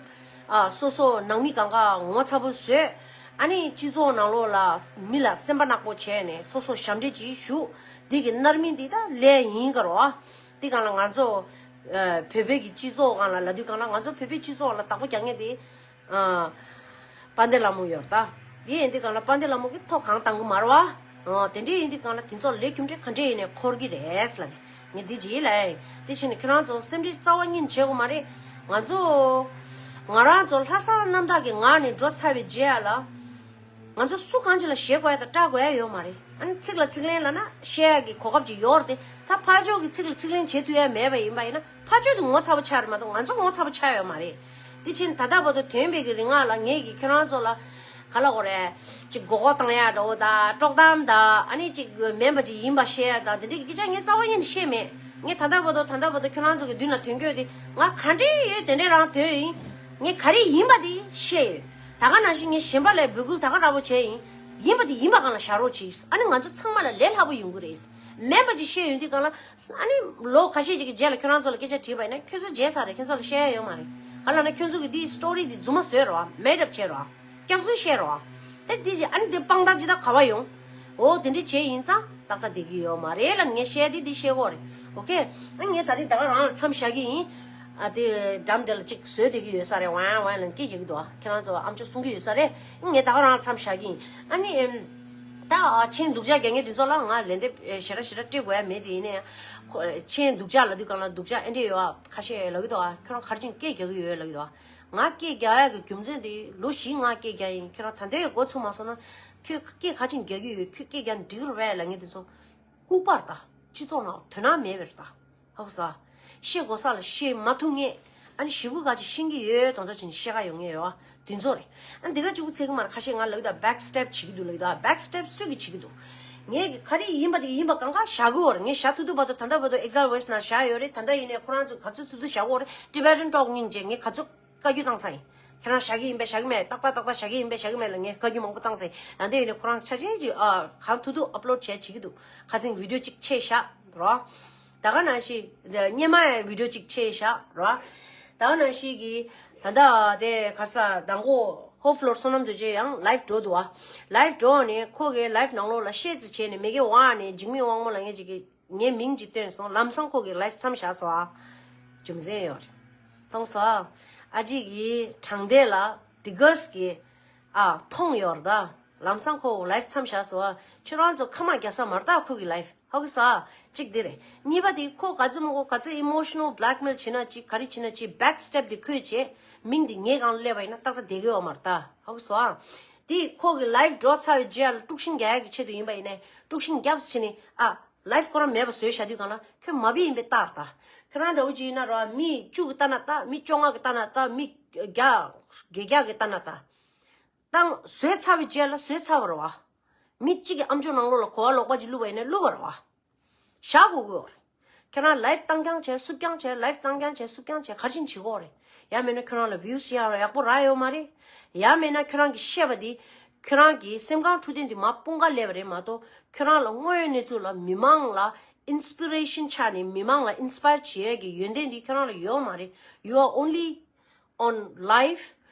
ཨ། སོ་སོ་ནང་མི་སྒང་ག་ངོ་ཚ་པོ་བཟོས། ཨ་ནི་སྤྱི་ཚོགས་ནང་ལོགས་ལ་མི་ལ་སེམས་པ་ནག་པོ་བྱས་ནས་སོ་སོ་ཞབས་འདྲེན་ཅིག་ཞུ། འདི་གི་རྣམ་སྨིན་འདི་ད་ལས་ཡིན་ག་རོ། འདི་སྒང་ལ་ང་ཚོ་ཨ་བོད་པའི་གི་སྤྱི་ཚོགས་སྒང་ལ་ལབ་དུས་སྒང་ལ་ང་ཚོ་བོད་པའི་སྤྱི་ཚོགས་ལ་བདག་པོ་རྒྱག་མཁན་དེ། ཨ། དཔལ་ལྡན་ལྷ་མོ་ཡོད་རེད་ད། དེ་ཡིན་དུས་སྒང་ལ་དཔལ་ལྡན་ལྷ་མོ་གིས་ཐོ་གང་བཏང་གི་མ་རེད་བ། ཨ། དེ་འདྲ་ཡིན་དུས་སྒང་ལ་དེ་ཚོ་ལས་རྒྱུ་འབྲས་ག་འདྲ་ཡིན་ནའི་འཁོར་གི་རེད་ལབ་ནས་ངས་འདི་བྱས་ལབ་ཡིན། དེ་བྱས་ནས་ཁྱེད་རང་ཚོ་སེམས་ཁྲལ་རྩ་བ་ཉིད་བྱེད་དགོས་མ་རེད། ང་ཚོ་ང་རང་ཚོ་ལྷག་བསམ་རྣམ་དག་གི་ངང་ནས་འགྲོ་ཚར་བའི་རྗེས་ལ། ང་ཚོ་སུ་གང་ཅིག་ལ་ཞེད་དགོས་ཡ་དང་སྐྲག་དགོས་ཡ་ཡོད་མ་རེད། ཨ་ནི་ཚིག་ལ་ཚིག་ལན་ལབ་ན་བཤད་ཡ་གི་གོ་སྐབས་ཅིག་ཡོད་རེད་དེ། ད་ཕར་ཕྱོགས་ཀྱིས་ཚིག་ལ་ཚིག་ལན་བྱེད་ཐུབ་ཡ་མེད་པ་ཡིན་པ་ཡིན་ན། ཕར་ཕྱོགས་དེ་ངོ་ཚ་པོ་ཆགས་རེད་མ་གཏོགས་ང་ཚོ་ངོ་ཚ་པོ་ཆགས་ཡོད་མ་རེད། དེ་ཕྱིན་ད་ལྟ་བར་དུ་ཐོན་པའི་གི་རིང་ལ་ངས་ཀྱིས་ཁྱེད་རང་ཚོ་ལ་ག་ལབ་དགོས་རེད། ཅིག་མགོ་སྐོར་བཏང་ཡ་འདྲ་བོ་དང་། དཀྲོག་གཏམ་དང་། ཨ་ནི་ཅིག་མིན་པ་ཅིག་ཡིན་པ་བཤད་ཡ་དང་། དེ་འདྲའི་སྐད་ཆ་ངས་རྩ་བ་ཉིད་ནས་བཤད་མེད། ངས་ད་ལྟ་བར་དུ་ད་ལྟ་བར་དུ་ཁྱེད་རང་ཚོ་གི་མདུན་ལ་ཐོན་རྒྱུ་དེ་ང་ག་འདྲ་ཡོད་དེ་འདྲ་རང་ཐོན་ཡིན། ངས་ག་རེ་ཡིན་པ་དེ་བཤད་ཡོད། ད་ག་ནང་བཞིན་ངས་གཞན་པ་ལ་འབོད་སྐུལ་ད་ག་ར་བོ་བྱས་ཡིན། ཡིན་པ་དེ་ཡིན་པ་སྒང་ལ་བཞག་རོགས་གྱིས། ཨ་ནི་ང་ཚོ་ཚང་མ་ལ་ལས་སླ་པོ་ཡོང་གི་རེད། མིན་པ་ཅིག་བཤད་ཡོང་དུས་སྒང་ལ། ཨ་ནི་ལོ་ཁ་ཤས་ཅིག་གི་རྗེས་ལ་ཁྱོད་རང་ཚོ་ལ་སྐད་ཆ་དྲིས་པ་ཡིན་ན། ཁྱོད་ཚོ་བརྗེད་ཚར་རེད། ཁྱོད་ཚོ་ལ་བཤད་ཡ་ཡོད་མ་རེད། ག་ལབ་ན་ཁྱོད་ཚོ་གིས་འདི་སི་ཊོ་རི་འདི་རྫུན་མ་བཟོས་རོགས། མེད་ཌ་ཨབ་བྱས་རོགས། སྐྱག་རྫུན་བཤད་རོགས། ད་འདི་ཅིག་ཨ་ནི་འདི་དཔང་རྟགས་ཅིག་ད་ག་བ་ཡོང་། འོ་དེ་འདྲ་བྱས་ཡིན་ཙང་ཏག་ཏག་བསྡད་ཀྱི་ཡོད་མ་རེད་ལབ་ངས་བཤད་དེ་འདི་བཤད་དགོས་རེད། ཨོ་ཁེ། ཨ་ངས་ད་རིང་ད་ག་རང་ལ་མཚམས་བཞག་གི་ཡིན། ཨ་དེ་འགྲམ་དེ་ལ་ཅིག་བཟོས་བསྡད་ཀྱི་ཡོད་ས་རེད། ཝང་ཝང་ལབ་སྐད་རྒྱག་གི་འདུག་ཨ་ཁྱེད་རང་ཚོ་ཨམ་ཅོག་གསུང་གི་ཡོད་ས་རེད། ཨ་ངས་ད་ག་རང་ལ་མཚམས་བཞག་གི་ཡིན། ཨ་ནི་ཨེམ། ད་ཨ་མཆན་སྡུག་ཅག་རྒྱག་མཁན་དེ་ཚོ་ལ་ང་ལན་འདེབས་ཨེ་ཞེ་དྲག་ཞེ་དྲག་སྤྲད་དགོས་ཡ་མེད། དེ་ཡིན་ནའི་ཁོ་མཆན་སྡུག་ཅག་ལབ་དུས་སྒང་ལ་སྡུག་ཅག་ཨེ་འདྲ་ཡོད་ཨ་ཁ་ཤས་ལབ་ཀྱི་འདུག་ཨ་ཁྱོད་རང་ག་རེ་བྱས་ནས་སྐད་རྒྱག་གི་ཡོད་ལབ་ཀྱི་འདུག་ཨ། ང་སྐད་རྒྱག་ཡག་གི་རྒྱུ་མཚན་དེ་ལོ་བཞི་ང་སྐད་རྒྱག་ཡིན། ཁྱེད་རང་ད་ལྟའི་འགོ་ཚུགས་མ་སོང་ན་ཁྱོད་སྐད་ག་ཅིག་རྒྱག་གི་ཡོད། ཁྱོད་སྐད་རྒྱག་འགྲིག་རུ་བས་ལབ་མཁན་དེ་ཚོ་ལྐུགས་པ་རེད་ད། སྤྱི་ཚོགས་ནང་དོན་དག་མེད་པ་རེད་ད། ཧ་གོ་སོང་། བཤད་དགོས་ས་ལ་བཤད་མ་ཐུབ་མཁན། ཨ་ནི་ཞེ་པོ་ག་ཅིག་ཤེས་ཀྱི་ཡོད་དོན་དག་ཅིག་བཤད་ག་ཡོང་མཁན་ཡོད་པ་དེ་ཚོ་རེད། ཨ་འདི་ག་གཅིག་པུ་ཚད་ཀྱི་མ་རེད། ཁ་ཤས་ང་ལབ་ཀྱི་འདུག་བེག་སི་ཊེབ་བྱེད་ཀྱི་འདུག་ལབ་ཀྱི་འདུག་བེག་སི་ཊེབ་སུས་ཀྱིས་བྱེད་ཀྱི་འདུག་ངས་ཀྱིས་ག་རེ་ཡིན་པ་དེ་ཡིན་པ་གང་ག་བཞག་གི་ཡོད་རེད། ངས་བཞག་ཐུབ་ཐུབ་བར་དུ་ད་ལྟ་བར་དུ་ཨེག་ཟེལ་ཝེ་སི་ཊི་ནང་བཞག་ཡོད་རེད། ད་ལྟ་ཡིན་ནའི་ཁོ་རང་ཚོས་ག་ཚོད་ཐུབ་ཐུབ་བཞག་གི་ཡོད་རེད། ཊི་བེ་ཊན་ཊོག་སྙིང་རྗེ་ངས་ག་ཚོད་བཀའ་བཀྱོན་བཏང་ཚར་ཡིན། ཁྱེད་རང་བཞག་གི་ཡིན་པས་བཞག་གི་མེད། ཏག་ཏག་ཏག་ཏག་བཞག་གི་ཡིན་པས་བཞག་གི་མེད་ལབ་ངས་བཀའ་བཀྱོན་མང་པོ་བཏང་ཚར་ཡིན། ཡང་དེ་ཡིན་ནའི་ཁོ་རང་ཆ་ཆེན་ཅིག་ཨ་གང་ཐུབ་ཐུབ་ཨབ་ལོཌ་བྱས་བྱེད་ཀྱི་འདུག་ཁ་སང་བི་ཌི་ཡོ་གཅིག་ཕྱེ་བཞག་རོ། ད་ག་ནང་བཞིན་སྔོན་མ་ཡང་བི་ཌི་ཡོ་གཅིག་ཕྱེ་བཞག་རོ། ད་ག་ནང་བཞིན་གྱི་ད་ལྟ་དེ་ག་རེ་ཟེར་དང་པོ་ཧོ་ཕི་ལོར་བསོད་ནམས་རྡོ་རྗེ་ཡང་ལའིབ་འགྲོ་འདུག་ཨ། ལའིབ་འགྲོ་ནས་ཁོ་གི་ལའིབ་ནང་ལོགས་ལ་བཤད་རྩིས་བྱས་ནས་མི་གེ་ཝང་ནས་འཇིགས་མེད་དབང་མོ་ལབ་མཁན་ཅིག་གིས། ངའི་མིང་ཅིག་བཏོན་སོང་། ལམ་སང་ཁོ་གི་ལའིབ་མཚམས་བཞག་སོང་ཨ། རྒྱུ་མཚན་ཡོད་རེད། མཐོང་སོང་ཨ། ཨ་ཅེ་གི་དྲང་བདེན་ལ་དེ་གས་ཀྱི་ཨ་མཐོང་ཡོད་རེད་ད། ལམ་སང་ཁོ་ལའིབ་མཚམས་བཞག་སོང་ཨ། ཁྱོད་རང་ཚོ་ཁ་མ་རྒྱག་ས་མ་རེད་ད་ཁོ་གི་ལའིབ། ཧ་གོ་སོང་ཨ། གཅིག་དེ་རེད། གཉིས་པ་དེ་ཁོ་ག་ཚོད་མོ་ཁོ་ག་ཚོད་ཨི་མོ་ཤི་ནལ་བྷི་ལེག་མེལ་བྱེད་ན་ཅིག་ག་རེ་བྱེད་ན་ཅིག་བེག་སི་ཊེབ་དེ་ཁོས་བྱས། མིང་དེ་ངའི་སྒང་ལ་སླེབས་པ་ཡིན་ན་ཏག་ཏག་བསྡད་ཀྱི་ཡོད་མ་རེད་ད། ཧ་གོ་སོང་ཨ། དེ་ཁོ་གི་ལའིབ་འགྲོ་ཚར་བའི་རྗེས་ལ་དཀྲུག་ཤིང་རྒྱག་ཡག་གི་ཆེད་དུ་ཡིན་པ་ཡིན་ནའི་དཀྲུག་ཤིང་རྒྱབ་ཕྱིན་ནས་ཨ། ལའིབ་ཁོ་རང་མེད་པ་བཟོས་བཞག་དུས་སྒང་ལ་ཁྱོད་མ་བི་ཡིན་པའི་རྟགས་རེད་ད། ཁྱོད་རང་འདྲ་བོ་ཅིག་ཡིན་ན་ར་མི་བཅུ་གི་ལྟ་ན་ལྟ། མི་བཅོ་ལྔ་གི་ལྟ་ན་ལྟ། མི་བརྒྱ་བརྒྱད་བརྒྱ་གི་ལྟ་ན་ལྟ། བཏང་བཟོས་ཚར་བའི་རྗེས་ལ་བཟོས་ཚར་བ་རེད་བ། མི་གཅིག་གི་ཨམ་ཅོག་ནང་ལོགས་ལ་གོ་བ་ལོག་པ་ཅིག་བླུགས་པ་ཡིན་ན་བླུགས་པ་རེད་བ། བཞག་དགོས་ཀྱི་ཡོད་རེད། ཁྱེད་རང་ལའིབ་བཏང་རྐྱང་བྱས་སུབ་རྐྱང་བྱས། ལའིབ་བཏང་རྐྱང་བྱས་སུབ་རྐྱང་བྱས། ག་རེ་བྱས་ནས་བྱེད་ཀྱི་ཡོད་རེད། ཡང་མིན་ན་ཁྱོད་རང་ལ་བིའུ་སི་ཡག་ར་ཡག་པོ་རག་ཡོད་མ་རེད། ཡང་མིན་ན་ཁྱོད་རང་གིས་བཤད་པ་འདི་ ཁྱོད་རང་གི་སེམས་ཁམས་འཕྲོད་བསྟེན་དེ་མ་དཔུང་ཁ་སླེབས་པ་རེད་མ་གཏོགས། ཁྱོད་རང་ལ་དངོས་ཡོད་གནས་ཚུལ་ལ་མི་མང་ལ་inspiration་ཆགས་ནས་མི་མང་ལ་inspire་བྱེད་ཡས་ཀྱི་ཡོན་ཏན་དེ་ཁྱོད་རང་ལ་ཡོད་མ་རེད། You are only on live.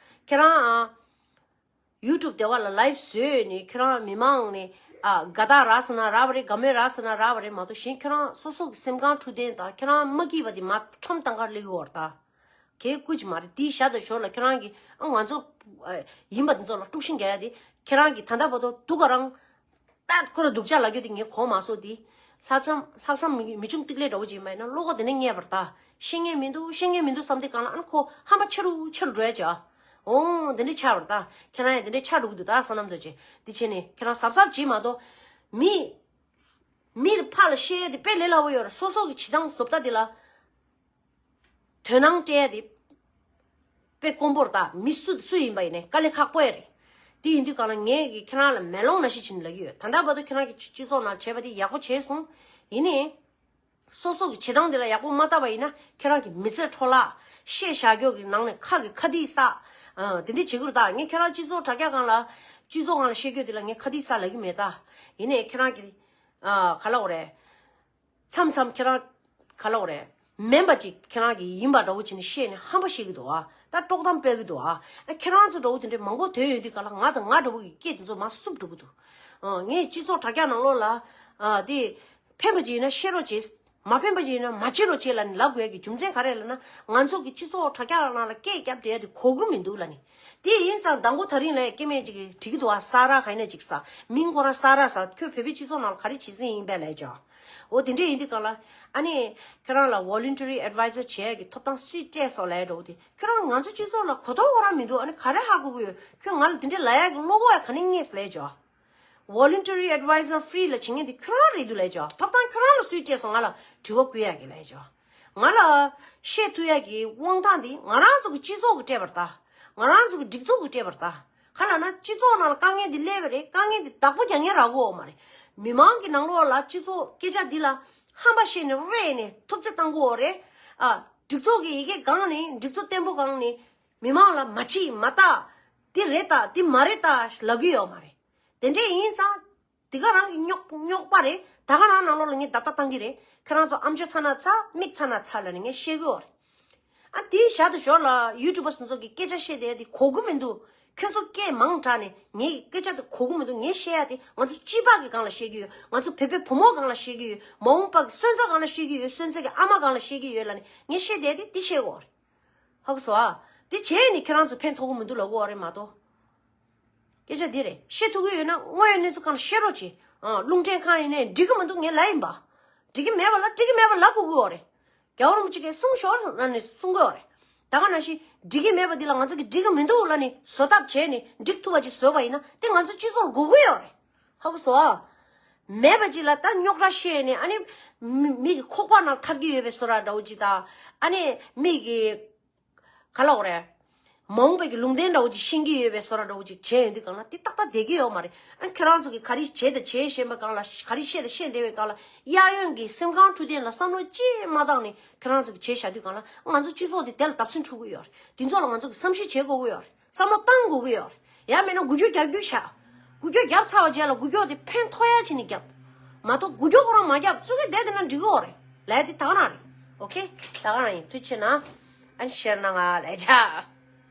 ཁྱོད་རང་ཨ་YouTube་དེ་བ་ལ་live་བཟོས་ནས་ཁྱོད་རང་མི་མང་ནས་ཨ་དགའ་རྟགས་རག་སོང་ན་རག་པ་རེད། དགའ་མོས་རག་སོང་ན་རག་པ་རེད་མ་གཏོགས། གཞན་ཁྱོད་རང་སོ་སོ་གི་སེམས་ཁམས་འཕྲོད་བསྟེན་དང་ཁྱོད་རང་མ་སྐྱིད་པ་དེ་མ་ཁྲོམ་སྟོང་ཁར་སླེབས་ཀྱི་ཡོད་རེད་ད། གལ་ཀུ་ཅི་མ་རེད། དེའི་ཞག་དང་ཞོར་ལ་ཁྱོད་རང་གིས་ཨ་ང་ཚོ་ཨ་ཡིན་པ་དེ་ཚོ་ལ་དཀྲུག་ཤིང་རྒྱག་ཡ་དེ་ཁྱོད་རང་གིས་ད་ལྟ་བར་དུ་སྡུག་ག་རང་ད་ཁོ་ར་སྡུག་ཅག་ལབ་རྒྱུ་དེ་ངས་གོ་མ་སོང་དེ། ལྷག་བསམ་ལྷག་བསམ་མི་མི་ཆུང་ཏིག་ལེ་འདྲ་བོ་ཅིག་མ་ཡིན་ན་བློ་ཁོག་དེ་ནས་རྙེད་པར་ད། ཤེས་ངེས་མི་འདུག་ཤེས་ངེས་མི་འདུག་བསམ་དུས་གང་ལ་ཨ་ནི་ཁོ་ཧམ་པ་ཆེ་རུ་ཆེ་རུ་འགྲོ་ཡ་ཅིག་ཨ། འོང་དེ་འདྲ་ཆགས་པར་ད། ཁྱེད་རང་ཡང་དེ་འདྲ་ཆགས་འགྲོ་གི་འདུག་ད་བསོད་ནམས་རྡོ་རྗེ། དེ་བྱས་ནས་ཁྱེད་རང་གཟབ་གཟབ་བྱེད་མ་གཏོགས། མི་མི་ཕར་ལ་བཤད་ཡ་དེ་དཔེ་ལས་སླ་བོ་ཡོད་རེད། སོ་སོ་གི་བྱེད་སྟངས་བཟོ་ལྟ་དེ་ལ་དོ་སྣང་སྤྲད་ཡ་དེ་དཔེ་དཀོན་པོ་རེད་ད། མི་སུ་སུ་ཡིན་པ་ཡིན་ནའི་དཀའ་ལས་ཁག་པོ་ཡ་རེད། དེ་ཡིན་དུས་གང་ལ་ངས་ཀྱི་ཁྱེད་རང་ལ་མེ་ལོང་ནང་བཞིན་བྱས་ནས་ལབ་ཀྱི་ཡོད། ད་ལྟ་བར་དུ་ཁྱེད་རང་གི་སྤྱི་སྤྱི་ཚོགས་ནང་བྱས་པ་དེ་ཡག་པོ་བྱས་སོང་། ཡིན་ནའི། སོ་སོ་གི་བྱེད་སྟངས་དེ་ལ་ཡག་པོ་མ་བལྟས་པ་ཡིན་ན་ཁྱེད་རང་གི་མི་ཚེ་འཕྲོ་བརླག་བཤད་བཞག་རྒྱུ་གི་ནང་ནས་ཁ་གི་ཁ་དིག་བསགས། ཨ་དེ་འདྲ་བྱེད་ཀྱི་རེད་ད། ངས་ཁྱེད་རང་སྤྱི་ཚོགས་དྲ་རྒྱ་སྒང་ལ་སྤྱི་ཚོགས་སྒང་ལ་བཤད་རྒྱུ་དེ་ལ་ངས་ཁ་དིག་བསགས་ལབ་ཀྱི་མེད་ད། ཡིན་ནའི་ཁྱེད་རང་གི་ཨ་ག་ལབ་དགོས་རེད། མཚམས་མཚམས་ཁྱེད་རང་ག་ལབ་དགོས་རེད། མིན་པ་ཅིག་ཁྱེད་རང་གི་ཡིན་པ་འདྲ་བོ་བྱས་ནས་བཤད་ནས་ཧམ་པ་བཤད་ཀྱི་འདུག་ཨ། ད་དཀྲོག་གཏམ་སྤེལ་གྱི་འདུག་ཨ། ཨ་ཁྱེད་རང་ཚོ་འདྲ་བོ་དེ་འདྲའི་མང་པོ་ཐོན་ཡོང་དུས་ག་ལ་ང་དང་ང་འདྲ་བོ་གི་སྐད་དེ་ཚོ་མར་བསུབ་འགྲོ་གི་འདུག་ཨ་ངས་སྤྱི་ཚོགས་དྲ་རྒྱ་ནང་ལོགས་ལ་ཨ་དེ་ཕན་པ་ཅིག་ཡིན་ན་བཤད་རོགས་བྱེད། མ་ཕན་པ་ཅིག་ཡིན་ན་མ་བྱེད་རོགས་བྱེད་ལབ་ནས་ལབ་དགོས་ཡ་གི་རྒྱུ་མཚན་ག་རེ་ལབ་ན། ང་ཚོ་གི་སྤྱི་ཚོགས་དྲ་རྒྱ་ནང་ལ་སྐད་རྒྱབ་བསྡད་ཡ་དེ་གོ་གི་མི་འདུག་ལབ་ནས། དེ་ཡིན་ཙང་མདང་དགོང་དེ་རིང་ལ་སྐྱེ་དམན་ཅིག་གིས་དྲི་གི་འདུག་ཨ། ས་ར་ག་ཡིན་ན་ཅིག་ས། མིང་ཁོ་རང་ས་ར་ས། ཁྱོད་བོད་པའི་སྤྱི་ཚོགས་ནང་ལ་ག་རེ་བྱེད་སྲིད་ཡིན་པས་ལབ་ཅོ། འོ་དེ་འདྲས་ཡིན་དུས་གང་ལ། ཨ་ནི་ཁྱོད་རང་ལ་voluntary advisor་བྱེད་ཡ་གི་ཐོབ་ཐང་སུས་སྤྲད་སོང་ལབ་ཡ་འདྲ་བོ་དེ། ཁྱོད་རང་ང་ཚོ་སྤྱི་ཚོགས་ལ་གོ་རྟོགས་ཁོ་རང་མི་འདུག་ཨ་ནི་ག་རེ་ཧ་གོ་གི་ཡོད། ཁྱོད་ང་ལ་དེ་འདྲས་ལབ་ཡ་གི་བློ་ཁོག་ཡ་ག་ནས་རྙེད་སོང་ལབ་ཅོ། voluntary advisor free་ལ་བྱེད་མཁན་དེ་ཁྱོད་རང་རེད་འདུག་ལབ་ཅོ། ཐོབ་ཐང་ཁྱོད་རང་ལ་སུས་སྤྲད་སོང་ང་ལ་དྲི་བ་བསྐུལ་ཡ་གི་ལབ་ཅོ། ང་ལ་བཤད་ཐུབ་ཡ་གི་དབང་ཐང་དེ་ང་རང་ཚོ་གི་སྤྱི་ཚོགས་ཀྱིས་སྤྲད་པ་རེད་ད། ང་རང་ཚོ་གི་སྒྲིག་འཛུགས་ཀྱིས་སྤྲད་པ་རེད་ད། ག་ལབ་ན་སྤྱི་ཚོགས་ནང་ལ་དཀའ་ངལ་འདི་སླེབས་པ་རེད། དཀའ་ངལ་འདི་བདག་པོ་རྒྱག་མཁན་རག་གི་ཡོད་མ་རེད། མི་མང་གི་ནང་ལོགས་ལ་སྤྱི་ཚོགས་སྐད་ཆ་འདི་ལ་ཧམ་པ་བཤད་ནས་རེད་ནས་ཐུབ་ཚོད་བཏང་གི་ཡོད་རེད། ཨ་སྒྲིག་འཛུགས་ཀྱི་ཡི་གེ་སྒང་ནས་སྒྲིག་འཛུགས་བརྟན་པོ་སྒང་ནས་མི་མང་ལ་མ་བྱེད་མ་ལྟ། འདི་རེད་ད་འདི་མ་རེད་ད་ལབ་གི་ཡོད་མ་རེད། དེ་འདྲས་ཡིན་ཙང་། དེ་ག་རང་གི་རྙོག་རྙོག་པ་རེད། ད་ག་རང་ནང་ལོགས་ལ་ངས་བརྡབ་ལྟ་བཏང་གི་རེད། ཁྱེད་རང་ཚོ་ཨམ་ཅོག་ཚ་ན་ཚ་མིག་ཚ་ན་ཚ་ལབ་ནས་ངས་བཤད་གི་ཡོད་རེད། ཨ་དེའི་ཞག་དང་ཞོར་ལ་ཡུ་ཊུབ་པ་སོ་སོ་གི་སྐད་ཆ་བཤད་བསྡད་དེ་གོ་གི་མི་འདུག་ཁྱོད་ཚོ་སྐད་མང་དྲགས་ནས་ངའི་སྐད་ཆ་དེ་གོ་གི་མི་འདུག་ངས་བཤད་ཡ་དེ་ང་ཚོ་སྤྱི་པ་གི་སྒང་ལ་བཤད་ཀྱི་ཡོད། ང་ཚོ་བོད་པའི་བུ་མོ་སྒང་ལ་བཤད་ཀྱི་ཡོད། མ་འོངས་པ་གི་སོན་རྩ་སྒང་ལ་བཤད་ཀྱི་ཡོད། སོན་རྩ་གི་ཨ་མ་སྒང་ལ་བཤད་ཀྱི་ཡོད་ལབ་ནས་ངས་བཤད་བསྡད་དེ་འདི་བཤད་གི་ཡོད་རེད། ཧ་གོ་སོང་ཨ། དེ་བྱས་ནས་ཁྱེད་རང་ཚོ་ཕན་ཐོགས་ཀྱི་མི་འདུག་ལབ་གི་ཡོད་རེད་མ་གཏོགས། སྐད་ཆ་འདི་རེད། བཤད་ཐུབ་ཀྱི་ཡོད་ན་དངོས་ཡོད་གནས་ཚུལ་སྒང་ལ་བཤད་རོགས་གྱིས། ཨ་རླུང་འཕྲིན་ཁང་ཡིན་ནའི་འགྲིག་གི་མི་འདུག་ངས་ལབ་ཡིན་པ། འགྲིག་གི་མེད་པ་ལ་འགྲིག་གི་མེད་པ་ལབ་དགོས་ཀྱི་ཡོད་རེད། རྒྱལ་བ་རིན་པོ་ཆེ་གིས་གསུངས་ཤོག་ལབ་ནས་གསུང་གི་ཡོད་རེད། ད་ག་ནང་བཞིན་འགྲིག་གི་མེད་པ་འདི་ལ་ང་ཚོ་གིས་འགྲིག་གི་མི་འདུག་ལབ་ནས་བཟོ་ཐབས་བྱས་ནས་འགྲིག་ཐུབ་པ་ཅིག་བཟོས་པ་ཡིན་ན་དེ་ང་ཚོ་སྤྱི་ཚོགས་ལ་དགོས་ཀྱི་ཡོད་རེད། ཧ་གོ་སོང་ཨ། མེད་པ་ཅིག་ལ་ད་རྙོག་དྲ་བཤད་ནས་ཨ་ནི་མི་མི་གི་ཁོག་པ་ནང་ཐར་གྱི་ཡོད་པའི་བཟོ་འདྲ་འདྲ་བོ་ཅིག་དང་ཨ་ནི་མི་གི་ག་ལབ་དགོས་རེད། མ་འོངས་པའི་གི་ལུང་བསྟན་འདྲ་བོ་ཅིག་ཤེས་ཀྱི་ཡོད་པའི་བཟོ་འདྲ་འདྲ་བོ་ཅིག་བྱས་ཡོང་དུས་གང་ལ་དེ་ཏག་ཏག་བསྡད་ཀྱི་ཡོད་མ་རེད། ཨ་ཁྱེད་རང་ཚོ་གིས་ག་རེ་བྱས་དང་བྱེད་བཞིན་པའི་སྒང་ལ་ག་རེ་བཤད་དང་བཤད་བསྡད་པའི་སྒང་ལ་གཡས་གཡོན་གྱི་སེམས་ཁམས་འཕྲོད་བསྟེན་ལ་བསམ་བློ་ཅིག་མ་བཏང་ནས་ཁྱེད་རང་ཚོ་གིས་བྱས་བཞག་དུས་གང་ལ་ང་ཚོ་སྤྱི་ཚོགས་དེ་དེ་ལ་བརྡབ་གསིག་འཁྲུག་གི་ཡོད་རེད། དེ་ཚོ་ལ་ང་ཚོ་གིས་བསམ་ཤེས་བྱེད་དགོས་ཀྱི་ཡོད་རེད། བསམ་བློ་བཏང་དགོས་ཀྱི་ཡོད་རེད། ཡང་མིན་ན་འགུལ་སྐྱོད་རྒྱག་རྒྱུ་བྱ། འགུལ་སྐྱོད་བརྒྱབ་ཚར་བ་རྗེས་ལ་འགུལ་སྐྱོད་དེ་ཕན་ཐོགས་ཡ་བྱས་ནས་རྒྱབ། མ་གཏོགས་འགུལ་སྐྱོད་ཁོ་རང་མ་རྒྱབ་ཙུ་གེ་བསྡད་བསྡད་ན་འགྲིག་གི་ཡོད་རེད། ལས་དེ་ད་ག་རང་རེད། ཨོ་ཁེ། ད་ག་རང་ཡིན། ཐུགས་རྗེ་ཆེ་གནང་། ཨ་ནི་ཤེར་གནང་ང་ལས་བྱ།